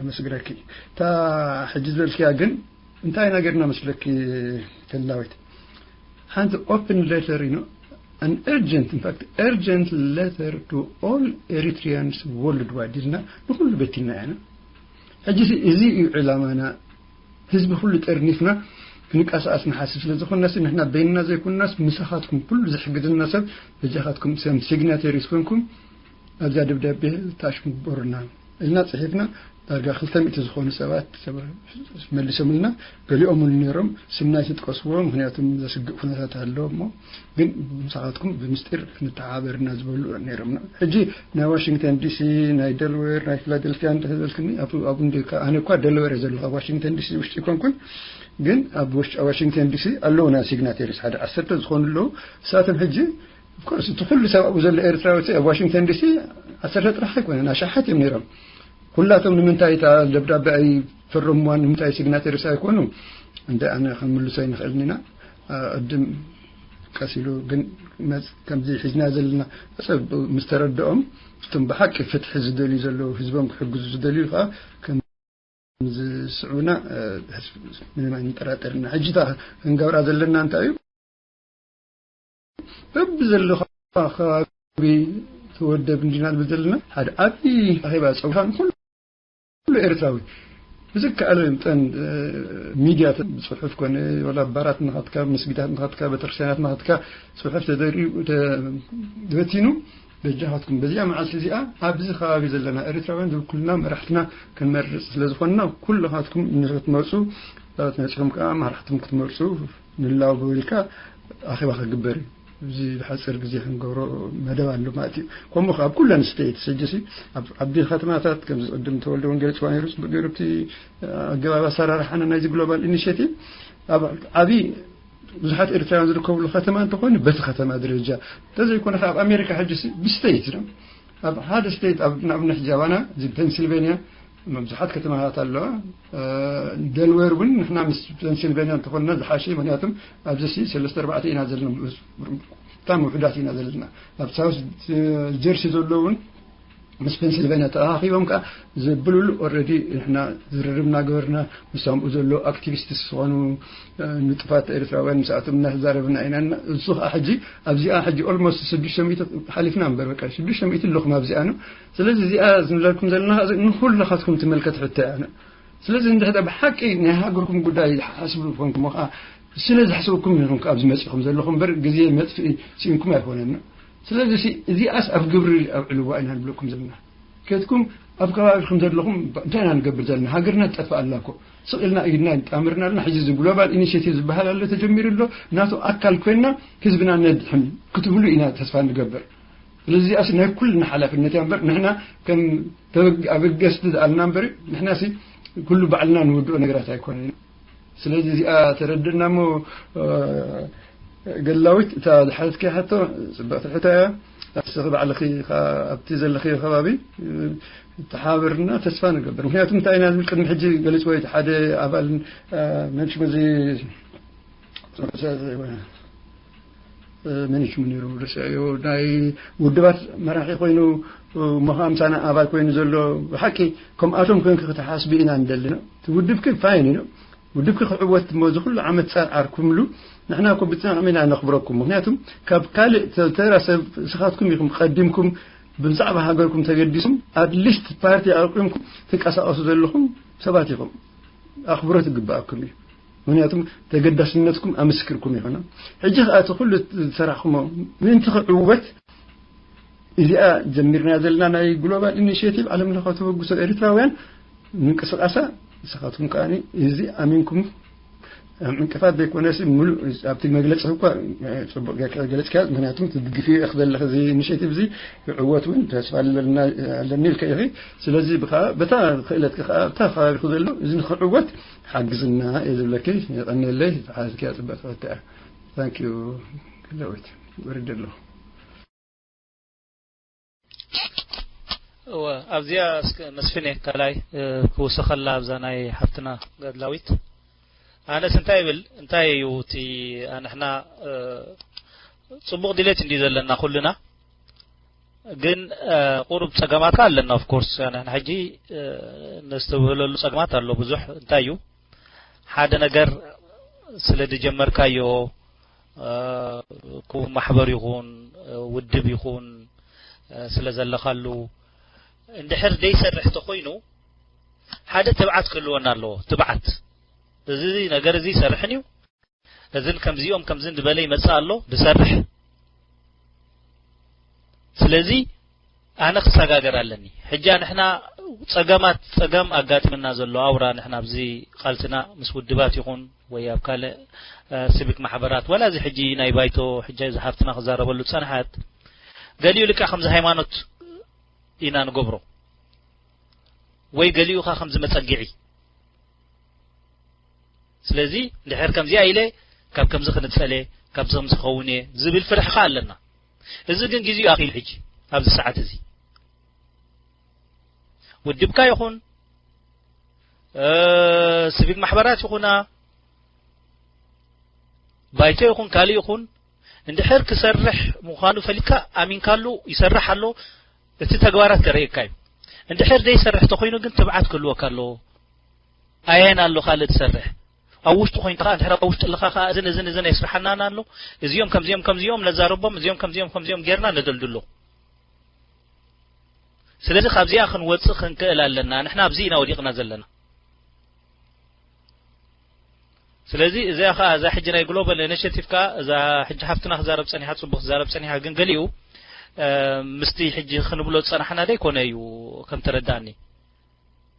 ኣመስግነኪ። እታ ሕጂ ዝበልክያ ግን እንታይ ኢና ጌርና መስለኪ ተላዊት? ሓንቲ open letter you know, an urgent in fact urgent letter to all Eritreans worldwide ኢልና ንኩሉ በቲና ኢና። ሕጂ እዚ እዩ ዕላማና። ህዝቢ ኩሉ ጠርኒፍና ክንቀሳቀስ ንሓስብ ስለ ዝኾንና ንሕና በይንና ዘይኮንናስ ምሳኻትኩም ኩሉ ዝሕግዝና ሰብ በጃኻትኩም some signatories ኮንኩም ኣብዛ ደብዳቤ ታሽኩም ግበሩና ኢልና ጽሒፍና። ዳርጋ ክልተ ሚእቲ ዝኾኑ ሰባት መሊሶምልና። ገሊኦም እውን ነይሮም ስምና ኣይትጥቀስዎ ምክንያቱም ዘስግእ ኩነታት ኣሎ እሞ ግን ምሳኻትኩም ብምስጢር ክንተሓባበር ኢና ዝበሉ ነይሮም። ሕጂ ናይ ዋሽንግተን ዲሲ ናይ ደልዌር ናይ ፊላደልፊያ እንተተበልክኒ ኣብኡ እንዲካ ኣነ እኳ ደልዌር እየ ዘለኹ ኣብ ዋሽንግተን ዲሲ ውሽጢ ኣይኮንኩን። ግን ኣብ ዋሽንግተን ዲሲ ኣለዉ ናይ ሲግናቴሪስ ሓደ ዓሰርተ ዝኾኑ ኣለዉ። ንሳቶም ሕጂ of course እቲ ኩሉ ሰብ ኣብኡ ዘሎ ኤርትራዊ ኣብ ዋሽንግተን ዲሲ ዓሰርተ ጥራሕ ኣይኮነን ኣሽሓት እዮም ነይሮም። ኩላቶም ንምንታይ እታ ደብዳቤ ኣይፈረምዋን ንምንታይ ሲግናቴሪስ ኣይኮኑ እንደ ኣነ ክንምልሶ ኣይንኽእልን ኢና። ቅድም ቀስ ኢሉ ግን ከምዚ ሒዝና ዘለና ሰብ ምስ ተረድኦም እቶም ብሓቂ ፍትሒ ዝደልዩ ዘለዉ ህዝቦም ክሕግዙ ዝደልዩ ከዓ ከም ዝስዕቡና ምንም ኣይንጠራጠርና። ሕጂ እታ ክንገብራ ዘለና እንታይ እዩ? በብዘለኻ ከባቢ ተወደብ እንዲና ንብል ዘለና ሓደ ዓብዪ ኣኼባ ፀውታ ንኩሉ ኤርትራዊ ብዝከኣለ መጠን ሚድያ ብፅሑፍ ኮነ ወላ ባራት ናኻትካ መስጊዳት ናኻትካ ቤተክርስትያናት ናኻትካ ፅሑፍ ተደሪኡ ተበቲኑ በጃኻትኩም በዚኣ መዓልቲ እዚኣ ኣብዚ ከባቢ ዘለና ኤርትራውያን ዝውክሉና መራሕትና ክንመርፅ ስለዝኾንና ኩልኻትኩም ንክትመፁ መፂኹም ከዓ መራሕትኩም ክትመርፁ ንላው በልካ ኣኼባ ክግበር እዩ። እዚ ብሓፂር ግዜ ክንገብሮ መደብ ኣሎ ማለት እዩ። ከምኡ ኣብ ኩለን ስቴትስ ሕጂ ኣብ ዓቢ ከተማታት ከምዚ ቅድም ተወልደ እውን ገሊፅዋ ነይሩ ፅቡቅ ገይሩ እቲ ኣገባብ ኣሰራርሓና ናይዚ ግሎባል ኢኒሽቲቭ ኣብ ዓቢ ብዙሓት ኤርትራውያን ዝርከብሉ ከተማ እንተኾይኑ በቲ ከተማ ደረጃ እንተዘይኮነ ኣብ ኣሜሪካ ሕጂ ብስቴት ነው ኣብ ሓደ ስቴት ኣብ ንኣብነት ሕጂ ኣባና እዚ ፔንሲልቬንያ ብዙሓት ከተማታት ኣለዋ። ደልዌር እውን ንሕና ምስ ፔንሲልቬንያ እንተኾንና ዝሓሸ ምክንያቱም ኣብዚ ሰለስተ ኣርባዕተ ኢና ዘለና ብጣዕሚ ውሑዳት ኢና ዘለና። ኣብ ሳውስ ጀርሲ ዘሎ እውን ምስ ፔንሲልቫኒያ ተኣኻኺቦም ከዓ ዘብሉሉ ኦልሬዲ ንሕና ዝርርብ እናገበርና፣ ምስ ኣብኡ ዘለዉ ኣክቲቪስትስ ዝኾኑ ንጡፋት ኤርትራውያን ምስኣቶም እናተዛረብና ኢና። ንሱ ከዓ ሕጂ ኣብዚኣ ሕጂ ኦልሞስት ሽዱሽተ ሚእቲ ሓሊፍና እምበር፣ በቃ ሽዱሽተ ሚእቲ ኣለኹም ኣብዚኣ ነው። ስለዚ እዚኣ ዝንብለኩም ዘለና ንኩልኻትኩም ትምልከት ሕቶ እያ። ስለዚ እንድሕር ብሓቂ ናይ ሃገርኩም ጉዳይ ሓስቡ ኮንኩም ከዓ ስለ ዝሕሰብኩም ኢኹም ኣብዚ መጺኹም ዘለኹም እምበር ግዜ መጥፍኢ ስኢንኩም ኣይኮነን። ስለዚ እዚኣስ ኣብ ግብሪ ኣብ ዕልዋ ኢና ንብለኩም ዘለና። ከትኩም ኣብ ከባቢኹም ዘለኹም እንታይ ኢና ንገብር ዘለና? ሃገርና ትጠፍእ ኣላ እኮ። ስቕ ኢልና ኢድና ይጣምርና ኣለና። ሕዚ እዚ ግሎባል ኢኒሽቲቭ ዝበሃል ኣሎ ተጀሚሩ ኣሎ። ናቱ ኣካል ኮይንና ህዝብና ነድሕን ክትብሉ ኢና ተስፋ ንገብር። ስለዚ እዚኣስ ናይ ኩልና ሓላፍነት እያ እምበር ንሕና ከም ተበግ-፣ ኣበገስቲ ዝኣልና እምበር ንሕናሲ ኩሉ ባዕልና ንውድኦ ነገራት ኣይኮነን። ስለዚ እዚኣ ተረድእና እሞ፣ እ፣ ገላዊት እታ ዝሓተትክያ ሕቶ ጽብቕቲ ሕቶ እያ። ንስኺ ባዕልኺ ከኣ ኣብቲ ዘለኽዮ ከባቢ፣ እ፣ ተሓባበርና ተስፋ ንገብር። ምኽንያቱ እንታይ ኢና ዝብል ቅድሚ ሕጂ ገሊጽዎ እቲ ሓደ ኣባል፣ እ፣ መን ሽሙ እዚ መን እዩ ሽሙ ነይሩ? ርስዐዮ። ናይ ውድባት መራሒ ኮይኑ፣ እሞ ከዓ ምሳና ኣባል ኮይኑ ዘሎ፣ ብሓቂ ከምኣቶም ኮይንኪ ክትሓስቢ ኢና ንደሊ። እቲ ውድብኪ ፋይን እዩ። ውድብኪ ክዕወት እሞ እዚ ኩሉ ዓመት ጸዓርኩምሉ፣ ንሕና እኮ ብጣዕሚ ኢና ነኽብረኩም። ምኽንያቱም ካብ ካልእ ተ-፣ ተራ ሰብ ንስኻትኩም ኢኹም ቀዲምኩም ብዛዕባ ሃገርኩም ተገዲስኩም፣ ኣትሊስት ፓርቲ ኣቋቒምኩም ትንቀሳቐሱ ዘለኹም ሰባት ኢኹም። ኣኽብሮት ይግባኣኩም እዩ። ምኽንያቱም ተገዳስነትኩም ኣመስኪርኩም ኢኹም። ሕጂ ከኣ እቲ ኩሉ ዝሰራሕኩሞ ምእንቲ ክዕወት እዚኣ ጀሚርና ዘለና ናይ ግሎባል ኢኒሽቲቭ ዓለም ለኸ ተበግሶ ኤርትራውያን ምንቅስቃሳ ንስኻትኩም ከኣ እዚ ኣሚንኩም ዕንቅፋት ዘይኮነስ ምሉእ ኣብቲ መግለጺ እኳ ጽቡቕ ጌርካ ገለጽካ። ምኽንያቱም ትድግፍዮ ኢኺ ዘለኺ እዚ ኢኒሽቲቭ እዚ ክዕወት እውን ተስፋ ኣለና፣ ኣለኒ ኢልካ ኢኺ። ስለዚ ብኻ-፣ በታ ክእለትኪ ከኣ ኣብታ ከባቢኺ ዘሎ እዚ ንክዕወት ሓግዝና እየ ዝብለኪ። የቐንየለይ። ዝሓዘትኪያ ጽብቕቲ ሕቶ እያ። ታንክ ዩ። ገላዊት፣ ወሪደ ኣለኹ። እወ፣ ኣብዚኣ እስከ መስፍን እየ ካልኣይ፣ እ፣ ክውስኸላ ኣብዛ ናይ ሓፍትና ገድላዊት። ኣነስ እንታይ ይብል፣ እንታይ እዩ እቲ፣ ኣንሕና፣ እ፣ ጽቡቕ ድሌት እንድዩ ዘለና ኩልና። ግን፣ እ፣ ቁሩብ ጸገማት ኣለና። ኦፍ ኮርስ፣ ኣንሕና ሕጂ፣ እ፣ ነስተብህለሉ ጸገማት ኣሎ ብዙሕ። እንታይ እዩ? ሓደ ነገር ስለ ዝጀመርካዮ፣ እ፣ ክው-፣ ማሕበር ይኹን፣ እ፣ ውድብ ይኹን፣ እ፣ ስለ ዘለኻሉ፣ እንድሕር ዘይሰርሕ ተኾይኑ፣ ሓደ ትብዓት ክህልወና ኣለዎ። ትብዓት። እዚ ነገር እዚ ይሰርሕን እዩ። እዝን ከምዚኦም ከምዝን ዝበለ ይመጽእ ኣሎ፣ ዝሰርሕ። ስለዚ ኣነ ክሰጋገር ኣለኒ። ሕጂ ንሕና ጸገማት፣ ጸገም ኣጋጢምና ዘሎ ኣውራ ንሕና ኣብዚ ቃልስና ምስ ውድባት ይኹን ወይ ኣብ ካልእ፣ እ፣ ሲቪክ ማሕበራት፣ ወላ እዚ ሕጂ ናይ ባይቶ ሕጂ እዚ ሓፍትና ክዛረበሉ ጸንሓት፣ ገሊኡ ልክዕ ከምዚ ሃይማኖት ኢና ንገብሮ፣ ወይ ገሊኡ ኸኣ ከምዚ መጸግዒ። ስለዚ እንድሕር ከምዚኣ ኢለ ካብ ከምዚ ክንጸለ፣ ካብ ከምዚ ክኸውን እየ ዝብል ፍርሒ ኸኣ ኣለና። እዚ ግን ግዜኡ ኣኺሉ ሕጂ ኣብዚ ሰዓት እዚ። ውድብካ ይኹን፣ እ፣ ሲቪክ ማሕበራት ይኹና፣ ባይቶ ይኹን ካልእ ይኹን፣ እንድሕር ክሰርሕ ምዃኑ ፈሊጥካ ኣሚንካሉ ይሰርሕ ኣሎ፣ እቲ ተግባራት ከርእየካ እዩ። እንድሕር ዘይሰርሕ ተኾይኑ ግን ትብዓት ክህልወካ ኣለዎ። ኣየን ኣሎ ካልእ ትሰርሕ? ኣብ ውሽጡ ኮይንካ ከኣ፣ እንድሕር ኣብ ውሽጢ ኣለኻ ከኣ፣ እዝን እዝን እዝን ኣይስርሓናን ኣሎ፣ እዚኦም ከምዚኦም ከምዚኦም ነዛረቦም፣ እዚኦም ከምዚኦም ከምዚኦም ጌርና ነደልድሎ። ስለዚ ካብዚኣ ክንወጽእ ክንክእል ኣለና። ንሕና ኣብዚ ኢና ወዲቕና ዘለና። ስለዚ እዚኣ ከኣ፣ እዛ ሕጂ ናይ ግሎባል ኢኒሼቲቭ ከኣ፣ እዛ ሕጂ ሓፍትና ክዛረብ ጸኒሓ፣ ጽቡቕ ክዛረብ ጸኒሓ፣ ግን ገሊኡ፣ እ፣ ምስቲ ሕጂ ክንብሎ ዝጸናሕና ደይኮነ እዩ ከም ተረዳእኒ።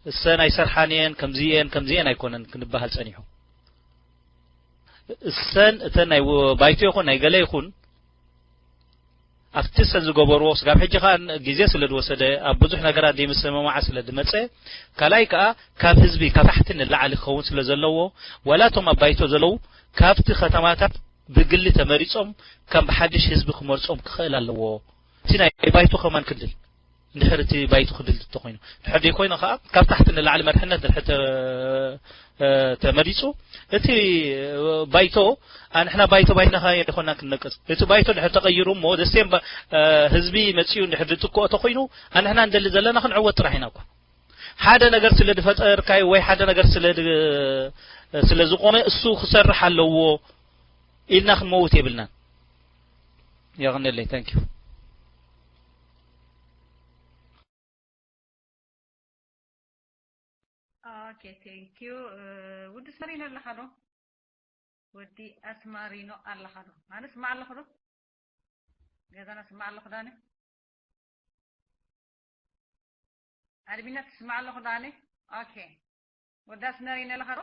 እሰን ኣይሰርሓን እየን፣ ከምዚ እየን፣ ከምዚ እየን ኣይኮነን ክንበሃል ጸኒሑ። እሰን እተን ናይ ወ-፣ ባይቶ ይኹን ናይ ገለ ይኹን፣ ኣብቲ ሰ ዝገበርዎ ስጋብ ሕጂ ከኣ ግዜ ስለ ዝወሰደ፣ ኣብ ብዙሕ ነገራት ዘይምስምማዕ ስለ ዝመጸ፣ ካልኣይ ከኣ ካብ ህዝቢ ካብ ታሕቲ ንላዕሊ ክኸውን ስለ ዘለዎ፣ ዋላ እቶም ኣብ ባይቶ ዘለዉ ካብቲ ከተማታት ብግሊ ተመሪጾም ከም ብሓድሽ ህዝቢ ክመርጾም ክኽእል ኣለዎ። እቲ ናይ ባይቶ ከማን ክልል እንድሕር እቲ ባይቶ ክድል እንተኾይኑ። ድሕር ዘይኮይኑ ከኣ ካብ ታሕቲ ንላዕሊ መርሕነት ድሕር ተ-፣ እ፣ ተመሪጹ፣ እቲ ባይቶ፣ ኣንሕና ባይቶ ባይትና ኣይኮና ክንነቅጽ። እቲ ባይቶ ድሕር ተቐይሩ እሞ፣ the same ባ-፣ እ፣ ህዝቢ መጺኡ እንድሕር ዝጥቅኦ ተኾይኑ፣ ኣንሕና እንደሊ ዘለና ክንዕወት ጥራሕ ኢና እኳ። ሓደ ነገር ስለ ዝፈጠርካዮ ወይ ሓደ ነገር ስለ ድ-፣ ስለ ዝኾነ እሱ ክሰርሕ ኣለዎ ኢልና ክንመውት የብልናን። የቐንየለይ። Thank you። ኦኬ፣ thank you። እ፣ ውዲ ኣስማሪኖ ኣለኻ ዶ? ወዲ ኣስማሪኖ ኣለኻ ዶ? ኣነ ስማዕ ኣለኹ ዶ? ገዛና ስማዕ ኣለኹ ዳኒ? ኣድሚና ትስማዕ ኣለኹ ዳኒ? ኦኬ። ወዲ ኣስማሪኖ ኣለኻ ዶ?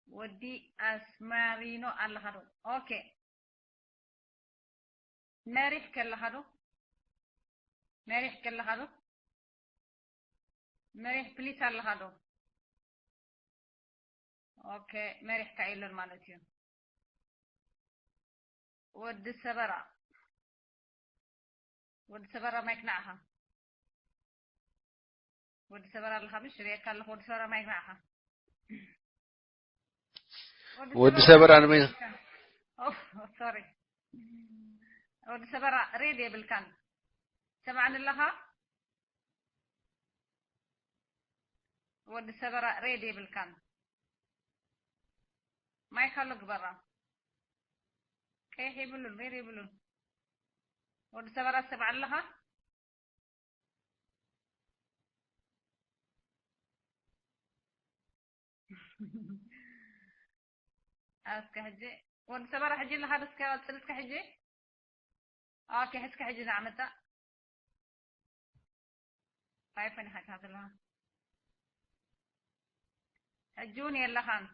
ወዲ ኣስማሪኖ ኣለኻ ዶ? ኦኬ። መሪሕ ከለኻ ዶ? መሪሕ ከለኻ ዶ? መሪሕ ፕሊስ ኣለኻ ዶ? ኦኬ፣ መሪሕ ከኣ የለን ማለት እዩ። ወዲ ሰበራ፣ ወዲ ሰበራ ማይክ ንዓኻ። ወዲ ሰበራ ኣለኻ ምሽ? ርእየካ ኣለኹ። ወዲ ሰበራ ማይክ ንዓኻ። ወዲ ወዲ ሰበራ ሰበራ ንመን? ኦፍ፣ ሶሪ። ወዲ ሰበራ ሬድ የብልካን። ሰማዕኒ ኣለኻ? ወዲ ሰበራ ሬድ የብልካን። ማይክ ኣሎ ግበራ። ቀይሕ የብሉን፣ ሬድ የብሉን። ወዲ ሰበራ ትሰምዓኒ ኣለኻ? እስከ ሕጂ ወዲ ሰበራ ሕጂ ኣለኻ ዶ? እስከ ቀጽል እስከ ሕጂ። ኦኬ፣ እስከ ሕጂ ንዓመጣ። ኣይኮነ ሓቂ ዘለኻ። ሕጂ እውን የለኻን።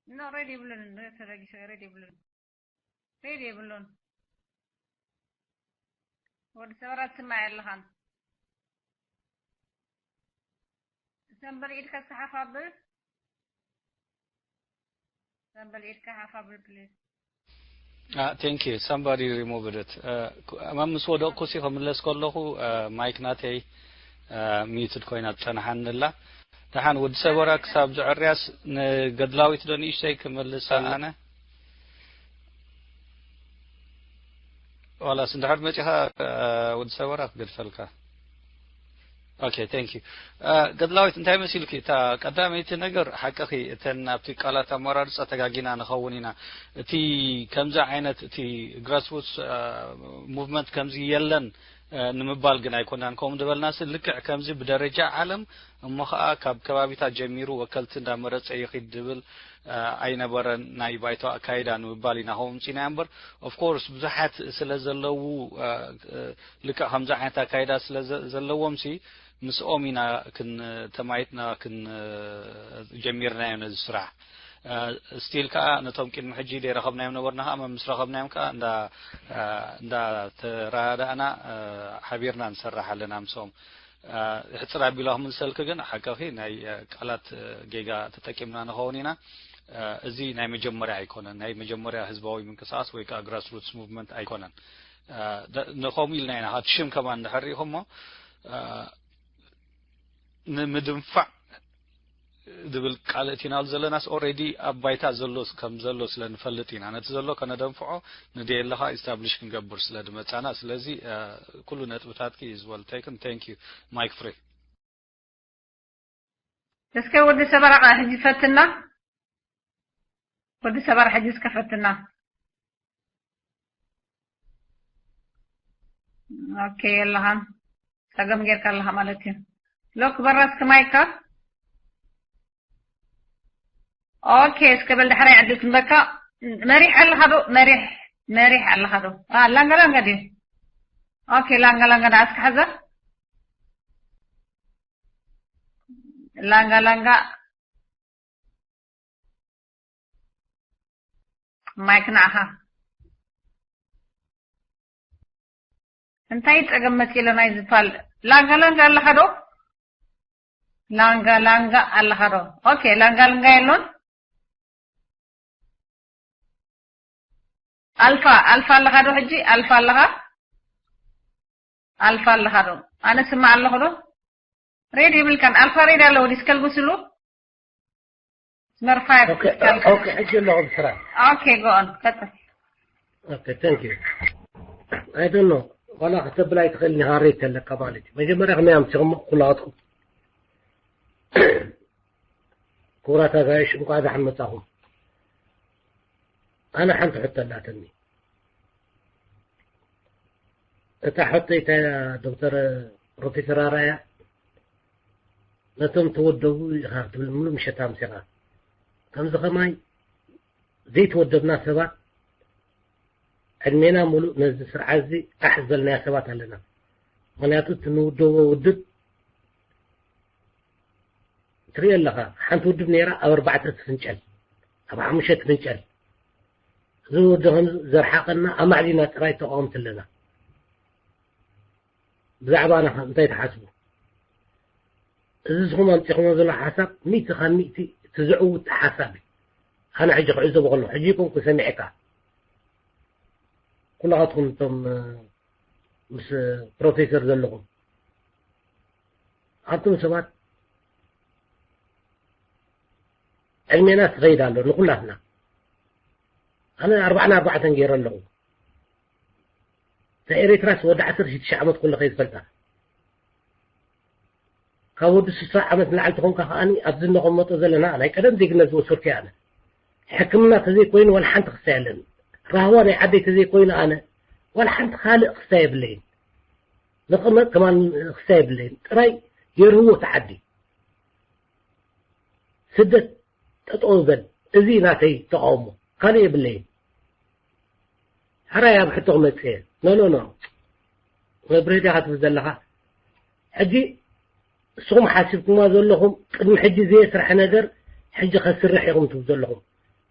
ኖ፣ ሬድ ይብሉን፣ ሬድ ተረጊሰ፣ ሬድ ይብሉን። ሬድ የብሉን። ወዲ ሰበራ ትስማዕ የለኻን። ሰንበል ኢድካ እስከ ሓፍ ኣብል። ሰንበል ኢድካ ሓፍ ኣብል፣ ፕሊዝ። Uh, thank you. Somebody removed it. Uh, ክ-፣ ኣማን ምስ ወደቕኩ ሲ ክምለስ ከለኹ፣ uh, ማይክ ናተይ፣ uh፣ ሚዩትድ ኮይና ትጸንሓኒ ኣላ። ደሓን ወዲ ሰበራ ክሳብ ዝዕርያስ ንገድላዊት ዶ ንእሽተይ ክምልሳ ኣነ? ዋላስ እንድሕር መጺኻ፣ uh፣ ወዲ ሰበራ ክገድፈልካ። ኦኬ፣ thank you። Uh፣ ገድላዊት እንታይ መሲልኪ? እታ ቀዳመይቲ ነገር ሓቅኺ፣ እተን ኣብቲ ቃላት ኣመራርጻ ተጋጊና ንኸውን ኢና። እቲ ከምዚ ዓይነት፣ እቲ ግራስሩትስ፣ uh፣ ሙቭመንት ከምዚ የለን፣ uh፣ ንምባል ግን ኣይኮናን። ከምኡ ዝበልናሲ ልክዕ ከምዚ ብደረጃ ዓለም እሞ ኸኣ ካብ ከባቢታት ጀሚሩ ወከልቲ እንዳመረጸ ይኺድ ዝብል፣ uh፣ ኣይነበረን ናይ ባይቶ ኣካይዳ ንምባል ኢና ከምኡ ምጺና እምበር፣ ኦፍ ኮርስ ብዙሓት ስለ ዘለዉ፣ uh፣ ልክዕ ከምዚ ዓይነት ኣካይዳ ስለ ዘ-፣ ዘለዎም ሲ ምስኦም ኢና ክን-፣ ተማይጥና ክን-፣ ጀሚርናዮ ነዚ ስራሕ። Uh፣ ስቲል ከኣ ነቶም ቅድሚ ሕጂ ዘይረኸብናዮም ነበርና ከኣ ምስ ረኸብናዮም ከኣ እንዳ፣ uh፣ እንዳ ተረዳእና፣ uh፣ ሓቢርና ንሰርሕ ኣለና ምስኦም። Uh፣ ሕጽር ኣቢላ ክምልሰልኪ ግን ሓቅኺ ናይ፣ uh፣ ቃላት፣ uh፣ ጌጋ ተጠቂምና ንኸውን ኢና። Uh፣ እዚ ናይ መጀመርያ ኣይኮነን። ናይ መጀመርያ ህዝባዊ ምንቅስቃስ ወይ ከኣ ግራስሩትስ ሙቭመንት ኣይኮነን። Uh፣ ደ-፣ ንኸምኡ ኢልና ኢና፣ እቲ ሽም ከማን እንድሕር ርኢኹሞ፣ uh፣ ንምድንፋዕ ዝብል ቃል እቲናሉ ዘለናስ ኦልሬዲ ኣብ ባይታ ዘሎ ከም ዘሎ ስለ ንፈልጥ ኢና። ነቲ ዘሎ ከነደንፍዖ ንደየለኻ ኢስታብሊሽ ክንገብር ስለ ዝመጻና። ስለዚ፣ uh፣ ኩሉ ነጥብታትኪ is well taken. Thank you. Mic free. እስከ ወዲ ሰበራ ኸዓ ሕጂ ፈትና። ወዲ ሰበራ ሕጂ እስከ ፈትና። ኦኬ፣ የለኻን። ጸገም ጌርካ ኣለኻ ማለት እዩ። ሎክ በራ እስከ ማይካ። ኦኬ፣ እስከ በል ዳሕራይ ዕድል ክንበካ። መሪሕ ኣለኻ ዶ? መሪሕ፣ መሪሕ ኣለኻ ዶ? አ፣ ላንጋ ላንጋ ድዩ? ኦኬ፣ ላንጋ ላንጋ ንዓ እስከ ሓዛ። ላንጋ ላንጋ ማይክ ንዓኻ። እንታይ ጸገም መጺኡ ኣሎ ናይዚ ፓል? ላንጋ ላንጋ ኣለኻ ዶ? ላንጋ ላንጋ ኣለኻ ዶ? ኦኬ፣ ላንጋ ላንጋ የሎን። ኣልፋ ኣልፋ ኣለኻ ዶ? ሕጂ ኣልፋ ኣለኻ? ኣልፋ ኣለኻ ዶ? ኣነ ስማዕ ኣለኹ ዶ? ሬድ ይብልካን ኣልፋ ሬድ ኣለዎ ዲስ ከልግስሉ ስመር ፋይቭ ኦኬ ኦኬ። ሕጂ ኣለኹ ብስራሕ። ኦኬ ጎ ኦን ቀጥል። ኦኬ ታንክ ዩ። ኣይ ዶንት ኖ ዋላ ከተብላ ኣይትኽእልን ኢኻ። ሬድ ተለካ ማለት እዩ። መጀመርያ ከመይ ኣምሲኹም ኩላትኩም? ክቡራት ኣጋይሽ እንኳዕ ደሓን መጻኹም። ኣነ ሓንቲ ሕቶ ኣላትኒ። እታ ሕቶ እታ ዶክተር ፕሮፌሰር ኣራያ ነቶም ተወደቡ ኢኻ ትብል ምሉእ ምሸት ኣምሲኻ። ከምዚ ከማይ ዘይተወደብና ሰባት ዕድሜና ሙሉእ ነዚ ስርዓት እዚ ኣሕ ዝበልናዮ ሰባት ኣለና። ምክንያቱ እቲ ንውደቦ ውድብ ትሪኦ ኣለኻ። ሓንቲ ውድብ ነይራ ኣብ ኣርባዕተ ትፍንጨል፣ ኣብ ሓሙሽተ ትፍንጨል። እዚ ወዲ ከም ዘርሓቐና ኣማዕዲና ጥራይ ተቃወምቲ ኣለና። ብዛዕባና እንታይ ትሓስቡ? እዚ ዝኹም ኣምፂኹሞ ዘሎ ሓሳብ ሚእቲ ካብ ሚእቲ እቲ ዝዕውት ሓሳብ እዩ። ኣነ ሕጂ ክዕዘቦ ከለኹ ሕጂ ይኮንኩ ሰሚዕካ ኩላኻትኩም እቶም ምስ ፕሮፌሰር ዘለኹም ኣንቱም ሰባት ዕድሜና ትኸይድ ኣሎ ንኩላትና። ኣነ ኣርባዕና ኣርባዕተን ገይረ ኣለኹ። ናይ ኤሪትራስ ወዲ ዓሰርተ ሽዱሽተ ዓመት ኩሉ ከይዝፈልጣ ካብ ወዲ ስሳ ዓመት ንላዕሊ ተኾንካ ከዓኒ ኣብዚ ነቐመጦ ዘለና ናይ ቀደም ዜግነት ዝወሰድኩ ኣነ ሕክምና ተዘይኮይኑ ዋላ ሓንቲ ክስታይ ኣለኒ። ራህዋ ናይ ዓደይ ተዘይኮይኑ ኣነ ዋላ ሓንቲ ካልእ ክስታይ የብለይን። ንቐመጥ ከማን ክስታይ የብለይን። ጥራይ የርህዎ እቲ ዓዲ። ስደት ጠጠው በል። እዚ ናተይ ተቃውሞ ካልእ የብለይን። ሕራይ ኣብ ሕቶ ክመጽእ እየ። ኖ ኖ ኖ መብርሂ ዲኻ ትብል ዘለኻ? ሕጂ እስኹም ሓሲብኩማ ዘለኹም ቅድሚ ሕጂ ዘየስርሐ ነገር ሕጂ ከስርሕ ኢኹም ትብሉ ዘለኹም።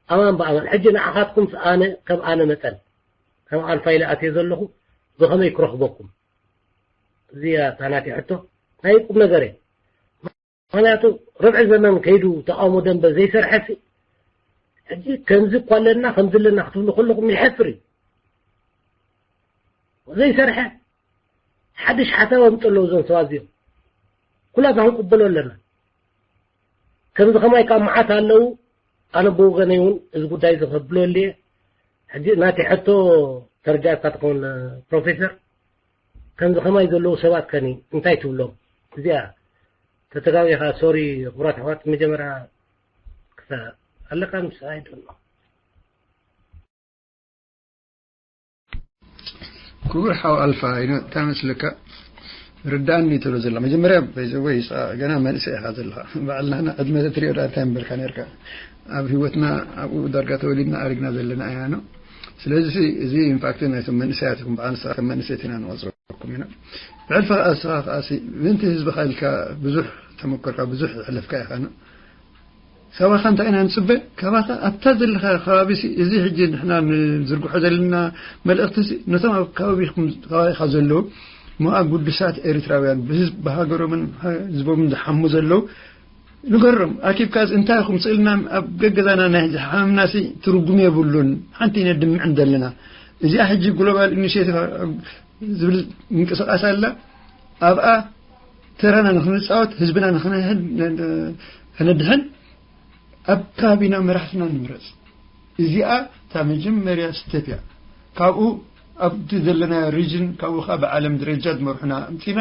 ኣማን ብኣማን ሕጂ ንዓኻትኩም ኣነ ከም ኣነ መጠን ከም ኣልፋ ኢለ ኣትየ ዘለኹ ብኸመይ ክረኽበኩም? እዚያ እታ ናተይ ሕቶ ናይ ቁም ነገር እየ። ምክንያቱ ርብዒ ዘመን ከይዱ ተቃውሞ ደንበ ዘይሰርሐ ሲ ሕጂ ከምዚ እኳ ኣለና ከምዚ ኣለና ክትብሉ ከለኹም ይሐፍር እዩ። ዘይሰርሐ ሓድሽ ሓሳብ ኣምፅእ ኣለዉ እዞም ሰባት እዚኦም ኩላትና ክንቅበሎ ኣለና። ከምዚ ከማይ ካብ መዓት ኣለዉ። ኣነ ብወገነይ እውን እዚ ጉዳይ እዚ ከብሎ ኣልየ። ሕጂ ናተይ ሕቶ ተረዳእካ ትኸውን ፕሮፌሰር ከምዚ ከማይ ዘለዉ ሰባት ከኒ እንታይ ትብሎም? እዚኣ ተተጋቢኻ ሶሪ ክቡራት ኣሕዋት መጀመርያ ክሳ ኣለካ ምስ ኣይደሎ ክቡር ሓው ኣልፋ ይነ እንታይ መስለካ ርዳእኒ ትብሎ ዘላ መጀመርያ በይዘወይ ገና መንእሰይ ኢኻ ዘለኻ በዓልና ዕድመ ተትሪኦ ዳ እንታይ ምበልካ ነርካ ኣብ ህይወትና ኣብኡ ዳርጋ ተወሊድና ኣሪግና ዘለና ኢና ነው ስለዚ እዚ ኢንፋክት ናይቶም መንእሰያት ይኹም በዓል ንስኻ ከም መንእሰይ ቲና ንቆፅረኩም ኢና ብዕልፋ ኣስኻ ከኣሲ ምንቲ ህዝብኻ ኢልካ ብዙሕ ተመኮርካ ብዙሕ የሕለፍካ ኢኻ ነው ካባኻ እንታይ ኢና ንፅበ? ካባኻ ኣብታ ዘለኻ ከባቢ እዚ ሕጂ ንሕና ንዝርግሖ ዘለና መልእኽቲ ነቶም ኣብ ከባቢኻ ዘለዉ ሞኣ ግዱሳት ኤርትራውያን ብሃገሮምን ህዝቦምን ዝሓሙ ዘለዉ ንገሮም። ኣኪብካ እንታይ ኢኹም ስእልና ኣብ ገገዛና ናይ ዝሓመምናሲ ትርጉም የብሉን። ሓንቲ ኢና ድምዕን ዘለና። እዚኣ ሕጂ ግሎባል ኢኒሽቲቭ ዝብል ምንቅስቃስ ኣላ። ኣብኣ ተራና ንክንፃወት ህዝብና ንክነድሕን ኣብ ከባቢና መራሕትና ንምረፅ እዚኣ እታ መጀመርያ ስተፕ እያ ካብኡ ኣብቲ ዘለና ሪጅን ካብኡ ከዓ ብዓለም ደረጃ ዝመርሑና ኣምፂና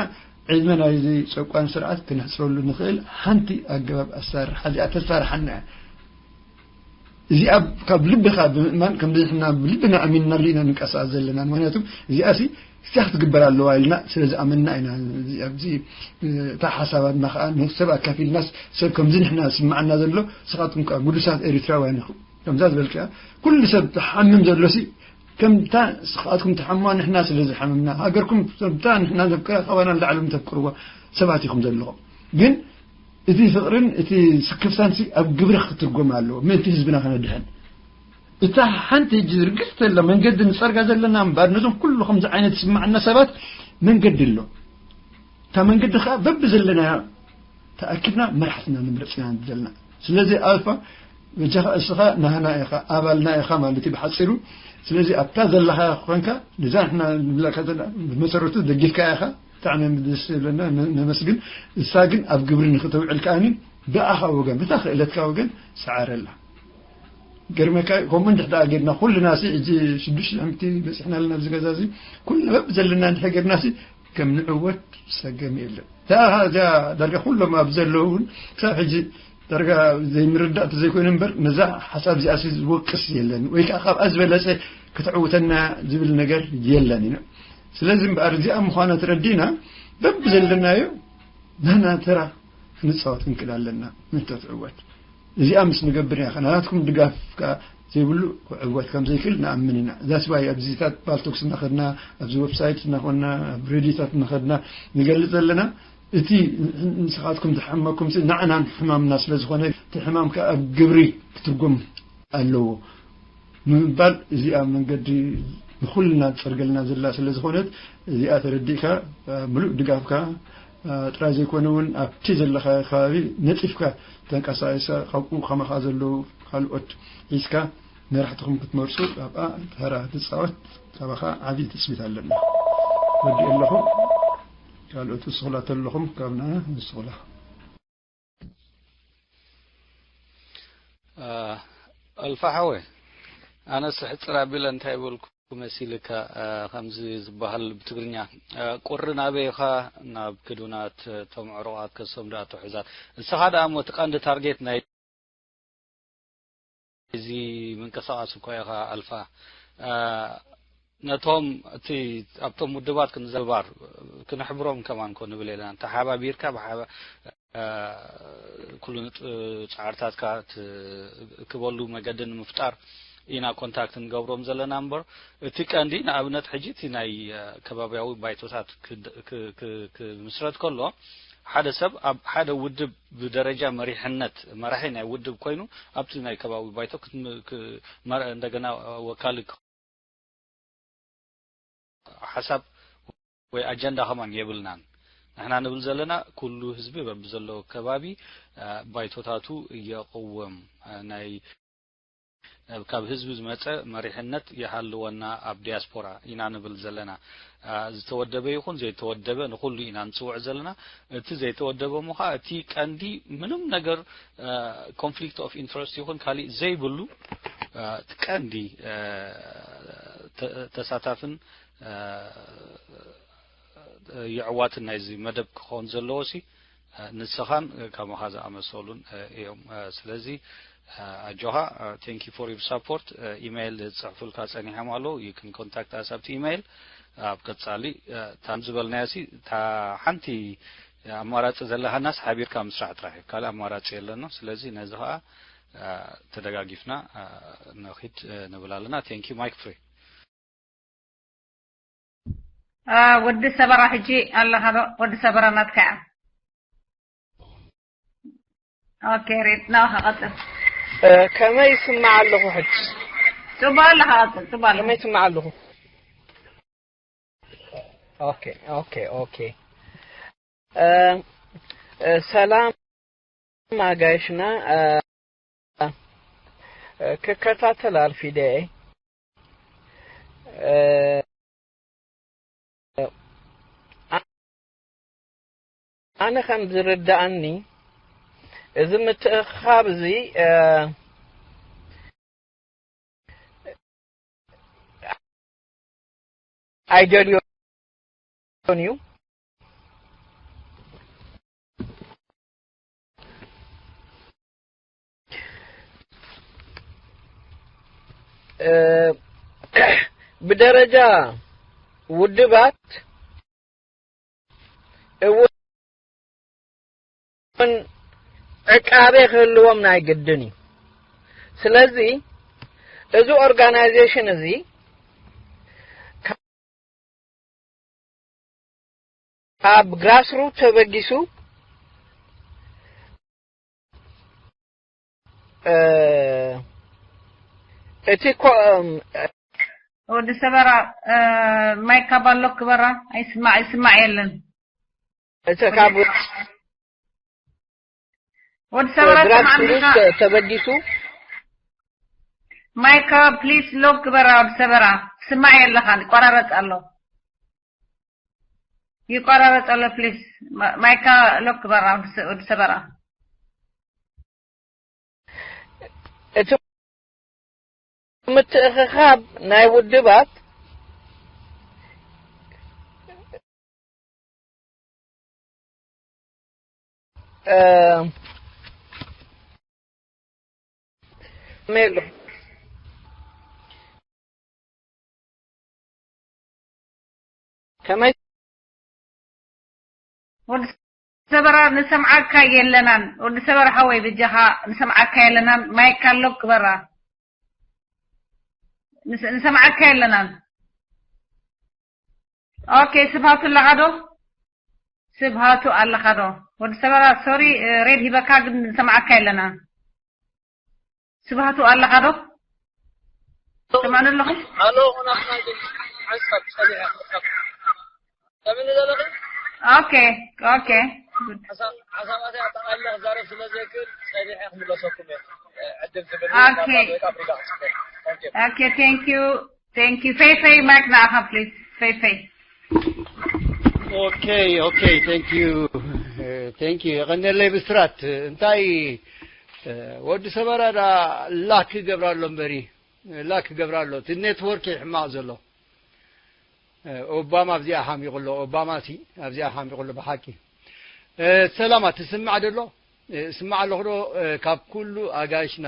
ዕድመ ናይዚ ጨቋን ስርዓት ክነሕፅረሉ ንኽእል ሓንቲ ኣገባብ ኣሰራርሓ እዚኣ ተሳርሓና እያ እዚኣ ካብ ልብኻ ብምእማን ከምዚ ንሕና ብልብና ኣሚንናሉ ኢና ንንቀሳቐስ ዘለና ምክንያቱ እዚኣ ሲ እስቲያ ክትግበር ኣለዋ ኢልና ስለ ዝኣመንና ኢና ኣብዚ እታ ሓሳባትና ከዓ ንሰብ ኣካፊልናስ ሰብ ከምዚ ንሕና ዝስምዓና ዘሎ ንስኻትኩም ከዓ ግዱሳት ኤሪትራውያን ኢኹም ከምዛ ዝበልክያ ኩሉ ሰብ ተሓምም ዘሎ ሲ ከምታ ንስኻትኩም ትሓምዋ ንሕና ስለ ዝሓምምና ሃገርኩም ከምታ ንሕና ነፍቅራ ካባና ንላዕሎም ተፍቅርዋ ሰባት ኢኹም ዘለኹም ግን እቲ ፍቕርን እቲ ስክፍታን ሲ ኣብ ግብሪ ክትርጎም ኣለዎ ምእንቲ ህዝብና ከነድሕን እታ ሓንቲ ሕጂ ርግጽ ተላ መንገዲ ንጸርጋ ዘለና እምበር ነዞም ኩሉ ከምዚ ዓይነት ዝስምዓና ሰባት መንገዲ ኣሎ እታ መንገዲ ከዓ በቢ ዘለናዮ ተኣኪብና መራሕትና ንምረፅ ኢና ዘለና ስለዚ ኣልፋ በጃኻ እስኻ ናህና ኢኻ ኣባልና ኢኻ ማለት እዩ ብሓፂሩ ስለዚ ኣብታ ዘለኻ ኮንካ፣ ነዛ ንሕና ንብለካ ዘለና ብመሰረቱ ደጊፍካ ኢኻ። ብጣዕሚ ደስ ይብለና፣ ነ-፣ ነመስግን። እሳ ግን ኣብ ግብሪ ንክተውዕል ከኣኒ ብኣኻ ወገን፣ ብታ ክእለትካ ወገን ሰዓረላ። ገርመካ፣ ከምኡ እንድሕር ደኣ ጌርና ኩልና ሲ፣ ሕጂ ሽዱሽተ ዓመት በፂሕና ኣለና ኣብዚ ገዛ እዚ። ኩልና በብ ዘለና እንድሕር ጌርና ሲ፣ ከም ንዕወት ዝሰገም የለን። እታ እዚኣ ዳርጋ ኩሎም ኣብ ዘለዉ እውን ክሳብ ሕጂ ዳርጋ ዘይምርዳእ እንተዘይኮይኑ እምበር፣ ነዛ ሓሳብ እዚኣ ሲ ዝወቅስ የለን፣ ወይ ከዓ ካብኣ ዝበለጸ ክትዕውተና ዝብል ነገር የለን ኢና። ስለዚ እምበኣር እዚኣ ምዃና ተረዲእና፣ በብ ዘለናዮ ናና ተራ ክንጻወት ክንክእል ኣለና፣ ምእንተ ትዕወት። እዚኣ ምስ ንገብር ኢና፣ ናትኩም ድጋፍ ከኣ ዘይብሉ ክዕወት ከም ዘይክእል ንኣምን ኢና። That's why ኣብዚታት ፓልቶክስ እናኸድና፣ ኣብዚ ዌብሳይት እናኾንና፣ ኣብ ሬድዮታት እናኸድና ንገልጽ ዘለና፣ እቲ ንስኻትኩም ዝሓመኩም ሲ ንዓናን ሕማምና ስለ ዝኾነ፣ እቲ ሕማም ከኣ ኣብ ግብሪ ክትርጎም ኣለዎ። ንምባል እዚኣ መንገዲ ንኹልና ትጸርገልና ዘላ ስለ ዝኾነት፣ እዚኣ ተረዲእካ፣ እ፣ ምሉእ ድጋፍካ፣ እ፣ ጥራይ ዘይኮነ እውን ኣብቲ ዘለኻ ከባቢ ነጢፍካ ተንቀሳቒስካ ካብኡ ከማኻ ዘለዉ ካልኦት ሒዝካ መራሕትኹም ክትመርጹ ኣብኣ ተራ ትጻወት ካባኻ ዓቢ ትጽቢት ኣለና። ወዲእ ኣለኹ። ካልኦት እስኹላ ተለኹም ካብና ንስኹላ። እ፣ ኣልፋ ሓወይ፣ ኣነስ ሕጽር ኣቢለ እንታይ በልኩ መሲልካ፣ እ፣ ከምዚ ዝበሃል ብትግርኛ፣ እ፣ ቁሪ ናበይ ኢኻ ናብ ክዱናት፣ እ፣ እቶም ዕሩቓት ከሶም ደኣ ትውሕዛት። እስኻ ደኣ እሞ እቲ ቀንዲ ታርጌት ናይ እዚ ምንቅስቓስ እኮ ኢኻ ኣልፋ። እ፣ ነቶም እቲ ኣብቶም ውድባት ክንዘባር ክንሕብሮም ከማን ኮ ንብል የለና። ተሓባቢርካ ብሓባ-፣ እ፣ ኩሉ ንጥ-፣ ጻዕርታትካ ት-፣ ክበሉ መገዲ ንምፍጣር ኢና ኮንታክት ንገብሮም ዘለና እምበር፣ እቲ ቀንዲ ንኣብነት ሕጂ እቲ ናይ፣ እ፣ ከባብያዊ ባይቶታት ክድ-፣ ክ-፣ ክ-፣ ክምስረት ከሎ ሓደ ሰብ ኣብ ሓደ ውድብ ብደረጃ መሪሕነት መራሒ ናይ ውድብ ኮይኑ ኣብቲ ናይ ከባቢ ባይቶ ክትም-፣ ክ-፣ መር-፣ እንደገና ወካሊ ክ-፣ ሓሳብ ወይ ኣጀንዳ ከማን የብልናን። ንሕና ንብል ዘለና ኩሉ ህዝቢ በብዘለዎ ከባቢ፣ እ፣ ባይቶታቱ የቕውም፣ እ፣ ናይ ካብ ህዝቢ ዝመጸ መሪሕነት ይሃልወና ኣብ ዲያስፖራ ኢና ንብል ዘለና። እ፣ ዝተወደበ ይኹን ዘይተወደበ ንኹሉ ኢና ንጽውዕ ዘለና። እቲ ዘይተወደበ እሞ ኸኣ እቲ ቀንዲ ምንም ነገር፣ እ፣ ኮንፍሊክት ኦፍ ኢንትረስት ይኹን ካሊእ ዘይብሉ፣ እ፣ እቲ ቀንዲ፣ እ፣ ተ-፣ ተሳታፍን፣ እ፣ የዕዋትን ናይዚ መደብ ክኸውን ዘለዎ ሲ፣ እ፣ ንስኻን፣ እ፣ ከማኻ ዝኣመሰሉን፣ እ፣ እዮም። እ፣ ስለዚ፣ እ፣ ኣጆኻ፣ እ፣ thank you for your support። እ፣ ኢሜይል ዝጽሕፉልካ ጸኒሖም ኣለዉ። You can contact us ኣብቲ ኢሜይል። ኣብ ቀጻሊ፣ እ፣ እታ ዝበልናዮ ሲ፣ እታ ሓንቲ ኣማራጺ ዘለሃናስ ሓቢርካ ምስራሕ ጥራሕ እዩ። ካልእ ኣማራጺ የለና። ስለዚ ነዚ ኸኣ፣ እ፣ ተደጋጊፍና፣ እ፣ ንኺድ፣ እ፣ ንብል ኣለና። Thank you። ማይክ ፍሪ። እ፣ ወዲ ሰበራ ሕጂ ኣለኻ ዶ? ወዲ ሰበራ ናትካ እያ። ኦኬ፣ ሬድ፣ ናኻ ቀጽል። እ፣ ከመይ ይስማዕ ኣለኹ ሕጂ? ጽቡቕ ኣለኻ፣ ቀጽል፣ ጽቡቕ ኣለኻ። ከመይ ይስማዕ ኣለኹ? ኦኬ፣ ኦኬ፣ ኦኬ። እ፣ እ፣ ሰላም ኣጋይሽና፣ እ፣ እ፣ ክከታተል ኣርፊደ እየ። እ፣ ኣነ ከም ዝርድኣኒ፣ እዚ ምትእኽኻብ እዚ፣ እ፣ ኣይደልዮን እዩ። እ፣ ብደረጃ ውድባት እውን ዕቃቤ ክህልዎም ናይ ግድን እዩ። ስለዚ እዚ ኦርጋናይዜሽን እዚ ካብ ግራስሩት ተበጊሱ፣ እ፣ እቲ ኮ-፣ እም፣ ወዲ ሰበራ፣ እ፣ ማይክ ካባሎ ክበራ ኣይስማዕ፣ ይስማዕ የለን። እቲ ካብ ወዲ ሰበራ ግራስ ሰማዕ ሩት እንዲኻ? ተበጊሱ ማይካ ፕሊስ ሎክ ግበራ፣ ወዲ ሰበራ ትስማዕ የለኻን፣ ይቆራረጽ ኣሎ፣ ይቆራረጽ ኣሎ። ፕሊስ ማይካ ሎክ ግበራ፣ ወዲ ሰ- ወዲ ሰበራ። እቲ ምትእኽኻብ ናይ ውድባት እ፣ ሜሎ ከመይ ወዲ ሰበራ ንሰምዓካ የለናን። ወዲ ሰበራ ሓወይ ብጃኻ ንሰምዓካ የለናን። ማይካ ሎክ ግበራ። ንስ- ንሰምዓካ የለናን። ኦኬ፣ ስብሃቱ ኣለኻ ዶ? ስብሃቱ ኣለኻ ዶ? ወዲ ሰበራ ሶሪ፣ ሬድ ሂበካ ግን ንሰምዓካ የለናን። ስብሃቱ ኣለኻ ዶ? ትሰምዓኒ ኣለኹም? ኣሎ፣ ኹናትና ግን ሓንሳብ ጸኒሐ ክርከብ። ትሰምዕኒ ዘለኺ? ኦኬ፣ ኦኬ። ጉድ። ሓሳብ-፣ ሓሳባተይ ኣጠቓሊለ ክዛረብ ስለ ዘይክእል ጸኒሐ ክምለሰኩም እየ። ዕድል ትብኒ ኦኬ። ናብታ ወይ ካብ ሪጋ ክጽበ። ታንክ ዩ። ኦኬ፣ ቴንክ ዩ። ቴንክ ዩ። ፈይ ፈይ፣ ማይክ ንዓኻ ፕሊዝ። ፈይ ፈይ። ኦኬ፣ ኦኬ፣ ቴንክ ዩ። ቴንክ ዩ። የቐነለይ ብስራት። እንታይ፣ ወዲ ሰበራ ዳ ላክ ይገብራ ኣሎ እምበሪ፣ ላክ ይገብራ ኣሎ። እቲ ኔትወርክ እዩ ሕማቕ ዘሎ። ኦባማ ኣብዚኣ ሓሚቑ ኣሎ። ኦባማ ሲ ኣብዚኣ ሓሚቑ ኣሎ ብሓቂ። ሰላማ ትስማዕ ደሎ? ስማዕ ኣለኹ ዶ? ካብ ኩሉ ኣጋይሽና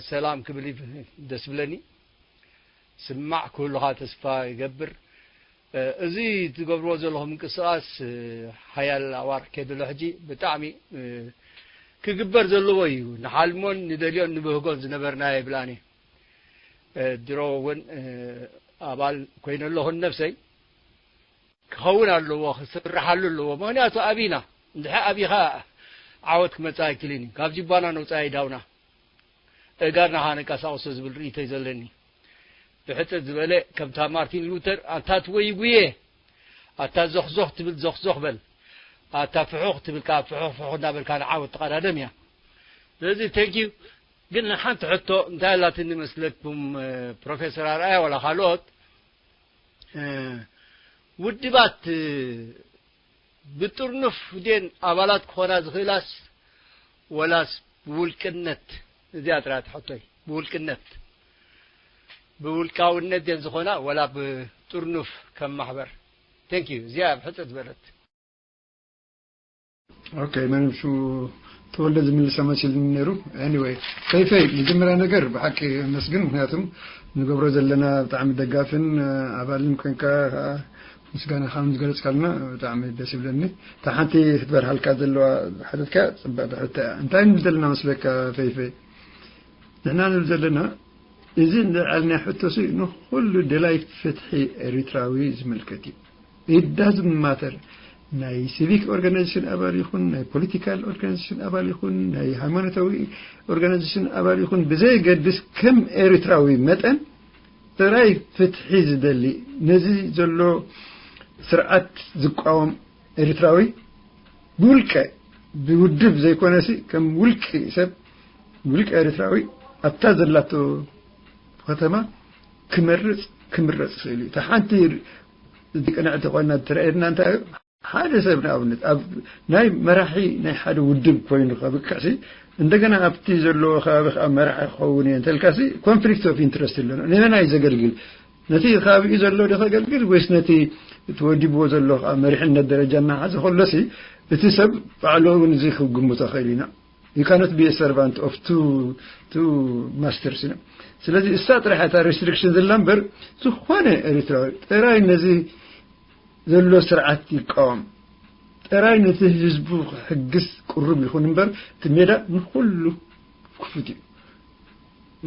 ሰላም ክብል ደስ ብለኒ። ስማዕ ክህሉኻ ተስፋ ይገብር። እዚ ትገብርዎ ዘለኹም ምንቅስቓስ ሓያል ኣዋርሕ ከይድሎ ሕጂ ብጣዕሚ ክግበር ዘለዎ እዩ። ንሓልሞን ንደልዮን ንብህጎን ዝነበርናዮ ብላኒ ድሮ እውን ኣባል ኮይነ ኣለኹ ነብሰይ። ክኸውን ኣለዎ፣ ክስርሓሉ ኣለዎ። ምኽንያቱ ኣብና እንድሕር ኣቢኻ ዓወት ክመጽእ ኣይክልን እዩ። ካብ ጅባና ነውጻእ ኣይዳውና፣ እጋርና ከነንቀሳቕሶ ዝብል ርእይቶ እዩ ዘለኒ። ብሕጽር ዝበለ ከምታ ማርቲን ሉተር ኣታ ትወይ ጉየ፣ ኣታ ዞኽዞኽ ትብል ዞኽዞኽ በል፣ ኣታ ፍሑኽ ትብል ከዓ ፍሑኽ ፍሑኽ እናበልካ ንዓወት ተቐዳደም እያ። ስለዚ ቴንኪዩ። ግን ሓንቲ ሕቶ እንታይ ኣላትኒ መስለኩም ፕሮፌሰር ኣርኣያ ዋላ ካልኦት ውድባት ብጥርኑፍ ድየን ኣባላት ክኾና ዝኽእላስ ወላስ ብውልቅነት? እዚኣ ጥራይ ሕቶይ። ብውልቅነት፣ ብውልቃውነት ድየን ዝኾና ወላ ብጥርኑፍ ከም ማሕበር? ቴንክ ዩ። እዚኣ ብሕጽር ዝበለት። ኦኬ፣ መን ሽሙ ተወልደ ዝምልሳ መሲልኒ ነይሩ። ኤኒወይ፣ ፈይፈይ፣ መጀመርያ ነገር ብሓቂ መስግን፣ ምክንያቱም ንገብሮ ዘለና ብጣዕሚ ደጋፍን ኣባልን ኮንካ ከዓ ምስጋናኻ ምስ ገለጽካልና ብጣዕሚ ደስ ይብለኒ። እታ ሓንቲ ክትበርሃልካ ዘለዋ ሓተትካ ጽብቕቲ ሕቶ እያ። እንታይ ንብል ዘለና መስለካ ፈይፈይ? ንሕና ንብል ዘለና እዚ እንልዓልና ሕቶሲ ንኹሉ ደላይ ፍትሒ ኤሪትራዊ ዝምልከት እዩ። It doesn't matter ናይ ሲቪክ ኦርጋናይዜሽን ኣባል ይኹን ናይ ፖለቲካል ኦርጋናይዜሽን ኣባል ይኹን ናይ ሃይማኖታዊ ኦርጋናይዜሽን ኣባል ይኹን ብዘየገድስ ከም ኤሪትራዊ መጠን ጥራይ ፍትሒ ዝደሊ ነዚ ዘሎ ስርዓት ዝቃወም ኤሪትራዊ ብውልቀ ብውድብ ዘይኮነሲ ከም ውልቂ ሰብ ውልቀ ኤሪትራዊ ኣብታ ዘላቶ ከተማ ክመርጽ ክምረጽ ይኽእል እዩ። እታ ሓንቲ ዝቅንዕቲ ኮይና እትረኣየና እንታይ እዩ? ሓደ ሰብ ንኣብነት ኣብ ናይ መራሒ ናይ ሓደ ውድብ ኮይኑ ከብቅዕሲ እንደገና ኣብቲ ዘለዎ ከባቢ ከዓ መራሒ ክኸውን እየ እንተልካሲ ኮንፍሊክት ኦፍ ኢንትረስት ኣሎ። ንመን እዩ ዘገልግል? ነቲ ከባቢኡ ዘሎ ዶ ከገልግል ወይስ ነቲ ተወዲብዎ ዘሎ ከዓ መሪሕነት ደረጃ እናሓዘ ከሎሲ እቲ ሰብ ባዕሉ እውን እዚ ክግምቶ ክእል ኢና። You cannot be a servant of two two masters. ስለዚ እሳ ጥራሕ እታ ሪስትሪክሽን ዘላ እምበር ዝኾነ ኤሪትራዊ ጥራይ ነዚ ዘሎ ስርዓት ይቃወም፣ ጥራይ ነቲ ህዝቡ ክሕግዝ ቅሩብ ይኹን እምበር እቲ ሜዳ ንኹሉ ክፉት እዩ።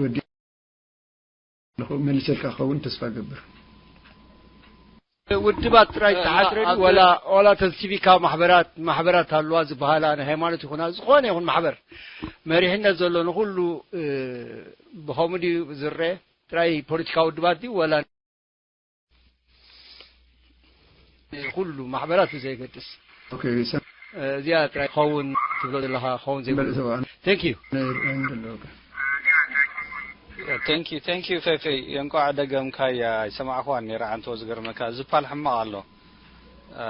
ወዲ ኣለኹ መሊሰልካ ክኸውን ተስፋ ገብር። ውድባት ጥራይ ተሓጽረ ድዩ ወላ ወላ ተን ሲቪካዊ ማሕበራት ማሕበራት ኣለዋ ዝበሃላ ናይ ሃይማኖት ይኹና ዝኾነ ይኹን ማሕበር መሪሕነት ዘሎ ንኹሉ ብኸምኡ ድዩ ዝረአ? ጥራይ ፖለቲካዊ ውድባት ድዩ ወላ ኩሉ ማሕበራት ብዘየገድስ እዚኣ ጥራይ ክኸውን ትብሎ ዘለኻ ክኸውን ዘይብሉ። Thank you። Thank you, thank you, ፌፌ። እንቋዕ ደገምካያ። ኣይሰማዕኩዋን ነይረ፣ ዓንቶ፣ ዝገርመካ፣ ዝባል ሕማቕ ኣሎ። እ፣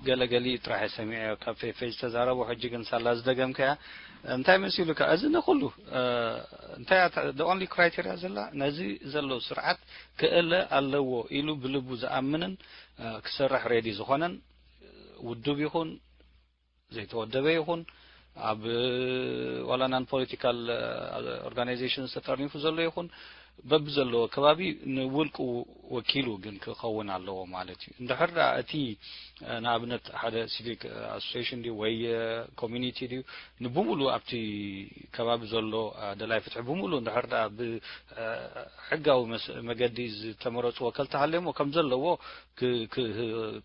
ገለገሊ ጥራሕ እየ ሰሚዐ፣ ካብ ፌፌ ዝተዛረቡ። ሕጂ ግን ሳላ ዝደገምካያ። እንታይ መሲሉካ? እዚ ንኹሉ፣ እ፣ እንታይ እያ እታ፣ the only criteria ዘላ፣ ነዚ ዘሎ ስርዓት ክእለ ኣለዎ ኢሉ ብልቡ ዝኣምንን፣ እ፣ ክሰርሕ ሬዲ ዝኾነን ውድብ ይኹን ዘይተወደበ ይኹን፣ ኣብ ዋላ non political organization ተጠርኒፉ ዘሎ ይኹን፣ በብዘለዎ ከባቢ ንውልቁ ወኪሉ ግን ክኸውን ኣለዎ ማለት እዩ። እንድሕር ደኣ እቲ፣ እ፣ ንኣብነት ሓደ ሲቪክ ኣሶሲዬሽን ድዩ ወይ፣ እ፣ ኮሚኒቲ ድዩ፣ ንብሙሉ ኣብቲ ከባቢ ዘሎ፣ እ፣ ደላይ ፍትሒ ብሙሉ እንድሕር ደኣ ብ፣ እ፣ ሕጋዊ መስ-፣ መገዲ ዝተመረጹ ወከልቲ ሃልዮሞ ከም ዘለዎ ክ-፣ ክ-፣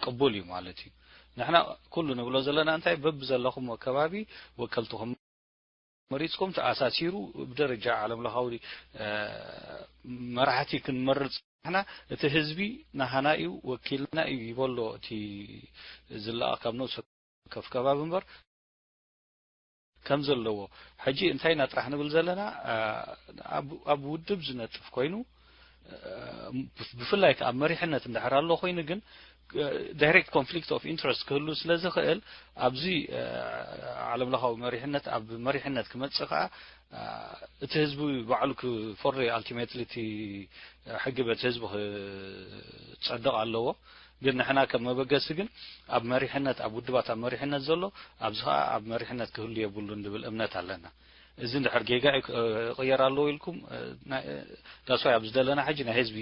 ቅቡል እዩ ማለት እዩ። ንሕና ኩሉ ንብሎ ዘለና እንታይ፣ በብዘለኹም ከባቢ ወከልትኹም መሪጽኩም ተኣሳሲሩ ብደረጃ ዓለም ለኻዊ፣ እ፣ መራሕቲ ክንመርጽ ንሕና፣ እቲ ህዝቢ ናህና እዩ፣ ወኪልና እዩ ይበሎ እቲ ዝለኣኽ ካብ ነፍሲ ወከፍ ከባቢ እምበር ከም ዘለዎ። ሕጂ እንታይ ኢና ጥራሕ ንብል ዘለና፣ እ፣ ኣብ፣ ኣብ ውድብ ዝነጥፍ ኮይኑ፣ እ፣ ብፍላይ ከኣ ኣብ መሪሕነት እንድሕር ኣሎ ኮይኑ ግን፣ እ፣ direct conflict of interest ክህሉ ስለ ዝኽእል፣ ኣብዚ፣ እ፣ ዓለም ለኻዊ መሪሕነት ኣብ መሪሕነት ክመጽእ ከኣ፣ እ፣ እቲ ህዝቢ ባዕሉ ክፈርዶ እዩ። Ultimately እቲ ሕጊ በቲ ህዝቢ ክጸድቕ ኣለዎ። ግን ንሕና ከም መበገሲ ግን ኣብ መሪሕነት፣ ኣብ ውድባት ኣብ መሪሕነት ዘሎ፣ ኣብዚ ከኣ ኣብ መሪሕነት ክህሉ የብሉን ዝብል እምነት ኣለና። እዚ እንድሕር ጌጋ እዩ፣ ክቕየር ኣለዎ ኢልኩም፣ እ፣ ናይ፣ እ፣ that's why ኣብዚ ዘለና ሕጂ ናይ ህዝቢ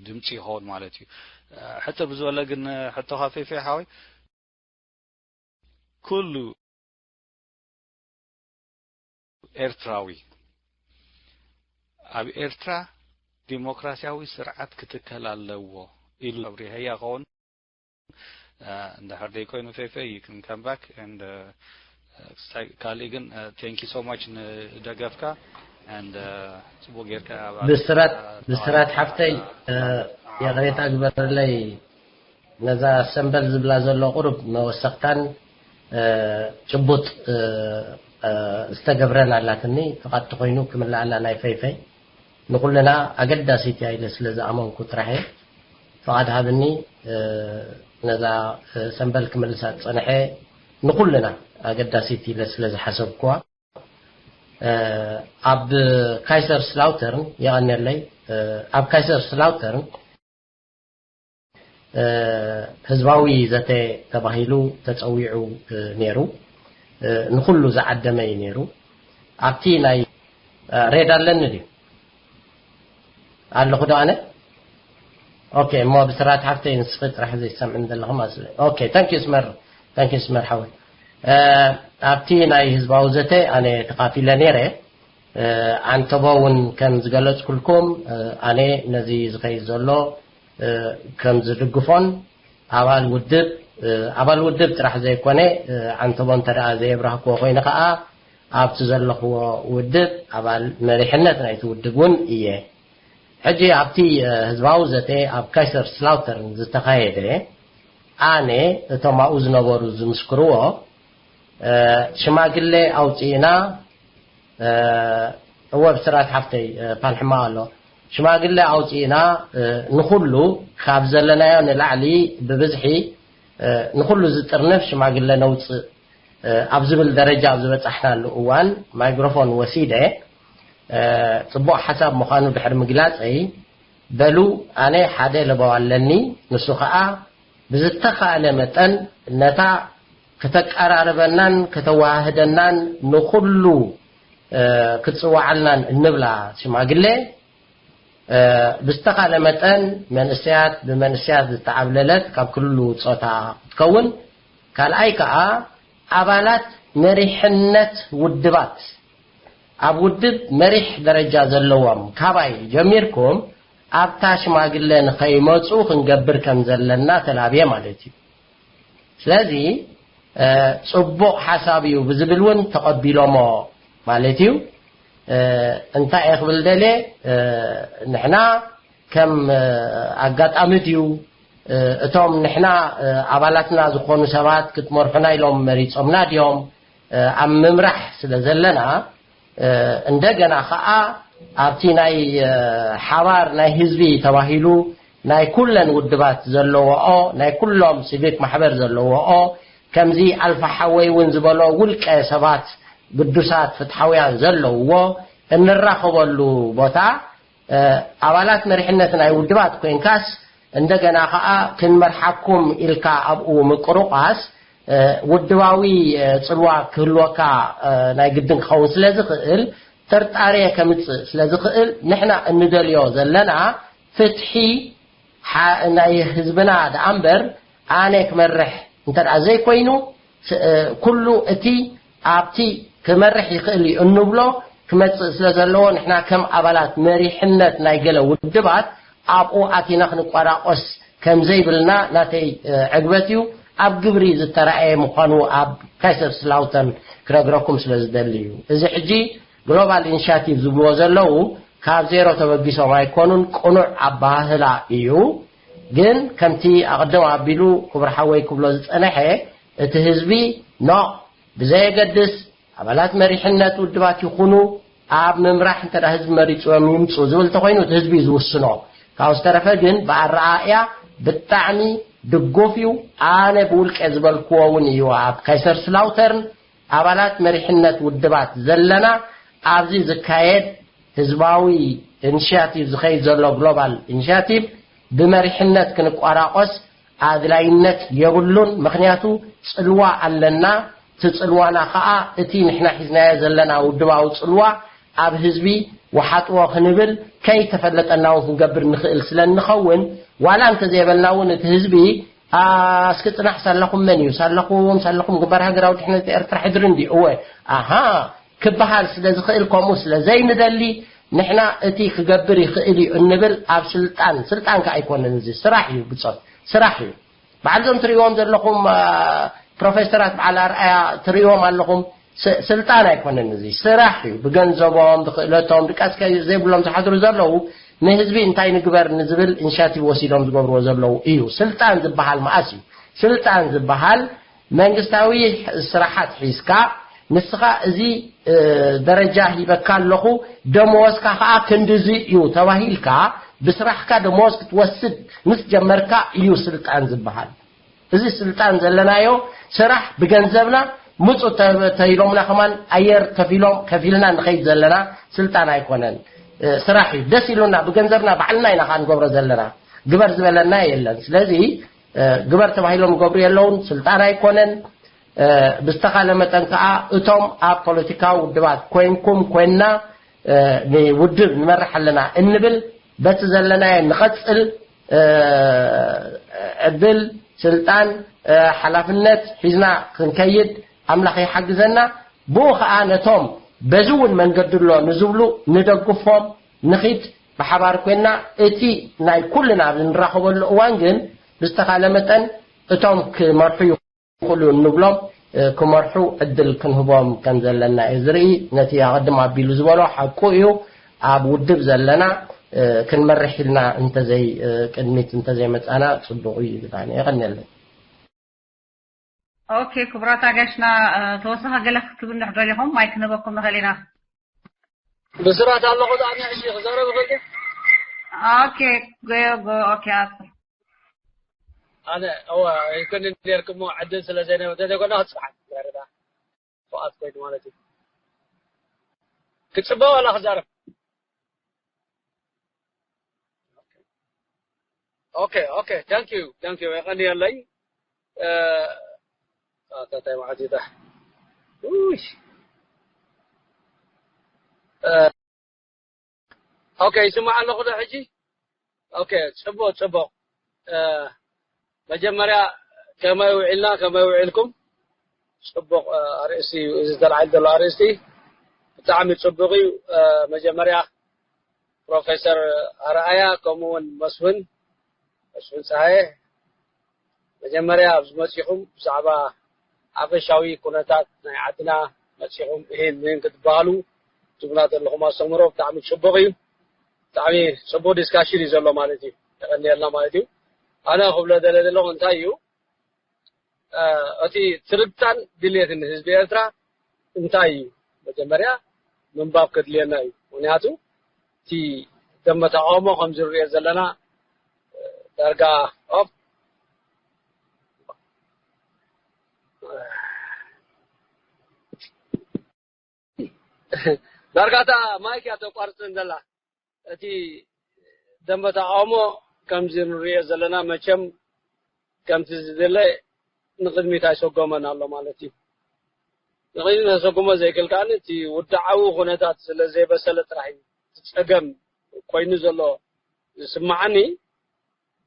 ድምጺ ይኸውን ማለት እዩ። እ፣ ሕጥር ብዝበለ ግን፣ እ፣ ሕቶኻ ፌፌ ሓወይ፣ ኩሉ ኤርትራዊ ኣብ ኤርትራ ዲሞክራሲያዊ ስርዓት ክትከል ኣለዎ ኢሉ ኣብሪሀያ ይኸውን። እ፣ እንድሕር ደይ ኮይኑ ፌፌ፣ you can come back and፣ እ፣ ክስታይ-፣ ካልእ ግን፣ እ፣ thank you so much ንደገፍካ and፣ እ፣ ጽቡቅ ጌርካ ኣብ ብስራት፣ እ፣ ብስራት ሓፍተይ፣ እ፣ እ፣ ይቕሬታ ግበርለይ። ነዛ ሰምበል ዝብላ ዘሎ ቁሩብ መወሰኽታን፣ እ፣ ጭቡጥ፣ እ፣ እ፣ ዝተገብረን ኣላትኒ። ፍቓድ ተኾይኑ ክምልኣላ ናይ ፌፌ። ንኹልና ኣገዳሲት እያ ኢለ ስለ ዝኣመንኩ ጥራሕ እየ። ፍቓድ ሃብኒ፣ እ፣ ነዛ፣ እ፣ ሰምበል ክምልሳ ዝጸንሐ ንኹልና ኣገዳሲት ኢለ ስለ ዝሓሰብኩዋ። እ፣ ኣብ ካይሰር ስላውተርን፣ የቐንየለይ፣ እ፣ ኣብ ካይሰር ስላውተርን፣ እ፣ ህዝባዊ ዘተ ተባሂሉ ተጸዊዑ፣ እ፣ ነይሩ። እ፣ ንኹሉ ዝዓደመ እዩ ነይሩ። ኣብቲ ናይ፣ እ፣ ሬድ ኣለኒ ድዩ? ኣለኹ ዶ ኣነ? ኦኬ፣ እሞ ብስራት ሓፍተይ ንስኺ ጥራሕ ዘይሰምዕን ዘለኹ ማለት እዩ። ኦኬ፣ thank you ስመር፣ thank you ስመር ሓወይ። እ፣ ኣብቲ ናይ ህዝባዊ ዘተ ኣነ ተኻፊለ ነይረ። እ፣ ዓንተቦ እውን ከም ዝገለጽኩልኩም፣ እ፣ ኣነ ነዚ ዝኸይድ ዘሎ፣ እ፣ ከም ዝድግፎን ኣባል ውድብ፣ እ፣ ኣባል ውድብ ጥራሕ ዘይኮነ፣ እ፣ ዓንተቦ እንተ ደኣ ዘየብራህክዎ ኮይኑ ከኣ ኣብቲ ዘለኽዎ ውድብ ኣባል መሪሕነት ናይቲ ውድብ እውን እየ። ሕጂ ኣብቲ፣ እ፣ ህዝባዊ ዘተ ኣብ ካይሰር ስላውተርን ዝተኻየደ፣ ኣነ እቶም ኣብኡ ዝነበሩ ዝምስክርዎ፣ እ፣ ሽማግለ ኣውጺእና፣ እ፣ እወ ብስራት ሓፍተይ፣ እ፣ ፓል ሕማቕ ኣሎ። ሽማግለ ኣውጺእና፣ እ፣ ንኹሉ ካብ ዘለናዮ ንላዕሊ ብብዝሒ፣ እ፣ ንኹሉ ዝጥርንፍ ሽማግለ ነውጽእ፣ እ፣ ኣብ ዝብል ደረጃ ኣብ ዝበጻሕናሉ እዋን ማይክሮፎን ወሲደ፣ እ፣ ጽቡቕ ሓሳብ ምዃኑ ድሕሪ ምግላጸይ፣ በሉ ኣነ ሓደ ለበዋ ኣለኒ፣ ንሱ ኸኣ ብዝተኻእለ መጠን ነታ ከተቀራርበናን ከተወሃህደናን ንኹሉ፣ እ፣ ክትጽውዓልናን እንብላ ሽማግለ፣ እ፣ ብዝተኻእለ መጠን መንእሰያት ብመንእሰያት ዝተዓብለለት ካብ ክሉ ጾታ ክትከውን፣ ካልኣይ ከኣ ኣባላት መሪሕነት ውድባት፣ ኣብ ውድብ መሪሕ ደረጃ ዘለዎም ካባይ ጀሚርኩም ኣብታ ሽማግለ ንኸይመጹ ክንገብር ከም ዘለና ተላብየ ማለት እዩ። ስለዚ፣ እ፣ ጽቡቕ ሓሳብ እዩ ብዝብል እውን ተቐቢሎሞ ማለት እዩ። እ፣ እንታይ እየ ክብል ደልየ፣ እ፣ ንሕና ከም፣ እ፣ ኣጋጣሚ ድዩ፣ እ፣ እቶም ንሕና፣ እ፣ ኣባላትና ዝኾኑ ሰባት ክትመርሑና ኢሎም መሪጾምና ድዮም፣ እ፣ ኣብ ምምራሕ ስለ ዘለና፣ እ፣ እንደገና ኸኣ ኣብቲ ናይ ሓባር ናይ ህዝቢ ተባሂሉ ናይ ኩለን ውድባት ዘለዎኦ ናይ ኩሎም ሲቪክ ማሕበር ዘለዎኦ ከምዚ ኣልፋ ሓወይ እውን ዝበሎ ውልቀ ሰባት ግዱሳት ፍትሓውያን ዘለውዎ እንራኸበሉ ቦታ ኣባላት መሪሕነት ናይ ውድባት ኮይንካስ እንደገና ከዓ ክንመርሓኩም ኢልካ ኣብኡ ምቅሩቃስ ውድባዊ ፅልዋ ክህልወካ ናይ ግድን ክኸውን ስለ ዝኽእል ጥርጣሬ ከምፅእ ስለ ዝኽእል ንሕና እንደልዮ ዘለና ፍትሒ ናይ ህዝብና ደኣ እምበር ኣነ ክመርሕ እንተ ዘይኮይኑ ኩሉ እቲ ኣብቲ ክመርሕ ይኽእል እዩ እንብሎ ክመፅእ ስለ ዘለዎ ንሕና ከም ኣባላት መሪሕነት ናይ ገለ ውድባት ኣብኡ ኣቲና ክንቋራቆስ ከም ዘይብልና ናተይ ዕግበት እዩ። ኣብ ግብሪ ዝተረኣየ ምዃኑ ኣብ ካይሰርስላውተርን ክነግረኩም ስለ ዝደሊ እዩ። እዚ ሕጂ ግሎባል ኢኒሽያቲቭ ዝብልዎ ዘለዉ ካብ ዜሮ ተበጊሶም ኣይኮኑን፣ ቅኑዕ ኣባህላ እዩ። ግን ከምቲ ኣቕድም ኣቢሉ ክቡር ሓወይ ክብሎ ዝጸነሐ እቲ ህዝቢ ኖ ብዘየገድስ ኣባላት መሪሕነት ውድባት ይኹኑ ኣብ ምምራሕ እንተ ህዝቢ መሪፅዎም ይምፁ ዝብል እንተኮይኑ እቲ ህዝቢ እዩ ዝውስኖ። ካብኡ ዝተረፈ ግን ብኣረኣእያ ብጣዕሚ ድጉፍ እዩ። ኣነ ብውልቀ ዝበልክዎ እውን እዩ ኣብ ካይሰርስላውተርን ኣባላት መሪሕነት ውድባት ዘለና ኣብዚ ዝካየድ ህዝባዊ ኢኒሽያቲቭ ዝኸይድ ዘሎ ግሎባል ኢኒሽያቲቭ ብመሪሕነት ክንቋራቆስ ኣድላይነት የብሉን። ምክንያቱ ፅልዋ ኣለና። እቲ ፅልዋና ከዓ እቲ ንሕና ሒዝናዮ ዘለና ውድባዊ ፅልዋ ኣብ ህዝቢ ወሓጥዎ ክንብል ከይተፈለጠና እውን ክንገብር ንኽእል ስለ እንኸውን ዋላ እንተዘየበልና እውን እቲ ህዝቢ እስኪ ፅናሕ ሳለኹም መን እዩ ሳለኹም ሳለኹም ግንባር ሃገራዊ ድሕነት ኤርትራ ሕድሪ እንዲ እወ ኣሃ ክበሃል ስለ ዝኽእል ከምኡ ስለ ዘይንደሊ ንሕና እቲ ክገብር ይኽእል እዩ እንብል ኣብ ስልጣን ስልጣን ከ ኣይኮነን እዚ ስራሕ እዩ ብፆት ስራሕ እዩ በዓል ዞም ትርእዎም ዘለኹም ፕሮፌሰራት በዓል ኣርኣያ ትርእዎም ኣለኹም ስልጣን ኣይኮነን እዚ ስራሕ እዩ ብገንዘቦም ብክእለቶም ድቃስ ዘይብሎም ዝሓድሩ ዘለዉ ንህዝቢ እንታይ ንግበር ንዝብል ኢኒሽያቲቭ ወሲዶም ዝገብርዎ ዘለዉ እዩ ስልጣን ዝበሃል መኣስ እዩ ስልጣን ዝበሃል መንግስታዊ ስራሓት ሒዝካ ንስኻ እዚ ደረጃ ሂበካ ኣለኹ ደመወዝካ ከዓ ክንድዚ እዩ ተባሂልካ ብስራሕካ ደመወዝ ክትወስድ ምስ ጀመርካ እዩ ስልጣን ዝበሃል እዚ ስልጣን ዘለናዮ ስራሕ ብገንዘብና ምፁ ተኢሎምና ከማን ኣየር ከፊሎም ከፊልና ንኸይድ ዘለና ስልጣን ኣይኮነን ስራሕ እዩ ደስ ኢሉና ብገንዘብና ባዕልና ኢና ከዓ ንገብሮ ዘለና ግበር ዝበለና የለን ስለዚ ግበር ተባሂሎም ይገብሩ የለውን ስልጣን ኣይኮነን ብዝተኻለ መጠን ከዓ እቶም ኣብ ፖለቲካዊ ውድባት ኮይንኩም ኮይንና ንውድብ ንመርሕ ኣለና እንብል በቲ ዘለናዮ ንቐፅል ዕድል ስልጣን ሓላፍነት ሒዝና ክንከይድ ኣምላኽ ይሓግዘና ብኡ ከዓ ነቶም በዚ እውን መንገዲ ኣሎ ንዝብሉ ንደግፎም ንኺድ ብሓባር ኮይንና እቲ ናይ ኩልና ኣብ እንራኸበሉ እዋን ግን ብዝተኻለ መጠን እቶም ክመርሑ ይኽእሉ እንብሎም ክመርሑ ዕድል ክንህቦም ከም ዘለና እዩ ዝርኢ ነቲ ኣቐድም ኣቢሉ ዝበሎ ሓቁ እዩ ኣብ ውድብ ዘለና ክንመርሕ ኢልና እንተዘይ ቅድሚት እንተዘይመፃና ፅቡቕ እዩ ይብላኒ የቐንየለይ ኦኬ ክቡራት ኣጋሽና ተወሳኺ ገለ ክትብሉ ንሕደል ኢኹም ማይ ክንህበኩም ንኽእል ኢና ብስራት ኣለኹ ዳኣ ንሕጂ ክዛረብ ይኽእል ኦኬ ጎዮ ጎ ኦኬ ኣቶ ኣነ እወ ይኩን ነርክሞ ዕድል ስለ ዘይነበ ተዘይኮነ ክፅሓፍ ነርዳ ፉኣት ኮይድ ማለት እዩ ክፅበ ዋላ ክዛረብ Okay, okay, thank you, thank you. የቀንየለይ ኣታታይ መዓት ይታ ኦኬ ይስማዕ ኣለኹ ዶ ሕጂ ኦኬ ጽቡቕ ጽቡቕ መጀመርያ ከመይ ውዒልና ከመይ ውዒልኩም ጽቡቕ ኣርእስቲ እዩ እዚ ተላዒሉ ዘሎ ኣርእስቲ ብጣዕሚ ጽቡቕ እዩ መጀመርያ ፕሮፌሰር ኣርኣያ ከምኡ እውን መስፍን መስፍን ፀሃየ መጀመርያ ኣብዚ መፂኹም ብዛዕባ ሓፈሻዊ ኩነታት ናይ ዓድና መፂኹም ይህን ምህን ክትበሃሉ ትብና ዘለኹም ኣስተምሮ ብጣዕሚ ፅቡቕ እዩ ብጣዕሚ ፅቡቕ ዲስካሽን እዩ ዘሎ ማለት እዩ የቐንየልና ማለት እዩ ኣነ ክብሎ ደለ ዘለኹ እንታይ እዩ እቲ ትርግታን ድልየትን ህዝቢ ኤርትራ እንታይ እዩ መጀመርያ ምንባብ ከድልየና እዩ ምክንያቱ እቲ ደንበ ተቃውሞ ከምዚ ንሪኦ ዘለና ዳርጋ ኦፕ ዳርጋ እታ ማይክ እያ ተቋርፅን ዘላ። እቲ ደንበ ተቃውሞ ከምዚ ንሪኦ ዘለና መቸም ከምቲ ዝድለ ንቕድሚት ኣይሰጎመን ኣሎ ማለት እዩ። ንቕድሚት ተሰጉሞ ዘይክእል ከኣ እቲ ውድዓዊ ኩነታት ስለ ዘይበሰለ ጥራሕ እዩ። እቲ ጸገም ኮይኑ ዘሎ ዝስምዓኒ፣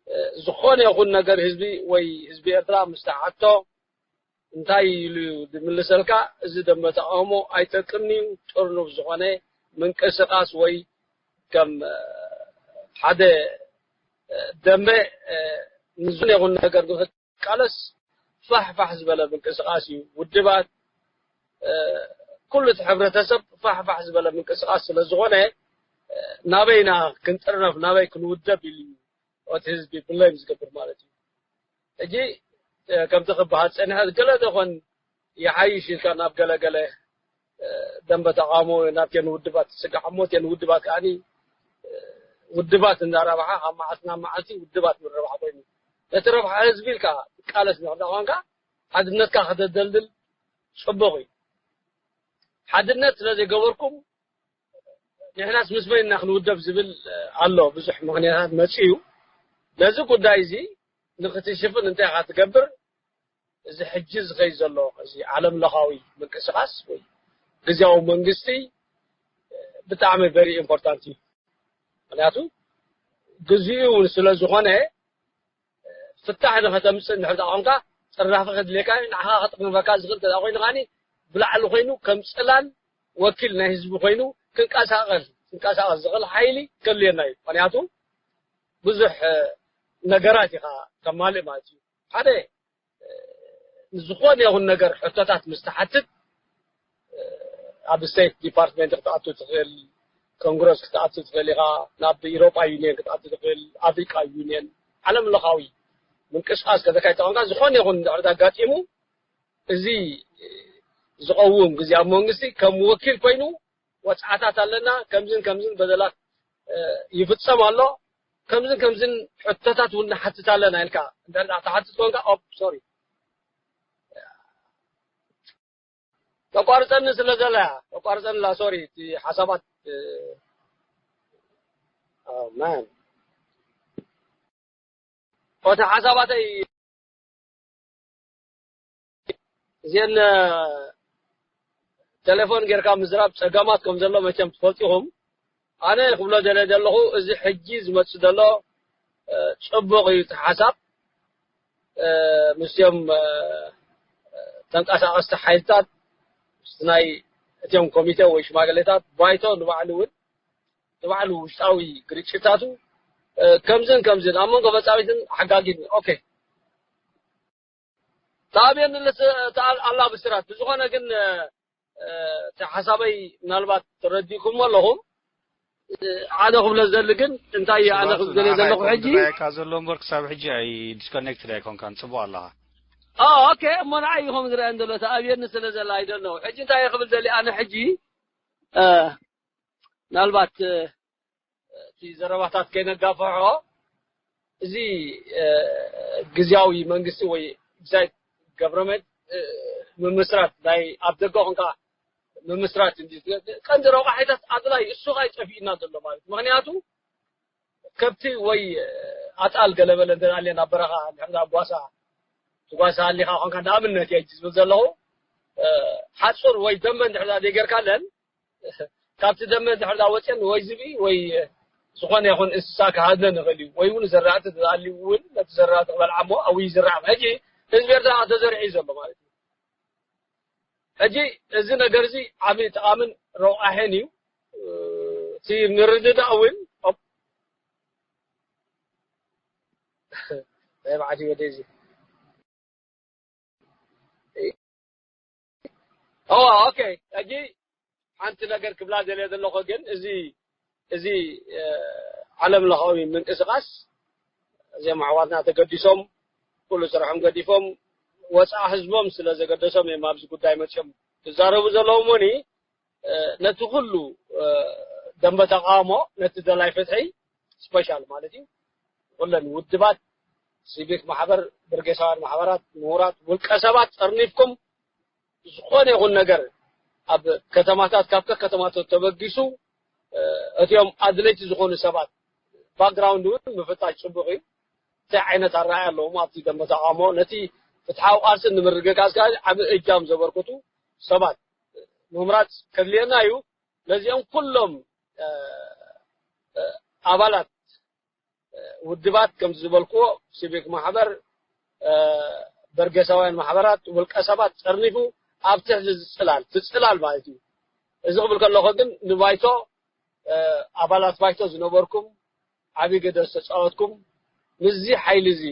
እ፣ ዝኾነ ይኹን ነገር ህዝቢ ወይ ህዝቢ ኤርትራ ምስ ተሓቶ እንታይ ኢሉ እዩ ዝምልሰልካ? እዚ ደንበ ተቃውሞ ኣይጠቅምን እዩ። ጥርኑፍ ዝኾነ ምንቅስቃስ ወይ ከም፣ እ፣ ሓደ፣ እ፣ ደንበ፣ እ፣ ንዝኾነ ይኹን ነገር ንኽቃለስ ፋሕ ፋሕ ዝበለ ምንቅስቃስ እዩ። ውድባት፣ እ፣ ኩሉ እቲ ሕብረተሰብ ፋሕ ፋሕ ዝበለ ምንቅስቃስ ስለ ዝኾነ፣ እ፣ ናበይና ክንጥርነፍ፣ ናበይ ክንውደብ ኢሉ እዩ እቲ ህዝቢ ብሌም ዝገብር ማለት እዩ። ሕጂ፣ እ፣ ከምቲ ክበሃል ጸኒሐ፣ ገለ ደኾን ይሓይሽ ኢልካ ናብ ገለ ገለ፣ እ፣ ደንበ ተቃውሞ ናብተን ውድባት ትስጋዕ እሞ፣ እተን ውድባት ከኣኒ፣ እ፣ ውድባት እንዳረባሓ ካብ መዓልቲ ናብ መዓልቲ ውድባት ምርባሕ ኮይኑ፣ ነቲ ረብሓ ህዝቢ ኢልካ ትቃለስ እንድሕር ዳኣ ኮንካ፣ ሓድነትካ ከተደልድል ጽቡቕ እዩ። ሓድነት ስለ ዘይገበርኩም፣ ንሕናስ ምስ መን ኢና ክንውደብ ዝብል ኣሎ ብዙሕ ምኽንያታት መጺኡ። ነዚ ጉዳይ እዚ ንክትሽፍን እንታይ ኢኻ ትገብር? እዚ ሕጂ ዝኸይድ ዘሎ እዚ ዓለም ለኻዊ ምንቅስቃስ ወይ ግዝያዊ መንግስቲ ብጣዕሚ very important እዩ። ምክንያቱ ግዜኡ እውን ስለ ዝኾነ ፍታሕ ንኸተምፅእ እንድሕር ደኣ ኮንካ፣ ጥርናፈ ከድልየካ እዩ። ንዓኻ ከጥርንፈካ ዝኽእል እንተ ደኣ ኮይኑ ከኣኒ፣ ብላዕሊ ኮይኑ ከም ፅላል ወኪል ናይ ህዝቢ ኮይኑ ክንቀሳቐስ፣ ክንቀሳቐስ ዝኽእል ሓይሊ ከድልየና እዩ። ምኽንያቱ ብዙሕ፣ እ፣ ነገራት ኢኻ ተማልእ ማለት እዩ። ሓደ፣ እ፣ ንዝኾነ ይኹን ነገር ሕቶታት ምስ ትሓትት፣ ኣብ ስቴት ዲፓርትመንት ክትኣቱ ትኽእል፣ ኮንግረስ ክትኣቱ ትኽእል ኢኻ፣ ናብ ኢሮጳ ዩኒየን ክትኣቱ ትኽእል፣ ኣፍሪቃ ዩኒየን፣ ዓለም ለኻዊ ምንቅስቃስ ከተካይድ ተኾንካ፣ ዝኾነ ይኹን ድሕረት ኣጋጢሙ፣ እዚ ዝቐውም ግዝያዊ መንግስቲ ከም ወኪል ኮይኑ ወጽዓታት ኣለና፣ ከምዝን ከምዝን በደላት፣ እ፣ ይፍጸም ኣሎ፣ ከምዝን ከምዝን ሕቶታት እውን ንሓትት ኣለና ኢልካ እንድሕር ደኣ ትሓትት ኮንካ፣ ኦፕ፣ ሶሪ። ተቋርጸኒ ስለ ዘላ እያ። ተቋርጸንላ፣ ሶሪ፣ እቲ ሓሳባት፣ እ፣ ኦ፣ ማን። ኦቲ ሓሳባተይ እዚአን፣ እ፣ ቴሌፎን ጌርካ ምዝራብ ጸገማት ከም ዘሎ መቸም ትፈልጡ ኢኹም። ኣነ ክብሎ ደለ ዘለኹ፣ እዚ ሕጂ ዝመጽእ ዘሎ፣ እ፣ ጽቡቕ እዩ እቲ ሓሳብ። እ፣ ምስዮም፣ እ፣ ተንቀሳቐስቲ ሓይልታት፣ ምስ ናይ እትዮም ኮሚቴ ወይ ሽማግሌታት፣ ባይቶ ንባዕሉ እውን፣ ንባዕሉ ውሽጣዊ ግርጭታቱ፣ እ፣ ከምዝን ከምዝን፣ ኣብ መንጎ መጻዊትን ሓጋጊን፣ ኦኬ። ተኣብየኒ ልስ-፣ ተኣ-፣ ኣላ ብስራት። ብዝኾነ ግን፣ እ፣ እ፣ እቲ ሓሳበይ ምናልባት ተረዲእኩሞ ኣለኹም። እ፣ ሓደ ክብሎ ዝደሊ ግን፣ እንታይ እየ ኣነ ስብሓቱ፣ ክብል ዝደሊ ንዓኻ ዘለኹ ኣይኮን ሕጂ? ዝረኣየካ ዘሎ እምበር፣ ክሳብ ሕጂ ኣይ ዲስኮኔክትድ ኣይኮንካን፣ ጽቡቕ ኣለኻ። ኦ፣ ኦኬ፣ እሞ ንዓይ ይኹም ዝረኣየን ዘሎ፣ ተኣብየኒ ስለ ዘላ፣ I don't know። ሕጂ እንታይ እየ ክብል ደሊ ኣነ ሕጂ? እ፣ ምናልባት፣ እ፣ እቲ ዘረባታት ከይነጋፍሖ፣ እዚ፣ እ፣ ግዝያዊ መንግስቲ ወይ ኤግዛይት ገቨርንመንት፣ እ፣ ምምስራት ናይ ኣብ ደገ ኾንካ ምምስራት እንዲ ቀንዲ ረቋሒታት ኣድላይ እሱ ኸኣ ይጠፊእና ዘሎ ማለት። ምኽንያቱ ከብቲ ወይ ኣጣል ገለበለ እንተ ኣልየን ኣብ በረኻ እንድሕር ደኣ ጓሳ ትጓሳ ኣሊኻ ኾንካ ንኣብነት እየ ዝብል ዘለኹ፣ እ፣ ሓጹር ወይ ደንበ እንድሕር ደኣ ዘይጌርካለን ካብቲ ደመ እንድሕር ደኣ ወፅየን ወይ ዝብኢ ወይ ዝኾነ ይኹን እንስሳ ክሃድነን ይኽእል እዩ። ወይ እውን ዘራእቲ ተኣልዩ እውን ነቲ ዘራእቲ ክበልዓ እሞ ኣብኡ ይዝራዕ። ሕጂ ህዝቢ ኤርትራ ተዘሪዑ እዩ ዘሎ ማለት እዩ። ሕጂ እዚ ነገር እዚ ዓብዪ ጠቓምን ረቋሕን እዩ። እቲ ምርድዳእ እውን ናይ በዓቲ ወደ እዚ እዋ፣ ኦኬ። ሕጂ ሓንቲ ነገር ክብላ ደልየ ዘለኹ ግን እዚ፣ እዚ፣ እ፣ ዓለም ለኻዊ ምንቅስቃስ እዚኦም ኣሕዋትና ተገዲሶም ኩሉ ስርሖም ገዲፎም ወፃኢ ህዝቦም ስለ ዘገደሶም እዮም ኣብዚ ጉዳይ መፅኦም ዝዛረቡ ዘለዉ እሞኒ፣ እ፣ ነቲ ኩሉ፣ እ፣ ደንበ ተቃውሞ ነቲ ደላይ ፍትሒ ስፔሻል ማለት እዩ ኩለን ውድባት፣ ሲቪክ ማሕበር፣ ብርጌሳውያን ማሕበራት፣ ምሁራት፣ ውልቀ ሰባት ጸርኒፍኩም ዝኾነ ይኹን ነገር ኣብ ከተማታት ካብ ከከተማታት ተበጊሱ እቲኦም ኣድለይቲ ዝኾኑ ሰባት ባክግራውንድ እውን ምፍታሽ ጽቡቕ እዩ። እንታይ ዓይነት ኣረኣእያ ኣለዎም ኣብቲ ደንበ ተቃውሞ ነቲ ፍትሓዊ ቃልሲ ንምርግጋጽ ከኣ ዓቢ እጃም ዘበርክቱ ሰባት ምምራጽ ከድልየና እዩ። ነዚኦም ኩሎም ኣባላት ውድባት ከም ዝበልክዎ ሲቪክ ማሕበር፣ በርጌሳውያን ማሕበራት፣ ውልቀ ሰባት ጸርኒፉ ኣብ ትሕቲ ዝጽላል ትጽላል ማለት እዩ። እዚ ክብል ከለኹ ግን ንባይቶ ኣባላት ባይቶ ዝነበርኩም ዓቢ ገደ ዝተጻወትኩም ምስዚ ሓይሊ እዚ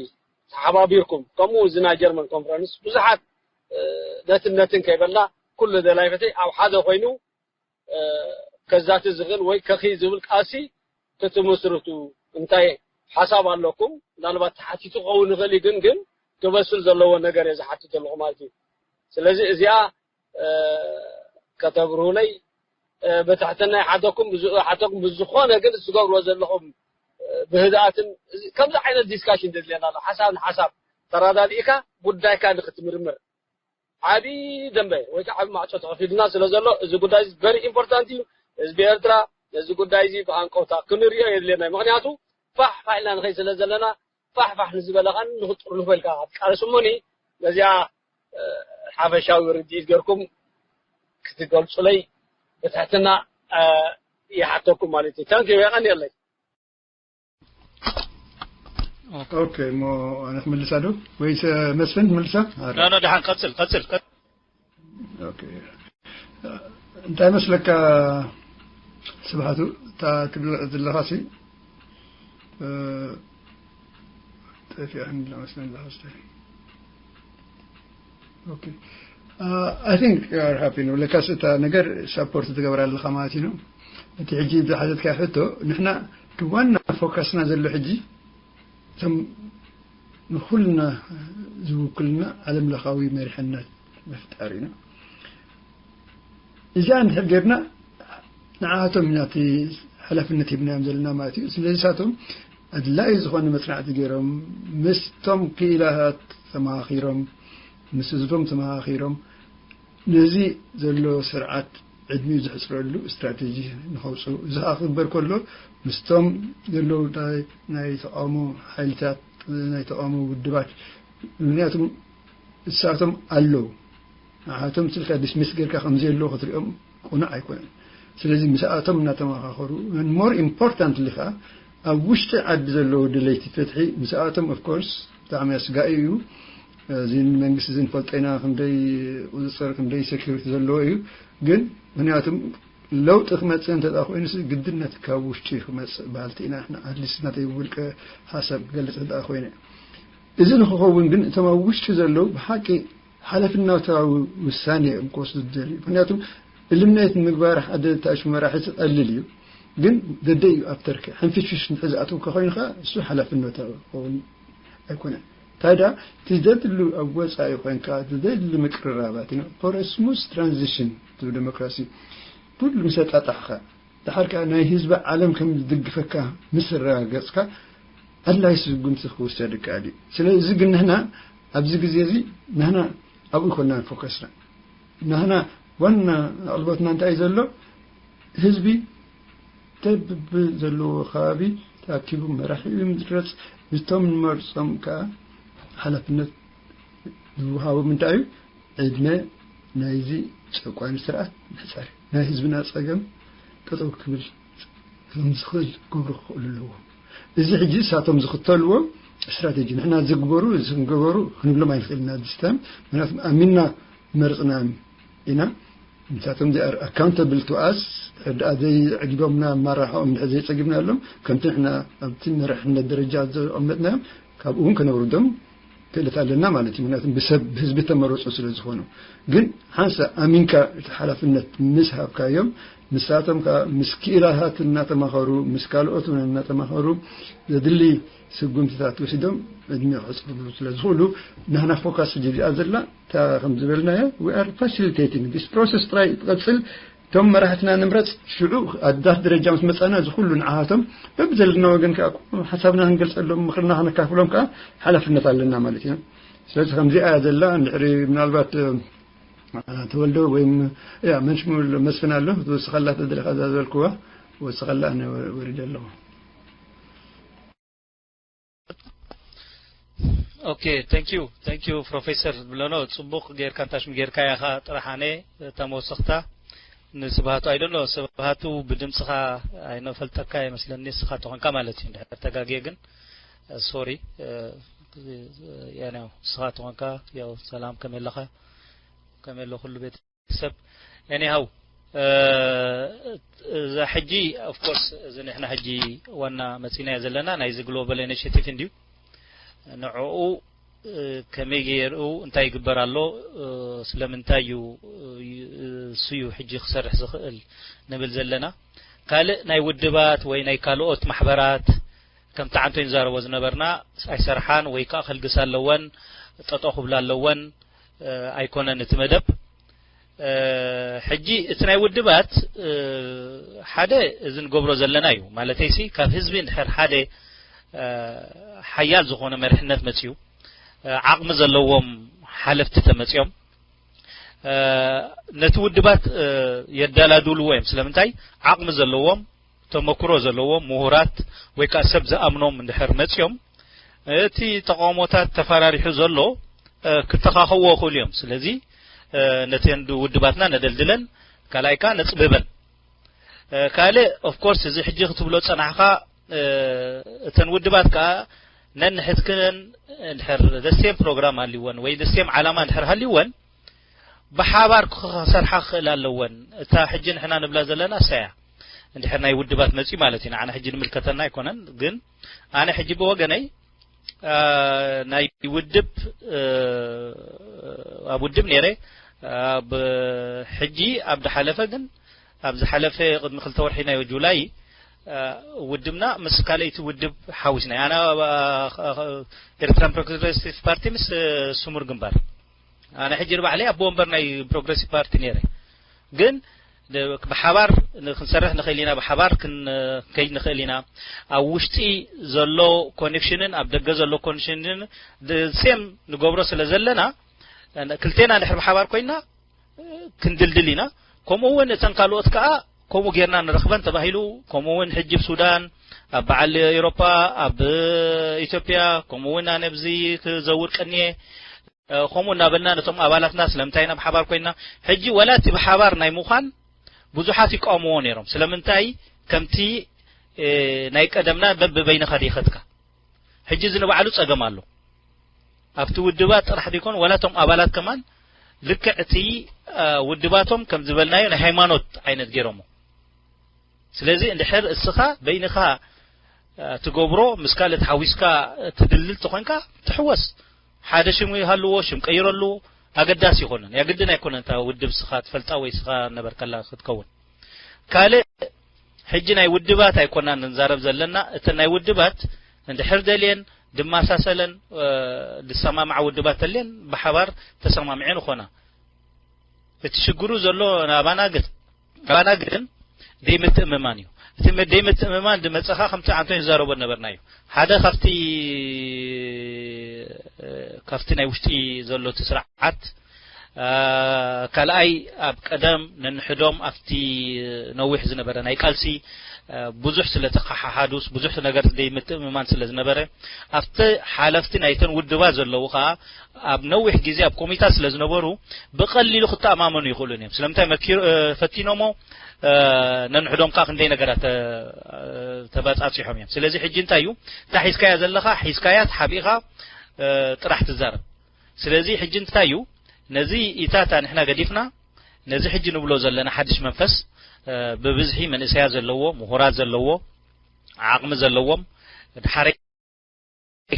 ተሓባቢርኩም ከምኡ እዚ ናይ ጀርመን ኮንፈረንስ ብዙሓት ነትን ነትን ከይበልና ኩሉ ደላይ ፍትሒ ኣብ ሓደ ኮይኑ ከዛቲ ዝኽእል ወይ ከኺ ዝብል ቃልሲ ክትምስርቱ እንታይ ሓሳብ ኣለኩም? ምናልባት ተሓቲቱ ክኸውን ይኽእል እዩ፣ ግን ግን ክበስል ዘለዎ ነገር እየ ዝሓትት ዘለኹ ማለት እዩ። ስለዚ እዚኣ ከተብርሁለይ ብትሕትና ይሓተኩም። ሓተኩም ብዝኾነ ግን ዝገብርዎ ዘለኹም ብህድኣትን ከምዚ ዓይነት ዲስካሽን ዘድልየና ኣሎ። ሓሳብ ንሓሳብ ተራዳዲእካ ጉዳይካ ንክትምርምር ዓቢ ደንበ ወይ ከዓ ዓቢ ማዕጾ ተኸፊልና ስለ ዘሎ እዚ ጉዳይ እዚ ቨሪ ኢምፖርታንት እዩ። ህዝቢ ኤርትራ ነዚ ጉዳይ እዚ ብሃንቀውታ ክንሪኦ የድልየና እዩ። ምክንያቱ ፋሕ ፋሕ ኢልና ንኸይ ስለ ዘለና ፋሕ ፋሕ ንዝበለ ከዓ ንክጥርንፎ ኢልካ ክትቃለስ እሞኒ ነዚኣ ሓፈሻዊ ርድኢት ገርኩም ክትገልጹለይ ብትሕትና ይሓተኩም ማለት እዩ። ታንኪ የቀንየለይ። ኦኬ እሞ ኣነ ክምልሳ ዶ ወይስ መስፍን ትምልሳ? ኖ ኖ ደሓን ቀጽል ቀጽል ቀጽል። ኦኬ እንታይ መስለካ ስብሓቱ እታ ትብል ዘለኻሲ ጠፊኣን መስለኒ ዝሓዝተ ኦኬ I think you are happy ነው ለካስ እታ ነገር ሳፖርት ትገብር ኣለኻ ማለት እዩ። እቲ ሕጂ ዝሓዘትካ ሕቶ ንሕና ዋና ፎካስና ዘሎ ሕጂ እቶም ንኩልና ዝውክልና ዓለም ለኻዊ መሪሕነት ምፍጣር ኢና። እዚኣ እንድሕር ጌርና ንዓቶም ኢና እቲ ሓላፍነት ሂብናዮም ዘለና ማለት እዩ። ስለዚ ሳቶም ኣድላይ ዝኾነ መጽናዕቲ ገይሮም ምስቶም ክኢላታት ተመኻኺሮም ምስ ህዝቦም ተመኻኺሮም ነዚ ዘሎ ስርዓት ዕድሚኡ ዘሕፅረሉ ስትራቴጂ ንኸውፅኡ እዚ ከዓ ክግበር ከሎ ምስቶም ዘለዉ ናይ ተቃውሞ ሓይልታት ናይ ተቃውሞ ውድባት ምክንያቱም እሳቶም ኣለዉ ንዓቶም ስልካ ዲስሚስ ጌርካ ከምዘየለዉ ክትሪኦም ቁኑዕ ኣይኮነን። ስለዚ ምስኣቶም እናተመኻኸሩ more importantly ከዓ ኣብ ውሽጢ ዓዲ ዘለዉ ድለይቲ ፍትሒ ምስኣቶም of course ብጣዕሚ ኣስጋኢ እዩ። እዚ መንግስቲ እዚ ንፈልጦ ኢና ክንደይ ቁፅፅር ክንደይ ሴኩሪቲ ዘለዎ እዩ። ግን ምክንያቱም ለውጢ ክመፅእ እንተ ኮይኑ ግድነት ካብ ውሽጢ ክመፅእ በሃልቲ ኢና። ኣትሊስት ናተይ ውልቀ ሓሳብ ክገልፅ እንተ ኮይነ እዚ ንክኸውን ግን እቶም ኣብ ውሽጢ ዘለዉ ብሓቂ ሓላፍነታዊ ውሳኔ እዮም ክወስዱ ዝደልዩ። ምክንያቱ እልምናይት ምግባር ሓደ ታሽ መራሒ ዝቐልል እዩ። ግን ደደ እዩ ኣብተርክ ሕንፍሽፍሽ ንሕዝኣትው ከኮይኑ ከዓ እሱ ሓላፍነታዊ ክኸውን ኣይኮነን። ታዲያ ትደድሉ ኣብ ወፃኢ ኮይንካ ትደድሉ ምቅርራባት ዩ for smooth transition to democracy ኩሉ ምስ ኣጣጣሕካ ድሓር ከዓ ናይ ህዝቢ ዓለም ከም ዝድግፈካ ምስ ኣረጋገፅካ ኣድላይ ስጉምቲ ክውሰድ ይከኣል እዩ። ስለዚ ግን ንሕና ኣብዚ ግዜ እዚ ንሕና ኣብኡ ይኮና ፎከስና። ንሕና ዋና ኣቕልቦትና እንታይ እዩ ዘሎ? ህዝቢ ተብብ ዘለዎ ከባቢ ተኣኪቡ መራሒኡ ምድረፅ፣ ንቶም ንመርፆም ከዓ ሓላፍነት ዝወሃቦም እንታይ እዩ? ዕድመ ናይዚ ጨቋኒ ስርዓት ምሕፃር እዩ። ናይ ህዝብና ፀገም ጠጠው ክብል ከም ዝኽእል ክገብሩ ክኽእሉ ኣለዎም። እዚ ሕጂ እሳቶም ዝኽተልዎ ስትራቴጂ ንሕና ዝግበሩ እዚ ክንገበሩ ክንብሎም ኣይንኽእል ኢና። ዲስ ታይም ምክንያቱም ኣሚንና መርፅናዮም ኢና። ንሳቶም they are accountable to us። ሕድኣ ዘይዕጊቦምና ኣማራሕኦም እንድሕር ዘይፀጊብናሎም ከምቲ ንሕና ኣብቲ መራሕነት ደረጃ ዘቐመጥናዮም ካብኡ እውን ከነውርዶም ክእለት ኣለና ማለት እዩ። ምክንያቱም ብሰብ ብህዝቢ ተመረፁ ስለ ዝኾኑ። ግን ሓንሳ ኣሚንካ እቲ ሓላፍነት ምስ ሃብካዮም ንሳቶም ከዓ ምስ ክኢላታት እናተማኸሩ ምስ ካልኦት እውን እናተማኸሩ ዘድሊ ስጉምትታት ወሲዶም ዕድመ ክሕፅርሉ ስለ ዝኽእሉ ናህና ፎካስ ጅዚኣ ዘላ እታ ከም ዝበልናዮ we are facilitating this process ጥራይ ትቐፅል እቶም መራሕትና ንምረጽ፣ ሽዑ ኣብ ዛት ደረጃ ምስ መጻና፣ እዚ ኩሉ ንዓኻቶም በብዘለና ወገን ከኣ ሓሳብና ክንገልጸሎም፣ ምኽርና ከነካፍሎም ከኣ ሓላፍነት ኣለና ማለት እዩ። ስለዚ ከምዚኣ እያ ዘላ። እንድሕሪ ምናልባት፣ እ፣ ተወልደ ወይም፣ ያ፣ መንሽሙል መስፍን ኣሎ፣ ዝወስኸላ ተደሊኻ እዛ ዝበልክዋ፣ ወስኸላ፣ ኣነ ወሪደ ኣለኹ። ኦኬ፣ thank you፣ thank you ፕሮፌሰር ብለኖ፣ ጽቡቕ ጌርካ እንታሽም ጌርካ ኢኻ። ጥራሕ ኣነ እታ መወሰኽታ ንስብሃቱ፣ I don't know፣ ስብሃቱ ብድምጽኻ ኣይነፈልጠካ ይመስለኒ፣ ንስኻ ተኾንካ ማለት እዩ። እንድሕር ተጋግየ ግን፣ ሶሪ፣ ያኔ ንስኻ ተኾንካ፣ ያው ሰላም፣ ከመይ ኣለኻ? ከመይ ኣሎ ኩሉ ቤት ሰብ? ኤኒሃው፣ እዛ ሕጂ፣ ኦፍ ኮርስ፣ እዚ ንሕና ሕጂ ዋና መጺናዮ ዘለና ናይዚ ግሎባል ኢኒሼቲቭ እንድዩ። ንዕኡ፣ እ፣ ከመይ ገይሩ፣ እንታይ ይግበር ኣሎ፣ እ፣ ስለምንታይ እዩ፣ እ፣ እሱ እዩ ሕጂ ክሰርሕ ዝኽእል ንብል ዘለና። ካልእ ናይ ውድባት ወይ ናይ ካልኦት ማሕበራት፣ ከምቲ ዓንቶ ንዛረቦ ዝነበርና፣ ኣይሰርሓን ወይ ከኣ ከልግሳ ኣለወን፣ ጠጠው ክብላ ኣለወን፣ እ፣ ኣይኮነን እቲ መደብ። እ፣ ሕጂ እቲ ናይ ውድባት፣ እ፣ ሓደ እዚ ንገብሮ ዘለና እዩ። ማለተይሲ፣ ካብ ህዝቢ እንድሕር ሓደ፣ እ፣ ሓያል ዝኾነ መሪሕነት መጽዩ፣ እ፣ ዓቕሚ ዘለዎም ሓለፍቲ ተመጽዮም፣ እ፣ ነቲ ውድባት፣ እ፣ የደላድልዎ እዮም። ስለምንታይ? ዓቕሚ ዘለዎም፣ ተመክሮ ዘለዎም፣ ምሁራት ወይ ከኣ ሰብ ዝኣምኖም እንድሕር መጽዮም፣ እቲ ተቃውሞታት ተፈራሪሑ ዘሎ፣ እ፣ ክተኻኸዎ ይኽእሉ እዮም። ስለዚ፣ እ፣ ነተን ውድባትና ነደልድለን፣ ካልኣይ ከኣ ነጽብበን። እ፣ ካልእ፣ ኦፍ ኮርስ፣ እዚ ሕጂ ክትብሎ ጸናሕካ፣ እ፣ እተን ውድባት ከኣ ነንሕድክነን እንድሕር the same ፕሮግራም ሃልይወን ወይ the same ዓላማ እንድሕር ሃልይወን፣ ብሓባር ክሰርሓ ክኽእል ኣለወን። እታ ሕጂ ንሕና ንብላ ዘለና እሳ እያ። እንድሕር ናይ ውድባት መጺኡ ማለት እዩ። ንዓና ሕጂ ንምልከተና ኣይኮነን። ግን ኣነ ሕጂ ብወገነይ፣ አ፣ ናይ ውድብ፣ እ፣ ኣብ ውድብ ነይረ። ኣብ ሕጂ፣ ኣብ ዝሓለፈ ግን፣ ኣብ ዝሓለፈ ቅድሚ ክልተ ወርሒ ናይ ጁላይ፣ አ፣ ውድብና ምስ ካልኣይቲ ውድብ ሓዊስና። ኣነ፣ አ፣ አ፣ ኤርትራን ፕሮግረሲቭ ፓርቲ ምስ፣ እ፣ ስሙር ግንባር። ኣነ ሕጂ ንባዕለይ ኣቦ ወንበር ናይ ፕሮግረሲቭ ፓርቲ ነይረ። ግን ን-፣ ብሓባር ን-፣ ክንሰርሕ ንኽእል ኢና፣ ብሓባር ክን-፣ ክንከይድ ንኽእል ኢና። ኣብ ውሽጢ ዘሎ ኮኔክሽንን ኣብ ደገ ዘሎ ኮኔክሽንን ድ-፣ ሴም ንገብሮ ስለ ዘለና፣ ን-፣ ክልቴና እንድሕር ብሓባር ኮይና፣ ክንድልድል ኢና። ከምኡ እውን እተን ካልኦት ከኣ ከምኡ ጌርና ንረኽበን ተባሂሉ፣ ከምኡ እውን ሕጂ ኣብ ሱዳን፣ ኣብ በዓል ኤውሮጳ፣ ኣብ ኢትዮጵያ፣ ከምኡ እውን ኣነ ኣብዚ ክዘውር ቀንየ፣ እ፣ ከምኡ እናበልና ነቶም ኣባላትና ስለምንታይ ኢና ብሓባር ኮይንና፣ ሕጂ ወላ እቲ ብሓባር ናይ ምዃን ብዙሓት ይቃወምዎ ነይሮም። ስለምንታይ? ከምቲ፣ እ፣ ናይ ቀደምና በብበይንኻ ዲኸትካ። ሕጂ እዚ ንባዕሉ ጸገም ኣሎ። ኣብቲ ውድባት ጥራሕ ዲኮን፣ ወላ እቶም ኣባላት ከማን ልክዕ እቲ፣ እ፣ ውድባቶም ከም ዝበልናዮ ናይ ሃይማኖት ዓይነት ገይሮሞ። ስለዚ እንድሕር እስኻ በይንኻ፣ እ፣ ትገብሮ፣ ምስ ካልእ ተሓዊስካ ትድልል ተኾንካ፣ ትሕወስ። ሓደ ሽም ይሃልዎ፣ ሽም ቀይረሉ፣ ኣገዳሲ ይኾነን። ያግድን ኣይኮነን እታ ውድብ እስኻ ትፈልጣ ወይ እስኻ ነበርከላ ክትከውን። ካልእ፣ ሕጂ ናይ ውድባት ኣይኮናን ንዛረብ ዘለና። እተን ናይ ውድባት እንድሕር ደልየን፣ ድማሳሰለን፣ እ፣ ድሰማምዓ ውድባት ተልየን፣ ብሓባር ተሰማሚዐን ይኾና። እቲ ሽግሩ ዘሎ ናባና ግን፣ ናባና ግን ደይምትእምማን እዩ። እቲ መ-፣ ደይምትእምማን ድመጸኻ ከምቲ ኣንቶኒ ዝዛረቦ ነበርና እዩ። ሓደ ካብቲ፣ እ፣ ካብቲ ናይ ውሽጢ ዘሎ እቲ ስርዓት፣ እ፣ ካልኣይ ኣብ ቀደም ነንሕዶም ኣብቲ ነዊሕ ዝነበረ ናይ ቃልሲ፣ እ፣ ብዙሕ ስለ ተኸሓሓዱስ፣ ብዙሕ ነገር ደይምትእምማን ስለ ዝነበረ፣ ኣብቲ ሓለፍቲ ናይተን ውድባት ዘለዉ ከኣ ኣብ ነዊሕ ግዜ ኣብ ኮሚታ ስለ ዝነበሩ ብቐሊሉ ክተኣማመኑ ይኽእሉን እዮም። ስለምንታይ መኪሩ፣ እ፣ ፈቲኖሞ፣ እ፣ ነንሕዶም ከኣ ክንደይ ነገራት ተ-፣ እ፣ ተባጻጺሖም እዮም። ስለዚ ሕጂ እንታይ እዩ? እታ ሒዝካያ ዘለኻ፣ ሒዝካያ ተሓቢእኻ፣ እ፣ ጥራሕ ትዛረብ። ስለዚ ሕጂ እንታይ እዩ? ነዚ ኢታታ ንሕና ገዲፍና፣ ነዚ ሕጂ ንብሎ ዘለና ሓድሽ መንፈስ፣ እ፣ ብብዝሒ መንእሰያት ዘለዎ፣ ምሁራት ዘለዎ፣ ዓቕሚ ዘለዎም፣ ድሓረይ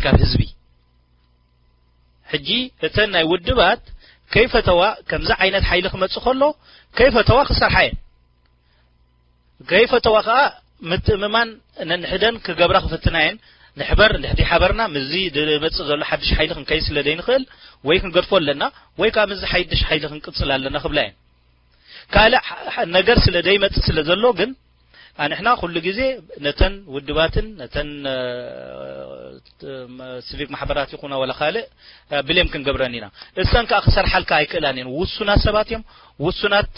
ካብ ህዝቢ። ሕጂ እተን ናይ ውድባት ከይፈተዋ፣ ከምዚ ዓይነት ሓይሊ ክመጽእ ከሎ ከይፈተዋ ክሰርሓ እየን። ከይፈተዋ ከኣ ምትእምማን ነንሕደን ክገብራ ክፍትና እየን። ንሕበር፣ እንድሕር ሓበርና ምስዚ ዝመጽእ ዘሎ ሓድሽ ሓይሊ ክንከይድ ስለ ዘይንኽእል፣ ወይ ክንገድፎ ኣለና፣ ወይ ከኣ ምስዚ ሓድሽ ሓይሊ ክንቅጽል ኣለና ክብላ እየን። ካልእ ነገር ስለ ዘይመጽእ ስለ ዘሎ ግን ኣንሕና ኩሉ ግዜ ነተን ውድባትን ነተን ሲቪክ ማሕበራት ይኹና ወላ ካልእ ብሌም ክንገብረን ኢና። እሰን ከዓ ክሰርሓልካ ኣይክእላን እየን። ውሱናት ሰባት እዮም፣ ውሱናት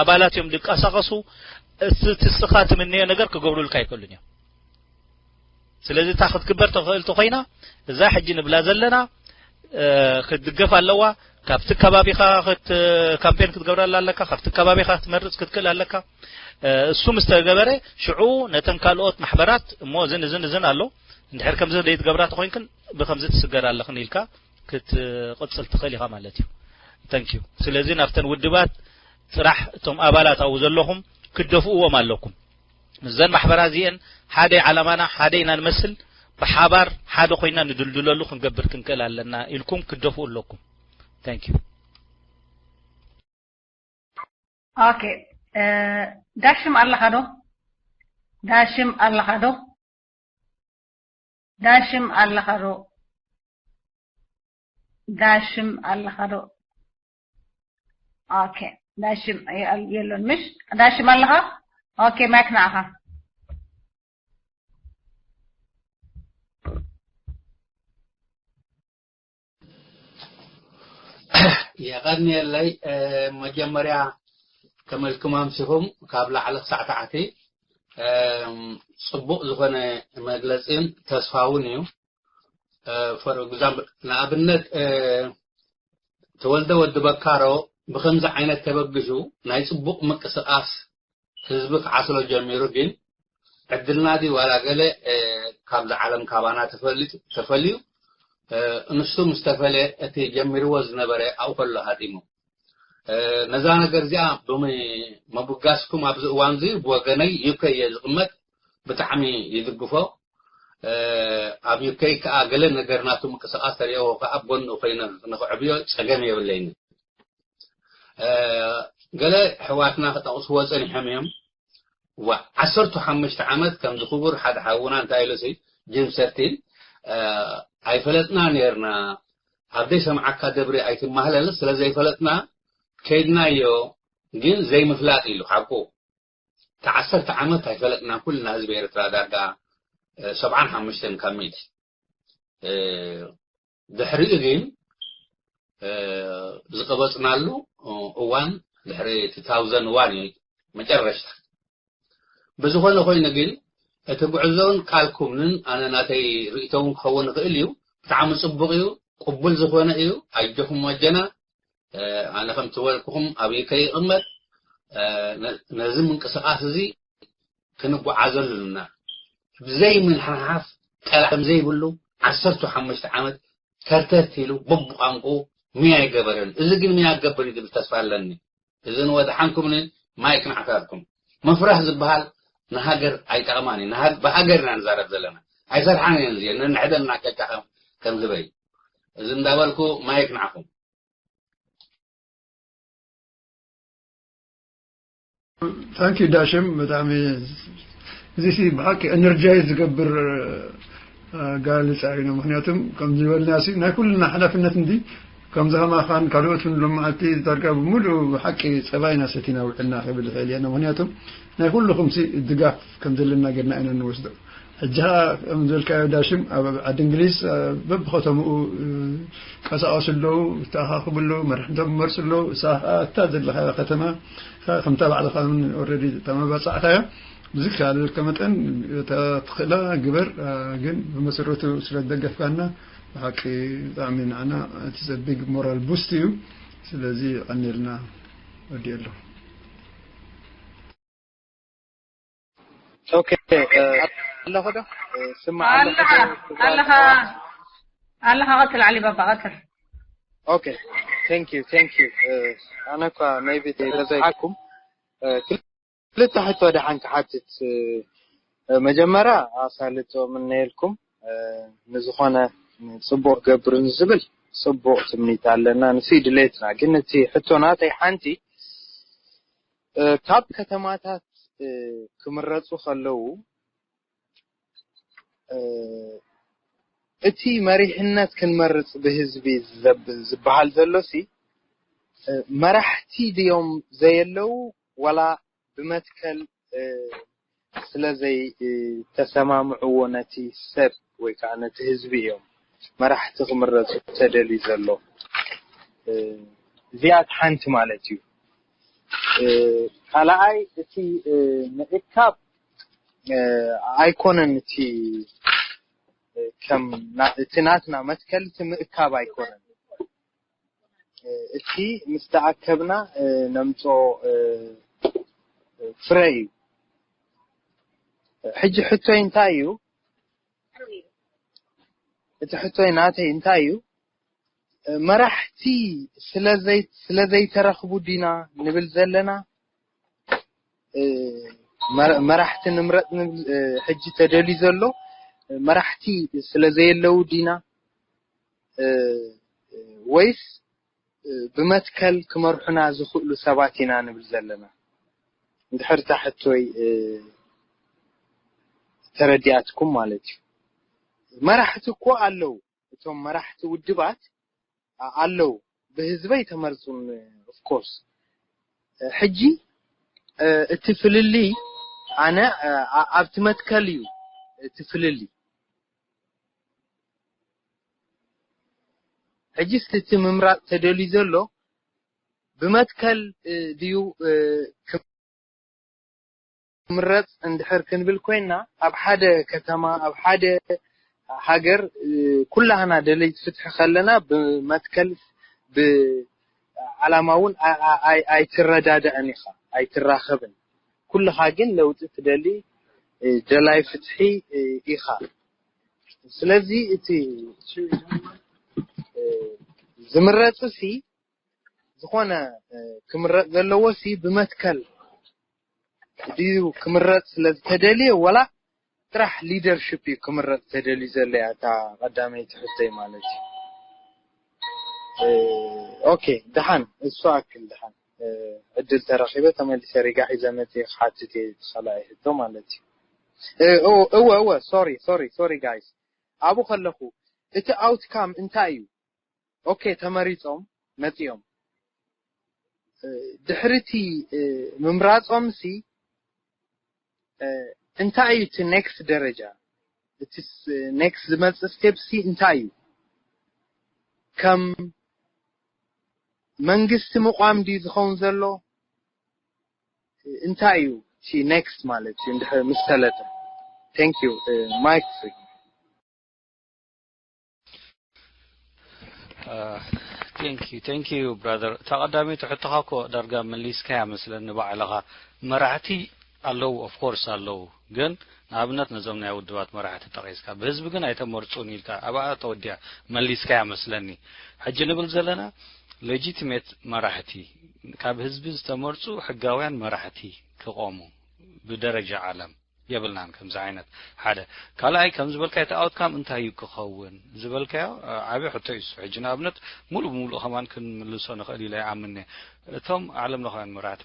ኣባላት እዮም ዝቀሳቀሱ። እቲ እስኻ ትምነዮ ነገር ክገብሩልካ ኣይክእሉን እዮም። ስለዚ እታ ክትግበር ተኽእል ተኾይና እዛ ሕጂ ንብላ ዘለና ክትድገፍ ኣለዋ። ካብቲ ከባቢኻ ካምፔን ክትገብረላ ኣለካ፣ ካብቲ ከባቢኻ ክትመርፅ ክትክእል ኣለካ። እሱ ምስ ተገበረ ሽዑ ነተን ካልኦት ማሕበራት እሞ እዝን እዝን እዝን ኣሎ እንድሕር ከምዚ ዘይትገብራ ተኾይንክን ብከምዚ ትስገር ኣለኽን ኢልካ ክትቕፅል ትኽእል ኢኻ ማለት እዩ። ተንኪዩ። ስለዚ ናብተን ውድባት ጥራሕ እቶም ኣባላት ኣብኡ ዘለኹም ክደፍእዎም ኣለኩም። ምስዘን ማሕበራት እዚአን ሓደ ዓላማና ሓደ ኢና ንመስል፣ ብሓባር ሓደ ኮይና ንድልድለሉ ክንገብር ክንክእል ኣለና ኢልኩም ክትደፍኡ ኣለኩም። Thank you። ኦኬ፣ ዳሽም ኣለኻ ዶ? ዳሽም ኣለኻ ዶ? ዳሽም ኣለኻ ዶ? ዳሽም ኣለኻ ዶ? ኦኬ፣ ዳሽም የሎን ምሽ? ዳሽም ኣለኻ? ኦኬ፣ ማይክ ንዓኻ። የቐንየለይ። መጀመርያ ከመልኩም ኣምሲኹም ካብ ላዕሊ ክሳዕ ታሕቲ ጽቡቕ ዝኾነ መግለጺን ተስፋ እውን እዩ። For example ንኣብነት ተወልደ ወዲ በካሮ ብኸምዚ ዓይነት ተበግሱ ናይ ጽቡቕ ምቅስቃስ ህዝቢ ክዓስሎ ጀሚሩ ግን ዕድልና ድዩ ዋላ ገለ ካብዛ ዓለም ካባና ተፈልዩ ንሱ ምስ ተፈለ እቲ ጀሚርዎ ዝነበረ ኣብኡ ከሎ ሃዲሙ ነዛ ነገር እዚኣ ብምብጋስኩም ኣብዚ እዋን እዚ ብወገነይ ዩከ እየ ዝቕመጥ ብጣዕሚ ይድግፎ ኣብ ዩከይ ከዓ ገለ ነገር ናቱ ምቅስቃስ ተሪኦ ከዓ ኣብ ጎንኡ ኮይነ ንክዕብዮ ፀገም የብለይኒ ገለ ኣሕዋትና ክጠቕስዎ ጸኒሖም እዮም። ዋ ዓሰርተ ሓሙሽተ ዓመት ከምዚ ክቡር ሓደ ሓውና እንታይ ኢሉሲ ጅም ሰርቲን ኣይፈለጥና ነርና ኣብ ዘይሰምዓካ ደብሪ ኣይትማህለል ስለ ዘይፈለጥና ከይድናዮ ግን ዘይምፍላጥ ኢሉ ሓቁ ተዓሰርተ ዓመት ኣይፈለጥና ኩልና ህዝቢ ኤርትራ ዳርጋ ሰብዓን ሓሙሽተን ካብ ሚእቲ ድሕሪኡ ግን ዝቀበፅናሉ እዋን ድሕሪ two thousand one እዩ መጨረሽታ ብዝኾነ ኮይኑ ግን እቲ ጉዕዞን ቃልኩምን ኣነ ናተይ ርእቶ እውን ክኸውን ይኽእል እዩ ብጣዕሚ ፅቡቅ እዩ ቅቡል ዝኾነ እዩ ኣጆኹም ወጀና ኣነ ከም ትበልኩኹም ኣብዩ ከይቕመጥ ነዚ ምንቅስቃስ እዚ ክንጓዓዘሉ ኣለና ብዘይ ምንሓሓፍ ጠላዕ ከም ዘይብሉ ዓሰርተ ሓሙሽተ ዓመት ከርተት ኢሉ በብቋንቁ ሚያ ይገበረን እዚ ግን ሚያ ክገብር እዩ ዝብል ተስፋ ኣለኒ እዚ ንወድሓንኩምኒ ማይክ ንዓታትኩም ምፍራህ ዝበሃል ንሃገር ኣይጠቕማን እዩ ብሃገር ኢና ንዛረብ ዘለና ኣይሰርሓን እየን እዚአን ነንሕደን እናቀጫ ከም ዝበይ እዚ እንዳበልኩ ማይክ ንዓኹም Thank you ዳሽም ብጣዕሚ እዚ ሲ ብሓቂ ኤነርጃይዝ ዝገብር ጋልፃ እዩ ምክንያቱም ከም ዝበልና ሲ ናይ ኩልና ሓላፍነት እንዲ ከምዚ ከማኻን ካልኦትን ሎም መዓልቲ ዳርጋ ብምሉእ ብሓቂ ፀባይና ሰቲና ውዕልና ክብል ይኽእል እየ ምክንያቱም ናይ ኩልኹም ሲ ድጋፍ ከም ዘለና ጌርና ኢና ንወስዶ ሕጂ ኸዓ ከም ዝበልካዮ ዳሽም ኣብ ዓዲ እንግሊዝ በብኸተምኡ ቀሳቀሱ ኣለዉ፣ ይተኣኻኸቡ ኣለዉ፣ መራሕቶም ይመርፁ ኣለዉ። እሳ ኸዓ እታ ዘለኻያ ከተማ ከምታ ባዕልኻ ኦረዲ ተመባፃዕካያ ብዝከኣለልካ መጠን እታ ትኽእላ ግበር። ግን ብመሰረቱ ስለ ዝደገፍካና ብሓቂ ብጣዕሚ ንዓና it's a big moral boost እዩ። ስለዚ የቐንየልና። ወዲኤ ኣለኹ። ኦኬ ኣለኹ ዶ ስማዕ ኣለኻ ኣለኻ ኣለኻ ቀፅል ዓሊ ባባ ቀፅል ኦኬ thank you thank you ኣነ እኳ maybe ተዘይሓኩም ክልተ ሕቶ ደሓን ክሓትት መጀመርያ ኣሳልጦ ምነየልኩም ንዝኾነ ፅቡቅ ገብርን ዝብል ፅቡቅ ትምኒት ኣለና ንሱ ድሌትና ግን እቲ ሕቶ ናተይ ሓንቲ ካብ ከተማታት ክምረፁ ከለዉ እቲ መሪሕነት ክንመርፅ ብህዝቢ ዝበሃል ዘሎ ሲ መራሕቲ ድዮም ዘየለው ዋላ ብመትከል ስለ ዘይተሰማምዕዎ ነቲ ሰብ ወይ ከዓ ነቲ ህዝቢ እዮም መራሕቲ ክምረፁ ተደልዩ ዘሎ። እዚኣ ሓንቲ ማለት እዩ። ካልኣይ እቲ ምእካብ ኣይኮነን፣ እቲ ከም እቲ ናትና መትከል እቲ ምእካብ ኣይኮነን። እቲ ምስ ተኣከብና ነምፅኦ ፍረ እዩ። ሕጂ ሕቶይ እንታይ እዩ? እቲ ሕቶይ ናተይ እንታይ እዩ? መራሕቲ ስለዘይ ስለዘይተረኽቡ ዲና ንብል ዘለና? መራሕቲ ንምረጥ ንብል ሕጂ ተደልዩ ዘሎ መራሕቲ ስለዘየለው ዲና? ወይስ ብመትከል ክመርሑና ዝኽእሉ ሰባት ኢና ንብል ዘለና? እንድሕር እታ ሕቶይ ተረዲኣትኩም ማለት እዩ። መራሕቲ እኮ ኣለዉ፣ እቶም መራሕቲ ውድባት ኣለዉ፣ ብህዝበይ ተመርፁን። ኦፍኮርስ ሕጂ እቲ ፍልልይ ኣነ ኣብቲ መትከል እዩ እቲ ፍልልይ። ሕጂ እቲ ምምራፅ ተደልዩ ዘሎ ብመትከል ድዩ ክምረፅ እንድሕር ክንብል ኮይና፣ ኣብ ሓደ ከተማ ኣብ ሓደ ሃገር ኩላህና ደለይቲ ፍትሒ ከለና ብመትከል ብዓላማ እውን ኣይትረዳዳእን ኢኻ፣ ኣይትራኸብን። ኩልኻ ግን ለውጢ ትደሊ ደላይ ፍትሒ ኢኻ። ስለዚ እቲ ዝምረፅ ሲ ዝኾነ ክምረፅ ዘለዎ ሲ ብመትከል ድዩ ክምረፅ ስለ ዝተደልየ፣ ወላ ጥራሕ ሊደርሽፕ እዩ ክምረፅ ተደልዩ ዘሎ እያ እታ ቀዳመይቲ ሕቶይ ማለት እዩ። ኦኬ፣ ደሓን እሱ ኣክል ደሓን ዕድል ተረኺበ ተመሊሰ ሪጋ ሒዘ መፅየ ክሓትት እየ ካልኣይ ሕቶ ማለት እዩ። እወ እወ ሶሪ ሶሪ ሶሪ ጋይስ ኣብኡ ከለኹ እቲ ኣውትካም እንታይ እዩ? ኦኬ ተመሪፆም መፂኦም ድሕሪቲ ምምራፆም ሲ እንታይ እዩ እቲ ኔክስት ደረጃ? እቲ ኔክስት ዝመፅእ ስቴፕ ሲ እንታይ እዩ? ከም መንግስቲ ምቋም ድዩ ዝኸውን ዘሎ? እንታይ እዩ እቲ ኔክስት ማለት እዩ እንድሕር ምስ ሰለጠ? Thank you. Mike free. Thank you, thank you brother. እታ ቀዳመይቲ ሕቶኻ እኮ ዳርጋ መሊስካያ መስለኒ ባዕልኻ። መራሕቲ ኣለዉ፣ of course ኣለዉ፣ ግን ንኣብነት ነዞም ናይ ውድባት መራሕቲ ጠቒስካ ብህዝቢ ግን ኣይተመርፁን ኢልካ ኣብኣ ተወዲኣ መሊስካያ መስለኒ። ሕጂ ንብል ዘለና legitimate መራሕቲ፣ ካብ ህዝቢ ዝተመርፁ ሕጋውያን መራሕቲ ክቖሙ ብደረጃ ዓለም የብልናን ከምዚ ዓይነት ሓደ። ካልኣይ ከም ዝበልካዮ እቲ ኣውትካም እንታይ እዩ ክኸውን ዝበልካዮ ዓብዪ ሕቶ እዩ። ሕጂ ንኣብነት ሙሉእ ብሙሉእ ከማን ክንምልሶ ንኽእል ኢለ ይኣምን እየ። እቶም ዓለም ለኻውያን መራሕቲ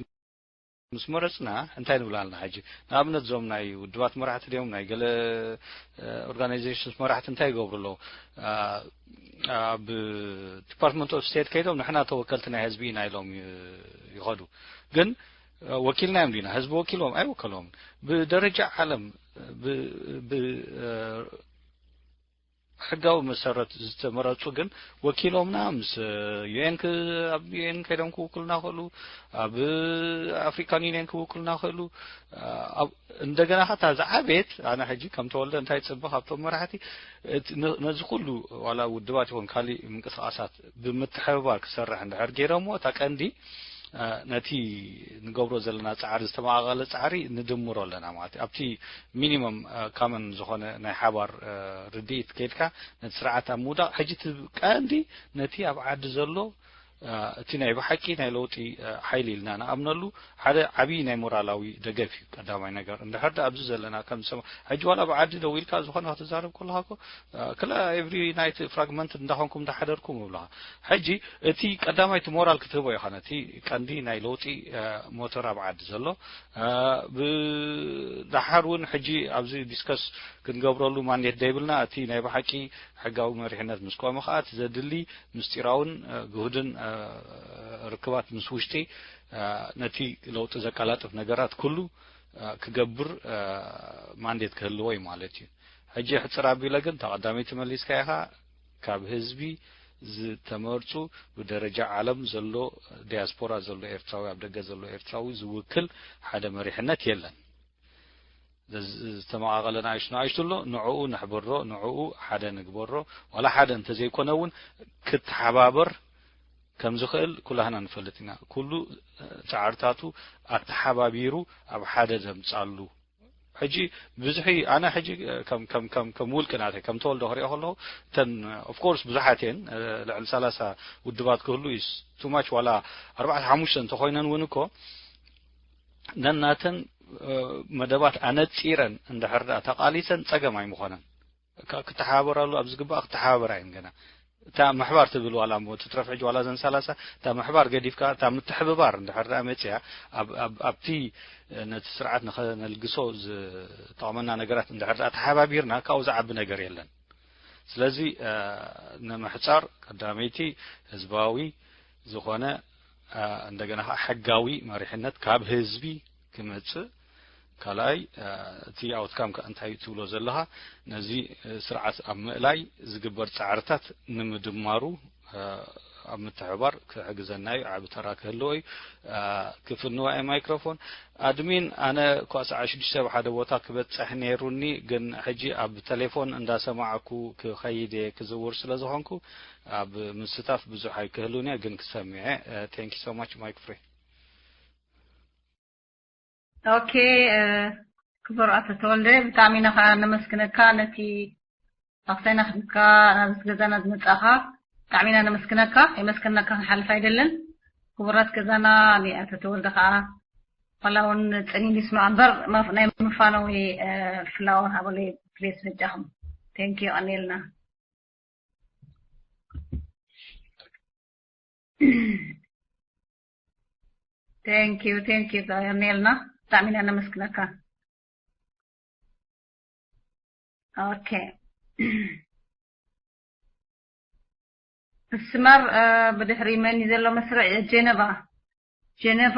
ምስ መረፅና እንታይ ንብል ኣለና? ሕጂ ንኣብነት እዞም ናይ ውድባት መራሕቲ ድዮም ናይ ገለ ኦርጋናይዜሽንስ መራሕቲ እንታይ ይገብሩ ኣለዉ? ኣብ ዲፓርትመንት ኦፍ ስቴት ከይዶም ንሕና ተወከልቲ ናይ ህዝቢ ኢና ኢሎም ይኸዱ። ግን ወኪልና እዮም ዲና? ህዝቢ ወኪልዎም ኣይወከልዎምን። ብደረጃ ዓለም ብሕጋዊ መሰረት ዝተመረፁ ግን ወኪሎምና ምስ ዩኤን ኣብ ዩኤን ከይዶም ክውክሉና ክእሉ፣ ኣብ ኣፍሪካን ዩኒየን ክውክሉና ክእሉ። እንደገና ከታ ዝዓቤት ኣነ ሕጂ ከም ተወልደ እንታይ ፅበ ካብቶም መራሕቲ ነዚ ኩሉ ዋላ ውድባት ይኹን ካሊእ ምንቅስቃሳት ብምትሕብባር ክሰርሕ እንድሕር ገይሮሞ እታ ቀንዲ ነቲ ንገብሮ ዘለና ፃዕሪ ዝተመቓቐለ ፃዕሪ ንድምሮ ኣለና ማለት እዩ። ኣብቲ ሚኒመም ካመን ዝኾነ ናይ ሓባር ርድኢት ከይድካ ነቲ ስርዓት ኣብ ምውዳቕ ሕጂ እቲ ቀንዲ ነቲ ኣብ ዓዲ ዘሎ እቲ ናይ ብሓቂ ናይ ለውጢ ሓይሊ ኢልና ንኣምነሉ ሓደ ዓብዪ ናይ ሞራላዊ ደገፍ እዩ። ቀዳማይ ነገር እንድሕር ዳ ኣብዚ ዘለና ከም ዝሰማ ሕጂ ዋላ ብዓዲ ደው ኢልካ ዝኾነ ክትዛረብ ከለካ እኮ ክላ ኤቭሪ ናይት ፍራግመንት እንዳኾንኩም እንዳሓደርኩም ይብሉኻ። ሕጂ እቲ ቀዳማይ እቲ ሞራል ክትህቦ ኢኻ ነቲ ቀንዲ ናይ ለውጢ ሞተር ኣብ ዓዲ ዘሎ ብደሓር እውን ሕጂ ኣብዚ ዲስከስ ክንገብረሉ ማንዴት ደይብልና እቲ ናይ ብሓቂ ሕጋዊ መሪሕነት ምስ ቆመ ከዓ እቲ ዘድሊ ምስጢራውን ግሁድን ርክባት ምስ ውሽጢ ነቲ ለውጢ ዘቀላጥፍ ነገራት ኩሉ ክገብር ማንዴት ክህልዎ እዩ ማለት እዩ። ሕጂ ሕፅር ኣቢለ ግን ተቐዳሚቲ መሊስካ ኢኻ። ካብ ህዝቢ ዝተመርፁ ብደረጃ ዓለም ዘሎ ዲያስፖራ ዘሎ ኤርትራዊ፣ ኣብ ደገ ዘሎ ኤርትራዊ ዝውክል ሓደ መሪሕነት የለን። ዝተመቓቐለ ንኣሽቱ ንኣሽቱ ኣሎ፣ ንዕኡ ንሕበሮ፣ ንዕኡ ሓደ ንግበሮ። ዋላ ሓደ እንተዘይኮነ እውን ክተሓባበር ከም ዝኽእል ኩላህና ንፈልጥ ኢና። ኩሉ ጻዕርታቱ ኣተሓባቢሩ ኣብ ሓደ ዘምጻሉ። ሕጂ ብዙሕ ኣነ ሕጂ ከም ከም ከም ከም ውልቂ ናተይ ከም ተወልደ ክሪኦ ከለኹ፣ እተን of course ብዙሓት እየን፣ ልዕሊ ሰላሳ ውድባት ክህሉ እዩ። Too much ዋላ ኣርባዕተ ሓሙሽተ እንተኾይነን እውን እኮ ነናተን መደባት ኣነጺረን እንድሕር ደኣ ተቓሊሰን ጸገም ኣይምኾነን። ክተሓባበራሉ ኣብ ዝግባእ ክተሓባበራ እየን። ገና እታ ምሕባር ትብል ዋላ እሞ ትትረፍ ሕጂ ዋላ ዘን ሰላሳ እታ ምሕባር ገዲፍካ እታ ምትሕብባር እንድሕር ደኣ መጽያ ኣብቲ ነቲ ስርዓት ንኸነልግሶ ዝጠቕመና ነገራት እንድሕር ደኣ ተሓባቢርና ካብኡ ዝዓቢ ነገር የለን። ስለዚ ንምሕጻር ቀዳመይቲ ህዝባዊ ዝኾነ እንደገና ከዓ ሕጋዊ መሪሕነት ካብ ህዝቢ ክመጽእ፣ ካልኣይ እቲ ኣውትካም ከዓ እንታይ ትብሎ ዘለኻ ነዚ ስርዓት ኣብ ምእላይ ዝግበር ጻዕርታት ንምድማሩ ኣብ ምትሕባር ክሕግዘና እዩ። ዓቢ ተራ ክህልዎ እዩ። ክፍት ንዋየ ማይክሮፎን ኣድሚን ኣነ እኳ ሰዓ ሽዱሽተ ኣብ ሓደ ቦታ ክበጽሕ ነይሩኒ ግን ሕጂ ኣብ ተሌፎን እንዳሰማዕኩ ክኸይድ እየ ክዝውር ስለ ዝኾንኩ ኣብ ምስታፍ ብዙሕ ኣይክህሉን እየ ግን ክሰምዕ እየ። Thank you so much. Mike free. Okay. ክቡር ኣቶ ተወልደ ብጣዕሚ ኢና ከዓ ነመስግነካ ነቲ ኣኽሳይና ክብካ ናብዚ ገዛና ዝመጻኻ ብጣዕሚ ኢና ነመስግነካ። የመስገንካ ክንሓልፍ ኣይደልን። ክቡራት ገዛና ንኣቶ ተወልደ ከዓ ዋላ እውን ጽኒን ይስማዕ እምበር ናይ መፋነዊ ፍላወር ሃበለይ ፕሌስ በጃኹም። Thank you ኣኔልና። Thank you, thank you የኔልና ብጣዕሚ ኢና ነመስግነካ። Okay. ስመር ብድሕሪ መን እዩ ዘሎ መስርዕ? ጀነቫ፣ ጀነቫ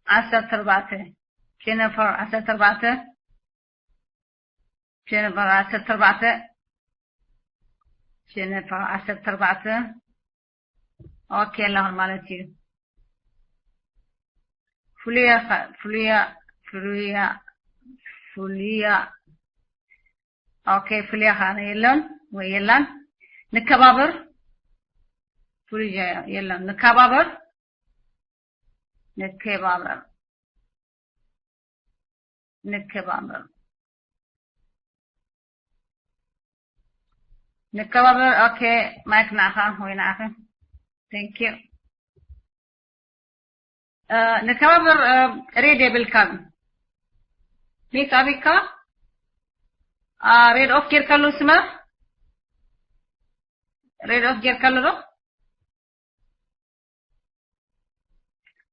ዓሰርተ ኣርባዕተ፣ ጀነቫ ዓሰርተ ኣርባዕተ፣ ጀነቫ ዓሰርተ ኣርባዕተ፣ ጀነቫ ዓሰርተ ኣርባዕተ። Okay ኣለኹም ማለት እዩ። ፍሉያ ፍሉያ ፍሉያ ፍሉያ። Okay ፍሉያ ከዓ የለን ወይ የላን። ንከባበር። ፍሉያ የለን። ንከባበር። ንከባበር። ንከባበር። ንከባበር። Okay ማይክ ንዓኻ ወይ ንዓኺ። Thank you. ንከባበር። ሬድ የብልካን። ሚት ኣቢካ። ሬድ ኦፍ ጌርካሉ ስመር። ሬድ ኦፍ ጌርካሉ ዶ?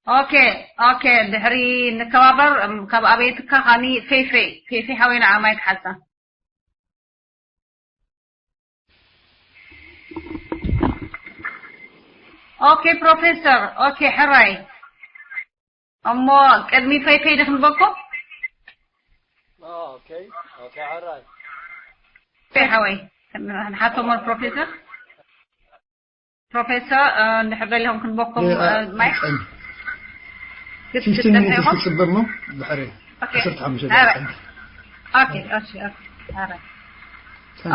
Okay. Okay ድሕሪ ንከባበር። ካብ ኣበይትካ ካኒ ፌፌ ፌፌ ሓወይ ንዓ ማይክ ሓዛ። Okay ፕሮፌሰር። Okay ሕራይ። እሞ ቅድሚ ፈይፈይ ድክንበኩም። Okay. Okay ሕራይ። ሓወይ ንሓቶሞ ፕሮፌሰር። ፕሮፌሰር እንድሕር ደሊኹም ክንበኩም። ማይክ ፊፍቲን ሚኒትስ ክፅበ እሞ ድሕሪ ዓሰርተ ሓሙሽተ ደቂቃ። Okay. Okay.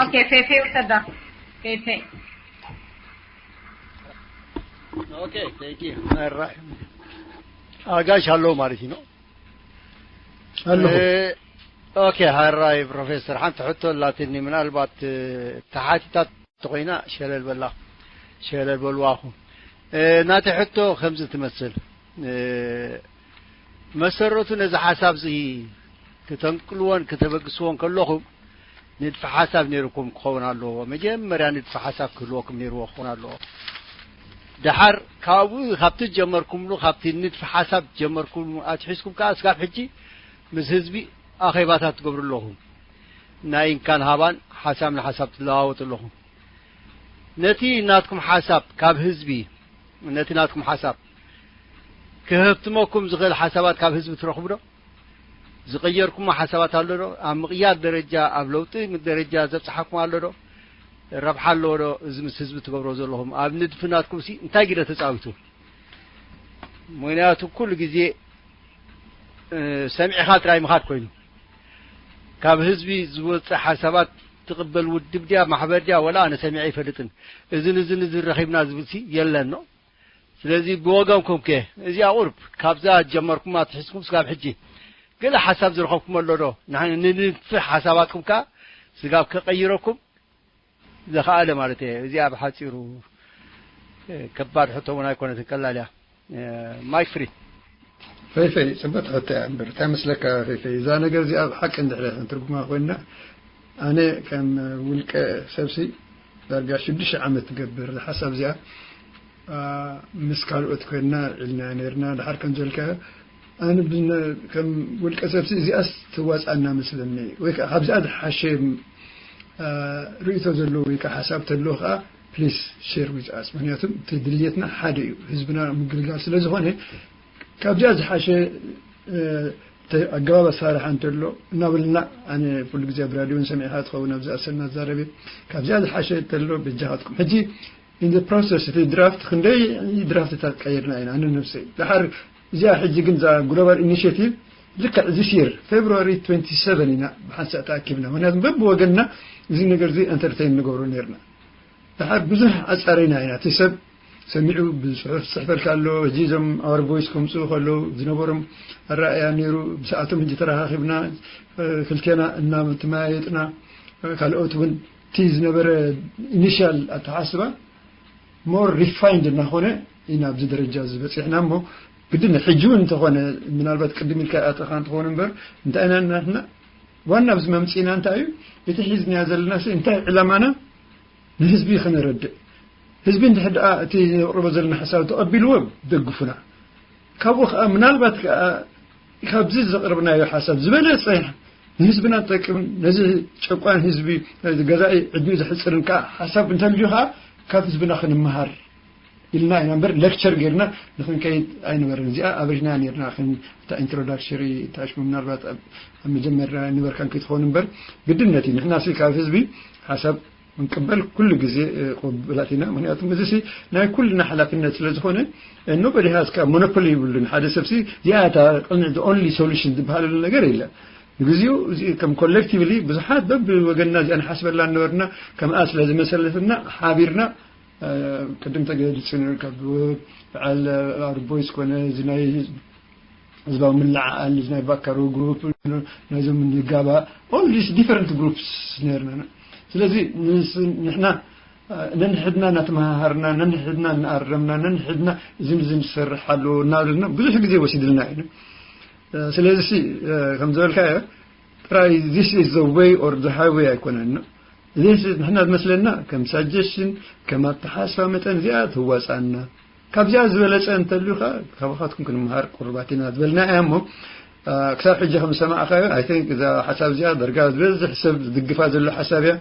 Okay. ፌፌ ውሰዳ። ፌፌ። Okay. Thank you. ኣጋሽ ኣለዉ ማለት እዩ ነው። ኣለኹ። Okay. ሕራይ ፕሮፌሰር ሓንቲ ሕቶ ኣላትኒ ምናልባት ተሓቲታት ተኾይና ሸለል በላ ሸለል በልዋኹ። ናተይ ሕቶ ከምዚ ትመስል። መሰረቱ ነዚ ሓሳብ እዚ ክተንቅልዎን ክተበግስዎን ከለኹም ንድፊ ሓሳብ ነይርኩም ክኸውን ኣለዎ። መጀመርያ ንድፊ ሓሳብ ክህልወኩም ነይርዎ ክኸውን ኣለዎ። ደሓር ካብኡ ካብቲ ጀመርኩምሉ ካብቲ ንድፊ ሓሳብ ጀመርኩም ኣትሒዝኩም ከዓ እስካብ ሕጂ ምስ ህዝቢ ኣኼባታት ትገብሩ ኣለኹም። ናይ እንካን ሃባን ሓሳብ ንሓሳብ ትለዋወጡ ኣለኹም። ነቲ ናትኩም ሓሳብ ካብ ህዝቢ ነቲ ናትኩም ሓሳብ ክህብትመኩም ዝኽእል ሓሳባት ካብ ህዝቢ ትረኽቡ ዶ? ዝቐየርኩሞ ሓሳባት ኣሎ ዶ? ኣብ ምቕያር ደረጃ፣ ኣብ ለውጢ ደረጃ ዘብጽሓኩም ኣሎ ዶ? ረብሓ ኣለዎ ዶ? እዚ ምስ ህዝቢ ትገብሮ ዘለኹም ኣብ ንድፊ ናትኩም ሲ እንታይ ግደ ተጻዊቱ? ምኽንያቱ ኩሉ ግዜ፣ እ፣ ሰሚዕኻ ጥራይ ምኻድ ኮይኑ፣ ካብ ህዝቢ ዝወጽእ ሓሳባት ትቕበል ውድብ ድያ፣ ማሕበር ድያ፣ ወላ ኣነ ሰሚዐ ኣይፈልጥን። እዝን እዝን እዝን ረኺብና ዝብል ሲ የለን ነው። ስለዚ ብወገንኩም ከ እዚኣ ቁርብ ካብዛ ጀመርኩማ ትሒዝኩም ስጋብ ሕጂ ገለ ሓሳብ ዝረኸብኩም ኣሎ ዶ? ንሕ-፣ ንንድፊ ሓሳባትኩም ከኣ ስጋብ ከቐይረኩም ዘኸኣለ ማለት እየ። እዚኣ ብሓጺሩ፣ እ፣ ከባድ ሕቶ እውን ኣይኮነትን፣ ቀላል እያ። እ፣ ማይክ ፍሪ። ፈይፈይ፣ ጽቡቅ ሕቶ እያ እምበር፣ እንታይ መስለካ ፈይፈይ፣ እዛ ነገር እዚኣ ብሓቂ እንድሕር ትርጉማ ኮይና፣ ኣነ ከም ውልቀ ሰብሲ ዳርጋ ሽዱሽተ ዓመት ትገብር እዛ ሓሳብ እዚኣ፣ ኣ፣ ምስ ካልኦት ኮይና ኢልና ነርና። ድሓር ከም ዝበልካዮ፣ ኣነ ብነ-፣ ከም ውልቀ ሰብሲ እዚኣስ ትዋጻና መስለኒ፣ ወይ ከኣ ካብዚኣ ዝሓሸ፣ ኣ፣ ርእይቶ ዘለዎ ወይ ከኣ ሓሳብ ተሎ ከኣ ፕሊስ ሼር ዊዝ ኣስ። ምክንያቱ እቲ ድልየትና ሓደ እዩ፣ ህዝብና ምግልጋል ስለ ዝኾነ፣ ካብዚኣ ዝሓሸ፣ እ፣ ተ-፣ ኣገባብ ኣሰራርሓ እንተሎ እናበልና፣ ኣነ ኩሉ ግዜ ኣብ ራድዮ እውን ሰሚዕካ ትኸውን፣ ኣብዚ ኣሰና ዛረበ፣ ካብዚኣ ዝሓሸ እንተሎ በጃኻትኩም። ሕጂ ኢን ዘ ፕሮሰስ እቲ ድራፍት ክንደይ ድራፍትታት ቀይርና ኢና፣ ኣነ ነብሰይ። ድሓር እዚኣ ሕጂ ግን እዛ ግሎባል ኢኒሽቲቭ ልክዕ ዚስ የር ፌብሩዋሪ ትወንቲ ሰቨን ኢና ብሓንሳእ ተኣኪብና። ምክንያቱም በብወገንና እዚ ነገር እዚ ኤንተርቴን ንገብሮ ነርና። ድሓር ብዙሕ ኣጻሪና ኢና። እቲ ሰብ ሰሚዑ ብጽሑፍ ዝጽሕፈልካ ኣሎ። ሕጂ እዞም ኣወር ቮይስ ከምጽኡ ከለዉ ዝነበሮም ኣረኣእያ ነይሩ። ብሰኣቶም ሕጂ ተረኻኺብና፣ እ፣ ክልቴና እናተመያየጥና፣ እ፣ ካልኦት እውን እቲ ዝነበረ ኢኒሻል ኣተሓስባ ሞር ሪፋይንድ እናኾነ ኢና ኣብዚ ደረጃ እዚ በጺሕና። እሞ ግድን ሕጂ እውን እንተኾነ፣ ምናልባት ቅድም ኢልካ ኣተኻ እንትኾን እምበር፣ እንታይ ኢና ንሕና ዋና ኣብዚ መምጽኢና እንታይ እዩ፣ እቲ ሒዝናዮ ዘለና ሲ እንታይ ዕላማና ንህዝቢ ክነረድእ፣ ህዝቢ እንድሕር ደኣ እቲ ነቕርቦ ዘለና ሓሳብ ተቐቢልዎ፣ ደግፉና። ካብኡ ከኣ ምናልባት ከኣ ካብዚ ዘቕረብናዮ ሓሳብ ዝበለጸ ንህዝብና ዝጠቅም፣ ነዚ ጨቋን ህዝቢ፣ ነዚ ገዛኢ ዕድሚኡ ዘሕጽርን ከኣ ሓሳብ እንተልዩ ከኣ ካብ ህዝብና ክንመሃር ኢልና ኢና እምበር፣ ሌክቸር ጌርና ንኽንከይድ ኣይነበረን። እዚኣ ኣብሪህና ኔርና፣ ከም እታ ኢንትሮዳክሽሪ፣ እታ ሽሙ ምናልባት ኣብ፣ ኣብ መጀመርያ ንበርካን ከይትኸውን እምበር፣ ግድነት እዩ። ንሕና ሲ ካብ ህዝቢ ሓሳብ እንቅበል ኩሉ ግዜ፣ እ፣ ቅቡላት ኢና። ምክንያቱ እዚ ሲ ናይ ኩልና ሓላፍነት ስለ ዝኾነ፣ እ፣ ኖበዲ ሃዝ ከኣ ሞኖፖሊ ይብሉን። ሓደ ሰብ ሲ እዚኣ እታ ቅንዕ፣ the only solution ዝበሃለሉ ነገር የለን። ንግዚኡ እዚ ከም ኮሌክቲቭሊ ብዙሓት በብወገንና እዚኣ ንሓስበላ ነበርና፣ ከምኣ ስለ ዝመሰለትና ሓቢርና፣ እ፣ ቅድም ተገሊጹ ነይሩ፣ ካብ በዓል ኣርቦይስ ኮነ፣ እዚ ናይ ህዝባዊ ምልዕዓል፣ እዚ ናይ ባካሮ ግሩፕ፣ ናይዞም ንጋባ፣ all these different groups ነርና። ስለዚ ንስ-፣ ንሕና፣ እ፣ ነንሕድና እናተመሃሃርና፣ ነንሕድና እናኣረምና፣ ነንሕድና እዚ ንዚ ንሰርሕ ኣለዎ እናበልና ብዙሕ ግዜ ወሲድልና እዩ። እ፣ ስለዚ ሲ፣ እ፣ ከም ዝበልካዮ ጥራይ this is the way or the highway ኣይኮነን። This is ንሕና ዝመስለና ከም ሳጀሽን፣ ከም ኣተሓስባ መጠን እዚኣ ትዋጻና። ካብዚኣ ዝበለጸ እንተልዩ ከኣ ካባኻትኩም ክንመሃር ቅሩባት ኢና ዝበልና እያ እሞ፣ እ፣ ክሳብ ሕጂ ከም ዝሰማዕካዮ፣ I think እዛ ሓሳብ እዚኣ ዳርጋ ዝበዝሕ ሰብ ዝድግፋ ዘሎ ሓሳብ እያ።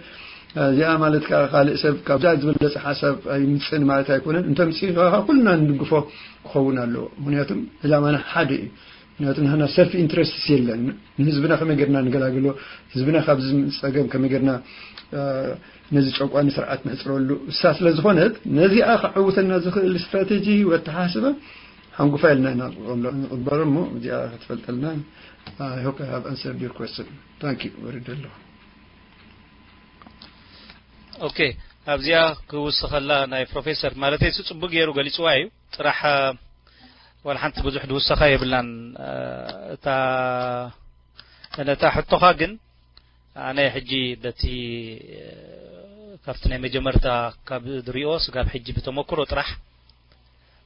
እዚኣ ማለት ከኣ ካልእ ሰብ ካብዛ ዝበለጸ ሓሳብ ኣይምጽእን ማለት ኣይኮነን። እንተምጽእ ከኣ ኩልና ንድግፎ ክኸውን ኣለዎ። ምክንያቱም ዕላማና ሓደ እዩ። ምክንያቱ ንሕና ሰልፍ ኢንትረስትስ የለን። ንህዝብና ከመይ ጌርና ንገላግሎ፣ ህዝብና ካብዚ ጸገም ከመይ ጌርና፣ እ፣ ነዚ ጨቋኒ ስርዓት ነሕጽረሉ እሳ ስለ ዝኾነት፣ ነዚኣ ከዕውተና ዝኽእል ስትራቴጂ ወይ ኣተሓሳስባ ሓንጉፋ ኢልና ኢና ንቕበሎ፣ ንቕበሎ እሞ እዚኣ ክትፈልጠልና። I hope I have answered your question. Thank you። ወሪደ ኣለኹ። ኦኬ፣ ኣብዚኣ ክውስኸላ ናይ ፕሮፌሰር፣ ማለተይ፣ እሱ ጽቡቅ ገይሩ ገሊጽዋ እዩ። ጥራሕ፣ እ፣ ዋላ ሓንቲ ብዙሕ ድውሰኻ የብላን። እ፣ እታ፣ ነታ ሕቶኻ ግን ኣነ ሕጂ በቲ፣ እ፣ ካብቲ ናይ መጀመርታ ካብ ዝሪኦ ስጋብ ሕጂ ብተመክሮ ጥራሕ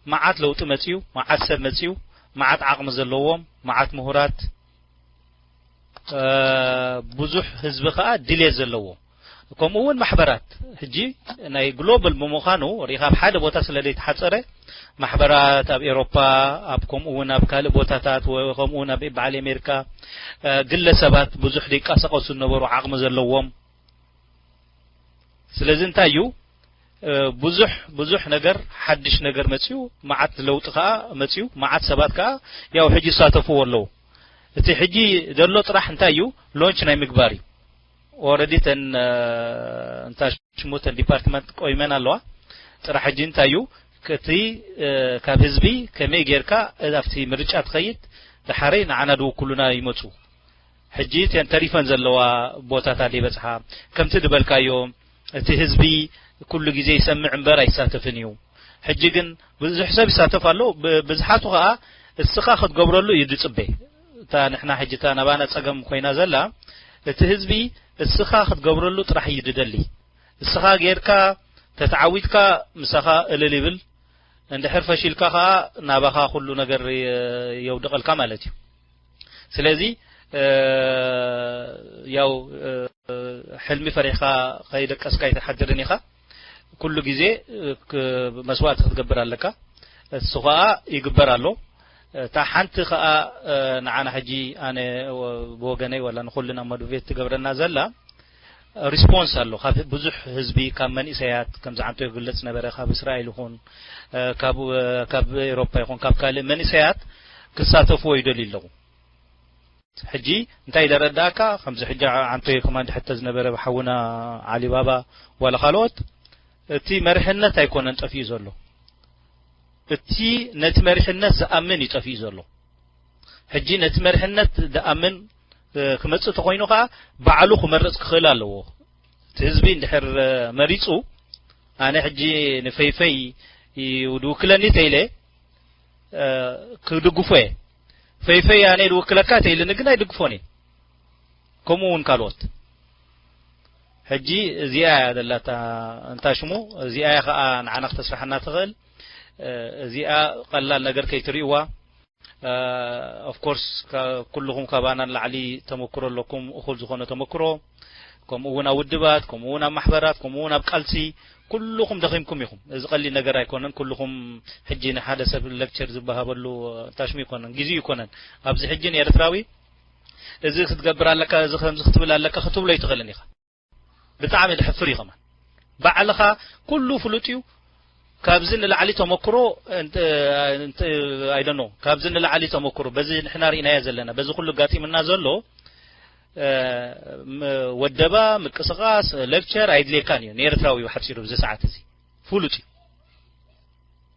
መዓት ለውጢ መጽዩ፣ መዓት ሰብ መጽዩ፣ መዓት ዓቕሚ ዘለዎም፣ መዓት ምሁራት፣ እ፣ ብዙሕ ህዝቢ ከኣ ድሌት ዘለዎ፣ ከምኡ እውን ማሕበራት፣ ሕጂ ናይ ግሎባል ብምዃኑ ርኢኻ ኣብ ሓደ ቦታ ስለ ዘይተሓጸረ ማሕበራት ኣብ ኤሮፓ፣ ኣብ ከምኡ እውን ኣብ ካልእ ቦታታት ወ-፣ ከምኡ እውን ኣብ በዓል ኣሜሪካ፣ እ፣ ግለሰባት ብዙሕ ዘይቀሳቐሱ ዝነበሩ ዓቕሚ ዘለዎም። ስለዚ እንታይ እዩ ብዙሕ ብዙሕ ነገር ሓድሽ ነገር መጽዩ፣ መዓት ለውጢ ከኣ መጽዩ፣ መዓት ሰባት ከኣ ያው ሕጂ ይሳተፍዎ ኣለዉ። እቲ ሕጂ ዘሎ ጥራሕ እንታይ እዩ? ሎንች ናይ ምግባር እዩ። ኦረዲ ተን እንታ ሽሙተን ዲፓርትመንት ቆይመን ኣለዋ። ጥራሕ ሕጂ እንታይ እዩ? እቲ ካብ ህዝቢ ከመይ ጌርካ ኣብቲ ምርጫ ትኸይድ፣ ድሓረይ ንዓና ድውክሉና ይመፁ። ሕጂ እተን ተሪፈን ዘለዋ ቦታታት ይበጽሓ። ከምቲ ዝበልካዮ፣ እቲ ህዝቢ ኩሉ ግዜ ይሰምዕ እምበር ኣይሳተፍን እዩ። ሕጂ ግን ብዙሕ ሰብ ይሳተፍ ኣሎ። ብ-፣ ብዝሓቱ ከኣ እስኻ ክትገብረሉ እዩ ዝጽበ። እታ ንሕና ሕጂ እታ ናባና ጸገም ኮይና ዘላ፣ እቲ ህዝቢ እስኻ ክትገብረሉ ጥራሕ እዩ ዝደሊ። እስኻ ጌርካ ተተዓዊትካ ምሳኻ እልል ይብል፣ እንድሕር ፈሺልካ ከኣ ናባኻ ኩሉ ነገር የ-፣ የውድቐልካ ማለት እዩ። ስለዚ፣ እ፣ ያው፣ እ፣ ሕልሚ ፈሪሕካ ከይደቀስካ ኣይትሓድርን ኢኻ። ኩሉ ግዜ፣ እ፣ ክ-፣ መስዋእቲ ክትገብር ኣለካ። እሱ ኸኣ ይግበር ኣሎ። እታ ሓንቲ ኸኣ፣ እ፣ ንዓና ሕጂ ኣነ ወ-፣ ብወገነይ ዋላ ንኹልና ሞቲቬት ትገብረና ዘላ ሪስፖንስ ኣሎ። ካብ ብዙሕ ህዝቢ፣ ካብ መንእሰያት፣ ከምዚ ዓንቶ ይግለጽ ነበረ፣ ካብ እስራኤል ይኹን፣ እ፣ ካብ፣ እ፣ ካብ ኤሮፓ ይኹን፣ ካብ ካልእ መንእሰያት ክሳተፍዎ ይደልዩ ኣለዉ። ሕጂ እንታይ ደረዳእካ፣ ከምዚ ሕጂ ዓንቶ ከማን ድሕተ ዝነበረ ብሓውና ዓሊባባ ዋላ ካልኦት፣ እቲ መሪሕነት ኣይኮነን ጠፊኡ ዘሎ። እቲ ነቲ መሪሕነት ዝኣምን እዩ ጠፊኡ ዘሎ። ሕጂ ነቲ መሪሕነት ዝኣምን፣ እ፣ ክመጽእ ተኾይኑ ከኣ ባዕሉ ክመርጽ ክኽእል ኣለዎ። እቲ ህዝቢ እንድሕር፣ እ፣ መሪጹ፣ ኣነ ሕጂ ንፈይፈይ እዩ ድውክለኒ ተኢለ፣ እ፣ ክድግፎ እየ። ፈይፈይ ኣነ ድውክለካ ተኢልኒ ግን ኣይድግፎን እየ። ከምኡ እውን ካልኦት። ሕጂ እዚኣ እያ ዘላታ፣ እንታ ሽሙ፣ እዚኣ እያ ኸኣ ንዓና ክተስርሓና ትኽእል። እ፣ እዚኣ ቀላል ነገር ከይትርእይዋ። እ፣ ኦፍ ኮርስ፣ ካ-፣ ኩልኹም ካባና ንላዕሊ ተመክሮ ኣለኩም፣ እኹል ዝኾነ ተመክሮ። ከምኡ እውን ኣብ ውድባት፣ ከምኡ እውን ኣብ ማሕበራት፣ ከምኡ እውን ኣብ ቃልሲ፣ ኩልኹም ደኺምኩም ኢኹም። እዚ ቀሊል ነገር ኣይኮነን። ኩልኹም ሕጂ ንሓደ ሰብ ሌክቸር ዝበሃበሉ፣ እንታ ሽሙ ይኮነን፣ ግዜኡ ይኮነን። ኣብዚ ሕጂ ንኤርትራዊ፣ እዚ ክትገብር ኣለካ፣ እዚ ከምዚ ክትብል ኣለካ ክትብሎ ኣይትኽእልን ኢኻ። ብጣዕሚ ድሕፍር እዩ ከማን። ባዕልኻ ኩሉ ፍሉጥ እዩ። ካብዚ ንላዕሊ ተመክሮ፣ እንት-፣ እንት-፣ I don't know፣ ካብዚ ንላዕሊ ተመክሮ፣ በዚ ንሕና ርኢናዮ ዘለና፣ በዚ ኩሉ ኣጋጢምና ዘሎ፣ እ፣ ም-፣ ወደባ፣ ምቅስቃስ፣ ሌክቸር ኣይድልየካን እዩ። ንኤርትራዊ እዩ ሓጺሩ፣ ኣብዚ ሰዓት እዚ ፍሉጥ እዩ።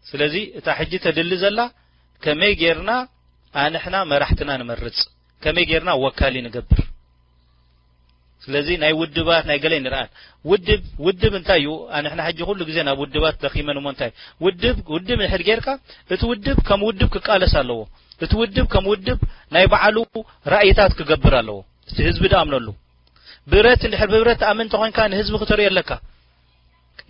ስለዚ እታ ሕጂ ተድሊ ዘላ፣ ከመይ ጌርና ኣንሕና መራሕትና ንመርጽ፣ ከመይ ጌርና ወካሊ ንገብር። ስለዚ ናይ ውድባት ናይ ገለ ንርኣን። ውድብ፣ ውድብ እንታይ እዩ? ኣንሕና ሕጂ ኩሉ ግዜ ናብ ውድባት ደኺመን እሞ እንታይ? ውድብ፣ ውድብ እንድሕር ጌርካ፣ እቲ ውድብ ከም ውድብ ክቃለስ ኣለዎ። እቲ ውድብ ከም ውድብ ናይ ባዕሉ ራእይታት ክገብር ኣለዎ። እቲ ህዝቢ ድኣምነሉ። ብረት እንድሕር ብብረት ትኣምን እንተኾይንካ ንህዝቢ ክተርእዮ ኣለካ።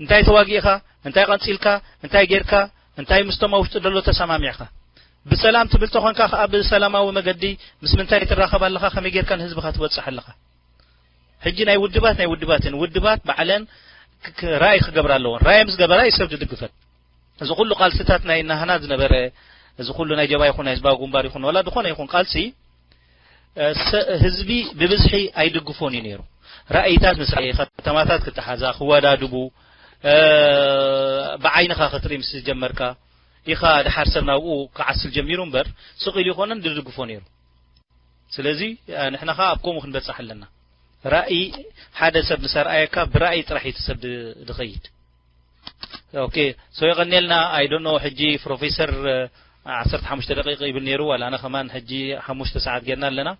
እንታይ ተዋጊእኻ፣ እንታይ ቀንጺልካ፣ እንታይ ጌርካ፣ እንታይ ምስቶም ኣብ ውሽጢ ዘሎ ተሰማሚዕካ። ብሰላም ትብል ተኾንካ ከኣ ብሰላማዊ መገዲ ምስ ምንታይ ትራኸብ ኣለኻ፣ ከመይ ጌርካ ንህዝብኻ ትበጽሕ ኣለኻ። ሕጂ ናይ ውድባት፣ ናይ ውድባትን፣ ውድባት ባዕለን ክ-፣ ክ-፣ ራእይ ክገብራ ኣለወን። ራእይ ምስ ገበራ እዩ ሰብ ዝድግፈን። እዚ ኩሉ ቃልስታት ናይ ናህና ዝነበረ፣ እዚ ኩሉ ናይ ጀባ ይኹን ናይ ህዝባዊ ግንባር ይኹን ዋላ ዝኾነ ይኹን ቃልሲ፣ እ፣ ሰ-፣ ህዝቢ ብብዝሒ ኣይድግፎን እዩ ነይሩ። ራእይታት ምስ ረኣየ፣ ከተማታት ክተሓዛ፣ ክወዳድቡ፣ እ፣ ብዓይንኻ ክትርኢ ምስ ጀመርካ ኢኻ ድሓር ሰብ ናብኡ ክዓስል ጀሚሩ እምበር፣ ስቕ ኢሉ ይኾነን ድድግፎ ነይሩ። ስለዚ፣ እ፣ ንሕና ኸኣ ኣብ ከምኡ ክንበጽሕ ኣለና። ራእይ ሓደ ሰብ ምስ ኣርኣየካ፣ ብራእይ ጥራሕ እዩ እቲ ሰብ ድ-፣ ድኸይድ። ኦኬ፣ ሶ የቐንየልና። I don't know፣ ሕጂ ፕሮፌሰር፣ እ፣ ዓሰርተ ሓሙሽተ ደቂቕ ይብል ነይሩ፣ ዋላ ኣነ ከማን ሕጂ ሓሙሽተ ሰዓት ጌርና ኣለና።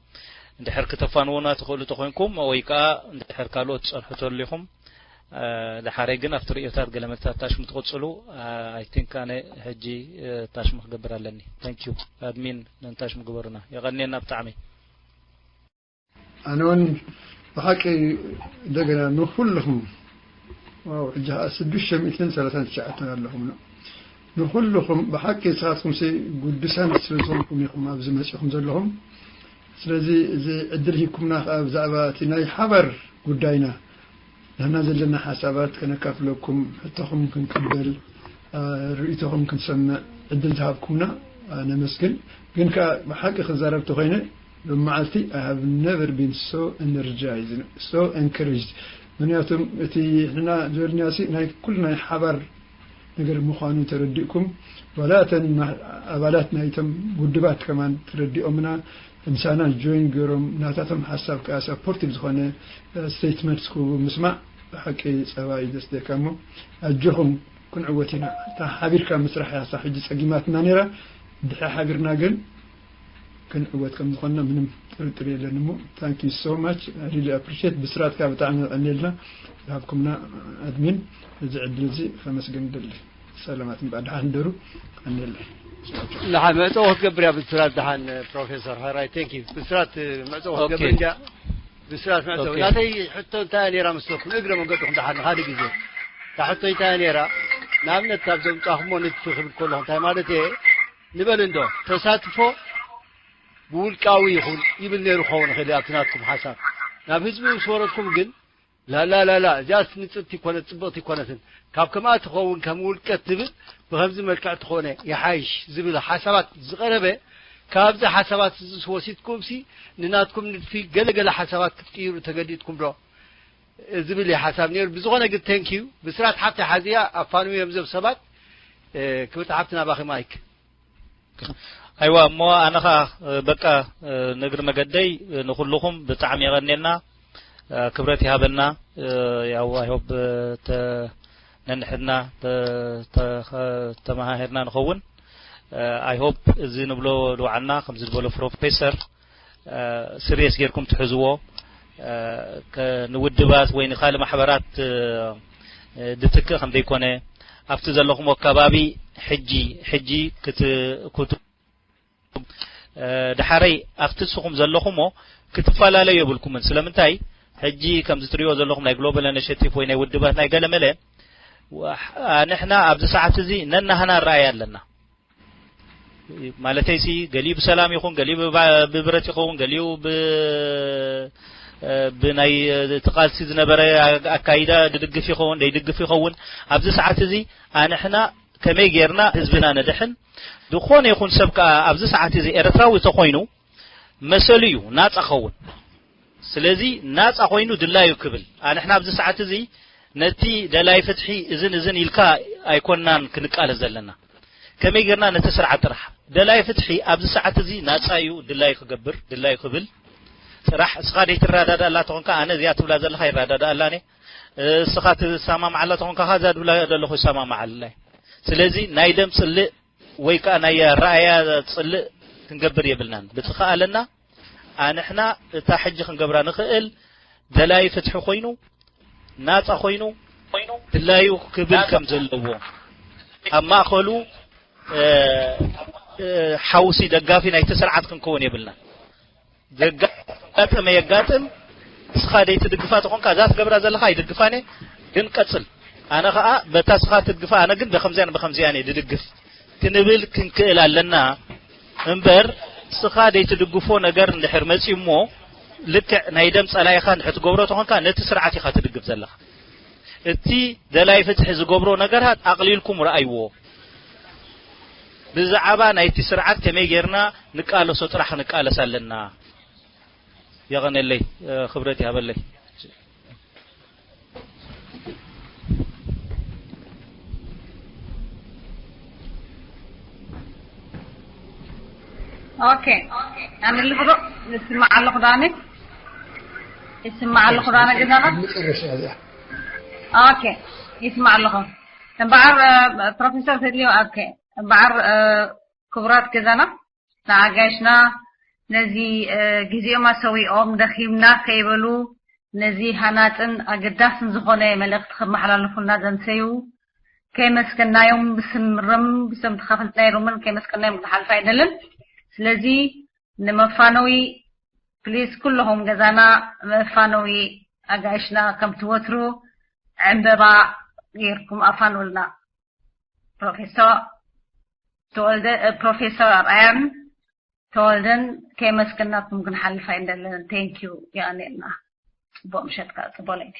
እንድሕር ክተፋንዉና ትኽእሉ ተኾይንኩም፣ ወይ ከኣ እንድሕር ካልኦት ትጸንሑ ተሊኹም፣ እ፣ ድሓረይ ግን ኣብቲ ርእዮታት ገለ መልታት ታሽሙ ትቕጽሉ። እ፣ I think ኣነ ሕጂ፣ እ፣ ታሽሙ ክገብር ኣለኒ። Thank you። ኣድሚን ነንታሽሙ ግበሩና። የቐንየልና ብጣዕሚ። ኣነ እውን ብሓቂ እንደገና ንኹልኹም፣ ዋው፣ ሕጂ ኸዓ ሽዱሽተ ሚእትን ሰላሳን ትሽዓተን ኣለኹም። ንኹልኹም ብሓቂ ንስኻትኩምሲ ግዱሳን ስለ ዝኾንኩም ኢኹም ኣብዚ መጺኹም ዘለኹም። ስለዚ እዚ ዕድል ሂብኩምና ኸዓ ብዛዕባ እቲ ናይ ሓባር ጉዳይና ንሕና ዘለና ሓሳባት ከነካፍለኩም፣ ሕቶኹም ክንቅበል፣ አ፣ ርእይቶኹም ክንሰምዕ ዕድል ዝሃብኩምና፣ አ፣ ነመስግን። ግን ከኣ ብሓቂ ክዛረብ ተኾይነ፣ ሎም መዓልቲ I have never been so energized, so encouraged። ምክንያቱም እቲ ንሕና ዝበልናዮ ሲ ናይ ኩሉ ናይ ሓባር ነገር ምዃኑ ተረዲእኩም፣ ዋላ እተን ማ-፣ ኣባላት ናይቶም ውድባት ከማን ተረዲኦምና፣ ምሳና ጆይን ገይሮም፣ ናታቶም ሓሳብ ከኣ ሰፖርቲቭ ዝኾነ፣ እ፣ ስቴትመንትስ ክህቡ ምስማዕ ብሓቂ ጸባ እዩ ዘስደካ። እሞ ኣጆኹም፣ ክንዕወት ኢና። እታ ሓቢርካ ምስራሕ እያ እሳ ሕጂ ጸጊማትና ነይራ። ድሕሪ ሓቢርና ግን ክንዕወት ከም ዝኾንና ምንም ጥርጥር የለን። እሞ thank you so much, I really appreciate። ብስራትካ ብጣዕሚ የቐንየልና ዝሃብኩምና ኣድሚን። እዚ ዕድል እዚ ከመስግን ደሊ። ሰላማት እምበኣር፣ ደሓን ደሩ። ቀንየለይ። ደሓን መዕጸዊ ክትገብር እያ ብስራት። ደሓን ፕሮፌሰር፣ ሕራይ፣ thank you። ብስራት መዕጸዊ ክትገብር ኦኬ። እንድያ። ብስራት መዕጸዊ። ኦኬ። ናተይ ሕቶ እንታይ እያ ነይራ መስለኩም? እግረ መንገድኩም ደሓን ሓደ ግዜ። እታ ሕቶ እንታይ እያ ነይራ? ንኣብነት ካብ ዘምጻኹሞ ንድፊ ክብል ከለኹ እንታይ ማለት እየ? ንበል እንዶ፣ ተሳትፎ ብውልቃዊ ይኹን ይብል ነይሩ ክኸውን ይኽእል እዩ ኣብቲ ናትኩም ሓሳብ። ናብ ህዝቢ ምስ ወረድኩም ግን፣ ላላ ላላ፣ እዚኣስ ንጽብቲ ይኮነት፣ ጽብቕቲ ይኮነትን፣ ካብ ከምኣ ትኸውን ከም ውልቀ ትብል፣ ብኸምዚ መልክዕ ትኾነ ይሓይሽ ዝብል ሓሳባት ዝቐረበ፣ ካብዚ ሓሳባት እዚ ወሲድኩምሲ ንናትኩም ንድፊ ገለ ገለ ሓሳባት ክትቅይሩ ተገዲድኩም ዶ? ዝብል እዩ ሓሳብ ነይሩ። ብዝኾነ ግን፣ thank you። ብስራት ሓፍቲ ሓዚያ ኣፋንውዮም እዞም ሰባት፣ እ፣ ክብርቲ ሓፍቲ ናባኺ ማይክ። ኣይዋ፣ እሞ ኣነ ኸኣ፣ እ፣ በቃ፣ እ፣ ንእግሪ መገደይ፣ እ፣ ንኹልኹም ብጣዕሚ የቐንየልና፣ እ፣ ክብረት ይሃበልና። እ፣ ያው፣ I hope፣ እ፣ ተ-፣ ነንሕድና ተ-፣ ተ-፣ ተመሃሂርና ንኸውን። እ፣ I hope እዚ ንብሎ ልውዓልና፣ ከምዚ ዝበሎ ፕሮፌሰር፣ እ፣ ስሪየስ ጌርኩም ትሕዝዎ፣ እ፣ ከ-፣ ንውድባት ወይ ንኻልእ ማሕበራት፣ እ፣ እ፣ ድትክእ ከም ዘይኮነ፣ ኣብቲ ዘለኹምዎ ከባቢ ሕጂ፣ ሕጂ ክት-፣ ክቱ-፣ እ፣ ደሓረይ ኣብቲ ንስኹም ዘለኹሞ ክትፈላለዩ የብልኩምን። ስለምንታይ? ሕጂ ከምዚ ትሪእዎ ዘለኹም ናይ ግሎባል ኢኒሼቲቭ ወይ ናይ ውድባት ናይ ገለመለ፣ ወ-፣ ንሕና ኣብዚ ሰዓት እዚ ነናህና ንረኣይ ኣለና። ማለተይሲ፣ ገሊኡ ብሰላም ይኹን፣ ገሊኡ ብባ-፣ ብብረት ይኸውን፣ ገሊኡ ብ-፣ እ፣ ብናይ እቲ ቃልሲ ዝነበረ ኣ-፣ ኣካይዳ ድድግፍ ይኸውን፣ ደይድግፍ ይኸውን። ኣብዚ ሰዓት እዚ ኣንሕና ከመይ ጌርና ህዝብና ነድሕን? ዝኾነ ይኹን ሰብ ከኣ ኣብዚ ሰዓት እዚ ኤርትራዊ ተኾይኑ መሰሉ እዩ፣ ናጻ ኸውን። ስለዚ ናጻ ኮይኑ ድላዩ ክብል። ኣንሕና ኣብዚ ሰዓት እዚ ነቲ ደላይ ፍትሒ እዝን እዝን ኢልካ ኣይኮንናን ክንቃለስ ዘለና። ከመይ ጌርና ነቲ ስርዓት ጥራሕ። ደላይ ፍትሒ ኣብዚ ሰዓት እዚ ናጻ እዩ፣ ድላዩ ክገብር፣ ድላዩ ክብል ጥራሕ። እስኻ ደይትረዳዳኣላ ተኾንካ፣ ኣነ እዚኣ ትብላ ዘለኻ ይረዳዳኣላን እየ። እስኻ ትሰማምዓላ ተኾንካ፣ እዛ ትብላ ዘለኹ ይሰማምዓላ እየ። ስለዚ ናይ ደም ጽልእ ወይ ከኣ ናይ ኣረኣእያ ጽልእ ክንገብር የብልናን። ብዝኸኣለና ኣንሕና እታ ሕጂ ክንገብራ ንኽእል ደላይ ፍትሒ ኮይኑ፣ ናጻ ኮይኑ ድላዩ ክብል ከም ዘለዎ፣ ኣብ ማእከሉ፣ እ፣ እ፣ ሓውሲ ደጋፊ ናይቲ ስርዓት ክንከውን የብልናን። ዘጋጠመ የጋጥም። እስኻ ደይትድግፋ ተኾንካ፣ እዛ ትገብራ ዘለኻ ኣይድግፋን እየ፣ ግን ቀጽል። ኣነ ኸኣ በታ እስኻ ትድግፋ፣ ኣነ ግን ብኸምዚያን ብኸምዚያን እየ ድድግፍ ክንብል ክንክእል ኣለና እምበር፣ እስኻ ደይትድግፎ ነገር እንድሕር መጺኡ እሞ፣ ልክዕ ናይ ደም ጸላኢኻ እንድሕር ትገብሮ ተኾንካ፣ ነቲ ስርዓት ኢኻ ትድግፍ ዘለኻ። እቲ ደላይ ፍትሒ ዝገብሮ ነገራት ኣቕሊልኩም ረኣይዎ። ብዛዕባ ናይቲ ስርዓት ከመይ ጌርና ንቃለሶ ጥራሕ ክንቃለስ ኣለና። የቐነለይ፣ እ፣ ክብረት ይሃበለይ። ኦኬ፣ ኣነ ኣለኹ ዶ? ይስማዕ ኣለኹ ዶ ኣነ? ይስማዕ ኣለኹ ዶ ኣነ ገዛኻ? መጨረሻ እዚኣ። ኦኬ፣ ይስማዕ ኣለኹ። እምበኣር፣ እ፣ ፕሮፌሰር ተድልዮ፣ ኦኬ፣ እምበኣር፣ እ፣ ክቡራት ገዛና፣ ንኣጋይሽና ነዚ፣ እ፣ ግዜኦም ኣሰዊኦም ደኺምና ከይበሉ ነዚ ሃናጽን ኣገዳስን ዝኾነ መልእኽቲ ከመሓላልፉልና ዘምሰዩ ከየመስገናዮም ብስም ርም ብስም ተኻፈልቲ ናይ ርምን ከየመስገናዮም ክንሓልፍ ኣይደልን። ስለዚ ንመፋነዊ ፕሊዝ ኩለኹም ገዛና መፋነዊ ኣጋይሽና ከም ትወትሩ ዕምበባ ጌርኩም ኣፋንውልና። ፕሮፌሰር ተወልደ፣ እ፣ ፕሮፌሰር ኣርኣያን ተወልደን ከየመስገናኩም ክንሓልፍ ኣይንደልን። ቴንክ ዩ። የቐንየልና። ጽቡቕ ምሸት ከኣ ጽቡቕ ለይቲ።